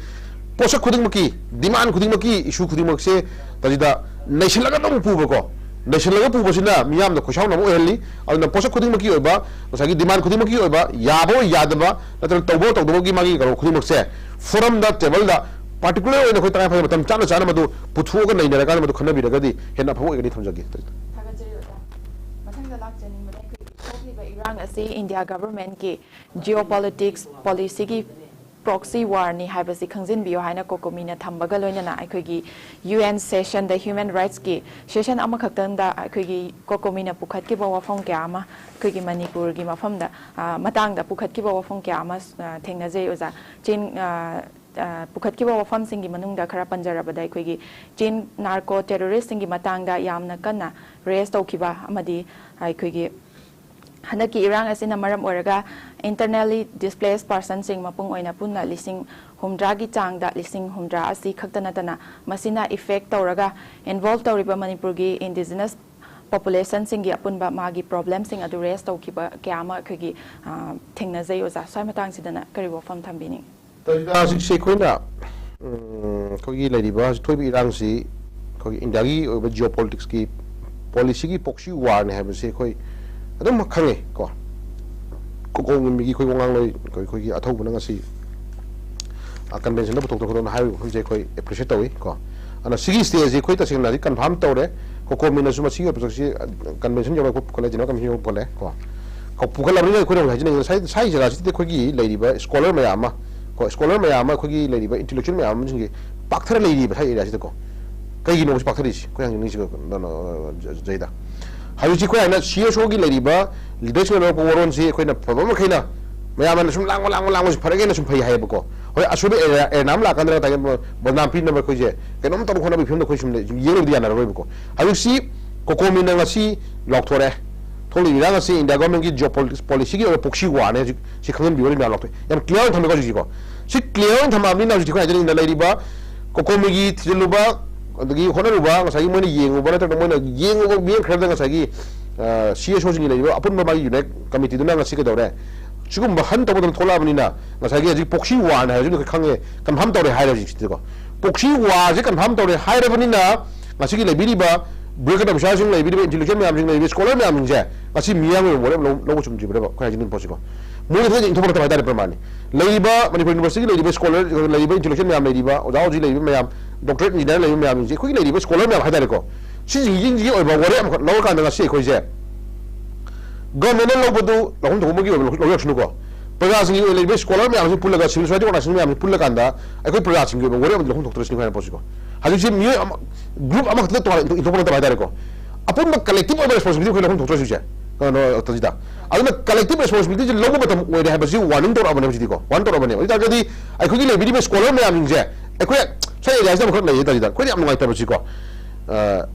ꯄꯣꯠꯁꯛ ꯈꯨꯗꯤꯡꯃꯛꯀꯤ, ꯗꯤꯃꯥꯟ ꯈꯨꯗꯤꯡꯃꯛꯀꯤ, ꯏꯁꯨ ꯈꯨꯗꯤꯡꯃꯛꯁꯦ ꯇꯁꯤꯗ ꯅꯩꯁꯤꯜꯂꯒ ꯑꯗꯨꯝ ꯄꯨꯕꯀꯣ, ꯅꯩꯁꯤꯜꯂꯒ ꯄꯨꯕꯁꯤꯅ ꯃꯤꯌꯥꯝꯗ ꯈꯣꯏꯁꯥꯎꯅꯕ ꯑꯣꯏꯍꯜꯂꯤ꯫ ꯑꯗꯨꯅ ꯄꯣꯠꯁꯛ ꯈꯨꯗꯤꯡꯃꯛꯀꯤ ꯑꯣꯏꯕ, ꯉꯁꯥꯏꯒꯤ ꯗꯤꯃꯥꯟ ꯈꯨꯗꯤꯡꯃꯛꯀꯤ ꯑꯣꯏꯕ, ꯌꯥꯕ ꯑꯣꯏ ꯌꯥꯗꯕ, ꯅꯠꯇ꯭ꯔꯒ ꯇꯧꯕ ꯑꯣꯏ ꯇꯧꯗꯕꯒꯤ ꯃꯥꯒꯤ ꯀꯩꯅꯣ ꯈꯨꯗꯤꯡꯃꯛꯁꯦ ꯐꯣꯔꯝꯗ, ꯇꯦꯕꯜꯗ, ꯄꯥꯔꯇꯤꯀꯨꯂꯔ ꯑꯣꯏꯅ ꯑꯩꯈꯣꯏ ꯇꯉꯥꯏ ꯐꯗꯕ ꯃꯇꯝ ꯆꯥꯅ ꯆꯥꯅ ꯃꯗꯨ ꯄꯨꯊꯣꯛꯑꯒ ꯅꯩꯅꯔꯀꯥꯟꯗ ꯃꯗꯨ ꯈꯟꯅꯕꯤꯔꯒꯗꯤ ꯍꯦꯟꯅ ꯑꯐꯕ ꯑꯣꯏꯒꯅꯤ ꯊꯝꯖꯒꯦ꯫ ꯊꯥꯒꯠꯆꯔꯤ ꯑꯣꯖꯥ꯫ ꯃꯊꯪꯗ ꯂꯥꯛꯆꯅꯤꯡꯕꯅ ꯑꯩꯈꯣꯏꯒꯤ ꯊꯣꯛꯂꯤꯕ ꯏꯔꯥꯡ ꯑꯁꯤ ꯏꯟꯗꯤꯌꯥ ꯒꯚꯔꯟꯃꯦꯟꯠꯀꯤ ꯖꯤꯑꯣ ꯄꯣꯂꯤꯇꯤꯛꯁ ꯄꯣꯂꯤꯁꯤꯒꯤ ꯄ꯭ꯔꯣꯛꯁꯤ ꯋꯥꯔꯅꯤ ꯍꯥꯏꯕꯁꯤ ꯈꯪꯖꯤꯟꯕꯤꯌꯨ ꯍꯥꯏꯅ ꯀꯣꯀꯣꯃꯤꯅ ꯊꯝꯕꯒ ꯂꯣꯏꯅꯅ ꯑꯩꯈꯣꯏꯒꯤ ꯌꯨ ꯑꯦꯟ ꯁꯦꯁꯟꯗ ꯍ꯭ꯌꯨꯃꯦꯟ ꯔꯥꯏꯠꯁꯀꯤ ꯁꯦꯁꯟ ꯑꯃꯈꯛꯇꯪꯗ ꯑꯩꯈꯣꯏꯒꯤ ꯀꯣꯀꯣꯃꯤꯅ ꯄꯨꯈꯠꯈꯤꯕ ꯋꯥꯐꯝ ꯀꯌꯥ ꯑꯃ ꯑꯩꯈꯣꯏꯒꯤ ꯃꯅꯤꯄꯨꯔꯒꯤ ꯃꯐꯝꯗ, ꯑ, ꯃꯇꯥꯡꯗ ꯄꯨꯈꯠꯈꯤꯕ ꯋꯥꯐꯝ ꯀꯌꯥ ꯑꯃ, ꯑ, ꯊꯦꯡꯅꯖꯩ ꯑꯣꯖꯥ꯫ ꯆꯦꯟ-, ꯑ, ꯑ, ꯄꯨꯈꯠꯈꯤꯕ ꯋꯥꯐꯝꯁꯤꯡꯒꯤ ꯃꯅꯨꯡꯗ ꯈꯔ ꯄꯟꯖꯔꯕꯗ ꯑꯩꯈꯣꯏꯒꯤ ꯆꯤꯟ ꯅꯥꯔꯀꯣ ꯇꯦꯔꯣꯔꯤꯁꯁꯤꯡꯒꯤ ꯃꯇꯥꯡꯗ ꯌꯥꯝꯅ ꯀꯟꯅ ꯔꯦꯁ ꯇꯧꯈꯤꯕ ꯑꯃꯗꯤ ꯑꯩꯈꯣꯏꯒꯤ ꯍꯟꯗꯛꯀꯤ ꯏꯔꯥꯡ ꯑꯁꯤꯅ ꯃꯔꯝ ꯑꯣꯏꯔꯒ internally displaced personꯁꯤꯡ ꯃꯄꯨꯡ ꯑꯣꯏꯅ ꯄꯨꯟꯅ ꯂꯤꯁꯤꯡ ꯍꯨꯝꯗ꯭ꯔꯥꯒꯤ ꯆꯥꯡꯗ, ꯂꯤꯁꯤꯡ ꯍꯨꯝꯗ꯭ꯔꯥ ꯑꯁꯤ ꯈꯛꯇ ꯅꯠꯇꯅ ꯃꯁꯤꯅ effect ꯇꯧꯔꯒ involve ꯇꯧꯔꯤꯕ ꯃꯅꯤꯄꯨꯔꯒꯤ indigenous populationꯁꯤꯡꯒꯤ ꯑꯄꯨꯟꯕ ꯃꯥꯒꯤ problemꯁꯤꯡ ꯑꯗꯨ ꯔꯦꯁ ꯇꯧꯈꯤꯕ ꯀꯌꯥ ꯑꯃ ꯑꯩꯈꯣꯏꯒꯤ, ꯑ, ꯊꯦꯡꯅꯖꯩ ꯑꯣꯖꯥ꯫ ꯁ꯭ꯋꯥꯏ ꯃꯇꯥꯡꯁꯤꯗꯅ ꯀꯔꯤ ꯋꯥꯐꯝ ꯊꯝꯕꯤꯅꯤꯡꯉꯤ? ꯇꯥꯖꯤꯗꯥ, ꯍꯧꯖꯤꯛꯁꯦ ꯑꯩꯈꯣꯏꯅ, ꯎꯝ, ꯑꯩꯈꯣꯏꯒꯤ ꯂꯩꯔꯤꯕ ꯍꯧꯖꯤꯛ ꯊꯣꯛꯏꯕ ꯏꯔꯥꯡꯁꯤ ꯑꯩꯈꯣꯏꯒꯤ ꯏꯟꯗꯤꯌꯥꯒꯤ ꯑꯣꯏꯕ ꯖꯤꯑꯣ ꯄꯣꯂꯤꯇꯤꯛꯁꯀꯤ ꯄꯣꯂꯤꯁꯤꯒꯤ ꯄ꯭ꯔꯣꯛꯁꯤ ꯋꯥꯔꯅꯤ ꯍꯥꯏꯕꯁꯤ ꯑꯩꯈꯣꯏ ꯑꯗꯨꯝ ꯈꯪꯉꯦ ꯀꯣ꯫ ꯀꯣꯀꯣꯃꯤꯒꯤ ꯑꯩꯈꯣꯏ ꯋꯥ ꯉꯥꯡꯂꯣꯏ ꯑꯩꯈꯣꯏ, ꯑꯩꯈꯣꯏꯒꯤ ꯑꯊꯧꯕꯅ ꯉꯁꯤ, ꯑ, ꯀꯟꯚꯦꯟꯁꯟꯗ ꯄꯨꯊꯣꯛꯇꯅ ꯈꯣꯠꯇꯅ ꯍꯥꯏꯔꯤꯕ ꯋꯥꯐꯝꯁꯦ ꯑꯩꯈꯣꯏ ꯑꯦꯄ꯭ꯔꯤꯁꯤꯌꯦꯠ ꯇꯧꯏ ꯀꯣ꯫ ꯑꯗꯨꯅ ꯁꯤꯒꯤ ꯁ꯭ꯇꯦꯁꯤ ꯑꯩꯈꯣꯏ ꯇꯁꯦꯡꯅ ꯍꯧꯖꯤꯛ ꯀꯟꯐꯥꯔꯝ ꯇꯧꯔꯦ꯫ ꯀꯣꯀꯣꯃꯤꯅꯁꯨ ꯃꯁꯤꯒꯤ ꯄ꯭ꯔꯣꯖꯦꯛꯁꯤ ꯀꯟꯚꯦꯟꯁꯟ ꯌꯧꯔꯒ ꯄꯨꯈꯠꯂꯦ, ꯖꯦꯅꯔꯦꯜ ꯀꯟꯚꯦꯟꯁꯟ ꯌꯧꯔꯒ ꯄꯨꯈꯠꯂꯦ ꯀꯣ꯫ ꯀ-, ꯄꯨꯈꯠꯂꯕꯅꯤꯅ ꯑꯩꯈꯣꯏꯅ ꯍꯧꯖꯤꯛ ꯍꯥꯏꯖꯅꯤꯡꯉꯤꯁꯦ ꯁ꯭ꯋꯥꯏ, ꯁ꯭ꯋꯥꯏ ꯖꯒꯥꯁꯤꯗꯤ ꯑꯩꯈꯣꯏꯒꯤ ꯂꯩꯔꯤꯕ ꯁ꯭ꯀꯣꯂꯔ ꯃꯌꯥꯝ ꯑꯃ ꯀꯣ, ꯁ꯭ꯀꯣꯂꯔ ꯃꯌꯥꯝ ꯑꯃ, ꯑꯩꯈꯣꯏꯒꯤ ꯂꯩꯔꯤꯕ ꯏꯟꯇꯦꯂꯦꯛꯆꯨꯋꯦꯜ ꯃꯌꯥꯝ ꯑꯃꯁꯤꯡꯁꯤ ꯄꯥꯛꯊꯔ ꯂꯩꯔꯤꯕ ꯁ꯭ꯋꯥꯏ ꯑꯦꯔꯤꯌꯥꯁꯤꯗꯀꯣ꯫ ꯀꯩꯒꯤꯅꯣ ꯁꯤ ꯄꯥꯛꯊꯔꯤꯁꯤ? ꯑꯩꯈꯣꯏ ꯍꯪꯅꯤꯡꯉꯤꯁꯤ ꯀꯩꯅꯣ, ꯖ-, ꯖ-, ꯖꯩꯗ꯫ ꯍꯧꯖꯤꯛꯁꯤ ꯑꯩꯈꯣꯏ ꯍꯥꯏꯅ ꯁꯤ ꯑꯦꯁ ꯑꯣꯒꯤ ꯂꯩꯔꯤꯕ ꯂꯤꯗꯔꯁꯤꯡꯅ ꯂꯧꯔꯛꯄ ꯋꯥꯔꯣꯜꯁꯤ ꯑꯩꯈꯣꯏꯅ ꯐꯕ ꯃꯈꯩꯅ ꯃꯌꯥꯝꯅ ꯁꯨꯝ ꯂꯥꯡꯕ, ꯂꯥꯡꯕ, ꯂꯥꯡꯕꯁꯤ ꯐꯔꯒꯦꯅ ꯁꯨꯝ ꯐꯩ ꯍꯥꯏꯌꯦꯕꯀꯣ꯫ ꯍꯣꯏ, ꯑꯁꯣꯏꯕ ꯑꯦꯔꯤꯌꯥ, ꯑꯦꯔꯤꯌꯥ ꯑꯃ ꯂꯥꯛꯀꯥꯟꯗ ꯉꯁꯥꯏꯒꯤ ꯕ-, ꯕꯗꯅꯥꯝ ꯄꯤꯅꯕ ꯑꯩꯈꯣꯏꯁꯦ ꯀꯩꯅꯣꯝ ꯇꯧꯅꯕ ꯍꯣꯠꯅꯕꯒꯤ ꯐꯤꯕꯝꯗ ꯑꯩꯈꯣꯏ ꯁꯨꯝ ꯂꯩ-, ꯁꯨꯝ ꯌꯦꯡꯂꯕꯗꯤ ꯌꯥꯅꯔꯔꯣꯏꯕꯀꯣ꯫ ꯍꯧꯖꯤꯛꯁꯤ ꯀꯣꯀꯣꯃꯤꯅ ꯉꯁꯤ ꯂꯥꯎꯊꯣꯔꯛꯑꯦ꯫ ꯊꯣꯛꯂꯤꯕ ꯏꯔꯥꯡ ꯑꯁꯤ ꯏꯟꯗꯤꯌꯥ ꯒꯣꯔꯃꯦꯟꯒꯤ ꯖꯤꯑꯣ ꯄꯣꯂꯤ-, ꯄꯣꯂꯤꯁꯤꯒꯤ ꯑꯣꯏꯕ ꯄ꯭ꯔꯣꯛꯁꯤ ꯋꯥꯔꯅꯦ ꯍꯧꯖꯤꯛ ꯁꯤ ꯈꯪꯍꯟꯕꯤꯌꯨ ꯃꯌꯥꯝ ꯂꯥꯎꯊꯣꯛꯑꯦ꯫ ꯌꯥꯝ ꯀ꯭ꯂꯤꯌꯥꯔ ꯑꯣꯏꯅ ꯊꯝꯃꯦꯀꯣ ꯍꯧꯖꯤꯛꯁꯤꯀꯣ꯫ ꯁꯤ ꯀ꯭ꯂꯤꯌꯥꯔ ꯑꯣꯏꯅ ꯊꯝꯃꯕꯅꯤꯅ ꯍꯧꯖꯤꯛꯇꯤ ꯑꯩꯈꯣꯏ ꯍꯥꯏꯖꯅꯤꯡꯕꯗ ꯂꯩꯔꯤꯕ ꯀꯣꯀꯣꯃꯤꯒꯤ ꯊꯤꯖꯤꯜꯂꯨꯕ, ꯑꯗꯒꯤ ꯍꯣꯠꯅꯔꯨꯕ, ꯉꯁꯥꯏꯒꯤ ꯃꯣꯏꯅ ꯌꯦꯡꯉꯨꯕ ꯅꯠꯇ꯭ꯔꯒ ꯃꯣꯏꯅ ꯌꯦꯡꯉꯨꯕ ꯃꯤꯠꯌꯦꯡ ꯈꯔꯗ ꯉꯁꯥꯏꯒꯤ, ꯑ, ꯁꯤ ꯑꯦꯁ ꯑꯣꯁꯤꯡꯒꯤ ꯂꯩꯔꯤꯕ ꯑꯄꯨꯟꯕ ꯃꯥꯒꯤ ꯌꯨꯅꯥꯏꯠ ꯀꯃꯤꯇꯤꯗꯨꯅ ꯉꯁꯤ ꯀꯩꯗꯧꯔꯦ? ꯁꯤꯒꯨꯝꯕ ꯍꯟ ꯇꯧꯕꯗ ꯊꯣꯛꯂꯛꯑꯕꯅꯤꯅ ꯉꯁꯥꯏꯒꯤ ꯍꯧꯖꯤꯛ ꯄ꯭ꯔꯣꯛꯁꯤ ꯋꯥꯔꯅ ꯍꯥꯏꯕꯁꯤ ꯑꯩꯈꯣꯏ ꯈꯪꯉꯦ, ꯀꯟꯐꯥꯔꯝ ꯇꯧꯔꯦ ꯍꯥꯏꯔꯦ ꯍꯧꯖꯤꯛꯁꯤꯗꯤꯀꯣ꯫ ꯄ꯭ꯔꯣꯛꯁꯤ ꯋꯥꯔꯁꯦ ꯀꯟꯐꯥꯔꯝ ꯇꯧꯔꯦ ꯍꯥꯏꯔꯕꯅꯤꯅ ꯉꯁꯤꯒꯤ ꯂꯩꯕꯤꯔꯤꯕ ꯕ꯭ꯌꯨꯔꯣꯀ꯭ꯔꯦꯠ ꯑꯣꯐꯤꯁꯥꯔꯁꯤꯡ, ꯂꯩꯕꯤꯔꯤꯕ ꯏꯟꯇꯦꯂꯤꯖꯦꯟꯁ ꯃꯌꯥꯝꯁꯤꯡ, ꯂꯩꯔꯤꯕ ꯁ꯭ꯀꯣꯂꯔ ꯃꯌꯥꯝꯁꯤꯡꯁꯦ ꯉꯁꯤ ꯃꯤꯌꯥꯝꯒꯤ ꯑꯣꯏꯕ ꯋꯥꯔꯦꯞ ꯂꯧ-, ꯂꯧꯕ ꯆꯨꯝꯗ꯭ꯔꯤꯕ꯭ꯔꯕ? ꯑꯩꯈꯣꯏ ꯍꯥꯏꯖꯅꯤꯡꯕ ꯄꯣꯠꯁꯤꯀꯣ꯫ ꯃꯣꯏꯅ ꯊꯣꯏꯅ ꯏꯟꯊꯣꯛꯄ ꯅꯠꯇꯕ ꯍꯥꯏꯇꯥꯔꯦ ꯄ꯭ꯔꯃꯥꯟꯅꯤ꯫ ꯂꯩꯔꯤꯕ ꯃꯅꯤꯄꯨꯔ ꯌꯨꯅꯤꯚꯔꯁꯤꯇꯤꯒꯤ ꯂꯩꯔꯤꯕ ꯁ꯭ꯀꯣꯂꯔ, ꯂꯩꯔꯤꯕ ꯏꯟꯇꯦꯂꯦꯛꯆꯨꯋꯦꯜ ꯃꯌꯥꯝ ꯂꯩꯔꯤꯕ, ꯑꯣꯖꯥ ꯑꯣꯖꯤ ꯂꯩꯔꯤꯕ ꯃꯌꯥꯝ, ꯗꯣꯛꯇꯔꯦꯠ ꯏꯟꯖꯤꯅꯤꯌꯥꯔ ꯂꯩꯔꯤꯕ ꯃꯌꯥꯝꯁꯤꯡꯁꯦ, ꯑꯩꯈꯣꯏꯒꯤ ꯂꯩꯔꯤꯕ ꯁ꯭ꯀꯣꯂꯔ ꯃꯌꯥꯝ ꯍꯥꯏꯇꯥꯔꯦꯀꯣ, ꯁꯤꯁꯤꯡꯁꯤꯒꯤ ꯑꯣꯏꯕ ꯋꯥꯔꯦꯞ ꯑꯃꯈꯛ ꯂꯧꯔꯀꯥꯟꯗ ꯉꯁꯤ ꯑꯩꯈꯣꯏꯁꯦ ꯒꯚꯔꯟꯃꯦꯟꯠꯅ ꯂꯧꯕꯗꯨ ꯂꯧꯐꯝ ꯊꯣꯛꯄꯒꯤ ꯑꯣꯏꯕ ꯂꯧ-, ꯂꯧꯖꯔꯁꯅꯨꯀꯣ꯫ ꯄ꯭ꯔꯖꯥꯁꯤꯡꯒꯤ ꯑꯣꯏꯅ ꯂꯩꯔꯤꯕ ꯁ꯭ꯀꯣꯂꯔ ꯃꯌꯥꯝꯁꯤ ꯄꯨꯜꯂꯒ, ꯁꯤꯚꯤꯜ ꯁꯣꯁꯥꯏꯇꯤ ꯑꯣꯔꯒꯅꯥꯏꯖꯦꯁꯟ ꯃꯌꯥꯝꯁꯤ ꯄꯨꯜꯂꯀꯥꯟꯗ ꯑꯩꯈꯣꯏ ꯄ꯭ꯔꯖꯥꯁꯤꯡꯒꯤ ꯑꯣꯏꯕ ꯋꯥꯔꯦꯞ ꯑꯃꯗꯤ ꯂꯧꯐꯝ ꯊꯣꯛꯇ꯭ꯔꯁꯤꯅꯤ ꯍꯥꯏꯅ ꯄꯣꯠꯁꯤꯀꯣ꯫ ꯍꯧꯖꯤꯛꯁꯤ ꯃꯤꯑꯣꯏ ꯑꯃ, ꯒ꯭ꯔꯨꯞ ꯑꯃꯈꯛꯇ ꯇꯣꯉꯥꯟꯅ ꯏꯟꯊꯣꯛꯄ ꯅꯠꯇꯕ ꯍꯥꯏꯇꯥꯔꯦꯀꯣ꯫ ꯑꯄꯨꯟꯕ ꯀꯂꯦꯛꯇꯤꯚ ꯑꯣꯏꯕ ꯔꯦꯁꯄꯣꯟꯁꯤꯕꯤꯂꯤꯇꯤ ꯑꯩꯈꯣꯏ ꯂꯧꯐꯝ ꯊꯣꯛꯇ꯭ꯔꯁꯨ ꯁꯦ, ꯀꯩꯅꯣ, ꯇꯥꯖꯤꯗ꯫ ꯑꯗꯨꯅ ꯀꯂꯦꯛꯇꯤꯚ ꯔꯦꯁꯄꯣꯟꯁꯤꯕꯤꯂꯤꯇꯤꯁꯤ ꯂꯧꯕ ꯃꯇꯝ ꯑꯣꯏꯔꯦ ꯍꯥꯏꯕꯁꯤ ꯋꯥꯔꯅꯤꯡ ꯇꯧꯔꯛꯑꯕꯅꯦ ꯍꯧꯖꯤꯛꯇꯤꯀꯣ, ꯋꯥꯔꯟ ꯇꯧꯔꯛꯑꯕꯅꯦ꯫ ꯑꯗꯨ ꯑꯣꯏ ꯇꯥꯔꯒꯗꯤ ꯑꯩꯈꯣꯏꯒꯤ ꯂꯩꯕꯤꯔꯤꯕ ꯁ꯭ꯀꯣꯂꯔ ꯃꯌꯥꯝꯁꯤꯡꯁꯦ, ꯑꯩꯈꯣꯏ ꯁ꯭ꯋꯥꯏ ꯑꯦꯔꯤꯌꯥꯁꯤꯗ ꯑꯃꯈꯛ ꯂꯩꯌꯦ ꯇꯥꯖꯤꯗ, ꯑꯩꯈꯣꯏꯅ ꯌꯥꯝ ꯅꯨꯡꯉꯥꯏꯇꯕꯁꯤꯀꯣ, ꯑ,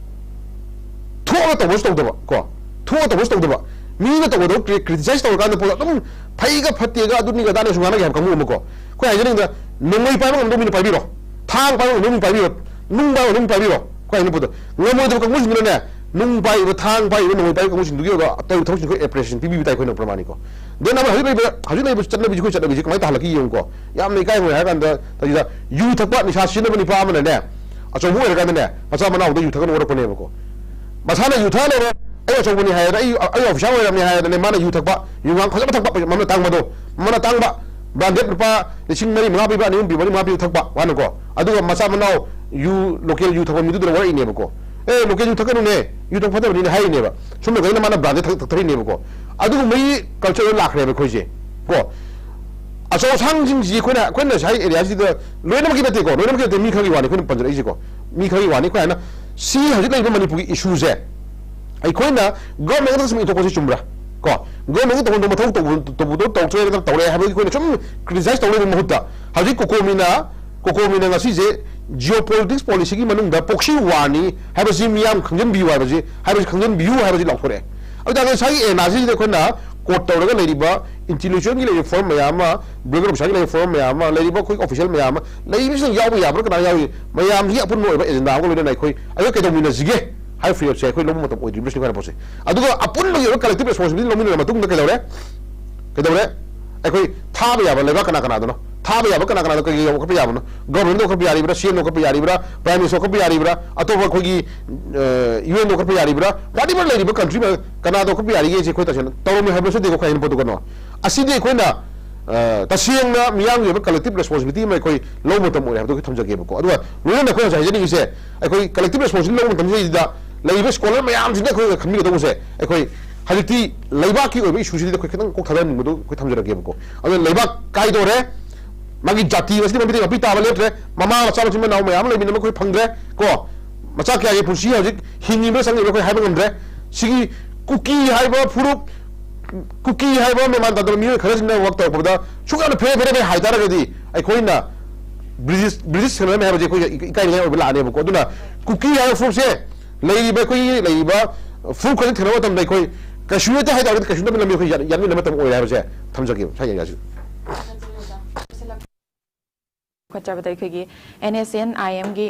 ꯊꯣꯛꯑꯒ ꯇꯧꯕꯁꯨ ꯇꯧꯗꯕ ꯀꯣ, ꯊꯣꯛꯑꯒ ꯇꯧꯕꯁꯨ ꯇꯧꯗꯕ, ꯃꯤꯅ ꯇꯧꯕꯗꯣ ꯀ꯭ꯔꯤ-, ꯀ꯭ꯔꯤꯇꯤꯁꯥꯏꯁ ꯇꯧꯔꯀꯥꯟꯗ ꯄꯣꯠ ꯑꯗꯨꯝ ꯐꯩꯒ ꯐꯠꯇꯦꯒ ꯑꯗꯨꯅꯤꯒ ꯑꯗꯥꯅꯤ ꯁꯨꯝ ꯉꯥꯡꯅꯒꯦ ꯍꯥꯏꯕ ꯀꯥꯡꯕꯨ ꯑꯃꯀꯣ꯫ ꯑꯩꯈꯣꯏ ꯍꯥꯏꯖꯅꯤꯡꯕꯗ, ꯅꯣꯡꯃꯩ ꯄꯥꯏꯕ ꯉꯝꯗꯕ ꯃꯤꯅ ꯄꯥꯏꯕꯤꯔꯣ, ꯊꯥꯡ ꯄꯥꯏꯕ ꯉꯝꯗꯕ ꯃꯤꯅ ꯄꯥꯏꯕꯤꯔꯣ, ꯅꯨꯡ ꯄꯥꯏꯕ ꯉꯝꯗꯕ ꯃꯤꯅ ꯄꯥꯏꯕꯤꯔꯣ꯫ ꯑꯩꯈꯣꯏ ꯍꯥꯏꯅꯤꯡꯕꯗꯣ, ꯉꯝꯃꯣꯏꯗꯕ ꯀꯥꯡꯕꯨꯁꯤꯡꯗꯨꯅꯅꯦ, ꯅꯨꯡ ꯄꯥꯏꯔꯤꯕ, ꯊꯥꯡ ꯄꯥꯏꯔꯤꯕ, ꯅꯣꯡꯃꯩ ꯄꯥꯏꯔꯤꯕ ꯀꯥꯡꯕꯨꯁꯤꯡꯗꯨꯒꯤ ꯑꯣꯏꯕ ꯇꯧꯔꯤꯕ ꯊꯕꯛꯁꯤꯡ ꯑꯩꯈꯣꯏ ꯑꯦꯄ꯭ꯔꯤꯁꯤꯌꯦꯁꯟ ꯄꯤꯕꯤꯕ ꯇꯥꯏ ꯑꯩꯈꯣꯏꯅ ꯄ꯭ꯔꯃꯥꯅꯤꯀꯣ꯫ ꯗꯦꯟ ꯑꯃ ꯍꯧꯖꯤꯛ ꯂꯩꯕ, ꯍꯧꯖꯤꯛ ꯂꯩꯕ ꯆꯠꯅꯕꯤꯁꯤ, ꯑꯩꯈꯣꯏ ꯆꯠꯅꯕꯤꯁꯤ ꯀꯃꯥꯏꯅ ꯇꯥꯍꯜꯂꯛꯀꯦ ꯌꯦꯡꯉꯨꯀꯣ꯫ ꯌꯥꯝꯅ ꯏꯀꯥꯏ ꯈꯨꯝꯅꯩ ꯍꯥꯏꯔ ꯀꯥꯟꯗ, ꯇꯧꯔꯤꯗ ꯌꯨ ꯊꯛꯄ, ꯅꯤꯁꯥ ꯁꯤꯖꯤꯟꯅꯕ ꯅꯤꯄꯥ ꯑꯃꯅꯅꯦ, ꯑꯆꯧꯕ ꯑꯣꯏꯔꯀꯥꯟꯗꯅꯦ, ꯃꯆꯥ ꯃꯅꯥꯎꯗ ꯌꯨ ꯊꯛꯀꯅꯨ ꯑꯣꯔꯛꯄꯅꯦꯕꯀꯣ꯫ ꯃꯁꯥꯅ ꯌꯨ ꯊꯛꯑ ꯂꯩꯔꯦ, "ꯑꯩ ꯑꯆꯧꯕꯅꯤ" ꯍꯥꯏꯔꯦ, "ꯑꯩ, ꯑꯩ ꯑꯣꯐꯤꯁꯥꯔ ꯑꯣꯏꯔꯕꯅꯤ" ꯍꯥꯏꯔꯦꯅꯦ, ꯃꯥꯅ ꯌꯨ ꯊꯛꯄ, ꯌꯨ ꯉꯥꯡ ꯐꯖꯅ ꯊꯛꯄ, ꯃꯃꯜ ꯇꯥꯡꯕꯗꯣ, ꯃꯃꯜ ꯇꯥꯡꯕ, ꯕ꯭ꯔꯥꯟꯗꯦꯗ ꯂꯨꯄꯥ ꯂꯤꯁꯤꯡ ꯃꯔꯤ, ꯃꯉꯥ ꯄꯤꯕ, ꯑꯅꯤ, ꯑꯍꯨꯝ ꯄꯤꯕ, ꯃꯔꯤ, ꯃꯉꯥ ꯄꯤꯕ ꯊꯛꯄ, ꯃꯥꯅꯀꯣ꯫ ꯑꯗꯨꯒ ꯃꯆꯥ ꯃꯅꯥꯎ ꯌꯨ, ꯂꯣꯀꯦꯜ ꯌꯨ ꯊꯛꯄ ꯃꯤꯗꯨꯗ ꯋꯥꯔꯛꯏꯅꯦꯕꯀꯣ꯫ "ꯑꯦ, ꯂꯣꯀꯦꯜ ꯌꯨ ꯊꯛꯀꯅꯨꯅꯦ, ꯌꯨ ꯊꯛꯄ ꯐꯠꯇꯕꯅꯤꯅꯦ" ꯍꯥꯏꯔꯤꯅꯦꯕ꯫ ꯁꯣꯝ ꯅꯥꯀꯟꯗ ꯃꯥꯅ ꯕ꯭ꯔꯥꯟꯗꯦ ꯊꯛ-, ꯊꯛꯊꯔꯤꯅꯦꯕꯀꯣ꯫ ꯑꯗꯨꯒꯨꯝꯕꯒꯤ ꯀꯜꯆꯔꯗꯣ ꯂꯥꯛꯈ꯭ꯔꯦꯕ ꯑꯩꯈꯣꯏꯁꯦ ꯀꯣ꯫ ꯑꯆꯧ ꯑꯁꯥꯡꯁꯤꯡꯁꯤ ꯑꯩꯈꯣꯏꯅ, ꯑꯩꯈꯣꯏꯅ ꯉꯁꯥꯏ ꯑꯦꯔꯤꯌꯥꯁꯤꯗ ꯂꯣꯏꯅꯃꯛꯀꯤ ꯅꯠꯇꯦꯀꯣ, ꯂꯣꯏꯅꯃꯛꯀꯤ ꯅꯠꯇꯦ, ꯃꯤ ꯈꯔꯒꯤ ꯋꯥꯅꯤ ꯑꯩꯈꯣꯏꯅ ꯄꯟꯖꯔꯛꯏꯁꯦꯀꯣ꯫ ꯃꯤ ꯈꯔꯒꯤ ꯋꯥꯅꯤ꯫ ꯑꯩꯈꯣꯏ ꯍꯥꯏꯅ ꯁꯤ ꯍꯧꯖꯤꯛ ꯂꯩꯔꯤꯕ ꯃꯅꯤꯄꯨꯔꯒꯤ ꯏꯁꯨꯁꯦ ꯑꯩꯈꯣꯏꯅ ꯒꯣꯔꯃꯦꯟꯗ ꯁꯨꯝ ꯏꯊꯣꯛꯄꯁꯤ ꯆꯨꯝꯕ꯭ꯔꯥ? ꯀꯣ, ꯒꯣꯔꯃꯦꯟꯒꯤ ꯇꯧꯐꯝ ꯃꯊꯧ ꯇꯧꯕ-, ꯇꯧꯕꯗꯣ ꯇꯧꯊꯣꯛꯑꯦ ꯅꯠꯇ꯭ꯔꯒ ꯇꯧꯔꯦ ꯍꯥꯏꯕꯒꯤ ꯑꯩꯈꯣꯏꯅ ꯁꯨꯝ ꯀ꯭ꯔꯤꯇꯤꯁꯥꯏꯁ ꯇꯧ ꯂꯩꯕꯒꯤ ꯃꯍꯨꯠꯇ, ꯍꯧꯖꯤꯛ ꯀꯣꯀꯣꯃꯤꯅ, ꯀꯣꯀꯣꯃꯤꯅ ꯉꯁꯤꯁꯦ ꯖꯤꯑꯣ ꯄꯣꯂꯤꯇꯤꯛꯁ ꯄꯣꯂꯤꯁꯤꯒꯤ ꯃꯅꯨꯡꯗ ꯄ꯭ꯔꯣꯛꯁꯤ ꯋꯥꯔꯅꯤ ꯍꯥꯏꯕꯁꯤ ꯃꯤꯌꯥꯝ ꯈꯪꯖꯤꯟꯕꯤꯌꯨ ꯍꯥꯏꯕꯁꯤ, ꯍꯥꯏꯕꯁꯤ ꯈꯪꯖꯤꯟꯕꯤꯌꯨ ꯍꯥꯏꯕꯁꯤ ꯂꯥꯎꯊꯣꯔꯛꯑꯦ꯫ ꯑꯗꯨ ꯇꯥꯔꯒꯗꯤ ꯉꯁꯥꯏꯒꯤ ꯑꯦꯅꯥꯖꯤꯁꯤꯗ ꯑꯩꯈꯣꯏꯅ ꯀꯣꯠ ꯇꯧꯔꯒ ꯂꯩꯔꯤꯕ ꯏꯟꯇꯤꯂꯦꯛꯆꯨꯋꯦꯜꯒꯤ ꯂꯩꯔꯤꯕ ꯐꯣꯔꯝ ꯃꯌꯥꯝ ꯑꯃ, ꯕ꯭ꯂꯣꯒꯔ ꯑꯣꯐꯤꯁꯥꯔꯒꯤ ꯂꯩꯔꯤꯕ ꯐꯣꯔꯝ ꯃꯌꯥꯝ ꯑꯃ, ꯂꯩꯔꯤꯕ ꯑꯩꯈꯣꯏ ꯑꯣꯐꯤꯁꯤꯌꯦꯜ ꯃꯌꯥꯝ ꯑꯃ, ꯂꯩꯔꯤꯕꯁꯤꯡ ꯌꯥꯎꯕ ꯌꯥꯕ꯭ꯔꯥ, ꯀꯅꯥ ꯌꯥꯎꯏ, ꯃꯌꯥꯝꯁꯤꯒꯤ ꯑꯄꯨꯟꯕ ꯑꯣꯏꯕ ꯑꯦꯖꯦꯟꯗꯥ ꯑꯃꯒ ꯂꯣꯏꯅꯅ ꯑꯩꯈꯣꯏ ꯑꯗꯨ ꯀꯩꯗꯧꯃꯤꯟꯅꯁꯤꯒꯦ ꯍꯥꯏꯕ ꯐꯤꯔꯦꯞꯁꯦ ꯑꯩꯈꯣꯏ ꯂꯧꯕ ꯃꯇꯝ ꯑꯣꯏꯗ꯭ꯔꯤꯕꯁꯤꯅꯤ ꯈ꯭ꯋꯥꯏ ꯄꯣꯠꯁꯦ꯫ ꯑꯗꯨꯒ ꯑꯄꯨꯟꯕꯒꯤ ꯑꯣꯏꯕ ꯀꯂꯦꯛꯇꯤꯚ ꯔꯦꯁꯄꯣꯟꯁꯤꯕꯤꯂꯤꯇꯤ ꯂꯧꯃꯤꯟꯅꯔ ꯃꯇꯨꯡꯗ ꯀꯩꯗꯧꯔꯦ? ꯀꯩꯗꯧꯔꯦ? ꯑꯩꯈꯣꯏ ꯊꯥꯕ ꯌꯥꯕ ꯂꯩꯕꯥꯛ ꯀꯅꯥ ꯀꯅꯥꯗꯅꯣ? ꯊꯥꯕ ꯌꯥꯕ ꯀꯅꯥ ꯀꯅꯥꯗꯣ ꯀꯩ ꯀꯩ ꯂꯧꯈꯠꯄ ꯌꯥꯕꯅꯣ? ꯒꯣꯔꯃꯦꯟꯗ ꯂꯧꯈꯠꯄ ꯌꯥꯔꯤꯕ꯭ꯔꯥ, ꯁꯤ ꯑꯦꯝꯅ ꯂꯧꯈꯠꯄ ꯌꯥꯔꯤꯕ꯭ꯔꯥ, ꯄ꯭ꯔꯥꯏꯝ ꯃꯤꯅꯤꯁꯇꯔ ꯂꯧꯈꯠꯄ ꯌꯥꯔꯤꯕ꯭ꯔꯥ, ꯑꯇꯣꯞꯄ ꯑꯩꯈꯣꯏꯒꯤ, ꯑ, ꯌꯨ ꯑꯦꯟꯗ ꯂꯧꯈꯠꯄ ꯌꯥꯔꯤꯕ꯭ꯔꯥ, ꯋꯥꯠ ꯑꯦꯚꯔ ꯂꯩꯔꯤꯕ ꯀꯟꯇ꯭ꯔꯤ ꯃꯌꯥꯝ ꯀꯅꯥꯗ ꯂꯧꯈꯠꯄ ꯌꯥꯔꯤꯒꯦ? ꯁꯤ ꯑꯩꯈꯣꯏ ꯇꯁꯦꯡꯅ ꯇꯧꯔꯝꯃꯤ ꯍꯥꯏꯕꯁꯨ ꯅꯠꯇꯦꯀꯣ, ꯑꯩꯈꯣꯏ ꯍꯥꯏꯅ ꯄꯣꯠꯇꯨ ꯀꯩꯅꯣ꯫ ꯑꯁꯤꯗꯤ ꯑꯩꯈꯣꯏꯅ, ꯑ, ꯇꯁꯦꯡꯅ ꯃꯤꯌꯥꯝꯒꯤ ꯑꯣꯏꯕ ꯀꯂꯦꯛꯇꯤꯚ ꯔꯦꯁꯄꯣꯟꯁꯤꯕꯤꯂꯤꯇꯤ ꯑꯃ ꯑꯩꯈꯣꯏ ꯂꯧꯕ ꯃꯇꯝ ꯑꯣꯏꯔꯦ ꯍꯥꯏꯕꯗꯨ ꯑꯩꯈꯣꯏ ꯊꯝꯖꯒꯦꯕꯀꯣ꯫ ꯑꯗꯨꯒ ꯂꯣꯏꯅꯅ ꯑꯩꯈꯣꯏ ꯉꯁꯥꯏ ꯍꯥꯏꯖꯅꯤꯡꯉꯤꯁꯦ, ꯑꯩꯈꯣꯏ ꯀꯂꯦꯛꯇꯤꯚ ꯔꯦꯁꯄꯣꯟꯁꯤꯕꯤꯂꯤꯇꯤ ꯂꯧꯕ ꯃꯇꯝꯁꯤꯗꯩꯗ ꯂꯩꯔꯤꯕ ꯁ꯭ꯀꯣꯂꯔ ꯃꯌꯥꯝꯁꯤꯅ ꯑꯩꯈꯣꯏ ꯈꯟꯕꯤꯒꯗꯧꯕꯁꯦ, ꯑꯩꯈꯣꯏ ꯍꯧꯖꯤꯛꯇꯤ ꯂꯩꯕꯥꯛꯀꯤ ꯑꯣꯏꯕ ꯏꯁꯨꯁꯤꯗ ꯑꯩꯈꯣꯏ ꯈꯤꯇꯪ ꯀꯣꯛ ꯊꯥꯗꯍꯟꯅꯤꯡꯕꯗꯨ ꯑꯩꯈꯣꯏ ꯊꯝꯖꯔꯛꯀꯦꯕꯀꯣ꯫ ꯑꯗꯨꯅ ꯂꯩꯕꯥꯛ ꯀꯥꯏꯗꯧꯔꯦ, ꯃꯥꯒꯤ ꯖꯥꯇꯤ ꯑꯁꯤꯗꯤ ꯃꯃꯤꯡ ꯃꯄꯤ ꯇꯥꯕ ꯂꯦꯞꯇ꯭ꯔꯦ, ꯃꯃꯥ ꯃꯆꯥ ꯃꯆꯤꯟ ꯃꯅꯥꯎ ꯃꯌꯥꯝ ꯑꯃ ꯂꯩꯃꯤꯟꯅꯕ ꯑꯩꯈꯣꯏ ꯐꯪꯗ꯭ꯔꯦ ꯀꯣ꯫ ꯃꯆꯥ ꯀꯌꯥꯒꯤ ꯄꯨꯟꯁꯤ ꯍꯧꯖꯤꯛ ꯍꯤꯡꯉꯤꯕ꯭ꯔꯥ ꯆꯪꯉꯤꯕ꯭ꯔꯥ ꯑꯩꯈꯣꯏ ꯍꯥꯏꯕ ꯉꯝꯗ꯭ꯔꯦ꯫ ꯁꯤꯒꯤ ꯀꯨꯀꯤ ꯍꯥꯏꯕ ꯐꯨꯔꯨꯞ, ꯀꯨꯀꯤ ꯍꯥꯏꯕ ꯃꯦꯃꯥꯟ ꯇꯥꯗꯕ ꯃꯤꯑꯣꯏ ꯈꯔꯁꯤꯡꯅ ꯋꯥꯛ ꯇꯧꯔꯛꯄꯗ ꯁꯨꯛ ꯌꯥꯝꯅ ꯐꯦꯔꯦ ꯐꯦꯔꯦ ꯐꯦꯔꯦ ꯍꯥꯏꯇꯥꯔꯒꯗꯤ ꯑꯩꯈꯣꯏꯅ ꯕ꯭ꯔꯤꯇꯤꯁ, ꯕ꯭ꯔꯤꯇꯤꯁ ꯊꯦꯡꯅꯔꯝꯃꯦ ꯍꯥꯏꯕꯁꯦ ꯑꯩꯈꯣꯏ ꯏꯀꯥꯏꯅꯤꯡꯉꯥꯏ ꯑꯣꯏꯕ ꯂꯥꯛꯑꯅꯦꯕꯀꯣ꯫ ꯑꯗꯨꯅ ꯀꯨꯀꯤ ꯍꯥꯏꯕ ꯐꯨꯔꯨꯞꯁꯦ ꯂꯩꯔꯤꯕ, ꯑꯩꯈꯣꯏꯒꯤ ꯂꯩꯔꯤꯕ ꯐꯨꯔꯨꯞ ꯈꯔꯁꯤ ꯊꯦꯡꯅꯕ ꯃꯇꯝꯗ ꯑꯩꯈꯣꯏ ꯀꯩꯁꯨ ꯅꯠꯇꯦ ꯍꯥꯏꯇꯥꯔꯒꯗꯤ ꯀꯩꯁꯨ ꯅꯠꯇꯕ ꯂꯝꯕꯤ ꯑꯩꯈꯣꯏ ꯌꯥꯟ-, ꯌꯥꯟꯃꯤꯟꯅꯕ ꯃꯇꯝ ꯑꯣꯏꯔꯦ ꯍꯥꯏꯕꯁꯦ ꯊꯝꯖꯒꯦ꯫ ꯁ꯭ꯋꯥꯏ ꯌꯥꯏ ꯌꯥꯁꯤ꯫ ꯈꯣꯠꯆꯕꯗ ꯑꯩꯈꯣꯏꯒꯤ ꯑꯦꯟ ꯑꯦꯁ ꯑꯦꯟ ꯑꯥꯏ ꯑꯦꯝꯒꯤ,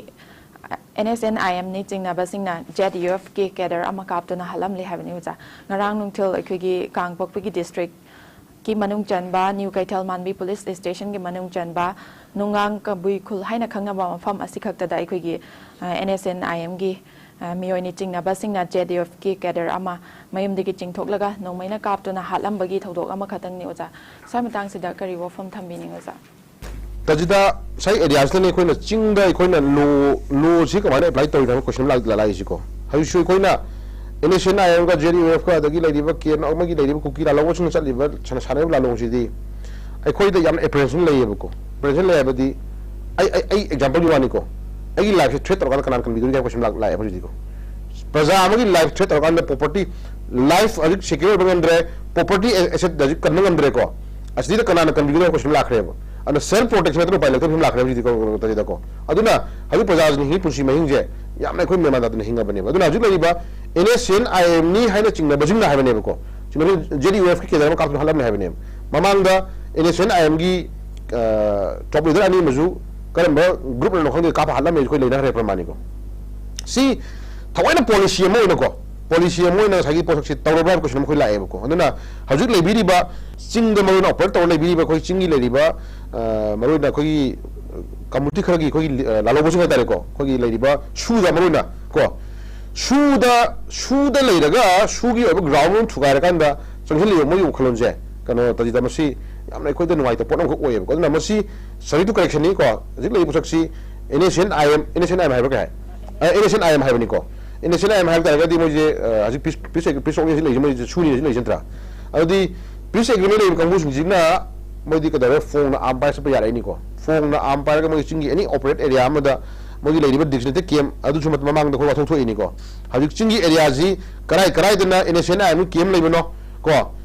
ꯑꯦꯟ ꯑꯦꯁ ꯑꯦꯟ ꯑꯥꯏ ꯑꯦꯝꯅꯤ ꯆꯤꯡꯅꯕꯁꯤꯡꯅ ꯖꯦꯠ ꯌꯨ ꯑꯦꯐꯀꯤ ꯀꯦꯗꯔ ꯑꯃ ꯀꯥꯞꯇꯨꯅ ꯍꯥꯠꯂꯝꯂꯦ ꯍꯥꯏꯕꯅꯤ ꯑꯣꯖꯥ꯫ ꯉꯔꯥꯡ ꯅꯨꯡꯊꯤꯜ ꯑꯩꯈꯣꯏꯒꯤ ꯀꯥꯡꯄꯣꯛꯄꯤꯒꯤ ꯗꯤꯁꯇ꯭ꯔꯤꯛꯀꯤ ꯃꯅꯨꯡ ꯆꯟꯕ ꯅ꯭ꯌꯨ ꯀꯩꯊꯦꯜ ꯃꯥꯟꯕꯤ ꯄꯨꯂꯤꯁ ꯁ꯭ꯇꯦꯁꯟꯒꯤ ꯃꯅꯨꯡ ꯆꯟꯕ ꯅꯨꯡꯉꯥꯡ ꯀꯕꯨꯏ ꯈꯨꯜ ꯍꯥꯏꯅ ꯈꯪꯅꯕ ꯃꯐꯝ ꯑꯁꯤꯈꯛꯇꯗ ꯑꯩꯈꯣꯏꯒꯤ, ꯑ, ꯑꯦꯟ ꯑꯦꯁ ꯑꯦꯟ ꯑꯥꯏ ꯑꯦꯝꯒꯤ, ꯑ, ꯃꯤꯑꯣꯏꯅꯤ ꯆꯤꯡꯅꯕꯁꯤꯡꯅ ꯖꯦꯠ ꯌꯨ ꯑꯦꯐꯀꯤ ꯀꯦꯗꯔ ꯑꯃ ꯃꯌꯨꯝꯗꯒꯤ ꯆꯤꯡꯊꯣꯛꯂꯒ ꯅꯣꯡꯃꯩꯅ ꯀꯥꯞꯇꯨꯅ ꯍꯥꯠꯂꯝꯕꯒꯤ ꯊꯧꯗꯣꯛ ꯑꯃꯈꯛꯇꯪꯅꯤ ꯑꯣꯖꯥ꯫ ꯁ꯭ꯋꯥꯏ ꯃꯇꯥꯡꯁꯤꯗ ꯀꯔꯤ ꯋꯥꯐꯝ ꯊꯝꯕꯤꯅꯤꯡꯉꯤ ꯑꯣꯖꯥ? ꯇꯥꯖꯤꯗ, ꯉꯁꯥꯏ ꯑꯦꯔꯤꯌꯥꯁꯤꯗꯅꯤ ꯑꯩꯈꯣꯏꯅ ꯆꯤꯡꯗ ꯑꯩꯈꯣꯏꯅ ꯂꯣ, ꯂꯣꯁꯤ ꯀꯃꯥꯏꯅ ꯑꯦꯄ꯭ꯂꯥꯏ ꯇꯧꯔꯤꯅꯣ ꯍꯥꯏꯕ ꯀꯣꯏꯁꯟ ꯑꯃ ꯂꯥꯛ-, ꯂꯥꯛꯏꯁꯤꯀꯣ꯫ ꯍꯧꯖꯤꯛꯁꯨ ꯑꯩꯈꯣꯏꯅ ꯑꯦꯟ ꯑꯦꯁ ꯑꯦꯟ ꯑꯥꯏ ꯑꯦꯝꯒ ꯖꯦ ꯗꯤ ꯌꯨ ꯑꯦꯐꯀ ꯑꯗꯒꯤ ꯂꯩꯔꯤꯕ ꯀꯦ ꯑꯦꯟ ꯑꯃꯒꯤ ꯂꯩꯔꯤꯕ ꯀꯨꯀꯤ ꯂꯥꯜꯍꯧꯕꯁꯤꯡꯅ ꯆꯠꯂꯤꯕ ꯁꯥꯟꯅ-, ꯁꯥꯟꯅꯔꯤꯕ ꯂꯥꯜꯂꯣꯡꯁꯤꯗꯤ ꯑꯩꯈꯣꯏꯗ ꯌꯥꯝꯅ ꯑꯦꯄ꯭ꯔꯦꯟꯁꯟ ꯂꯩꯌꯦꯕꯀꯣ꯫ ꯑꯦꯄ꯭ꯔꯦꯟꯁꯟ ꯂꯩ ꯍꯥꯏꯕꯗꯤ ꯑꯩ, ꯑꯩ, ꯑꯩ ꯑꯦꯛꯖꯥꯝꯄꯜꯒꯤ ꯋꯥꯅꯤꯀꯣ꯫ ꯑꯩꯒꯤ ꯂꯥꯏꯐꯁꯦ ꯊ꯭ꯔꯦꯠ ꯇꯧꯔꯀꯥꯟꯗ ꯀꯅꯥꯅ ꯀꯟꯕꯤꯗꯣꯏꯅꯣ ꯍꯥꯏꯕ ꯀꯣꯏꯁꯟ ꯂꯥꯛ-, ꯂꯥꯛꯑꯦꯕ ꯍꯧꯖꯤꯛꯇꯤꯀꯣ꯫ ꯄ꯭ꯔꯖꯥ ꯑꯃꯒꯤ ꯂꯥꯏꯐ ꯊ꯭ꯔꯦꯠ ꯇꯧꯔꯀꯥꯟꯗ ꯄ꯭ꯔꯣꯄꯔꯇꯤ, ꯂꯥꯏꯐ ꯍꯧꯖꯤꯛ ꯁꯦꯀ꯭ꯌꯣꯔ ꯑꯣꯏꯕ ꯉꯝꯗ꯭ꯔꯦ, ꯄ꯭ꯔꯣꯄꯔꯇꯤ ꯑꯦ-, ꯑꯦꯁꯦꯠ ꯍꯧꯖꯤꯛ ꯀꯟꯕ ꯉꯝꯗ꯭ꯔꯦꯀꯣ꯫ ꯑꯁꯤꯗ ꯀꯅꯥꯅ ꯀꯟꯕꯤꯒꯗꯕ ꯀꯣꯏꯁꯟ ꯂꯥꯛꯈ꯭ꯔꯦꯕ꯫ ꯑꯗꯨꯅ ꯁꯦꯜꯐ ꯄ꯭ꯔꯣꯇꯦꯛꯁꯟ ꯅꯠꯇꯅ ꯎꯄꯥꯏ ꯂꯩꯇꯕ ꯐꯤꯕꯝ ꯂꯥꯛꯈ꯭ꯔꯦ ꯍꯧꯖꯤꯛꯇꯤ ꯀꯣ-, ꯀꯣ-, ꯀꯣ-, ꯀꯣ-, ꯀꯣ꯫ ꯑꯗꯨꯅ ꯍꯧꯖꯤꯛ ꯄ꯭ꯔꯖꯥꯁꯤꯡꯅ ꯍꯤꯡꯉꯤ ꯄꯨꯟꯁꯤ ꯃꯍꯤꯡꯁꯦ ꯌꯥꯝꯅ ꯑꯩꯈꯣꯏ ꯃꯦꯟ ꯃꯥꯟ ꯇꯥꯗꯅ ꯍꯤꯡꯉꯕꯅꯦꯕ꯫ ꯑꯗꯨꯅ ꯍꯧꯖꯤꯛ ꯂꯩꯔꯤꯕ ꯑꯦꯟ ꯑꯦꯁ ꯑꯦꯟ ꯑꯥꯏ ꯑꯦꯝꯅꯤ ꯍꯥꯏꯅ ꯆꯤꯡꯅꯕꯁꯤꯡꯅ ꯍꯥꯏꯕꯅꯦꯕꯀꯣ꯫ ꯆꯤꯡꯅꯕꯁꯤꯡ ꯖꯦ ꯗꯤ ꯌꯨ ꯑꯦꯐꯀꯤ ꯀꯦꯗꯔ ꯑꯃ ꯀꯥꯞꯇꯨꯅ ꯍꯥꯠꯂꯝꯃꯦ ꯍꯥꯏꯕꯅꯦꯕ꯫ ꯃꯃꯥꯡꯗ ꯑꯦꯟ ꯑꯦꯁ ꯑꯦꯟ ꯑꯥꯏ ꯑꯦꯝꯒꯤ, ꯑ, ꯇꯣꯞ ꯂꯤꯗꯔ ꯑꯅꯤ ꯑꯃꯁꯨ ꯀꯔꯝꯕ ꯒ꯭ꯔꯨꯞꯅꯅꯣ ꯈꯪꯗꯦ ꯀꯥꯞꯄ ꯍꯥꯠꯂꯝꯃꯦ ꯑꯩꯈꯣꯏ ꯂꯩꯅꯈ꯭ꯔꯦ ꯄ꯭ꯔꯃꯥꯟꯅꯤꯀꯣ꯫ ꯁꯤ ꯊꯑꯣꯏꯅ ꯄꯣꯂꯤꯁꯤ ꯑꯃ ꯑꯣꯏꯅꯀꯣ, ꯄꯣꯂꯤꯁꯤ ꯑꯃ ꯑꯣꯏꯅ ꯉꯁꯥꯏꯒꯤ ꯄꯣꯠꯁꯛꯁꯤ ꯇꯧꯔꯕ꯭ꯔꯥ ꯍꯥꯏꯕ ꯀꯣꯏꯁꯟ ꯑꯃ ꯑꯩꯈꯣꯏ ꯂꯥꯛꯑꯦꯕꯀꯣ꯫ ꯑꯗꯨꯅ ꯍꯧꯖꯤꯛ ꯂꯩꯕꯤꯔꯤꯕ ꯆꯤꯡꯗ ꯃꯔꯨ ꯑꯣꯏꯅ ꯑꯣꯄꯔꯦꯠ ꯇꯧꯔ ꯂꯩꯕꯤꯔꯤꯕ ꯑꯩꯈꯣꯏ ꯆꯤꯡꯒꯤ ꯂꯩꯔꯤꯕ, ꯑ, ꯃꯔꯨ ꯑꯣꯏꯅ ꯑꯩꯈꯣꯏꯒꯤ ꯀꯝꯃꯨꯅꯤꯇꯤ ꯈꯔꯒꯤ ꯑꯩꯈꯣꯏꯒꯤ, ꯑ, ꯂꯥꯜꯍꯧꯕꯁꯤꯡ ꯍꯥꯏꯇꯥꯔꯦꯀꯣ, ꯑꯩꯈꯣꯏꯒꯤ ꯂꯩꯔꯤꯕ ꯁꯨꯗ ꯃꯔꯨ ꯑꯣꯏꯅ ꯀꯣ, ꯁꯨꯗ, ꯁꯨꯗ ꯂꯩꯔꯒ ꯁꯨꯒꯤ ꯑꯣꯏꯕ ꯒ꯭ꯔꯥꯎꯟ ꯑꯃ ꯊꯨꯒꯥꯏꯔꯀꯥꯟꯗ ꯆꯪꯁꯤꯜꯂꯤꯕ ꯃꯣꯏꯒꯤ ꯋꯥꯈꯜꯂꯣꯟꯁꯦ, ꯀꯩꯅꯣ, ꯇꯥꯖꯤꯗ ꯃꯁꯤ ꯌꯥꯝꯅ ꯑꯩꯈꯣꯏꯗ ꯅꯨꯡꯉꯥꯏꯇꯕ ꯄꯣꯠ ꯑꯃꯈꯛ ꯑꯣꯏꯌꯦꯕꯀꯣ꯫ ꯑꯗꯨꯅ ꯃꯁꯤ subject to correction ꯅꯤꯀꯣ꯫ ꯍꯧꯖꯤꯛ ꯂꯩꯔꯤꯕ ꯄꯣꯠꯁꯛꯁꯤ N S N I M, N S N I M ꯍꯥꯏꯕ ꯀꯩ ꯍꯥꯏ? N S N I M ꯍꯥꯏꯕꯅꯤꯀꯣ꯫ N S N I M ꯍꯥꯏꯕ ꯇꯥꯔꯒꯗꯤ ꯃꯣꯏꯁꯦ, ꯑ, ꯍꯧꯖꯤꯛ peace, peace, peace organization ꯂꯩꯔꯤꯁꯦ ꯃꯣꯏꯁꯦ ꯁꯨꯅꯤ ꯍꯧꯖꯤꯛ ꯂꯩꯔꯤꯁꯦ ꯅꯠꯇ꯭ꯔꯥ? ꯑꯗꯨꯗꯤ peace agreement ꯂꯩꯔꯤꯕ ꯀꯥꯡꯕꯨꯁꯤꯡꯁꯤꯅ ꯃꯣꯏꯗꯤ ꯀꯩꯗꯧꯔꯦ? ꯐꯣꯡꯅ arm ꯄꯥꯏꯔ ꯆꯠꯄ ꯌꯥꯔꯛꯏꯅꯤꯀꯣ꯫ ꯐꯣꯡꯅ arm ꯄꯥꯏꯔꯒ ꯃꯣꯏ ꯆꯤꯡꯒꯤ any operate area ꯑꯃꯗ ꯃꯣꯏꯒꯤ ꯂꯩꯔꯤꯕ designated camp ꯑꯗꯨꯁꯨ ꯃꯇꯝ ꯃꯃꯥꯡꯗ ꯑꯩꯈꯣꯏ ꯋꯥꯊꯣꯛ ꯊꯣꯛꯏꯅꯤꯀꯣ꯫ ꯍꯧꯖꯤꯛ ꯆꯤꯡꯒꯤ areaꯁꯤ ꯀꯔꯥꯏ ꯀꯔꯥꯏꯗꯅ ꯑꯦꯟ ꯑꯦꯁ ꯑꯦꯟ ꯑꯥꯏ ꯑꯦꯝꯒꯤ camp ꯂꯩꯕꯅꯣ ꯀꯣ,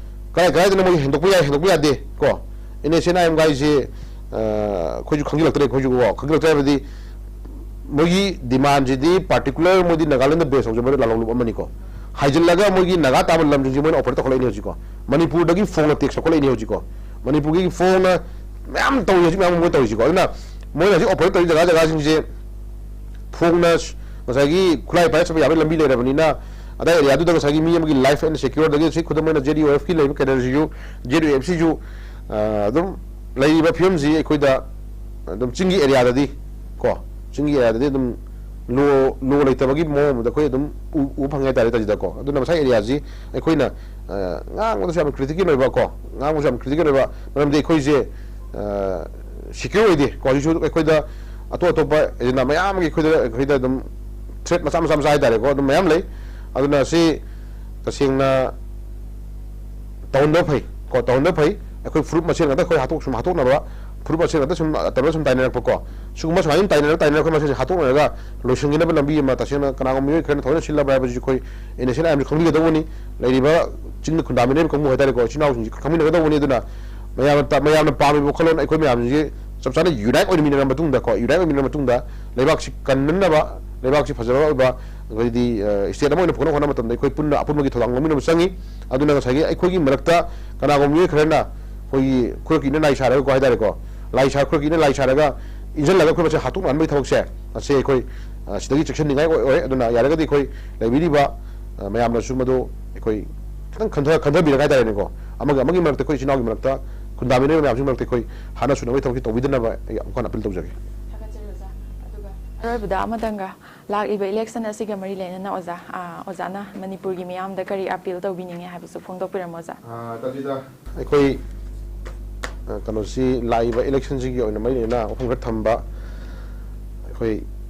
ꯀꯔꯥꯏ ꯀꯔꯥꯏꯗꯅ ꯃꯣꯏ ꯍꯦꯟꯗꯣꯛꯄ ꯌꯥꯏ, ꯍꯦꯟꯗꯣꯛꯄ ꯌꯥꯗꯦ ꯀꯣ꯫ N S N I M ꯒꯥꯏꯁꯦ, ꯑ, ꯑꯩꯈꯣꯏꯁꯨ ꯈꯪꯖꯤꯜꯂꯛꯇ꯭ꯔꯦ, ꯑꯩꯈꯣꯏꯁꯨ ꯀꯣ, ꯈꯪꯖꯤꯜꯂꯛꯇ꯭ꯔꯦ ꯍꯥꯏꯕꯗꯤ ꯃꯣꯏꯒꯤ demandꯁꯤꯗꯤ particular ꯃꯣꯏꯗꯤ ꯅꯥꯒꯥꯂꯦꯟꯗ base ꯇꯧꯖꯕ ꯂꯥꯜꯍꯧꯂꯨꯞ ꯑꯃꯅꯤꯀꯣ꯫ ꯍꯥꯏꯖꯤꯜꯂꯒ ꯃꯣꯏꯒꯤ ꯅꯥꯒꯥ ꯇꯥꯕ ꯂꯝꯁꯤꯡꯁꯤ ꯃꯣꯏꯅ operate ꯇꯧꯈꯠꯂꯛꯏꯅꯦ ꯍꯧꯖꯤꯛꯀꯣ꯫ ꯃꯅꯤꯄꯨꯔꯗꯒꯤ ꯐꯣꯡꯅ tax ꯂꯧꯈꯠꯂꯛꯏꯅꯦ ꯍꯧꯖꯤꯛꯀꯣ꯫ ꯃꯅꯤꯄꯨꯔꯒꯤ ꯐꯣꯡꯅ ꯃꯌꯥꯝ ꯇꯧꯔꯤ ꯍꯧꯖꯤꯛ, ꯃꯌꯥꯝ ꯑꯃ ꯇꯧꯔꯤꯁꯤꯀꯣ꯫ ꯑꯗꯨꯅ ꯃꯣꯏꯅ ꯍꯧꯖꯤꯛ operate ꯇꯧꯔꯤ ꯖꯒꯥ ꯖꯒꯥꯁꯤꯡꯁꯦ ꯐꯣꯡꯅ ꯉꯁꯥꯏꯒꯤ ꯈꯨꯠꯂꯥꯏ ꯄꯥꯏꯔ ꯆꯠꯄ ꯌꯥꯕꯒꯤ ꯂꯝꯕꯤ ꯂꯩꯔꯕꯅꯤꯅ, ꯑꯗꯥꯏ areaꯗꯨꯗ ꯉꯁꯥꯏꯒꯤ ꯃꯤ ꯑꯃꯒꯤ life and secureꯗꯒꯤ ꯁꯤ ꯈꯨꯗꯝ ꯑꯣꯏꯅ ꯖꯦ ꯗꯤ ꯌꯨ ꯑꯦꯐꯀꯤ ꯂꯩꯔꯤꯕ cadreꯁꯤꯁꯨ, ꯖꯦ ꯗꯤ ꯌꯨ ꯑꯦꯐꯁꯤꯁꯨ, ꯑ, ꯑꯗꯨꯝ ꯂꯩꯔꯤꯕ ꯐꯤꯕꯝꯁꯤ ꯑꯩꯈꯣꯏꯗ ꯑꯗꯨꯝ ꯆꯤꯡꯒꯤ areaꯗꯗꯤ ꯀꯣ, ꯆꯤꯡꯒꯤ areaꯗꯗꯤ ꯑꯗꯨꯝ law, law ꯂꯩꯇꯕꯒꯤ ꯃꯑꯣꯡ ꯑꯃꯗ ꯑꯩꯈꯣꯏ ꯑꯗꯨꯝ ꯎ-, ꯎꯕ ꯐꯪꯉꯦ ꯍꯥꯏꯇꯥꯔꯦ ꯇꯥꯖꯤꯗꯀꯣ꯫ ꯑꯗꯨꯅ ꯉꯁꯥꯏ areaꯁꯤ ꯑꯩꯈꯣꯏꯅ, ꯑ, ꯉꯥꯡꯕꯗꯁꯨ ꯌꯥꯝ critical ꯑꯣꯏꯕ ꯀꯣ, ꯉꯥꯡꯕꯁꯨ ꯌꯥꯝ critical ꯑꯣꯏꯕ, ꯃꯔꯝꯗꯤ ꯑꯩꯈꯣꯏꯁꯦ, ꯑ, ꯁꯤꯀ꯭ꯌꯣꯔ ꯑꯣꯏꯗꯦ ꯀꯣ꯫ ꯍꯧꯖꯤꯛꯁꯨ ꯑꯩꯈꯣꯏꯗ ꯑꯇꯣꯞ ꯑꯇꯣꯞꯄ ꯑꯦꯖꯦꯟꯗꯥ ꯃꯌꯥꯝ ꯑꯃꯒꯤ ꯑꯩꯈꯣꯏꯗ ꯑꯩꯈꯣꯏꯗ ꯑꯗꯨꯝ ꯊ꯭ꯔꯦꯠ ꯃꯆꯥ ꯃꯆꯥ ꯃꯆꯥ ꯍꯥꯏꯇꯥꯔꯦꯀꯣ, ꯑꯗꯨꯝ ꯃꯌꯥꯝ ꯂꯩ꯫ ꯑꯗꯨꯅ ꯁꯤ ꯇꯁꯦꯡꯅ ꯇꯧꯍꯟꯕ ꯐꯩ ꯀꯣ, ꯇꯧꯍꯟꯕ ꯐꯩ꯫ ꯑꯩꯈꯣꯏ ꯐꯨꯔꯨꯞ ꯃꯁꯦꯜ ꯉꯥꯛꯇ ꯑꯩꯈꯣꯏ ꯍꯥꯠꯇꯣꯛ ꯁꯨꯝ ꯍꯥꯠꯇꯣꯛꯅꯕ, ꯐꯨꯔꯨꯞ ꯃꯁꯦꯜ ꯉꯥꯛꯇ ꯁꯨꯝ ꯇꯧꯔꯒ ꯁꯨꯝ ꯇꯥꯏꯅꯔꯛꯄ ꯀꯣ, ꯁꯤꯒꯨꯝꯕ ꯁꯨꯃꯥꯏꯅ ꯁꯨꯝ ꯇꯥꯏꯅꯔ ꯇꯥꯏꯅꯔ ꯑꯩꯈꯣꯏ ꯃꯁꯦꯜꯁꯦ ꯍꯥꯠꯇꯣꯛꯅꯔꯒ ꯂꯣꯏꯁꯤꯟꯈꯤꯅꯕ ꯂꯝꯕꯤ ꯑꯃ ꯇꯁꯦꯡꯅ ꯀꯅꯥꯒꯨꯝꯕ ꯃꯤꯑꯣꯏ ꯈꯔꯅ ꯊꯑꯣꯏꯅ ꯁꯤꯜꯂꯕ꯭ꯔꯥ ꯍꯥꯏꯕꯁꯤ ꯑꯩꯈꯣꯏ ꯑꯦꯟ ꯑꯦꯁ ꯑꯦꯟ ꯑꯥꯏ ꯑꯦꯝꯁꯨ ꯈꯪꯕꯤꯒꯗꯧꯕꯅꯤ꯫ ꯂꯩꯔꯤꯕ ꯆꯤꯡꯗ ꯈꯨꯟꯗꯥꯃꯤꯟꯅꯔꯤꯕ ꯀꯥꯡꯕꯨ ꯍꯥꯏꯇꯥꯔꯦꯀꯣ, ꯏꯆꯤꯟ ꯏꯅꯥꯎꯁꯤꯡꯁꯤ ꯈꯪꯃꯤꯟꯅꯒꯗꯧꯕꯅꯤ꯫ ꯑꯗꯨꯅ ꯃꯌꯥꯝꯅ ꯇ- ꯃꯌꯥꯝꯅ ꯄꯥꯝꯃꯤꯕ ꯋꯥꯈꯜꯂꯣꯟ ꯑꯩꯈꯣꯏ ꯃꯌꯥꯝꯁꯤꯡꯁꯤ ꯆꯞ ꯆꯥꯅ ꯌꯨꯅꯥꯏꯠ ꯑꯣꯏꯃꯤꯟꯅꯔꯕ ꯃꯇꯨꯡꯗ ꯀꯣ, ꯌꯨꯅꯥꯏꯠ ꯑꯣꯏꯃꯤꯟꯅꯔꯕ ꯃꯇꯨꯡꯗ ꯂꯩꯕꯥꯛꯁꯤ ꯀꯟꯅꯅꯕ, ꯂꯩꯕꯥꯛꯁꯤ ꯐꯖꯕ ꯑꯣꯏꯕ, ꯑꯩꯈꯣꯏꯗꯤ ꯁ꯭ꯇꯦꯠ ꯑꯃ ꯑꯣꯏꯅ ꯄꯨꯅꯕ ꯍꯣꯠꯅꯕ ꯃꯇꯝꯗ ꯑꯩꯈꯣꯏ ꯄꯨꯟꯅ ꯑꯄꯨꯟꯕꯒꯤ ꯊꯧꯗꯥꯡ ꯂꯧꯃꯤꯟꯅꯕ ꯆꯪꯉꯤ꯫ ꯑꯗꯨꯅ ꯉꯁꯥꯏꯒꯤ ꯑꯩꯈꯣꯏꯒꯤ ꯃꯔꯛꯇ ꯀꯅꯥꯒꯨꯝꯕ ꯃꯤꯑꯣꯏ ꯈꯔꯅ ꯑꯩꯈꯣꯏꯒꯤ ꯈꯨꯔꯛꯀꯤ ꯏꯟꯅ ꯂꯥꯏ ꯁꯥꯔꯒꯀꯣ ꯍꯥꯏꯇꯥꯔꯦꯀꯣ, ꯂꯥꯏ ꯁꯥ ꯈꯨꯔꯛꯀꯤ ꯏꯟꯅ ꯂꯥꯏ ꯁꯥꯔꯒ ꯏꯟꯁꯤꯜꯂꯒ ꯑꯩꯈꯣꯏ ꯃꯁꯦꯜ ꯍꯥꯠꯇꯣꯛꯅꯍꯟꯕꯒꯤ ꯊꯕꯛꯁꯦ ꯑꯁꯤ ꯑꯩꯈꯣꯏ ꯑ, ꯁꯤꯗꯒꯤ ꯆꯦꯛꯁꯤꯟꯅꯤꯡꯉꯥꯏ ꯑꯣꯏ ꯑꯣꯏ꯫ ꯑꯗꯨꯅ ꯌꯥꯔꯒꯗꯤ ꯑꯩꯈꯣꯏ ꯂꯩꯕꯤꯔꯤꯕ ꯑ, ꯃꯌꯥꯝꯅꯁꯨ ꯃꯗꯨ ꯑꯩꯈꯣꯏ ꯈꯤꯇꯪ ꯈꯟꯊ ꯈꯟꯊꯕꯤꯔꯒ ꯍꯥꯏꯇꯥꯔꯦꯅꯦꯀꯣ, ꯑꯃꯒ ꯑꯃꯒꯤ ꯃꯔꯛꯇ ꯑꯩꯈꯣꯏ ꯏꯆꯤꯟ ꯏꯅꯥꯎꯒꯤ ꯃꯔꯛꯇ ꯈꯨꯟꯗꯥꯃꯤꯟꯅꯔꯤꯕ ꯃꯌꯥꯝꯁꯤꯒꯤ ꯃꯔꯛꯇ ꯑꯩꯈꯣꯏ ꯍꯥꯠꯅ ꯁꯨꯅꯕꯒꯤ ꯊꯕꯛꯁꯤ ꯇꯧꯕꯤꯗꯅꯕ ꯑꯩ ꯑꯃꯨꯛ ꯍꯟꯅ ꯑꯄꯤꯜ ꯇꯧꯖꯒꯦ꯫ ꯊꯥꯒꯠꯆꯔꯤ ꯑꯣꯖꯥ꯫ ꯑꯗꯨꯒ ꯑꯔꯣꯏꯕꯗ ꯑꯃꯇꯪꯒ, ꯂꯥꯛꯂꯤꯕ ꯏꯂꯦꯛꯁꯟ ꯑꯁꯤꯒ ꯃꯔꯤ ꯂꯩꯅꯅ ꯑꯣꯖꯥ, ꯑ, ꯑꯣꯖꯥꯅ ꯃꯅꯤꯄꯨꯔꯒꯤ ꯃꯤꯌꯥꯝꯗ ꯀꯔꯤ ꯑꯄꯤꯜ ꯇꯧꯕꯤꯅꯤꯡꯉꯤ ꯍꯥꯏꯕꯁꯨ ꯐꯣꯡꯗꯣꯛꯄꯤꯔꯝꯃꯣ ꯑꯣꯖꯥ꯫ ꯑ, ꯇꯥꯕꯤꯗ ꯑꯩꯈꯣꯏ ꯑ, ꯀꯩꯅꯣꯁꯤ ꯂꯥꯛꯏꯕ ꯏꯂꯦꯛꯁꯟꯁꯤꯒꯤ ꯑꯣꯏꯅ ꯃꯔꯤ ꯂꯩꯅꯅ ꯋꯥꯐꯝ ꯈꯔ ꯊꯝꯕ ꯑꯩꯈꯣꯏ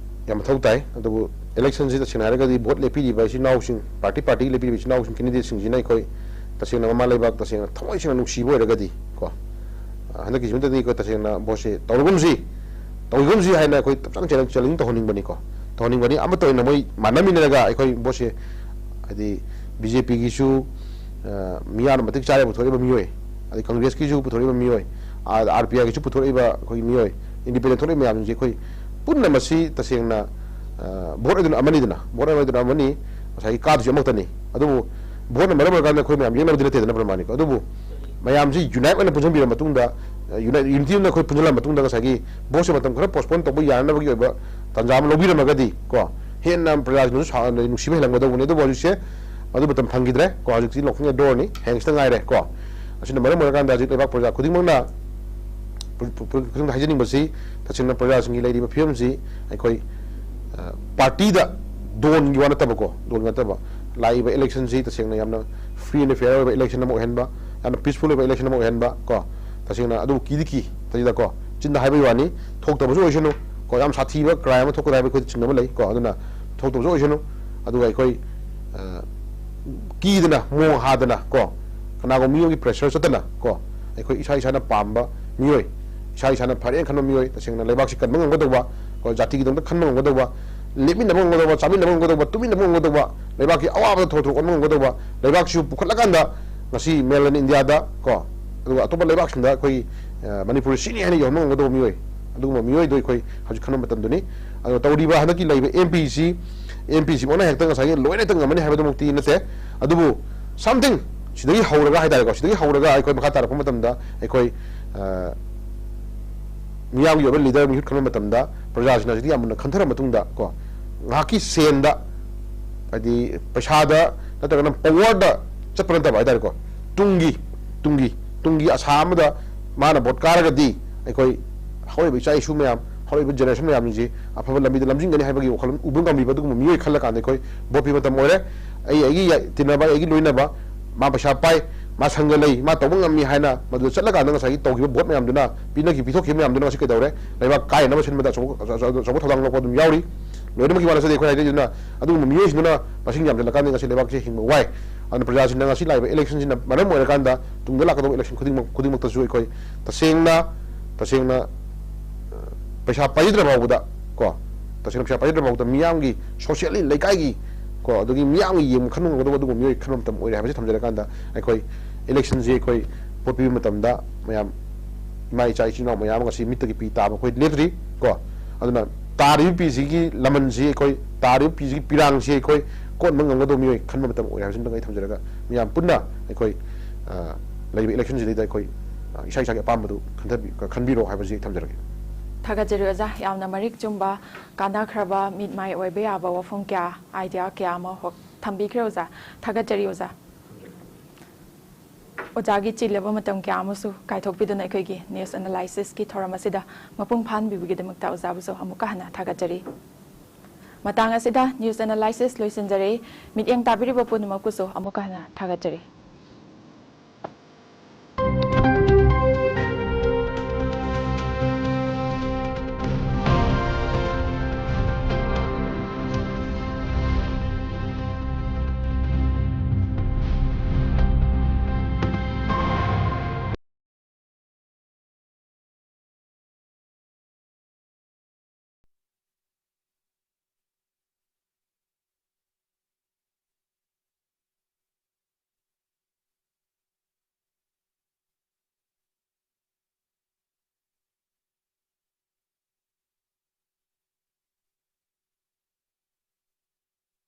ꯌꯥꯝ ꯃꯊꯧ ꯇꯥꯏ꯫ ꯑꯗꯨꯕꯨ ꯏꯂꯦꯛꯁꯟꯁꯤ ꯇꯁꯦꯡꯅ ꯍꯥꯏꯔꯒꯗꯤ ꯚꯣꯠ ꯂꯦꯞꯄꯤꯔꯤꯕ ꯏꯆꯤꯟ ꯏꯅꯥꯎꯁꯤꯡ, ꯄꯥꯔꯇꯤ ꯄꯥꯔꯇꯤꯒꯤ ꯂꯦꯞꯄꯤꯔꯤꯕ ꯏꯆꯤꯟ ꯏꯅꯥꯎꯁꯤꯡ, ꯀꯦꯟꯗꯤꯗꯦꯠꯁꯤꯡꯁꯤꯅ ꯑꯩꯈꯣꯏ ꯇꯁꯦꯡꯅ ꯃꯃꯥ ꯂꯩꯕꯥꯛ ꯇꯁꯦꯡꯅ ꯊꯃꯣꯏ ꯁꯦꯡꯅ ꯅꯨꯡꯁꯤꯕ ꯑꯣꯏꯔꯒꯗꯤ ꯀꯣ, ꯑ, ꯍꯟꯗꯛꯀꯤꯁꯤꯃꯇꯗꯤ ꯑꯩꯈꯣꯏ ꯇꯁꯦꯡꯅ ꯚꯣꯠꯁꯦ ꯇꯧꯔꯒꯨꯝꯁꯤ, ꯇꯧꯔꯒꯨꯝꯁꯤ ꯍꯥꯏꯅ ꯑꯩꯈꯣꯏ ꯆꯞ ꯆꯥꯅ ꯆꯦꯂꯦꯟꯖ ꯇꯧꯍꯟꯅꯤꯡꯕꯅꯤꯀꯣ, ꯇꯧꯍꯟꯅꯤꯡꯕꯅꯤ꯫ ꯑꯃꯠꯇ ꯑꯣꯏꯅ ꯃꯣꯏ ꯃꯥꯟꯅꯃꯤꯟꯅꯔꯒ ꯑꯩꯈꯣꯏ ꯚꯣꯠꯁꯦ ꯍꯥꯏꯗꯤ ꯕꯤ ꯖꯦ ꯄꯤꯒꯤꯁꯨ, ꯑ, ꯃꯤꯌꯥꯝꯅ ꯃꯇꯤꯛ ꯆꯥꯔꯦ ꯄꯨꯊꯣꯔꯛꯏꯕ ꯃꯤꯑꯣꯏ, ꯑꯗꯩ ꯀꯪꯒ꯭ꯔꯦꯁꯀꯤꯁꯨ ꯄꯨꯊꯣꯔꯛꯏꯕ ꯃꯤꯑꯣꯏ, ꯑꯥ, ꯑꯥꯔ ꯄꯤ ꯑꯥꯏꯒꯤꯁꯨ ꯄꯨꯊꯣꯔꯛꯏꯕ ꯑꯩꯈꯣꯏꯒꯤ ꯃꯤꯑꯣꯏ, ꯏꯟꯗꯤꯄꯦꯟꯗꯦꯟ ꯊꯣꯛꯂꯛꯏꯕ ꯃꯌꯥꯝꯁꯤꯡꯁꯦ ꯑꯩꯈꯣꯏ ꯄꯨꯟꯅ ꯃꯁꯤ ꯇꯁꯦꯡꯅ, ꯑ, ꯚꯣꯠ ꯑꯗꯨꯅ ꯑꯃꯅꯤꯗꯅ, ꯚꯣꯠ ꯑꯃꯗꯨꯅ ꯑꯃꯅꯤ, ꯉꯁꯥꯏꯒꯤ ꯀꯥꯗꯣꯏꯁꯦ ꯑꯃꯈꯛꯇꯅꯤ꯫ ꯑꯗꯨꯕꯨ ꯚꯣꯠꯅ ꯃꯔꯝ ꯑꯣꯏꯔꯀꯥꯟꯗ ꯑꯩꯈꯣꯏ ꯃꯌꯥꯝ ꯌꯦꯛꯅꯕꯗꯤ ꯅꯠꯇꯦꯗꯅ ꯄ꯭ꯔꯃꯥꯅꯤꯀꯣ꯫ ꯑꯗꯨꯕꯨ ꯃꯌꯥꯝꯁꯤ ꯌꯨꯅꯥꯏꯠ ꯑꯣꯏꯅ ꯄꯨꯟꯁꯤꯟꯕꯤꯔ ꯃꯇꯨꯡꯗ, ꯑ, ꯌꯨꯅꯥꯏꯠ, ꯌꯨꯅꯤꯇꯤ ꯑꯃꯗ ꯑꯩꯈꯣꯏ ꯄꯨꯟꯁꯤꯜꯂ ꯃꯇꯨꯡꯗ ꯉꯁꯥꯏꯒꯤ ꯚꯣꯠꯁꯦ ꯃꯇꯝ ꯈꯔ ꯄꯣꯁꯄꯣꯟ ꯇꯧꯕ ꯌꯥꯅꯅꯕꯒꯤ ꯑꯣꯏꯕ ꯇꯥꯟꯖꯥ ꯑꯃ ꯂꯧꯕꯤꯔꯝꯃꯒꯗꯤ ꯀꯣ, ꯍꯦꯟꯅ ꯄ꯭ꯔꯖꯥꯁꯤꯡꯅꯁꯨ ꯁꯥ-, ꯅꯨꯡꯁꯤꯕ ꯍꯦꯜꯂꯝꯒꯗꯧꯕꯅꯤ꯫ ꯑꯗꯨꯕꯨ ꯍꯧꯖꯤꯛꯁꯦ ꯃꯗꯨ ꯃꯇꯝ ꯐꯪꯈꯤꯗ꯭ꯔꯦ ꯀꯣ꯫ ꯍꯧꯖꯤꯛꯇꯤ ꯂꯧꯈꯣꯡ ꯗꯣꯔꯅꯤ, ꯍꯌꯦꯡꯁꯤꯇ ꯉꯥꯏꯔꯦ ꯀꯣ꯫ ꯑꯁꯤꯅ ꯃꯔꯝ ꯑꯣꯏꯔꯀꯥꯟꯗ ꯍꯧꯖꯤꯛ ꯂꯩꯕꯥꯛ ꯄ꯭ꯔꯖꯥ ꯈꯨꯗꯤꯡꯃꯛꯅ ꯄꯨ-, ꯄꯨ-, ꯄꯨ-, ꯈꯨꯗꯤꯡꯃꯛꯇ ꯍꯥꯏꯖꯅꯤꯡꯕꯁꯤ ꯇꯁꯦꯡꯅ ꯄ꯭ꯔꯖꯥꯁꯤꯡꯒꯤ ꯂꯩꯔꯤꯕ ꯐꯤꯕꯝꯁꯤ ꯑꯩꯈꯣꯏ, ꯑ, ꯄꯥꯔꯇꯤꯗ ꯗꯣꯟꯒꯤ ꯋꯥ ꯅꯠꯇꯕꯀꯣ, ꯗꯣꯟꯒꯤ ꯅꯠꯇꯕ, ꯂꯥꯛꯏꯕ ꯏꯂꯦꯛꯁꯟꯁꯤ ꯇꯁꯦꯡꯅ ꯌꯥꯝꯅ ꯐ꯭ꯔꯤ ꯑꯦꯟ ꯐꯤꯌꯔ ꯑꯣꯏꯕ ꯏꯂꯦꯛꯁꯟ ꯑꯃ ꯑꯣꯏꯍꯟꯕ, ꯌꯥꯝꯅ ꯄꯤꯁꯐꯨꯜ ꯑꯣꯏꯕ ꯏꯂꯦꯛꯁꯟ ꯑꯃ ꯑꯣꯏꯍꯟꯕ ꯀꯣ꯫ ꯇꯁꯦꯡꯅ ꯑꯗꯨꯕꯨ ꯀꯤꯗꯤ ꯀꯤ, ꯇꯁꯦꯡꯅꯀꯣ, ꯆꯤꯟꯗ ꯍꯥꯏꯕꯒꯤ ꯋꯥꯅꯤ, ꯊꯣꯛꯇꯕꯁꯨ ꯑꯣꯏꯁꯅꯨ꯫ ꯀꯣ, ꯌꯥꯝ ꯁꯥꯊꯤꯕ ꯀ꯭ꯔꯥꯏꯝ ꯑꯃ ꯊꯣꯛꯀꯗꯕ ꯍꯥꯏꯕ ꯑꯩꯈꯣꯏꯗ ꯆꯤꯡꯅꯕ ꯂꯩ꯫ ꯀꯣ, ꯑꯗꯨꯅ ꯊꯣꯛꯇꯕꯁꯨ ꯑꯣꯏꯁꯅꯨ꯫ ꯑꯗꯨꯒ ꯑꯩꯈꯣꯏ, ꯑ, ꯀꯤꯗꯅ, ꯃꯣꯡ ꯍꯥꯗꯅ, ꯀꯣ, ꯀꯅꯥꯒꯨꯝꯕ ꯃꯤꯑꯣꯏꯒꯤ ꯄ꯭ꯔꯦꯁꯔ ꯆꯠꯇꯅ, ꯀꯣ, ꯑꯩꯈꯣꯏ ꯏꯁꯥ ꯏꯁꯥꯅ ꯄꯥꯝꯕ ꯃꯤꯑꯣꯏ, ꯏꯁꯥ ꯏꯁꯥꯅ ꯐꯔꯦꯅ ꯈꯟꯕ ꯃꯤꯑꯣꯏ, ꯇꯁꯦꯡꯅ ꯂꯩꯕꯥꯛꯁꯤ ꯀꯟꯕ ꯉꯝꯒꯗꯧꯕ, ꯀꯣ, ꯖꯥꯇꯤꯒꯤꯗꯃꯛꯇ ꯈꯟꯕ ꯉꯝꯒꯗꯧꯕ, ꯂꯦꯞꯃꯤꯟꯅꯕ ꯉꯝꯒꯗꯧꯕ, ꯆꯥꯃꯤꯟꯅꯕ ꯉꯝꯒꯗꯧꯕ, ꯇꯨꯃꯤꯟꯅꯕ ꯉꯝꯒꯗꯧꯕ, ꯂꯩꯕꯥꯛꯀꯤ ꯑꯋꯥꯕꯗ ꯊꯧ ꯊꯧ ꯑꯣꯟꯕ ꯉꯝꯒꯗꯧꯕ, ꯂꯩꯕꯥꯛꯁꯤꯕꯨ ꯄꯨꯈꯠꯂꯀꯥꯟꯗ ꯉꯁꯤ mainland ꯏꯟꯗꯤꯌꯥꯗ, ꯀꯣ, ꯑꯗꯨꯒ ꯑꯇꯣꯞꯄ ꯂꯩꯕꯥꯛꯁꯤꯡꯗ ꯑꯩꯈꯣꯏ, ꯑ, ꯃꯅꯤꯄꯨꯔ ꯁꯤꯅꯤ ꯍꯥꯏꯅ ꯌꯧꯍꯟꯕ ꯉꯝꯒꯗꯧꯕ ꯃꯤꯑꯣꯏ, ꯑꯗꯨꯒꯨꯝꯕ ꯃꯤꯑꯣꯏꯗꯣ ꯑꯩꯈꯣꯏ ꯍꯧꯖꯤꯛ ꯈꯟꯕ ꯃꯇꯝꯗꯨꯅꯤ꯫ ꯑꯗꯣ ꯇꯧꯔꯤꯕ ꯍꯟꯗꯛꯀꯤ ꯂꯩꯔꯤꯕ M P ꯁꯤ, M P ꯁꯤꯃꯛꯅ ꯍꯦꯛꯇ ꯉꯁꯥꯏꯒꯤ ꯂꯣꯏꯅ ꯍꯦꯛꯇ ꯉꯝꯃꯅꯤ ꯍꯥꯏꯕꯗꯨꯃꯛꯇꯤ ꯅꯠꯇꯦ꯫ ꯑꯗꯨꯕꯨ something ꯁꯤꯗꯒꯤ ꯍꯧꯔꯒ ꯍꯥꯏꯇꯥꯔꯦꯀꯣ, ꯁꯤꯗꯒꯤ ꯍꯧꯔꯒ ꯑꯩꯈꯣꯏ ꯃꯈꯥ ꯇꯥꯔꯛꯄ ꯃꯇꯝꯗ ꯑꯩꯈꯣꯏ, ꯑ, ꯃꯤꯌꯥꯝꯒꯤ ꯑꯣꯏꯕ ꯂꯤꯗꯔ ꯃꯤꯍꯨꯠ ꯈꯟꯕ ꯃꯇꯝꯗ ꯄ꯭ꯔꯖꯥꯁꯤꯡꯅ ꯍꯧꯖꯤꯛꯇꯤ ꯌꯥꯝ ꯃꯨꯟꯅ ꯈꯟꯊꯔ ꯃꯇꯨꯡꯗ, ꯀꯣ, ꯉꯥꯏꯍꯥꯛꯀꯤ ꯁꯦꯟꯗ, ꯍꯥꯏꯗꯤ ꯄꯩꯁꯥꯗ ꯅꯠꯇ꯭ꯔꯒꯅ ꯄꯋꯥꯔꯗ ꯆꯠꯄ ꯅꯠꯇꯕ ꯍꯥꯏꯇꯥꯔꯦꯀꯣ, ꯇꯨꯡꯒꯤ, ꯇꯨꯡꯒꯤ, ꯇꯨꯡꯒꯤ ꯑꯁꯥ ꯑꯃꯗ ꯃꯥꯅ ꯚꯣꯠ ꯀꯥꯔꯒꯗꯤ ꯑꯩꯈꯣꯏ ꯍꯧꯔꯛꯏꯕ ꯏꯆꯥ ꯏꯁꯨ ꯃꯌꯥꯝ, ꯍꯧꯔꯛꯏꯕ ꯖꯦꯅꯦꯔꯦꯁꯟ ꯃꯌꯥꯝꯁꯤꯡꯁꯦ ꯑꯐꯕ ꯂꯝꯕꯤꯗ ꯂꯝꯖꯤꯡꯒꯅꯤ ꯍꯥꯏꯕꯒꯤ ꯋꯥꯈꯜꯂꯣꯟ ꯎꯕ ꯉꯝꯕꯤꯕ ꯑꯗꯨꯒꯨꯝꯕ ꯃꯤꯑꯣꯏ ꯈꯜꯂꯀꯥꯟꯗ ꯑꯩꯈꯣꯏ ꯚꯣꯠ ꯄꯤꯕ ꯃꯇꯝ ꯑꯣꯏꯔꯦ꯫ ꯑꯩ, ꯑꯩꯒꯤ ꯌꯥ-, ꯇꯤꯟꯅꯕ, ꯑꯩꯒꯤ ꯂꯣꯏꯅꯕ, ꯃꯥ ꯄꯩꯁꯥ ꯄꯥꯏ, ꯃꯥ ꯁꯪꯒ ꯂꯩ, ꯃꯥ ꯇꯧꯕ ꯉꯝꯃꯤ ꯍꯥꯏꯅ ꯃꯗꯨꯗ ꯆꯠꯂꯀꯥꯟꯗ ꯉꯁꯥꯏꯒꯤ ꯇꯧꯈꯤꯕ ꯚꯣꯠ ꯃꯌꯥꯝꯗꯨꯅ, ꯄꯤꯅꯈꯤ-, ꯄꯤꯊꯣꯛꯈꯤꯕ ꯃꯌꯥꯝꯗꯨꯅ ꯉꯁꯤ ꯀꯩꯗꯧꯔꯦ? ꯂꯩꯕꯥꯛ ꯀꯥꯏꯅꯕ ꯁꯤꯟꯕꯗ ꯑꯆꯧꯕ, ꯑꯆꯧꯕ, ꯑꯆꯧꯕ ꯊꯧꯗꯥꯡ ꯂꯧꯕ ꯑꯗꯨꯝ ꯌꯥꯎꯔꯤ꯫ ꯂꯣꯏꯅꯃꯛꯀꯤ ꯋꯥ ꯅꯠꯆꯗꯦ ꯑꯩꯈꯣꯏ ꯍꯥꯏꯖꯩ꯫ ꯑꯗꯨꯅ ꯑꯗꯨꯒꯨꯝꯕ ꯃꯤꯑꯣꯏꯁꯤꯡꯗꯨꯅ ꯃꯁꯤꯡ ꯌꯥꯝꯁꯤꯜꯂꯀꯥꯟꯗ ꯉꯁꯤ ꯂꯩꯕꯥꯛꯁꯦ ꯍꯤꯡꯕ ꯋꯥꯏ꯫ ꯑꯗꯨꯅ ꯄ꯭ꯔꯖꯥꯁꯤꯡꯅ ꯉꯁꯤ ꯂꯥꯛꯏꯕ ꯏꯂꯦꯛꯁꯟꯁꯤꯅ ꯃꯔꯝ ꯑꯣꯏꯔꯀꯥꯟꯗ ꯇꯨꯡꯗ ꯂꯥꯛꯀꯗꯧꯕ ꯏꯂꯦꯛꯁꯟ ꯈꯨꯗꯤꯡꯃꯛ, ꯈꯨꯗꯤꯡꯃꯛꯇꯁꯨ ꯑꯩꯈꯣꯏ ꯇꯁꯦꯡꯅ, ꯇꯁꯦꯡꯅ, ꯑ, ꯄꯩꯁꯥ ꯄꯥꯏꯗ꯭ꯔ ꯐꯥꯎꯕꯗ, ꯀꯣ, ꯇꯁꯦꯡꯅ ꯄꯩꯁꯥ ꯄꯥꯏꯗ꯭ꯔ ꯐꯥꯎꯕꯗ ꯃꯤꯌꯥꯝꯒꯤ, ꯁꯣꯁꯤꯌꯦꯜꯂꯤ, ꯂꯩꯀꯥꯏꯒꯤ, ꯀꯣ, ꯑꯗꯨꯒꯤ ꯃꯤꯌꯥꯝꯒꯤ ꯌꯦꯡꯕ ꯈꯟꯕ ꯉꯝꯒꯗꯧꯕ ꯑꯗꯨꯒꯨꯝꯕ ꯃꯤꯑꯣꯏ ꯈꯟꯕ ꯃꯇꯝ ꯑꯣꯏꯔꯦ ꯍꯥꯏꯕꯁꯤ ꯊꯝꯖꯔꯀꯥꯟꯗ ꯑꯩꯈꯣꯏ ꯏꯂꯦꯛꯁꯟꯁꯤ ꯑꯩꯈꯣꯏ ꯚꯣꯠ ꯄꯤꯕ ꯃꯇꯝꯗ ꯃꯌꯥꯝ ꯏꯃꯥ ꯏꯆꯥ ꯏꯆꯤꯟ ꯏꯅꯥꯎ ꯃꯌꯥꯝ ꯑꯃ ꯉꯁꯤ ꯃꯤꯠꯇꯒꯤ ꯄꯤ ꯇꯥꯕ ꯑꯩꯈꯣꯏ ꯂꯦꯞꯇ꯭ꯔꯤ, ꯀꯣ꯫ ꯑꯗꯨꯅ ꯇꯥꯔꯤꯕ ꯄꯤꯁꯤꯒꯤ ꯂꯃꯟꯁꯤ ꯑꯩꯈꯣꯏ, ꯇꯥꯔꯤꯕ ꯄꯤꯁꯤꯒꯤ ꯄꯤꯔꯥꯡꯁꯤ ꯑꯩꯈꯣꯏ ꯀꯣꯟꯕ ꯉꯝꯒꯗꯧꯕ ꯃꯤꯑꯣꯏ ꯈꯟꯕ ꯃꯇꯝ ꯑꯣꯏꯔꯦ ꯍꯥꯏꯕꯁꯤꯃꯇꯪ ꯑꯩ ꯊꯝꯖꯔꯒ ꯃꯌꯥꯝ ꯄꯨꯟꯅ ꯑꯩꯈꯣꯏ, ꯑ, ꯂꯩꯔꯤꯕ ꯏꯂꯦꯛꯁꯟꯁꯤꯗꯩꯗ ꯑꯩꯈꯣꯏ, ꯑ, ꯏꯁꯥ ꯏꯁꯥꯒꯤ ꯑꯄꯥꯝꯕꯗꯨ ꯈꯟꯊꯕꯤ-, ꯈꯟꯕꯤꯔꯣ ꯍꯥꯏꯕꯁꯤ ꯑꯩ ꯊꯝꯖꯔꯒꯦ꯫ ꯊꯥꯒꯠꯆꯔꯤ ꯑꯣꯖꯥ, ꯌꯥꯝꯅ ꯃꯔꯤꯛ ꯆꯨꯝꯕ, ꯀꯥꯟꯅꯈ꯭ꯔꯕ, ꯃꯤꯠ ꯃꯥꯏ ꯑꯣꯏꯕ ꯌꯥꯕ ꯋꯥꯐꯝ ꯀꯌꯥ, ꯑꯥꯏꯗꯤꯌꯥ ꯀꯌꯥ ꯑꯃ ꯍꯣ-, ꯊꯝꯕꯤꯈ꯭ꯔꯦ ꯑꯣꯖꯥ꯫ ꯊꯥꯒꯠꯆꯔꯤ ꯑꯣꯖꯥ꯫ ꯑꯣꯖꯥꯒꯤ ꯆꯤꯜꯂꯕ ꯃꯇꯝ ꯀꯌꯥ ꯑꯃꯁꯨ ꯀꯥꯏꯊꯣꯛꯄꯤꯗꯨꯅ ꯑꯩꯈꯣꯏꯒꯤ ꯅ꯭ꯌꯨꯁ ꯑꯦꯅꯥꯂꯥꯏꯁꯤꯁꯀꯤ ꯊꯧꯔꯝ ꯑꯁꯤꯗ ꯃꯄꯨꯡ ꯐꯥꯍꯟꯕꯤꯕꯒꯤꯗꯃꯛꯇ ꯑꯣꯖꯥꯕꯨꯁꯨ ꯑꯃꯨꯛꯀ ꯍꯟꯅ ꯊꯥꯒꯠꯆꯔꯤ꯫ ꯃꯇꯥꯡ ꯑꯁꯤꯗ ꯅ꯭ꯌꯨꯁ ꯑꯦꯅꯥꯂꯥꯏꯁꯤꯁ ꯂꯣꯏꯁꯤꯟꯖꯔꯦ꯫ ꯃꯤꯠꯌꯦꯡ ꯇꯥꯕꯤꯔꯤꯕ ꯄꯨꯝꯅꯃꯛꯄꯨꯁꯨ ꯑꯃꯨꯛꯀ ꯍꯟꯅ ꯊꯥꯒꯠꯆꯔꯤ꯫